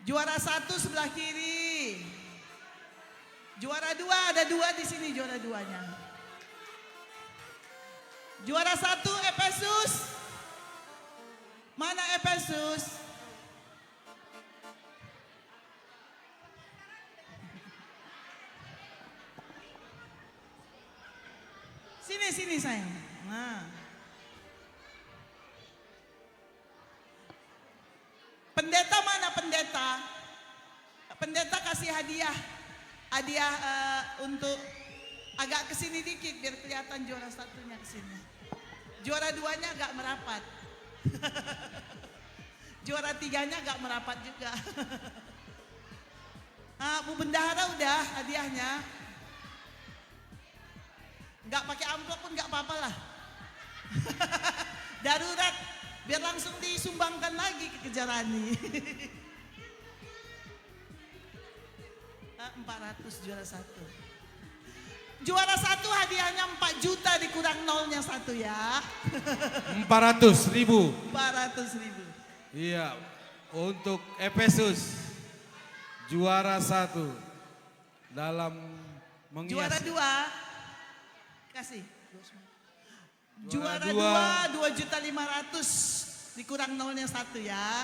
Juara satu sebelah kiri. Juara dua, ada dua di sini juara duanya. Juara satu Efesus. Mana Efesus? Sini, sini, sayang. Nah. Pendeta mana, pendeta? Pendeta kasih hadiah. Hadiah, eh, untuk agak ke sini dikit biar kelihatan juara satunya ke sini. Juara duanya agak merapat. Juara tiganya agak merapat juga. Ah, Bu Bendahara udah hadiahnya. Nggak pakai amplop pun nggak apa-apa lah. Darurat, biar langsung disumbangkan lagi ke Kejarani. Ah, empat ratus juara satu. Juara satu hadiahnya empat juta dikurang nolnya satu ya. Empat ratus ribu. Empat ratus ribu. Iya, untuk Efesus juara satu dalam menghias. Juara dua, kasih. Juara dua, dua juta lima ratus dikurang nolnya satu ya.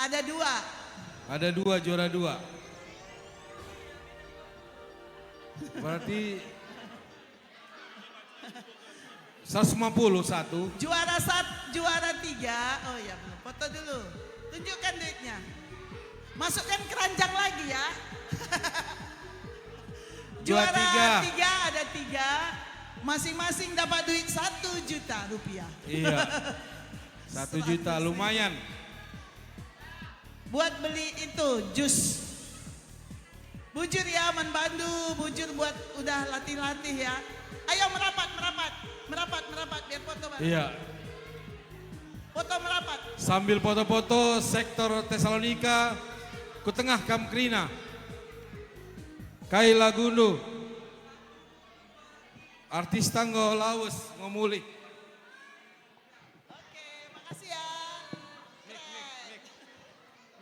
Ada dua. Ada dua juara dua. Berarti seratus lima puluh satu. Juara sat, juara tiga. Oh ya, belum. Foto dulu. Tunjukkan duitnya. Masukkan keranjang lagi ya. Juara tiga. Juara tiga ada tiga. Masing-masing dapat duit satu juta rupiah. Iya. Satu juta, seratus ribu. Lumayan. Buat beli itu, jus. Bujur ya, man bandu, bujur buat udah latih-latih ya. Ayo merapat, merapat, merapat, merapat, biar foto bareng. Iya. Foto merapat. Sambil foto-foto, sektor Tesalonika, ku tengah kam kerina. Kai lagundu? Artis tanggo lawes ngo mulih. Oke, makasih ya. Mik, mik, mik.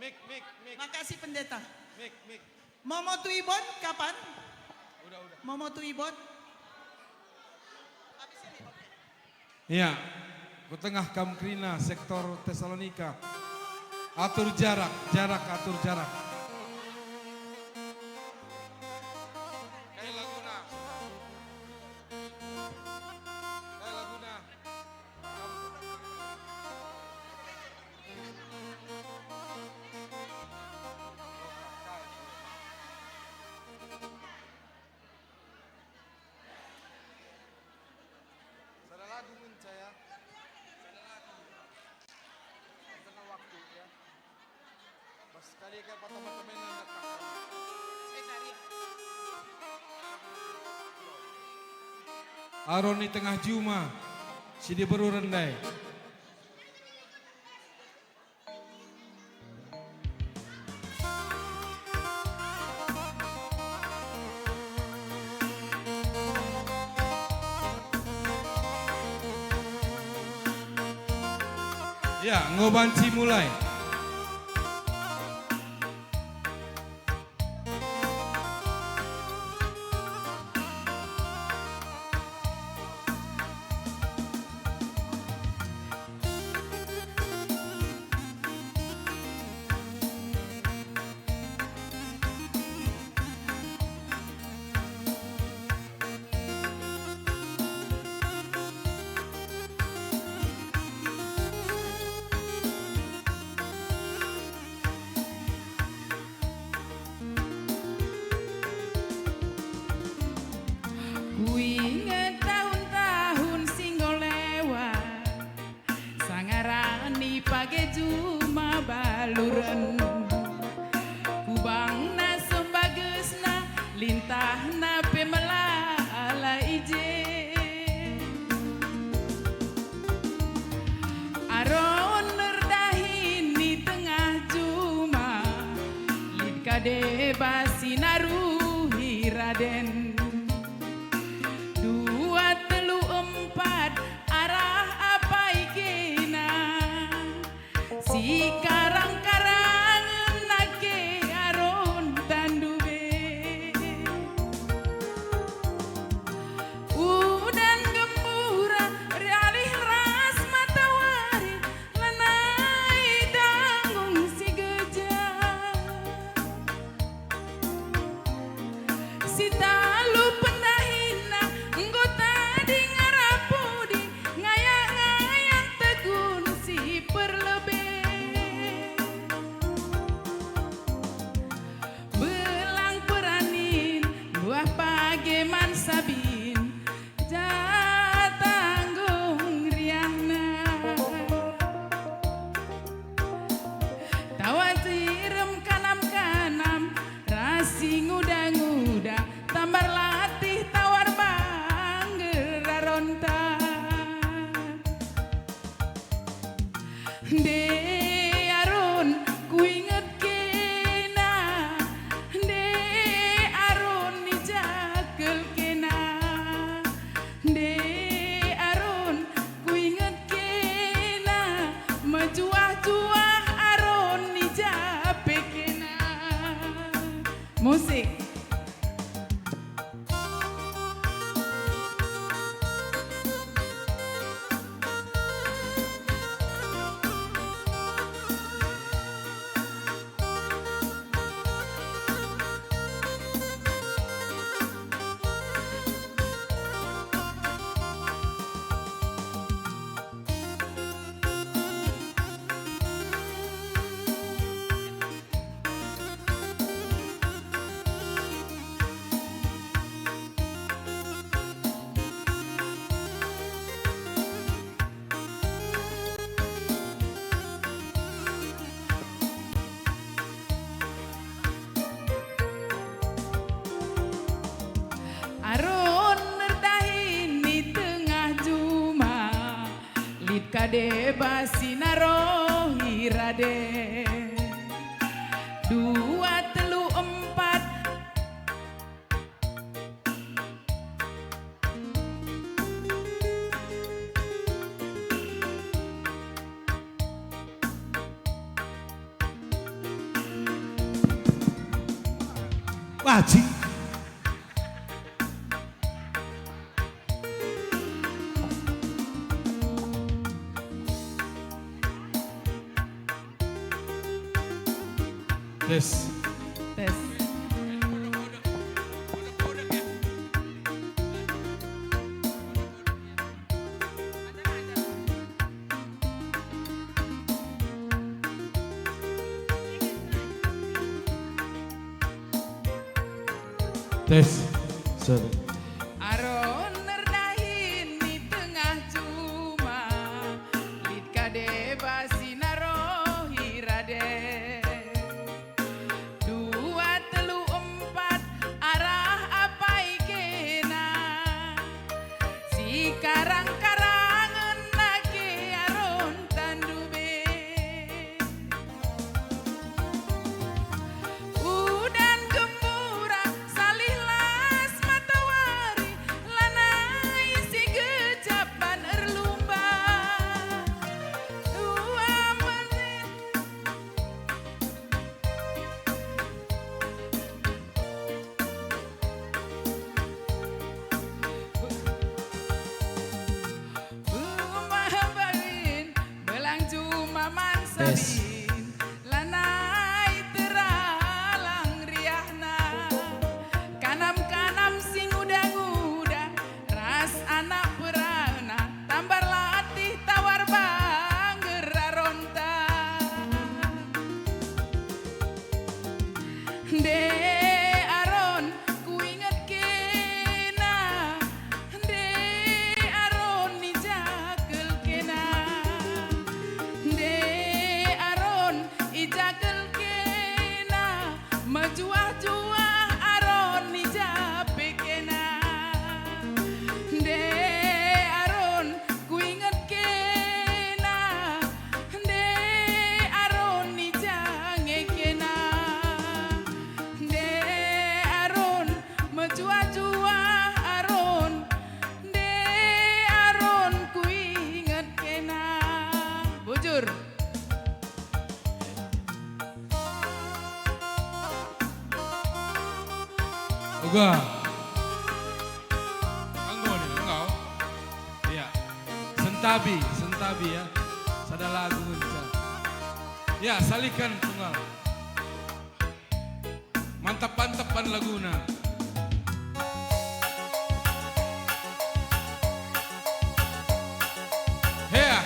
Mik, mik, mik. Makasih, Pendeta. Mik, mik. Momo Tuibon kapan? Udah, udah. Momo Tuibon? Habis ini, oke. Ya, ku tengah kam kerina sektor Tesalonika. Atur jarak, jarak, atur jarak. Kai laguna. Kai laguna. Aron i tengah juma, si diberu rendai. Ya, enggo banci mulai. Kuinget tahun-tahun si enggo lewat, sangaran i page juma baluren. Kubangna sembagesna, lintahna pe melala i je. Aron erdahin i tengah juma, lit ka deba si naruhi raden. Dua, telu, empat, arah apai kena? Sikarang-karangen nake Aron tandu be. Udan gembura rialih ras matawari, lanai tanggung si geja. Si talu pendahinna enggo tading arah pudi, ngayak-ngayak tegun si perlebe. Belang peranin buah page man sabin, ja tanggung riahna. Tawa sirem kanam-kanam, ras si nguda-nguda, tambar latih tawar bangger Aronta. Nde Aron kuinget kena, nde Aron i ja kal kena, nde Aron kuinget kena, mejuah-juah Aron i ja pe kena. Musik. Aron erdahin i tengah juma, lit ka deba si narohi raden. Dua, telu, empat. Bajing. Tes. Tes. Tes. Sore. Aron erdahin i tengah juma, lit ka deba si narohi raden. Uga. Enggo nih, enggo. Iya. Sentabi, sentabi ya. Sada lagu ngenca. Ya, saliken tunggal. Mantap-mantapan laguna. Hea.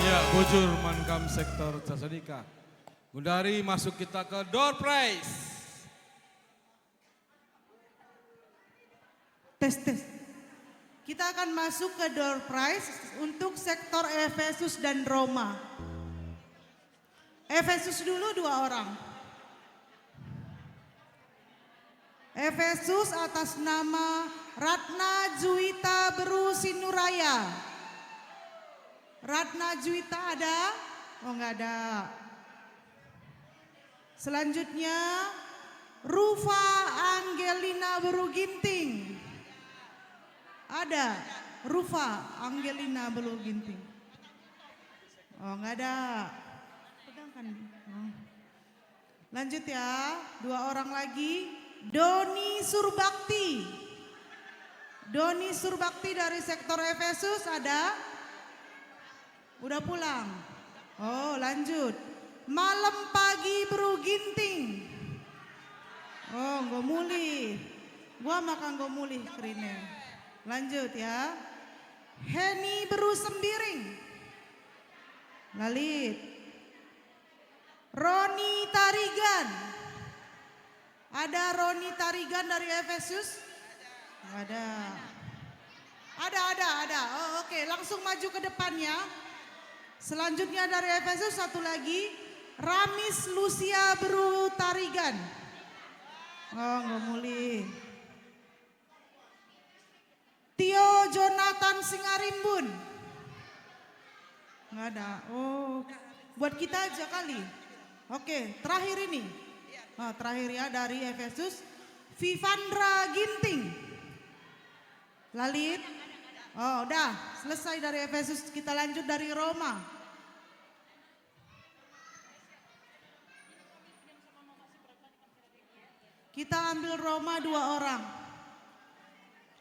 Ya, bujur man kam sektor Casadika. Gundari masuk kita ke door prize. Tes, tes. Kita akan masuk ke door prize untuk sektor Efesus dan Roma. Efesus dulu dua orang. Efesus atas nama Ratna Juwita Beru Sinuraya. Ratna Juwita ada? Oh, nggak ada. Selanjutnya, Rufa Angelina Beru Ginting. Ada? Rufa Angelina Beru Ginting. Oh, nggak ada. Pegang kan? Oh. Lanjut ya, dua orang lagi. Doni Surbakti. Doni Surbakti dari sektor Efesus ada? Udah pulang. Oh, lanjut. Malem Pagi Beru Ginting. Oh, enggo mulih. Gua maka enggo mulih kerine. Lanjut ya. Heni Beru Sembiring. Lalit. Roni Tarigan. Ada Roni Tarigan dari Efesus? Ada. Ada, ada, ada. Oh, oke, langsung maju ke depan ya. Selanjutnya dari Efesus satu lagi, Ramis Lucia Beru Tarigan. Oh, nggak mulih. Tio Jonathan Singarimbun. Nggak ada. Oh, buat kita aja kali. Oke, terakhir ini. Oh, terakhir ya dari Efesus. Vivandra Ginting. Lalit. Oh, udah selesai dari Efesus. Kita lanjut dari Roma. Kita ambil Roma dua orang.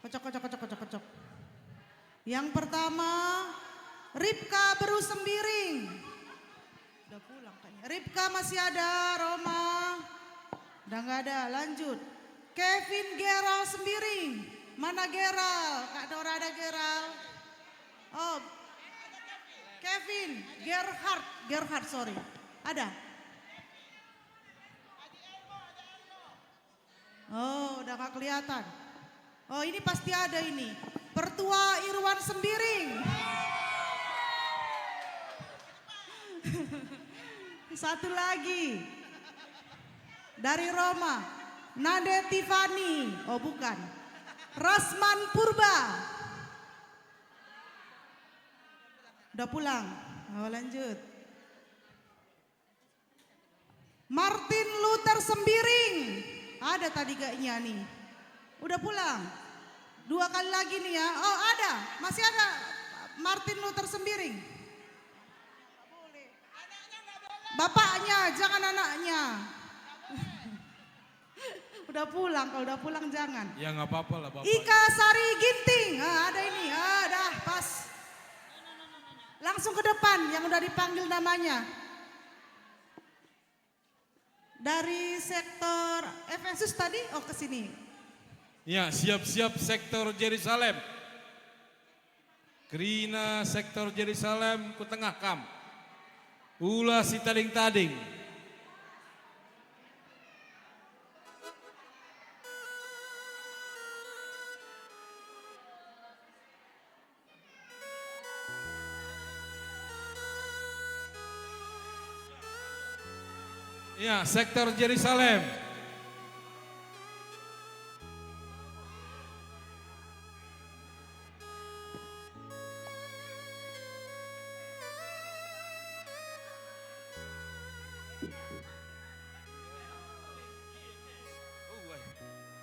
Kocok, kocok, kocok, kocok, kocok. Yang pertama, Ripka Beru Sembiring. Udah pulang kayaknya. Ripka masih ada, Roma. Udah nggak ada, lanjut. Kevin Geral Sembiring. Mana Geral? Kak Dora ada Geral? Oh, Kevin, Gerhard, Gerhard, sorry. Ada? Oh, udah nggak kelihatan. Oh, ini pasti ada ini. Pertua Irwan Sembiring. Satu lagi. Dari Roma. Nande Tifani. Oh, bukan. Rasman Purba. Udah pulang. Oh, lanjut. Martin Luther Sembiring. Ada tadi gaknya nih. Udah pulang. Dua kali lagi nih ya. Oh, ada. Masih ada Martin Luther Sembiring. Bapaknya, jangan anaknya. Udah pulang, kalau udah pulang jangan. Ya, nggak apa-apa lah, Bapak. Ika Sari Ginting. Ah, ada ini. Ah, dah, pas. Langsung ke depan yang udah dipanggil namanya. Dari sektor Efesus tadi, oh, ke sini. Ya, siap-siap sektor Jerusalem. Kerina sektor Jerusalem, ku tengah kam. Ula sitading-tading. Ya, sektor Jerusalem.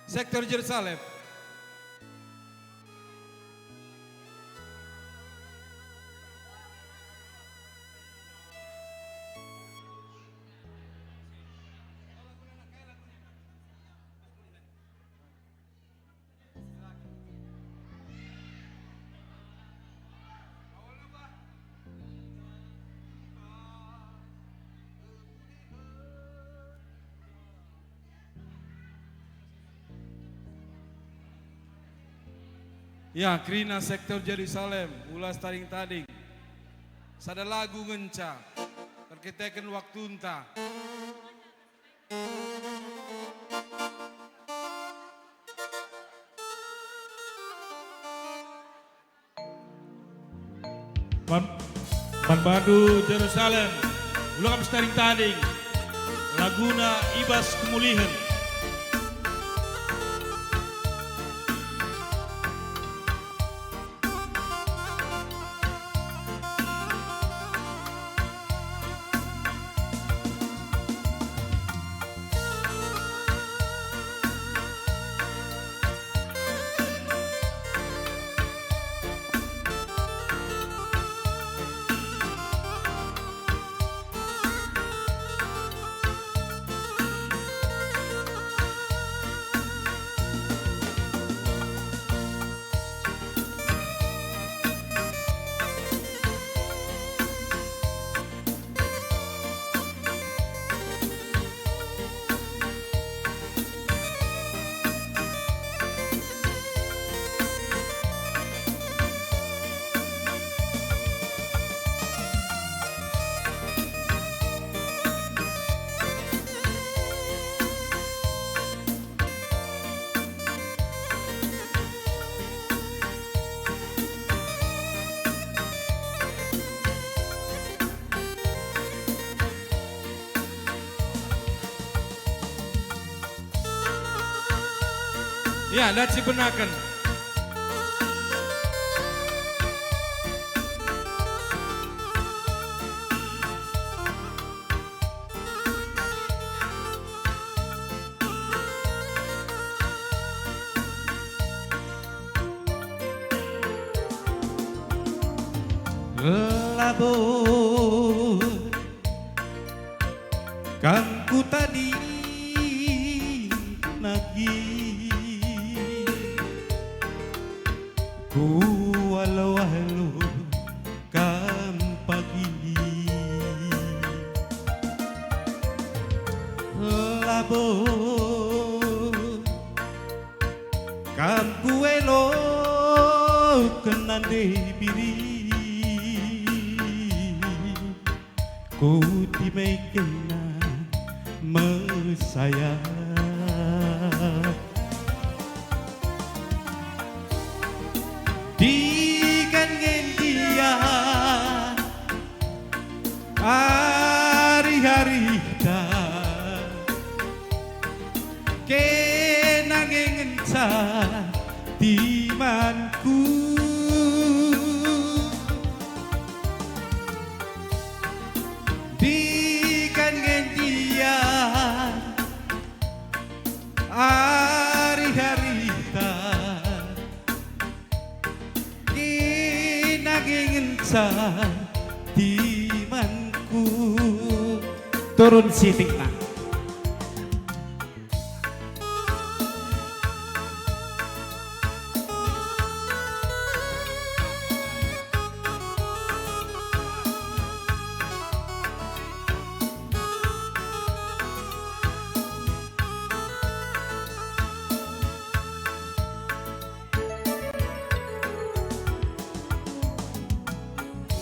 Sektor Jerusalem. Ya, kerina sektor Jerusalem, ula sitading-tading. Sada lagu ngenca, erkiteken waktunta. Man, man bandu Jerusalem, ula kam sitading-tading, laguna i bas kemulihen. Ya, la cibenaken. Labo. Kam kutading nagi, kualo-alo kam pagi. Labo kam kueloken nande biri. Kuti me kena mesayap. Digan nge ndia ari-arita. Kena nge ngenca timanku. Digan nge ndia ari-arita. Kena nge ngenca timanku. Turun sitikna.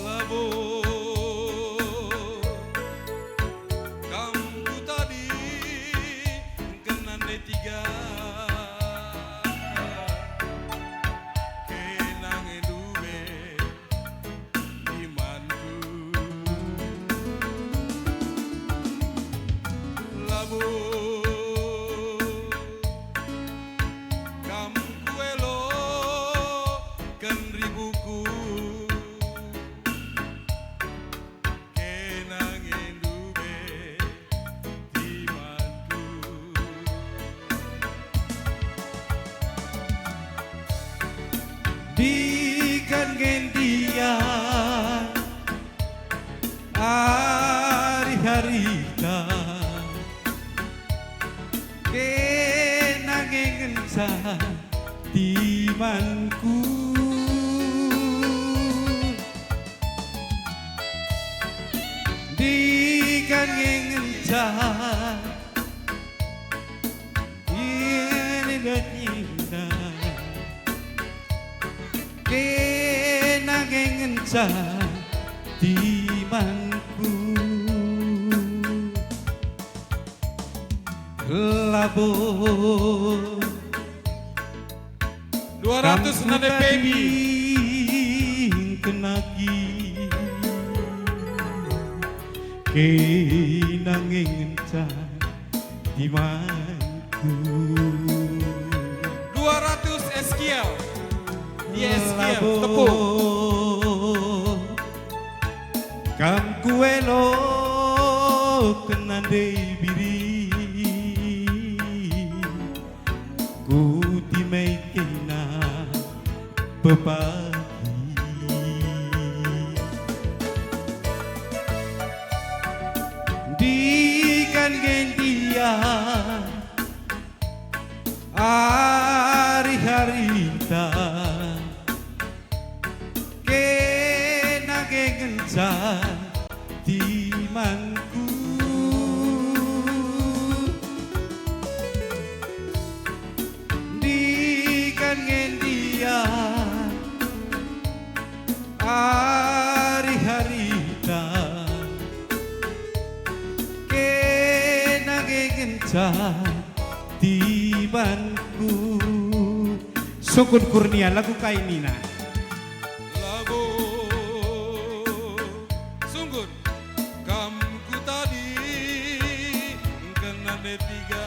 Labo kam kutadingken nande tiga, kena nge ndube imanku. Labo kam kueloken ribuku, kena nge ndube timanku. Digan nge ndia ari-arita, kena nge ngenca timanku. Digan nge ngenca ini indah, kena nge ngenca timanku. Labo dua ratus nande Pebi. Kena nge ngenca timanku. Dua ratus Eskiel. Di Eskiel, tepuk. Kam kueloken nande biri. Kuti me kena pepagi. Digan nge ndia ari-arita. Kena nge ngenca timanku. Digan nge ndia ari-arita. Kena nge ngenca timanku. Sungkun Kurnia, lagu kai nina? Labo sungkun kam kutadingken nande tiga.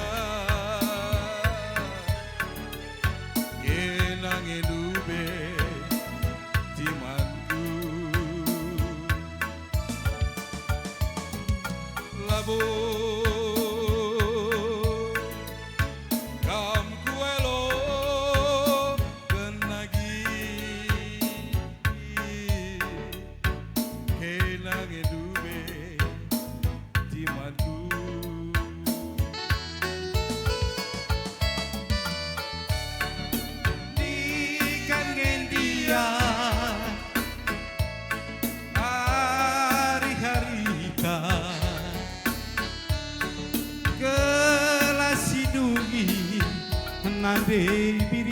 Debiri,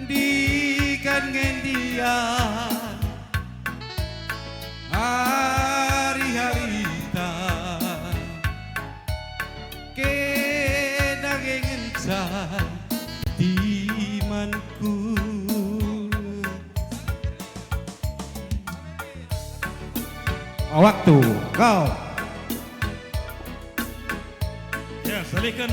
ndigan ngendian hari-harita, kena ngenca timanku. Waktu, go. Ya, silakan.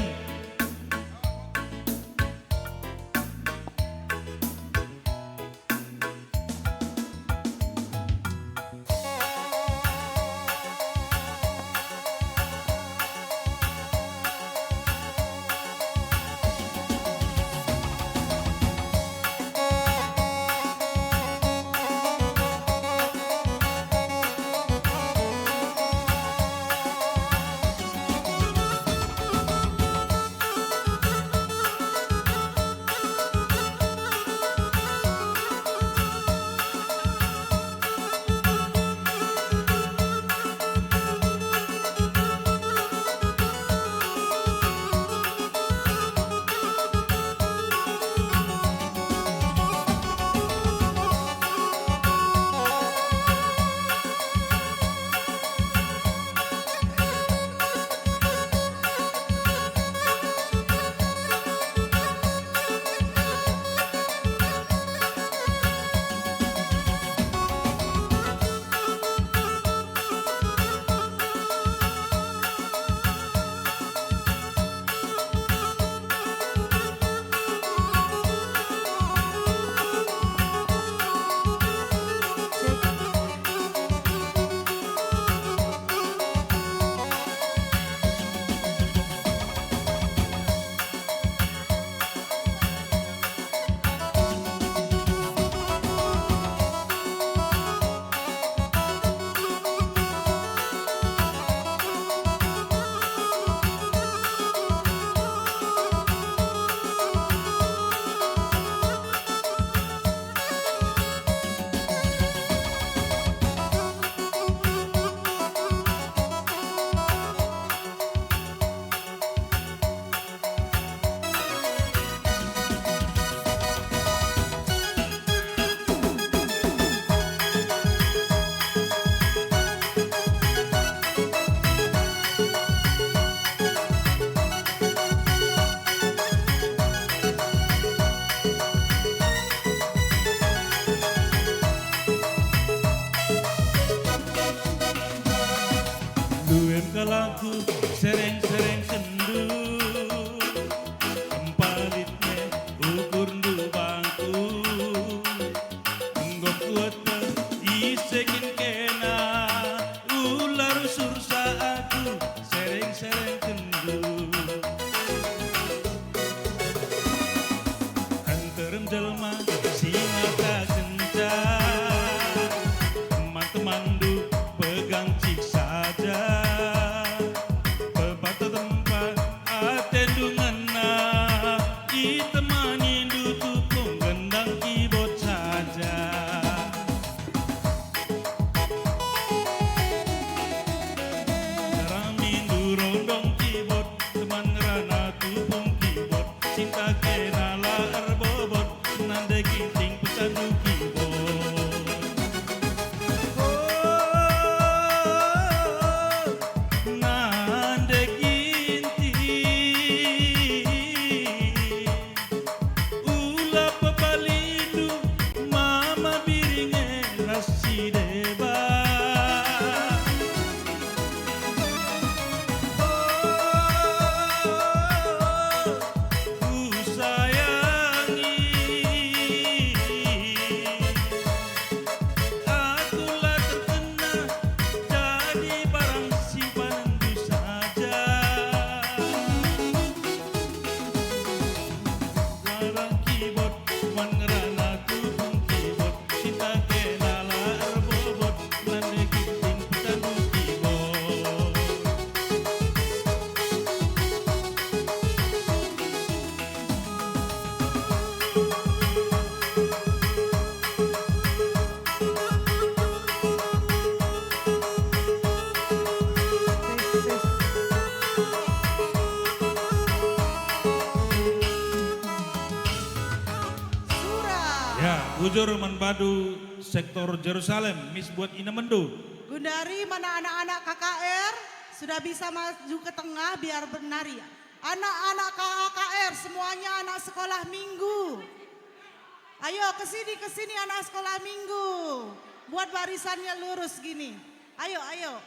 Bujur man bandu sektor Jerusalem, mis buat ina mendu. Gundari mana anak-anak K K R sudah bisa maju ke tengah biar bernari. Anak-anak K K R semuanya anak sekolah minggu. Ayo ke sini, ke sini anak sekolah minggu. Buat barisannya lurus gini. Ayo, ayo.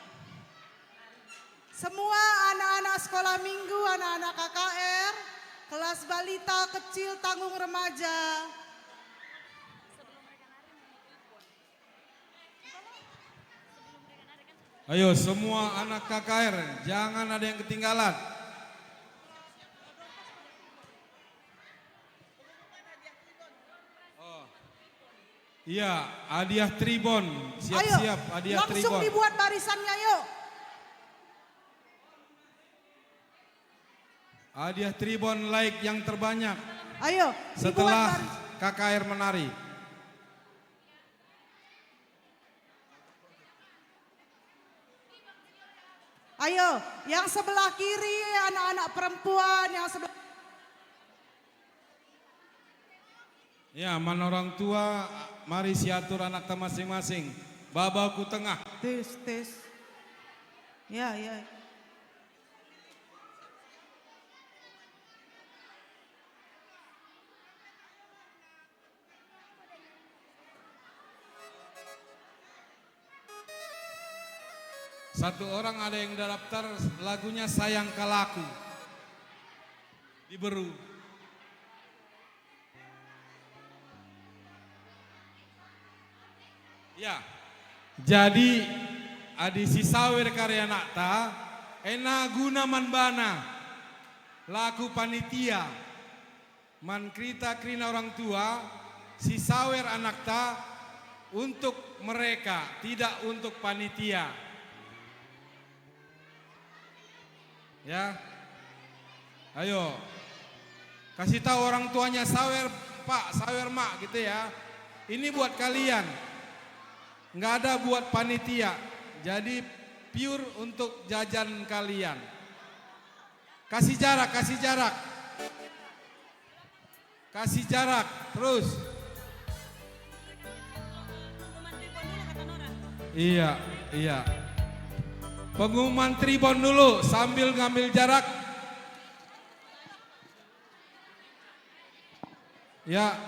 Semua anak-anak sekolah minggu, anak-anak K K R, kelas balita, kecil, tanggung remaja. Ayo, semua anak K K R, jangan ada yang ketinggalan. Oh. Iya, hadiah tribon. Ayo, siap-siap, hadiah langsung tribon. Dibuat barisannya, yuk. Hadiah tribon like yang terbanyak. Ayo, dibuat setelah bari- K K R menari. Ayo, yang sebelah kiri, anak-anak perempuan, yang sebelah Ya, man orang tua, mari siatur anakta masing-masing. Baba ku tengah. Tes, tes. Ya, ya. Satu orang ada yang daftar lagunya Sayang Kal Aku. Diberu. Ya. Jadi, adi sisawer kari anakta, ena guna man bana, laku panitia. Man kerita kerina orang tua, sisawer anakta untuk mereka, tidak untuk panitia. Ya. Ayo. Kasih tahu orang tuanya, "Sawer, Pak, sawer, Mak," gitu ya. Ini buat kalian. Nggak ada buat panitia. Jadi pure untuk jajan kalian. Kasih jarak, kasih jarak. Kasih jarak, terus. Iya, iya. Pengumuman tribon dulu sambil ngambil jarak. Ya.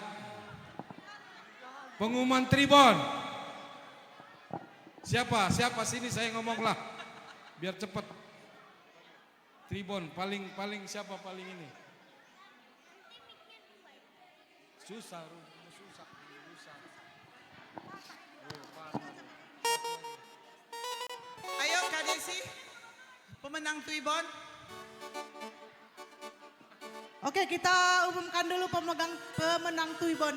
Pengumuman tribon. Siapa? Siapa sini saya ngomonglah. Biar cepat. Tribon, paling, paling siapa paling ini? Susah, Ru, susah, susah. Oh, parah. Ayo, Kak Desi, pemenang Tribon. Oke, kita umumkan dulu pemegang, pemenang Tribon.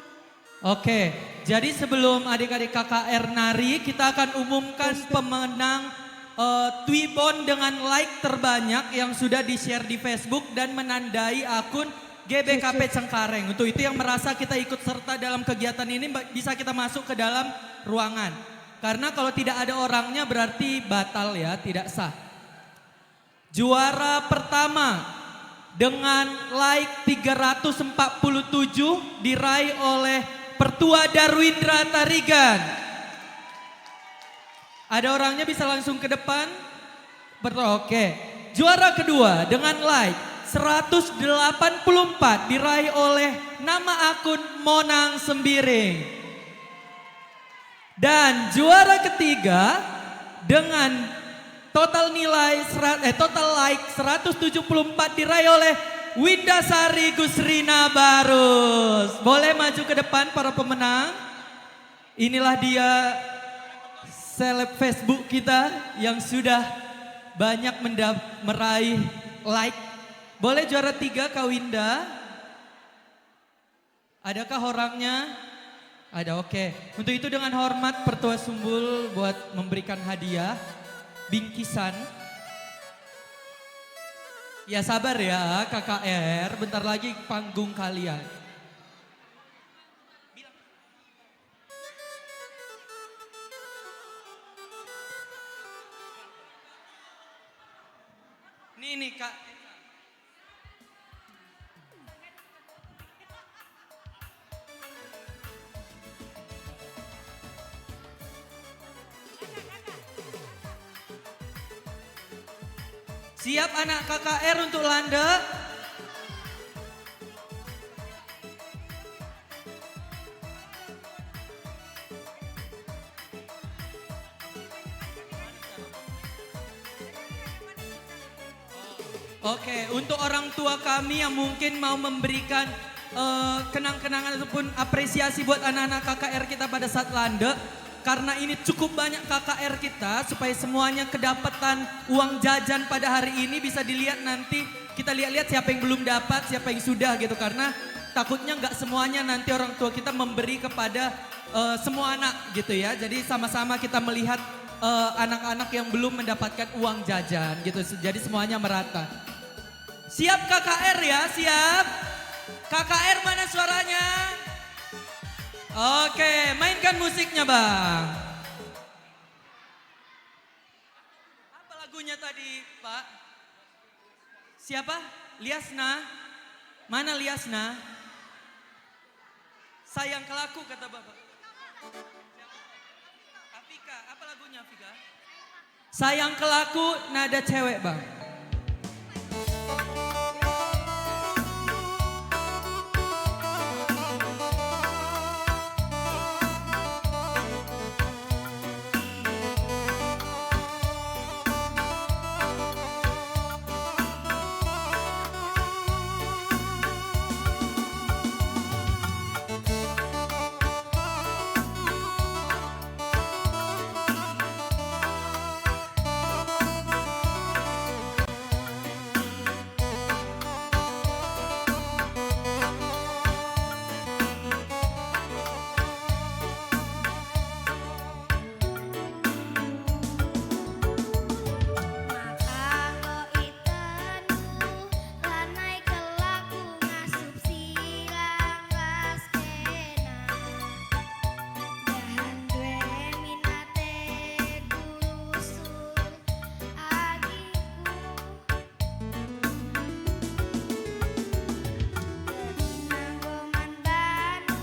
Oke, jadi sebelum adik-adik K K R nari, kita akan umumkan pemenang, eh, Twibon dengan like terbanyak yang sudah di-share di Facebook dan menandai akun G B K P Cengkareng. Untuk itu yang merasa kita ikut serta dalam kegiatan ini, ba-, bisa kita masuk ke dalam ruangan. Karena kalau tidak ada orangnya berarti batal ya, tidak sah. Juara pertama dengan like tiga ratus empat puluh tujuh diraih oleh Pertua Darwindra Tarigan. Ada orangnya bisa langsung ke depan? Ber-, oke. Juara kedua dengan like seratus delapan puluh empat diraih oleh nama akun Monang Sembiring. Dan juara ketiga dengan total nilai sera-, eh, total like seratus tujuh puluh empat diraih oleh Windasari Gusrina Barus. Boleh maju ke depan para pemenang. Inilah dia seleb Facebook kita yang sudah banyak menda-, meraih like. Boleh juara tiga, Kak Winda? Adakah orangnya? Ada, oke. Untuk itu dengan hormat Pertua Sumbul buat memberikan hadiah, bingkisan. Ya sabar ya, K K R, bentar lagi panggung kalian. Nih, nih, Kak. Siap anak K K R untuk landek? Oke, untuk orang tua kami yang mungkin mau memberikan, eh, kenang-kenangan ataupun apresiasi buat anak-anak K K R kita pada saat landek, karena ini cukup banyak K K R kita, supaya semuanya kedapatan uang jajan pada hari ini bisa dilihat nanti, kita lihat-lihat siapa yang belum dapat, siapa yang sudah gitu, karena takutnya nggak semuanya nanti orang tua kita memberi kepada, eh, semua anak gitu ya. Jadi sama-sama kita melihat, eh, anak-anak yang belum mendapatkan uang jajan gitu. Se-, jadi semuanya merata. Siap K K R ya, siap? K K R mana suaranya? Oke, mainkan musiknya, Bang. Apa lagunya tadi, Pak? Siapa? Liasna? Mana Liasna? Sayang kelaku, kata Bapak. Afika, apa lagunya, Afika? Sayang kelaku, nada cewek, Bang. Maka enggo itendu lanai kelaku ngasup silang ras kena. Dahan due min ateku rusur agiku. Enggo man bandu,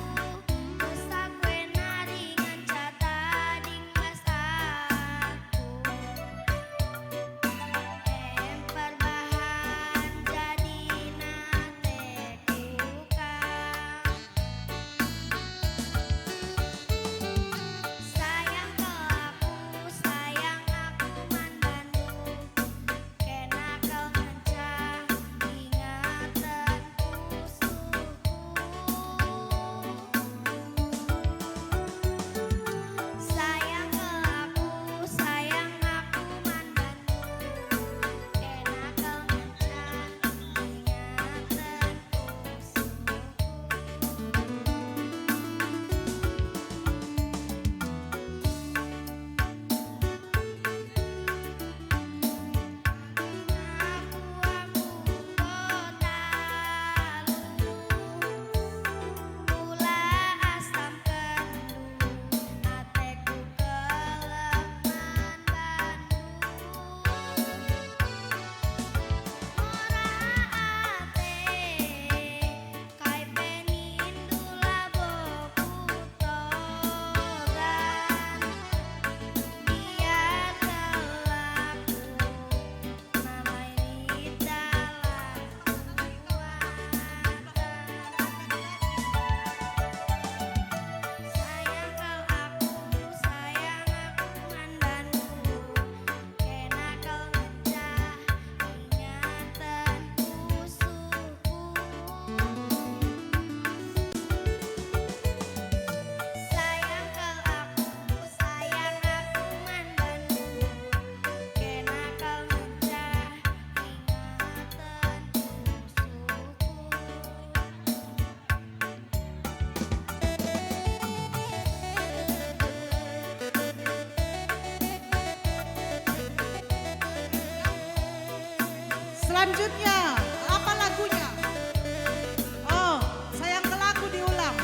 dosaku e nari ngenca tading bas aku. Em perbahan jadi nate tukang. Sayang kelaku, sayang aku man bandu. Kena kal ngenca ingaten pusuhku. Sayang kelaku, sayang aku man bandu. Kena kal ngenca ingaten pusuhku. Kai pe nindu labo kutogan, biar kelaku mamai lit dalan kuaten. Sayang kal aku, sayang aku man bandu. Kena kal ngenca ingaten pusuhku. Sayang kal aku, sayang aku man bandu. Kena kal ngenca ingaten pusuhku. Selanjutnya, apa lagunya? Oh, Sayang Kelaku diulang.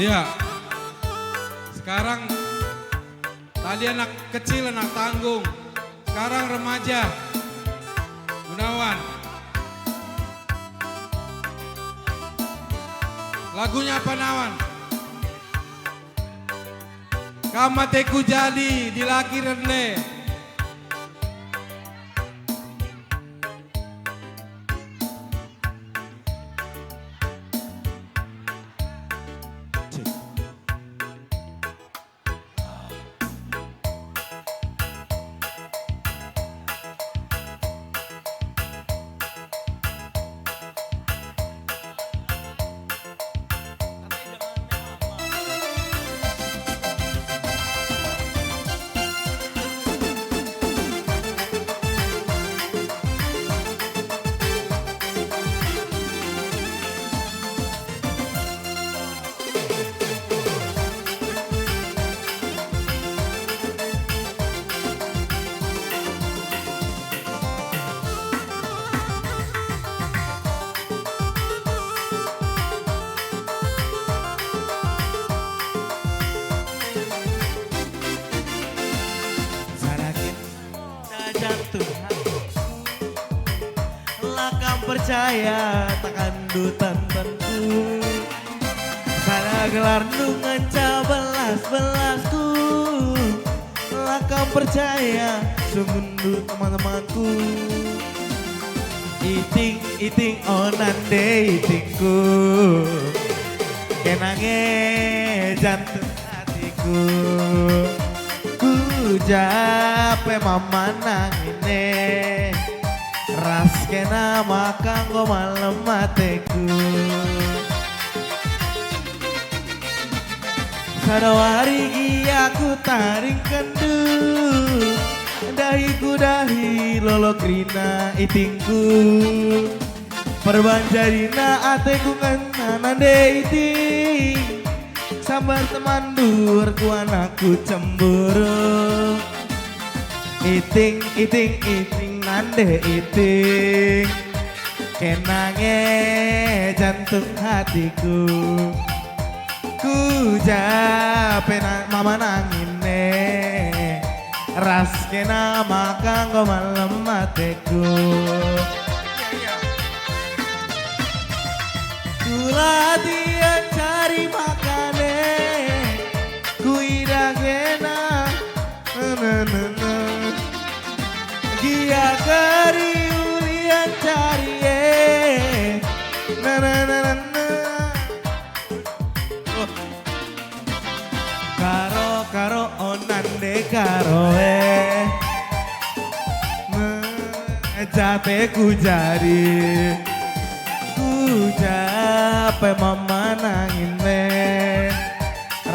Ya. Sekarang tadi anak kecil, anak tanggung. Sekarang remaja. Gunawan. Lagunya apa, Nawan? Kam ateku jadi dilaki rene. Sarakin. Jantung hatiku, la kam percaya takkan dutan tentu. Sada gelarndu ngenca belas-belasku, la kam percaya sungguhndu teman-temanku. Iting, iting, oh nande itingku, kena nge jantung hatiku. Ku ja pe mama nangine, ras kena maka enggo malem ateku. Sada wari gia kutaringkenndu, dahiku dahi lolo kerina itingku. Perban jadina ateku ngena nande iting, sambar temanndu erkuanakku cemburu. Iting, iting, iting, nande iting, kena nge jantung hatiku. Ku ja pe na-, mama nangine, ras kena maka enggo malem ateku. Kula tian cari makane, kuidah kena, na, na, na, na. Gia keri ulian cari e, na, na, na, na, na. Oh. Karo, karo, oh nande karo e. Me, ja pe ku jadi. Ku ja pe mama nangine,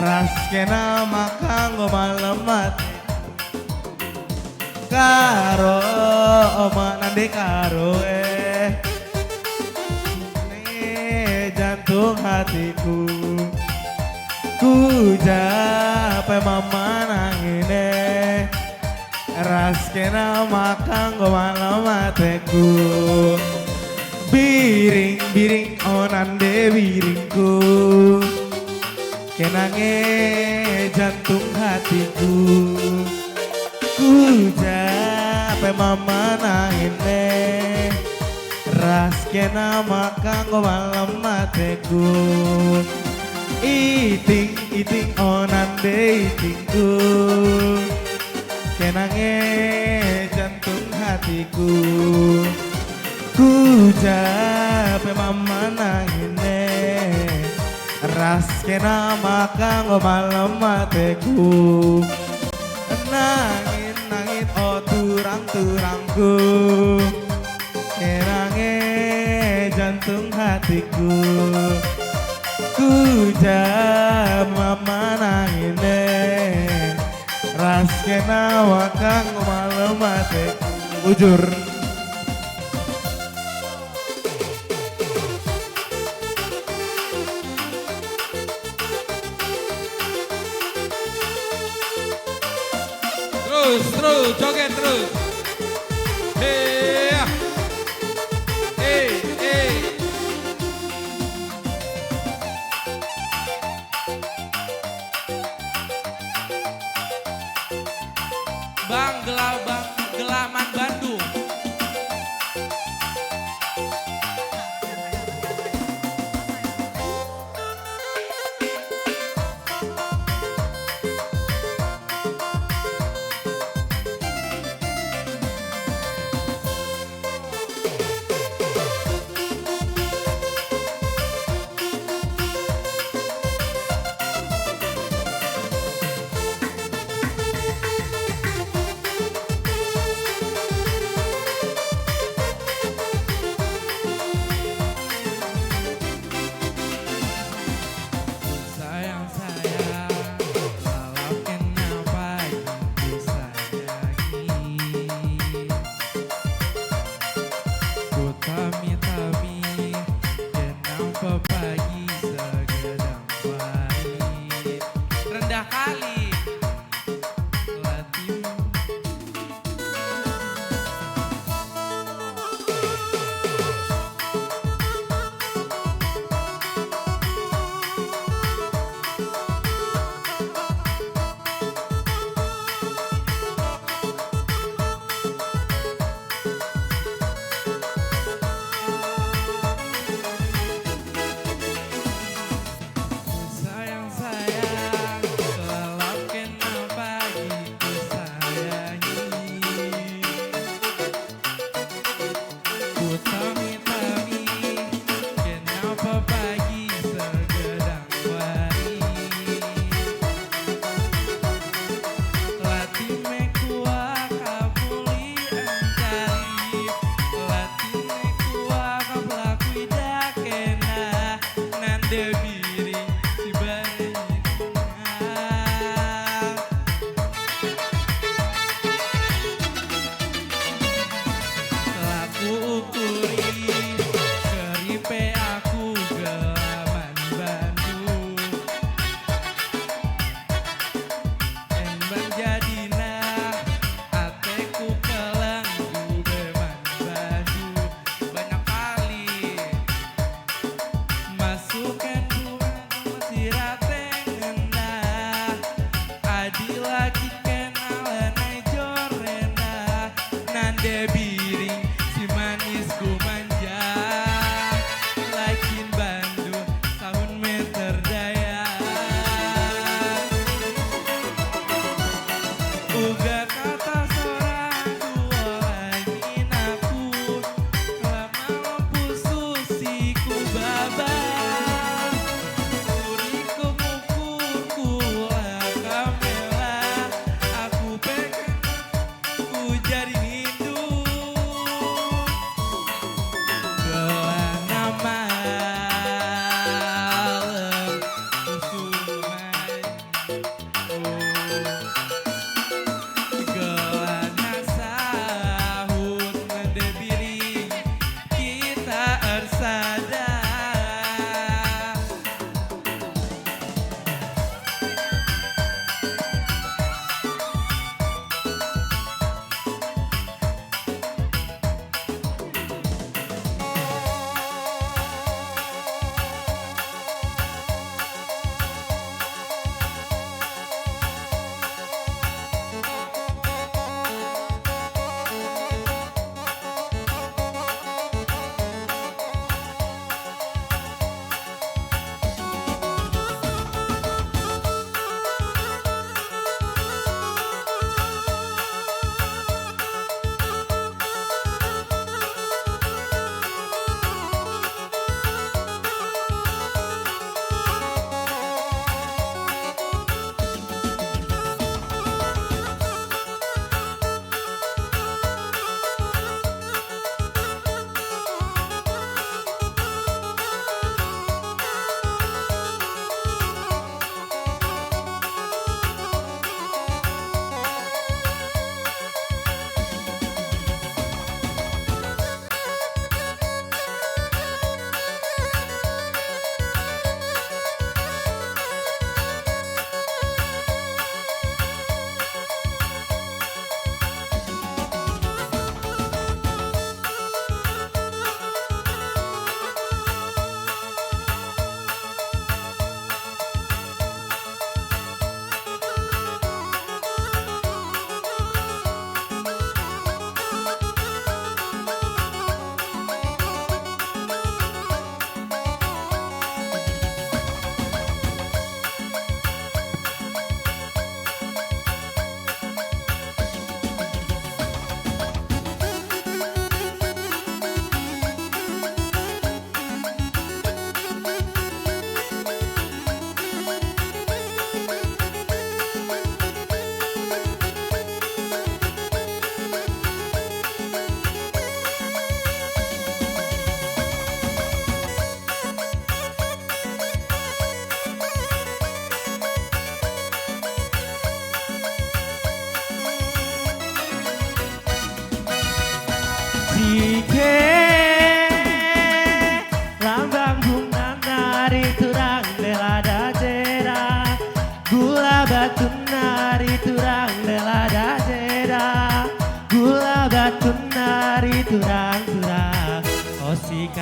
ras kena maka enggo malem ate. Karo, oh ma nande karo e. Ne jantung hatiku, ku ja pe mama nangine, ras kena maka enggo malem ateku. Biring, biring, oh nande biringku, kena nge jantung hatiku. Ku ja pe mama nangine, ras kena maka enggo malem ateku. Iting, iting, oh nande itingku, kena nge jantung hatiku. Ku ja pe mama nangine, ras kena maka enggo malem ateku. Nangin, nangin, oh turang-turangku, kena nge jantung hatiku. Ku ja mama nangine, ras kena maka enggo malem ateku. Bujur. Terus, terus, joget terus. Hei, ya. Hei, hei.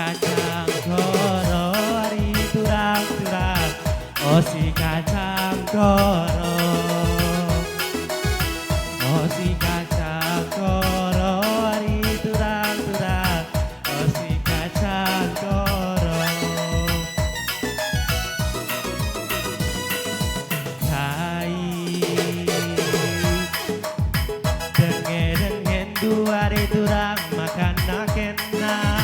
kacang koro ari turang-turang, o si kacang koro, o si kacang koro ari turang-turang, o si kacang koro. Kai. Denge-dengendu ari turang makan na kena.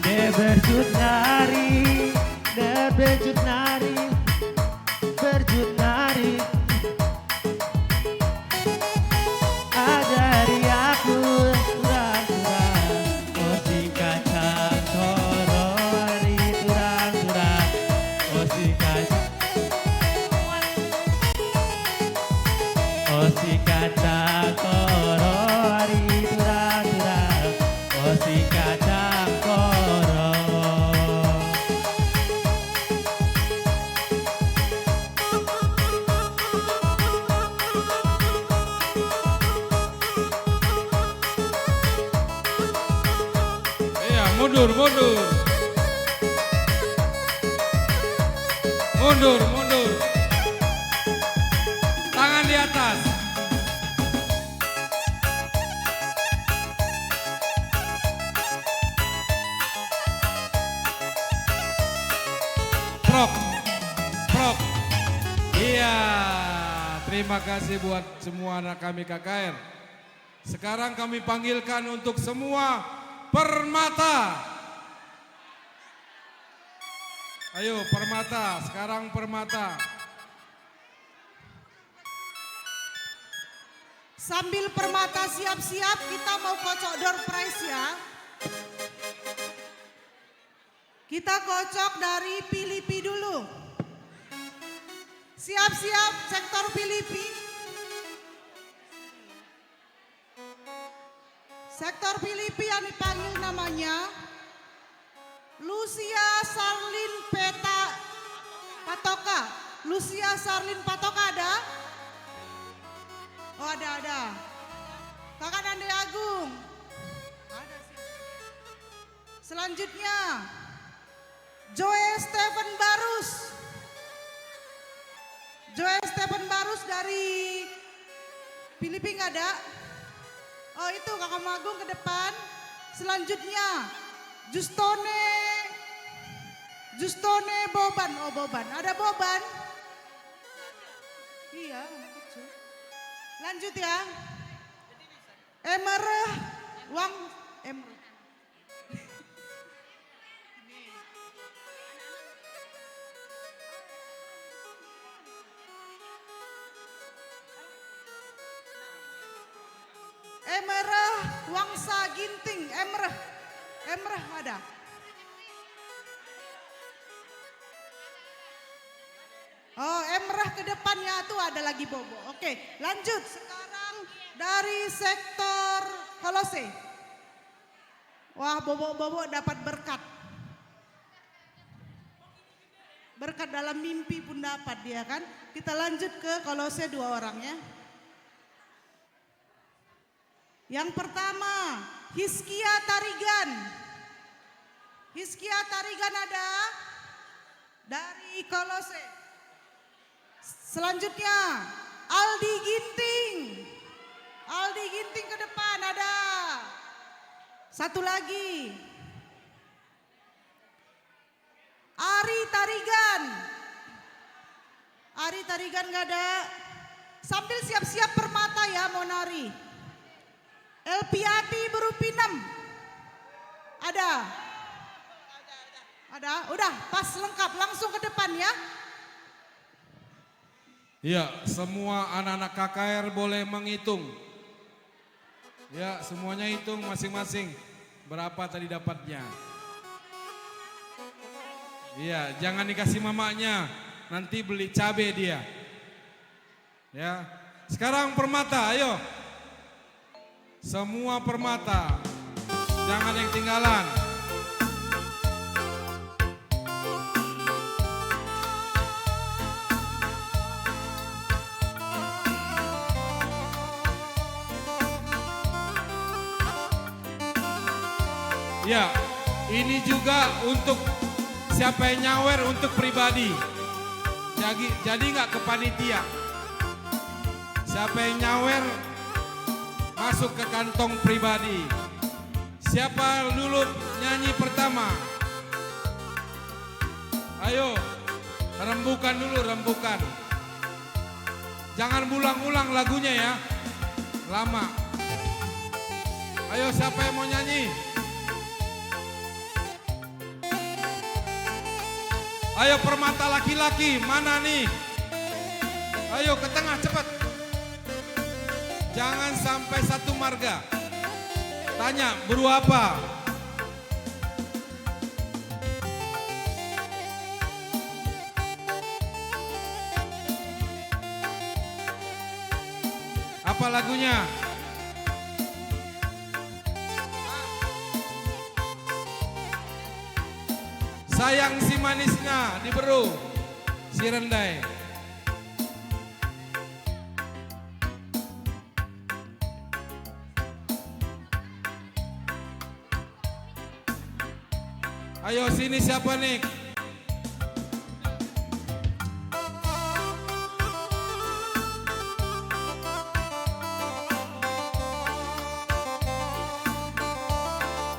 De berjut nari, de berjut nari, berjut nari. Ajari aku turang-turang, o si kacang koro ari turang-turang, o si kacang, o si kacang koro ari turang-turang, o si kacang koro. Iya, mundur, mundur. Mundur, mundur. Tangan di atas. Prok, prok. Iya, terima kasih buat semua anak kami K K R. Sekarang kami panggilkan untuk semua Permata. Ayo, Permata, sekarang Permata. Sambil Permata siap-siap, kita mau kocok door prize ya. Kita kocok dari Pilipi dulu. Siap-siap, sektor Pilipi. Sektor Pilipi yang dipanggil namanya Lucia Sarlin Peta Patoka. Lucia Sarlin Patoka ada? Oh, ada, ada. Kakak Nande Agung. Ada sih. Selanjutnya, Joe Stephen Barus. Joe Stephen Barus dari Pilipi nggak ada? Oh, itu Kakak Magung ke depan. Selanjutnya, Justone, Justone Boban. Oh, Boban. Ada Boban? Iya, anak kecil. Lanjut ya. Emereh Wang, Emereh. Emereh Wangsa Ginting, Emereh. Emereh ada. Oh, Emereh ke depan ya, tuh ada lagi Bobo. Oke, lanjut. Sekarang dari sektor Kolose. Wah, Bobo-bobo dapat berkat. Berkat dalam mimpi pun dapat dia kan. Kita lanjut ke Kolose dua orang ya. Yang pertama, Hiskia Tarigan. Hiskia Tarigan ada dari Kolose. Selanjutnya, Aldi Ginting. Aldi Ginting ke depan, ada. Satu lagi. Ari Tarigan. Ari Tarigan nggak ada. Sambil siap-siap Permata ya, mau nari. Elpiati Berupinem. Ada? Ada? Udah, pas lengkap. Langsung ke depan ya. Ya, semua anak-anak K K R boleh menghitung. Ya, semuanya hitung masing-masing. Berapa tadi dapatnya? Iya, jangan dikasih mamanya. Nanti beli cabe dia. Ya. Sekarang Permata, ayo. Semua Permata. Jangan yang ketinggalan. Ya. Ini juga untuk siapa yang nyawer untuk pribadi. Jadi, jadi nggak ke panitia. Siapa yang nyawer masuk ke kantong pribadi. Siapa dulu nyanyi pertama? Ayo, rembukan dulu, rembukan. Jangan ulang-ulang lagunya ya. Lama. Ayo, siapa yang mau nyanyi? Ayo, permata laki-laki, mana nih? Ayo, ke tengah, cepet. Jangan sampai satu marga. Tanya, beru apa? Apa lagunya? Sayang si manisna diberu si rendai. Ayo sini, siapa nih?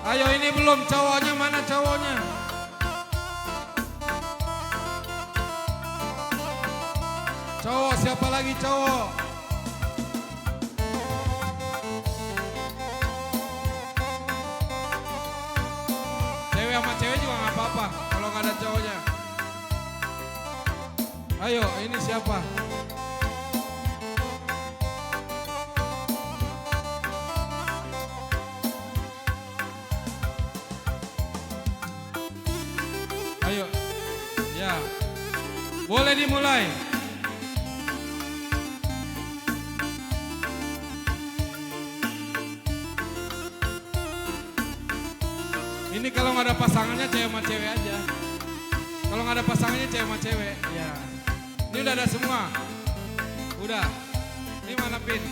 Ayo, ini belum cowoknya, mana cowoknya? Cowok, siapa lagi cowok? Cewek sama cewek juga nggak apa-apa kalau nggak ada cowoknya. Ayo, ini siapa? Ayo. Ya. Boleh dimulai. Ini kalau nggak ada pasangannya, cewek sama cewek aja. Kalau nggak ada pasangannya, cewek sama cewek. Ya. Ini udah ada semua. Udah. Ini mana, Pin?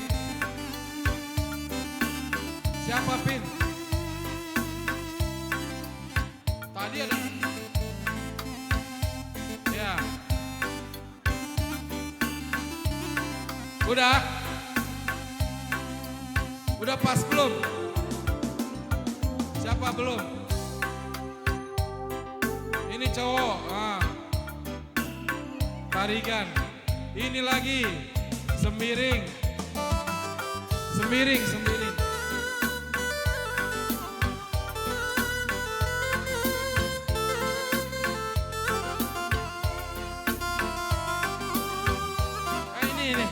Siapa, Pin? Tadi ada. Ya. Udah? Udah pas belum? Siapa belum? Ini cowok. Ah. Tarigan. Ini lagi. Sembiring. Sembiring, sembiring. Ah, ini, ini.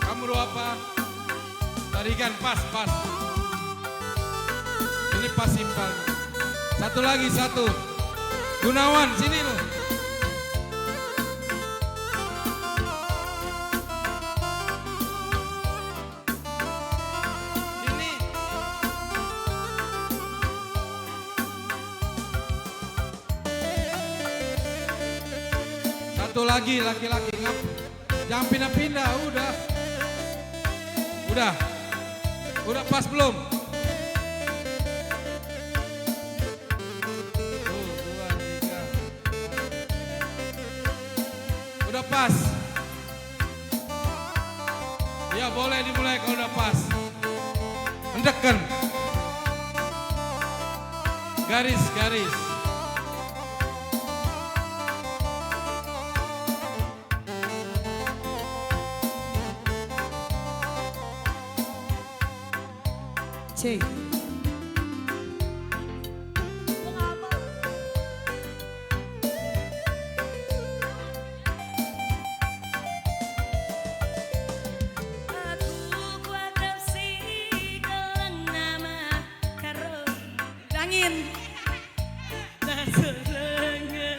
Kamu dua apa? Tarigan, pas, pas. Ini pas simpel. Satu lagi, satu. Gunawan, sini lu. Sini. Satu lagi, laki-laki. Ngap-, jangan pindah-pindah, udah. Udah. Udah pas belum? Tuh, dua, tiga. Udah pas. Ya, boleh dimulai kalau udah pas. Endeken. Garis, garis. Cek. Aku kuakap si keleng nama karo dangin. Tak selenga.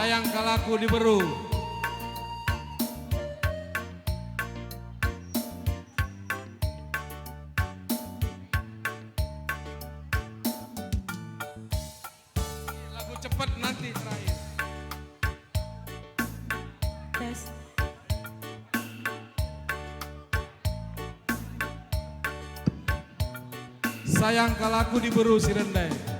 Sayang kal aku diberu. Lagu cepet nanti terakhir. Tes. Sayang kal aku diberu si rende.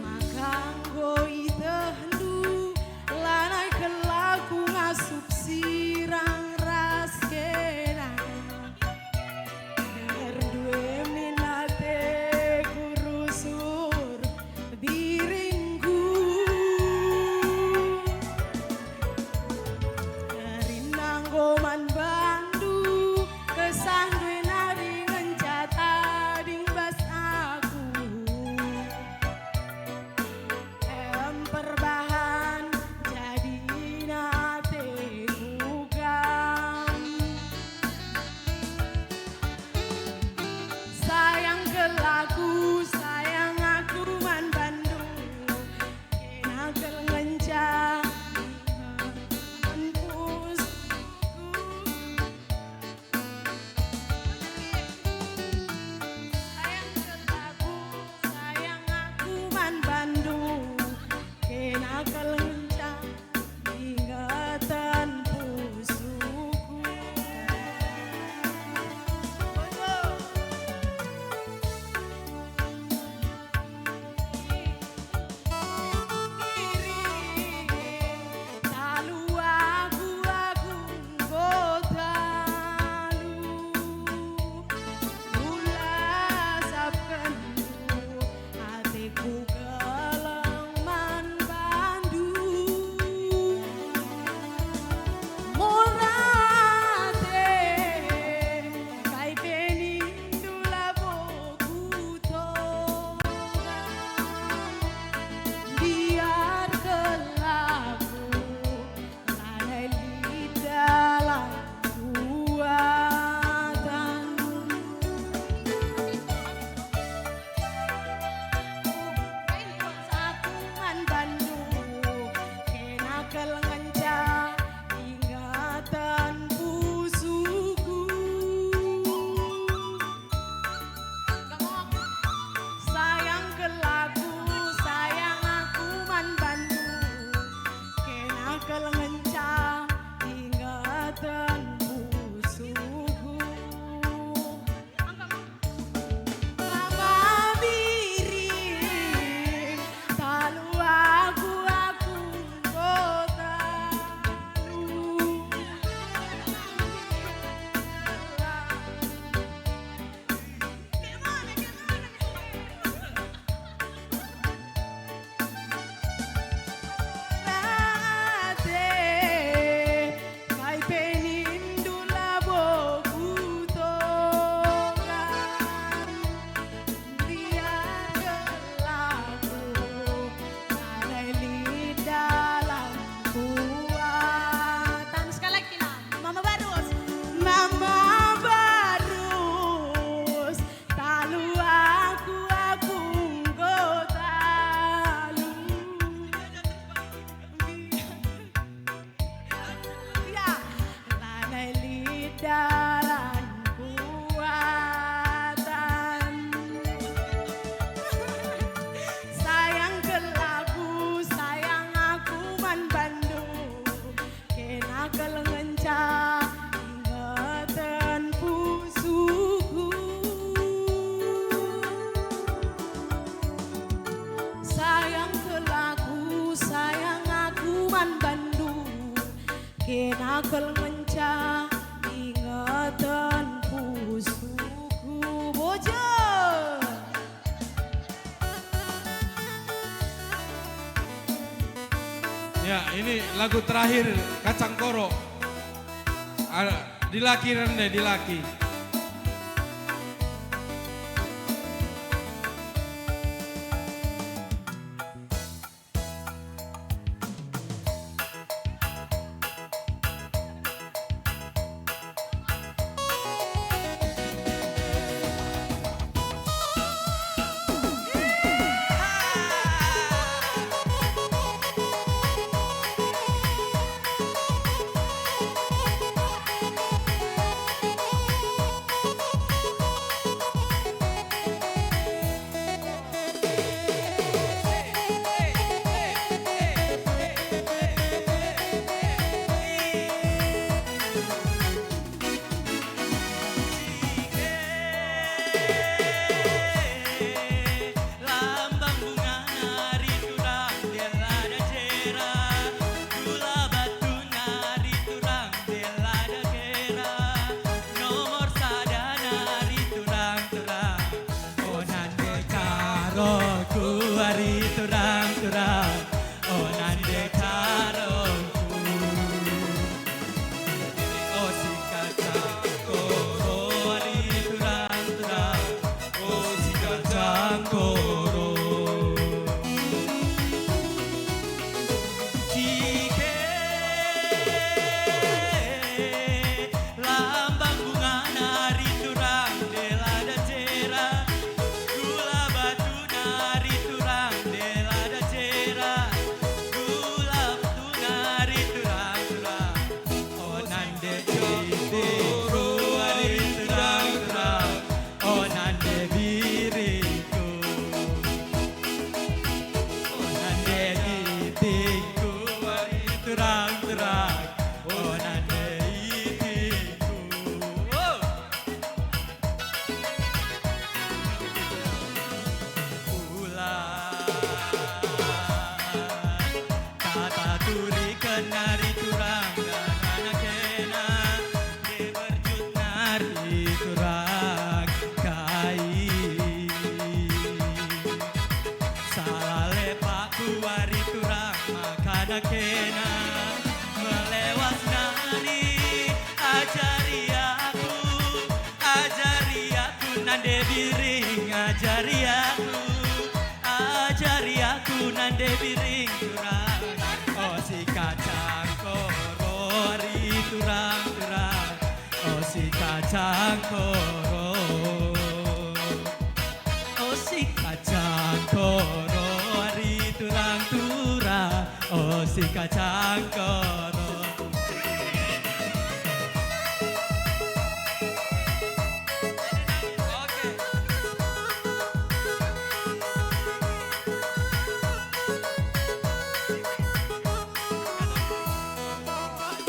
Maka enggo itehndu, lanai kal aku ngasup sirang ras kena. Erndu e min ateku rusur biringku. Kerina enggo man bandu, kesahndu e nari ngenca tading bas aku. Em perbahan jadina ateku kam. Sayang kal aku, sayang aku man bandu, kena kal ngenca ingetken pusuhku. Sayang kal aku, sayang aku man bandu, kena kal ngenca ingetken pusuhku. Talu aku, aku enggo talu. Kula asapkenndu ateku keleng man bandu. Mora ate, kai pe nindu labo kutoga. Biar kal aku lanai lit dalan kuatan. Aku man bandu, kena kal ngenca ingetken pusuhku. Sayang kal aku, sayang aku man bandu, kena kal ngenca ingetken pusuhku. Mama biring, talu aku, aku enggo talu. Ate, kai pe nindu labo kutoga. Biar kal aku lanai lit dalan kuatan. Sekali lagi, Mama Barus. Mama Barus, talu aku, aku enggo talu. Ya, lanai lit dalan kuatan. Sayang kal aku, sayang aku man bandu, kena kal ngenca ingetken pusuhku. Sayang kal aku, sayang aku man bandu, kena kal ngenca ingetken pusuhku. Bujur. Ya, ini lagu terakhir Kacang Koro. Ah, dilaki rende, dilaki. Lambang bungana ari turang dela dajera, gula batuna ari turang dela dajera, nomor sadana ari turang-turang. O nande carongku ari turang-turang, o nande carongku. O si Kacang Koro ari turang-turang, o si Kacang Koro. Cike. Lambang bungana ari turang dela dajera, gula batuna ari turang dela dajera, gula batuna ari turang-turang. O nande itiko ari turang-turang, o nande biringku. O nande itiko ari turang-turang, o nande itiko. Oh. Ulang. Taturiken ari turang ngenana kena, diberjut nari turang kai. Salah lepakku ari turang makana kena, melewas nari ajari aku, ajari aku nande biring, ajari aku. Ajari aku nande biring turang, o si Kacang Koro ari turang-turang, o si Kacang Koro, o si Kacang Koro ari turang-turang, o si Kacang Koro.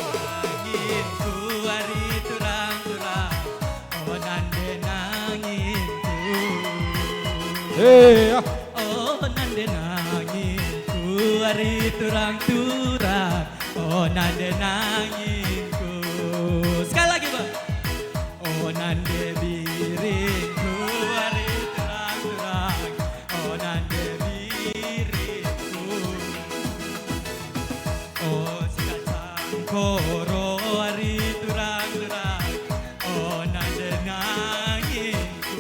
Nanginku ari turang-turang, o nande nanginku. Eh, ah. O nande nanginku ari turang-turang, o nande nanginku. Sekali lagi, Bang. O nande biringku ari turang-turang, o nande biringku. O si Kacang Koro ari turang-turang, o nande nanginku.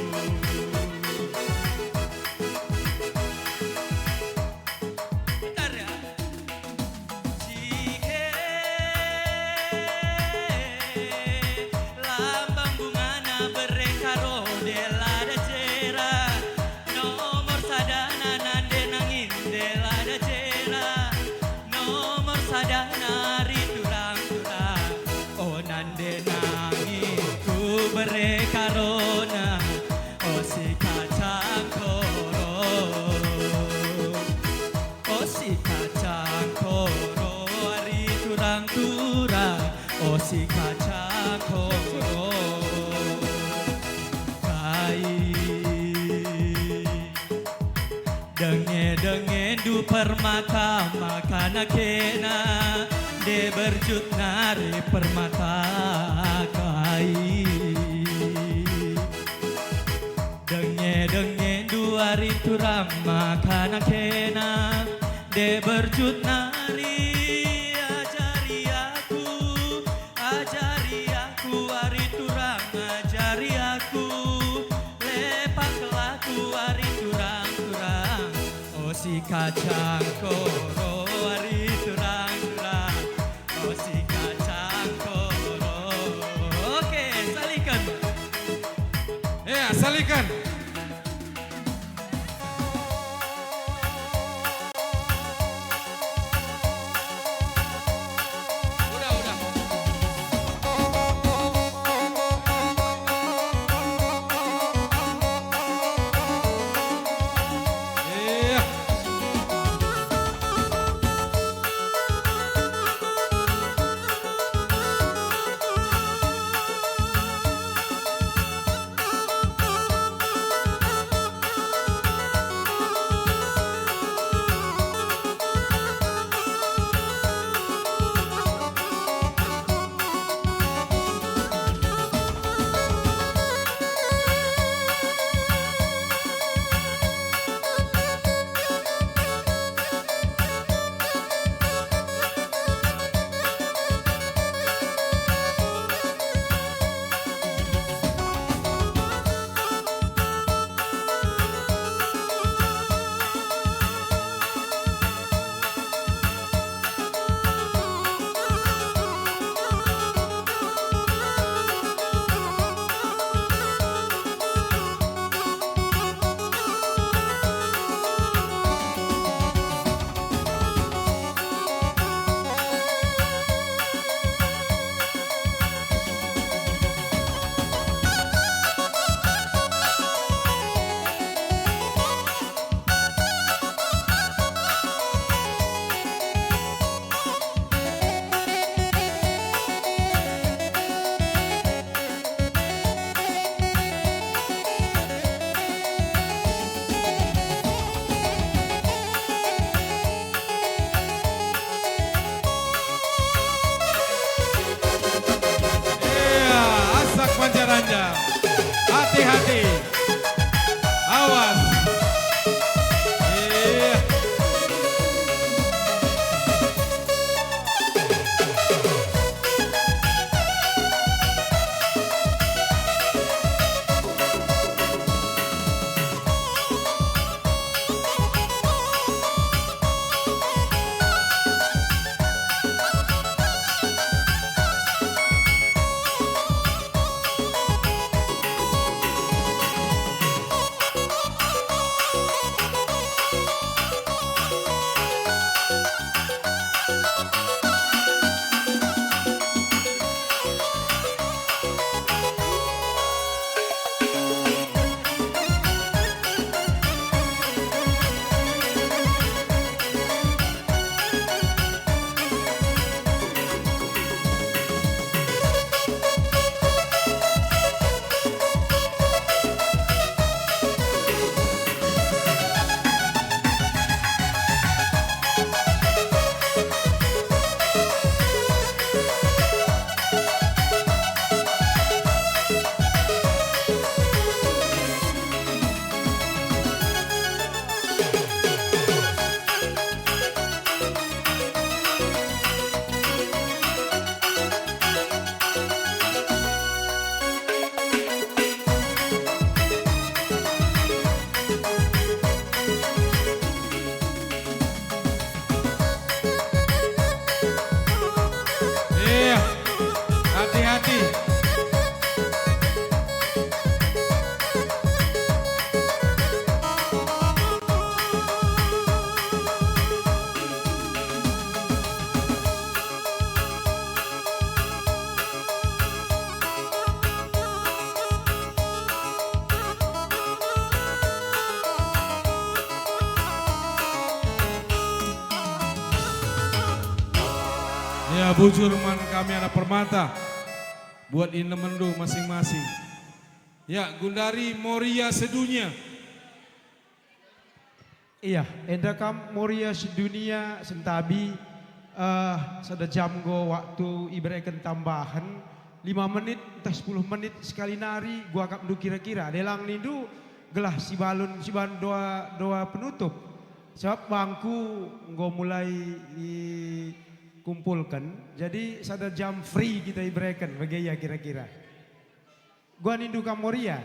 Bentar ya. Cike, lambang bungana bere karo dela dajera, nomor sadana nande nangin dela dajera, nomor sadana ari turang-turang. O nande nanginku bere karona, o si Kacang Koro. O si Kacang Koro ari turang-turang, o si Kacang Koro. Kai. Denge-dengendu permata makana kena, diberjut nari permata kai. Denge-dengendu ari turang makana kena, diberjut nari Ajari, ajari aku, ajari aku, ari turang, ajari aku, lepak laku, ari turang-turang. O si kacang koro, ari turang-turang. O si kacang koro. Oke, saliken. Ya, saliken. Udah, udah. Iya. Iya, asak panca ranjang. Hati-hati. Awas. Iya. Iya, hati-hati. Ya, bujur man kami anak Permata, buat inemenndu masing-masing. Ya, Gundari Moria Sedunia. Iya, enda kam Moria Sedunia sentabi, eh, sada jam enggo waktu ibereken tambahen, lima menit ntah sepuluh menit sekali nari, kuakapndu kira-kira. Delang nindu gelah sibalun, siban doa, doa penutup. Sebab bangku enggo mulai ikumpulken, jadi sada jam free kita ibereken, bage ia kira-kira. Gua nindu kam Moria.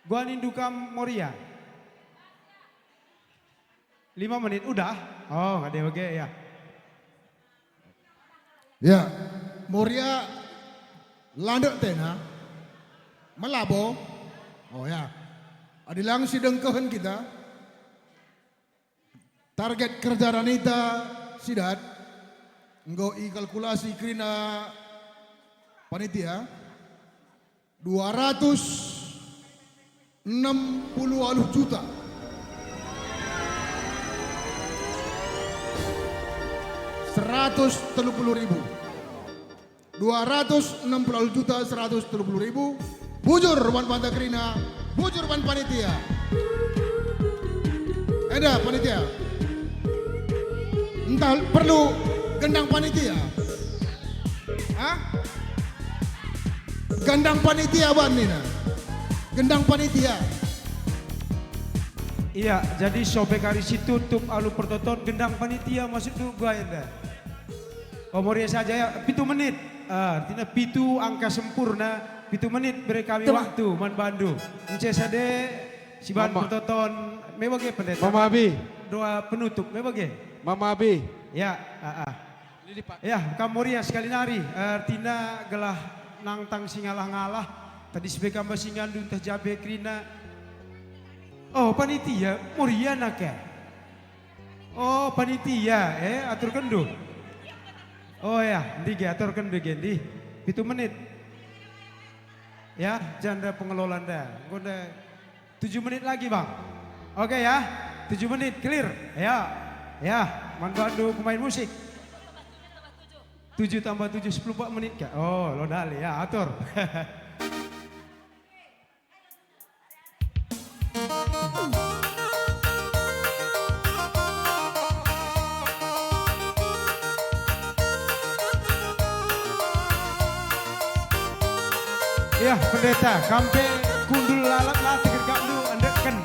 Gua nindu kam Moria. Lima menit, udah? Oh, ade bage, ya. Ya, Moria landek tena. Melabo. Oh, ya. Adi lang si dengkehen kita. Target kerja Ranita sidat enggo ikalkulasi kerina panitia. Dua ratus enam puluh waluh juta seratus telu puluh ribu. Dua ratus enam puluh waluh juta seratus telu puluh ribu. Bujur man banta kerina, bujur man panitia. Enda panitia. Entah perlu gendang panitia. Hah? Gendang panitia ban nina. Gendang panitia. Ia, jadi sobek ari si tutup alu pertoton gendang panitia maksudndu gua enda. Oh, Moria saja ya, pitu menit. Ah, artina pitu angka sempurna, pitu menit bere kami Tem- waktu man bandu. Ence sade si ban Mama. Pertoton, me bage pendeta. Mama Abi. Doa penutup, me bage. Mama Abi. Ya, ah, ah. Ini, Pak. Ya, kam Moria sekali nari, eh, artina gelah nangtang si ngalah-ngalah, tadis be kam basingandu ntah jabe kerina. Oh, panitia, Moria naka. Oh, panitia, eh, aturkenndu. Oh ya, ndi ge aturkenndu ge, ndi. Pitu menit. Ya, janda pengelola nda. Enggo nda Tujuh menit lagi, Bang. Oke ya, tujuh menit, clear. Ya, ya, man bandu pemain musik. Tujuh tambah tujuh, sepuluh empat menit kak. Oh, lo dale ya, atur. Yah, pendeta, kam pe kundul lalap la tegergakndu endeken.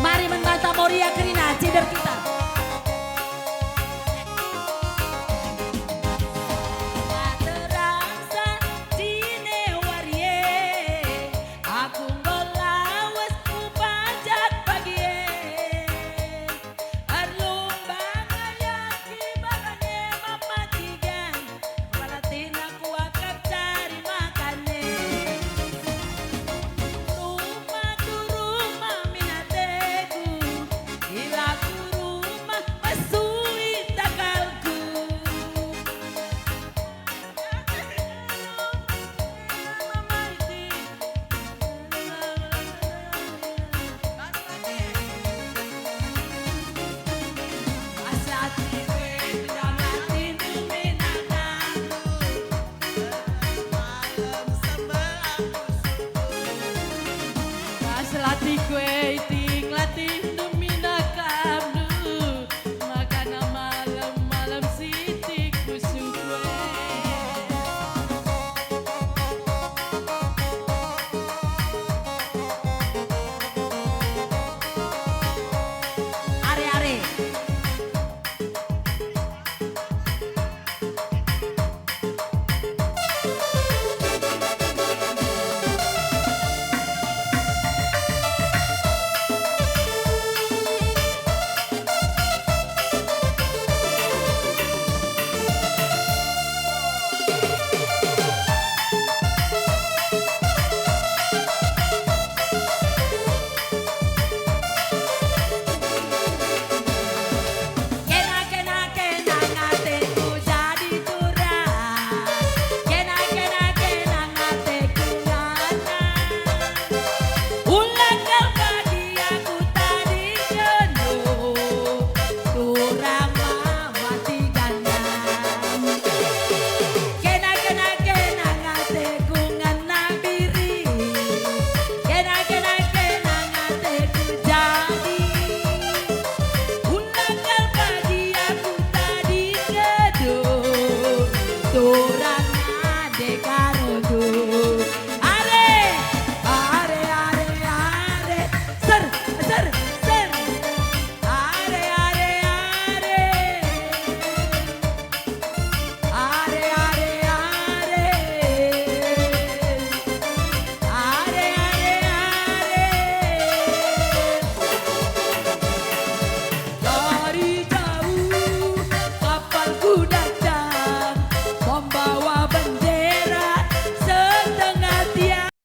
Mari man banta Moria kerina, cider kita.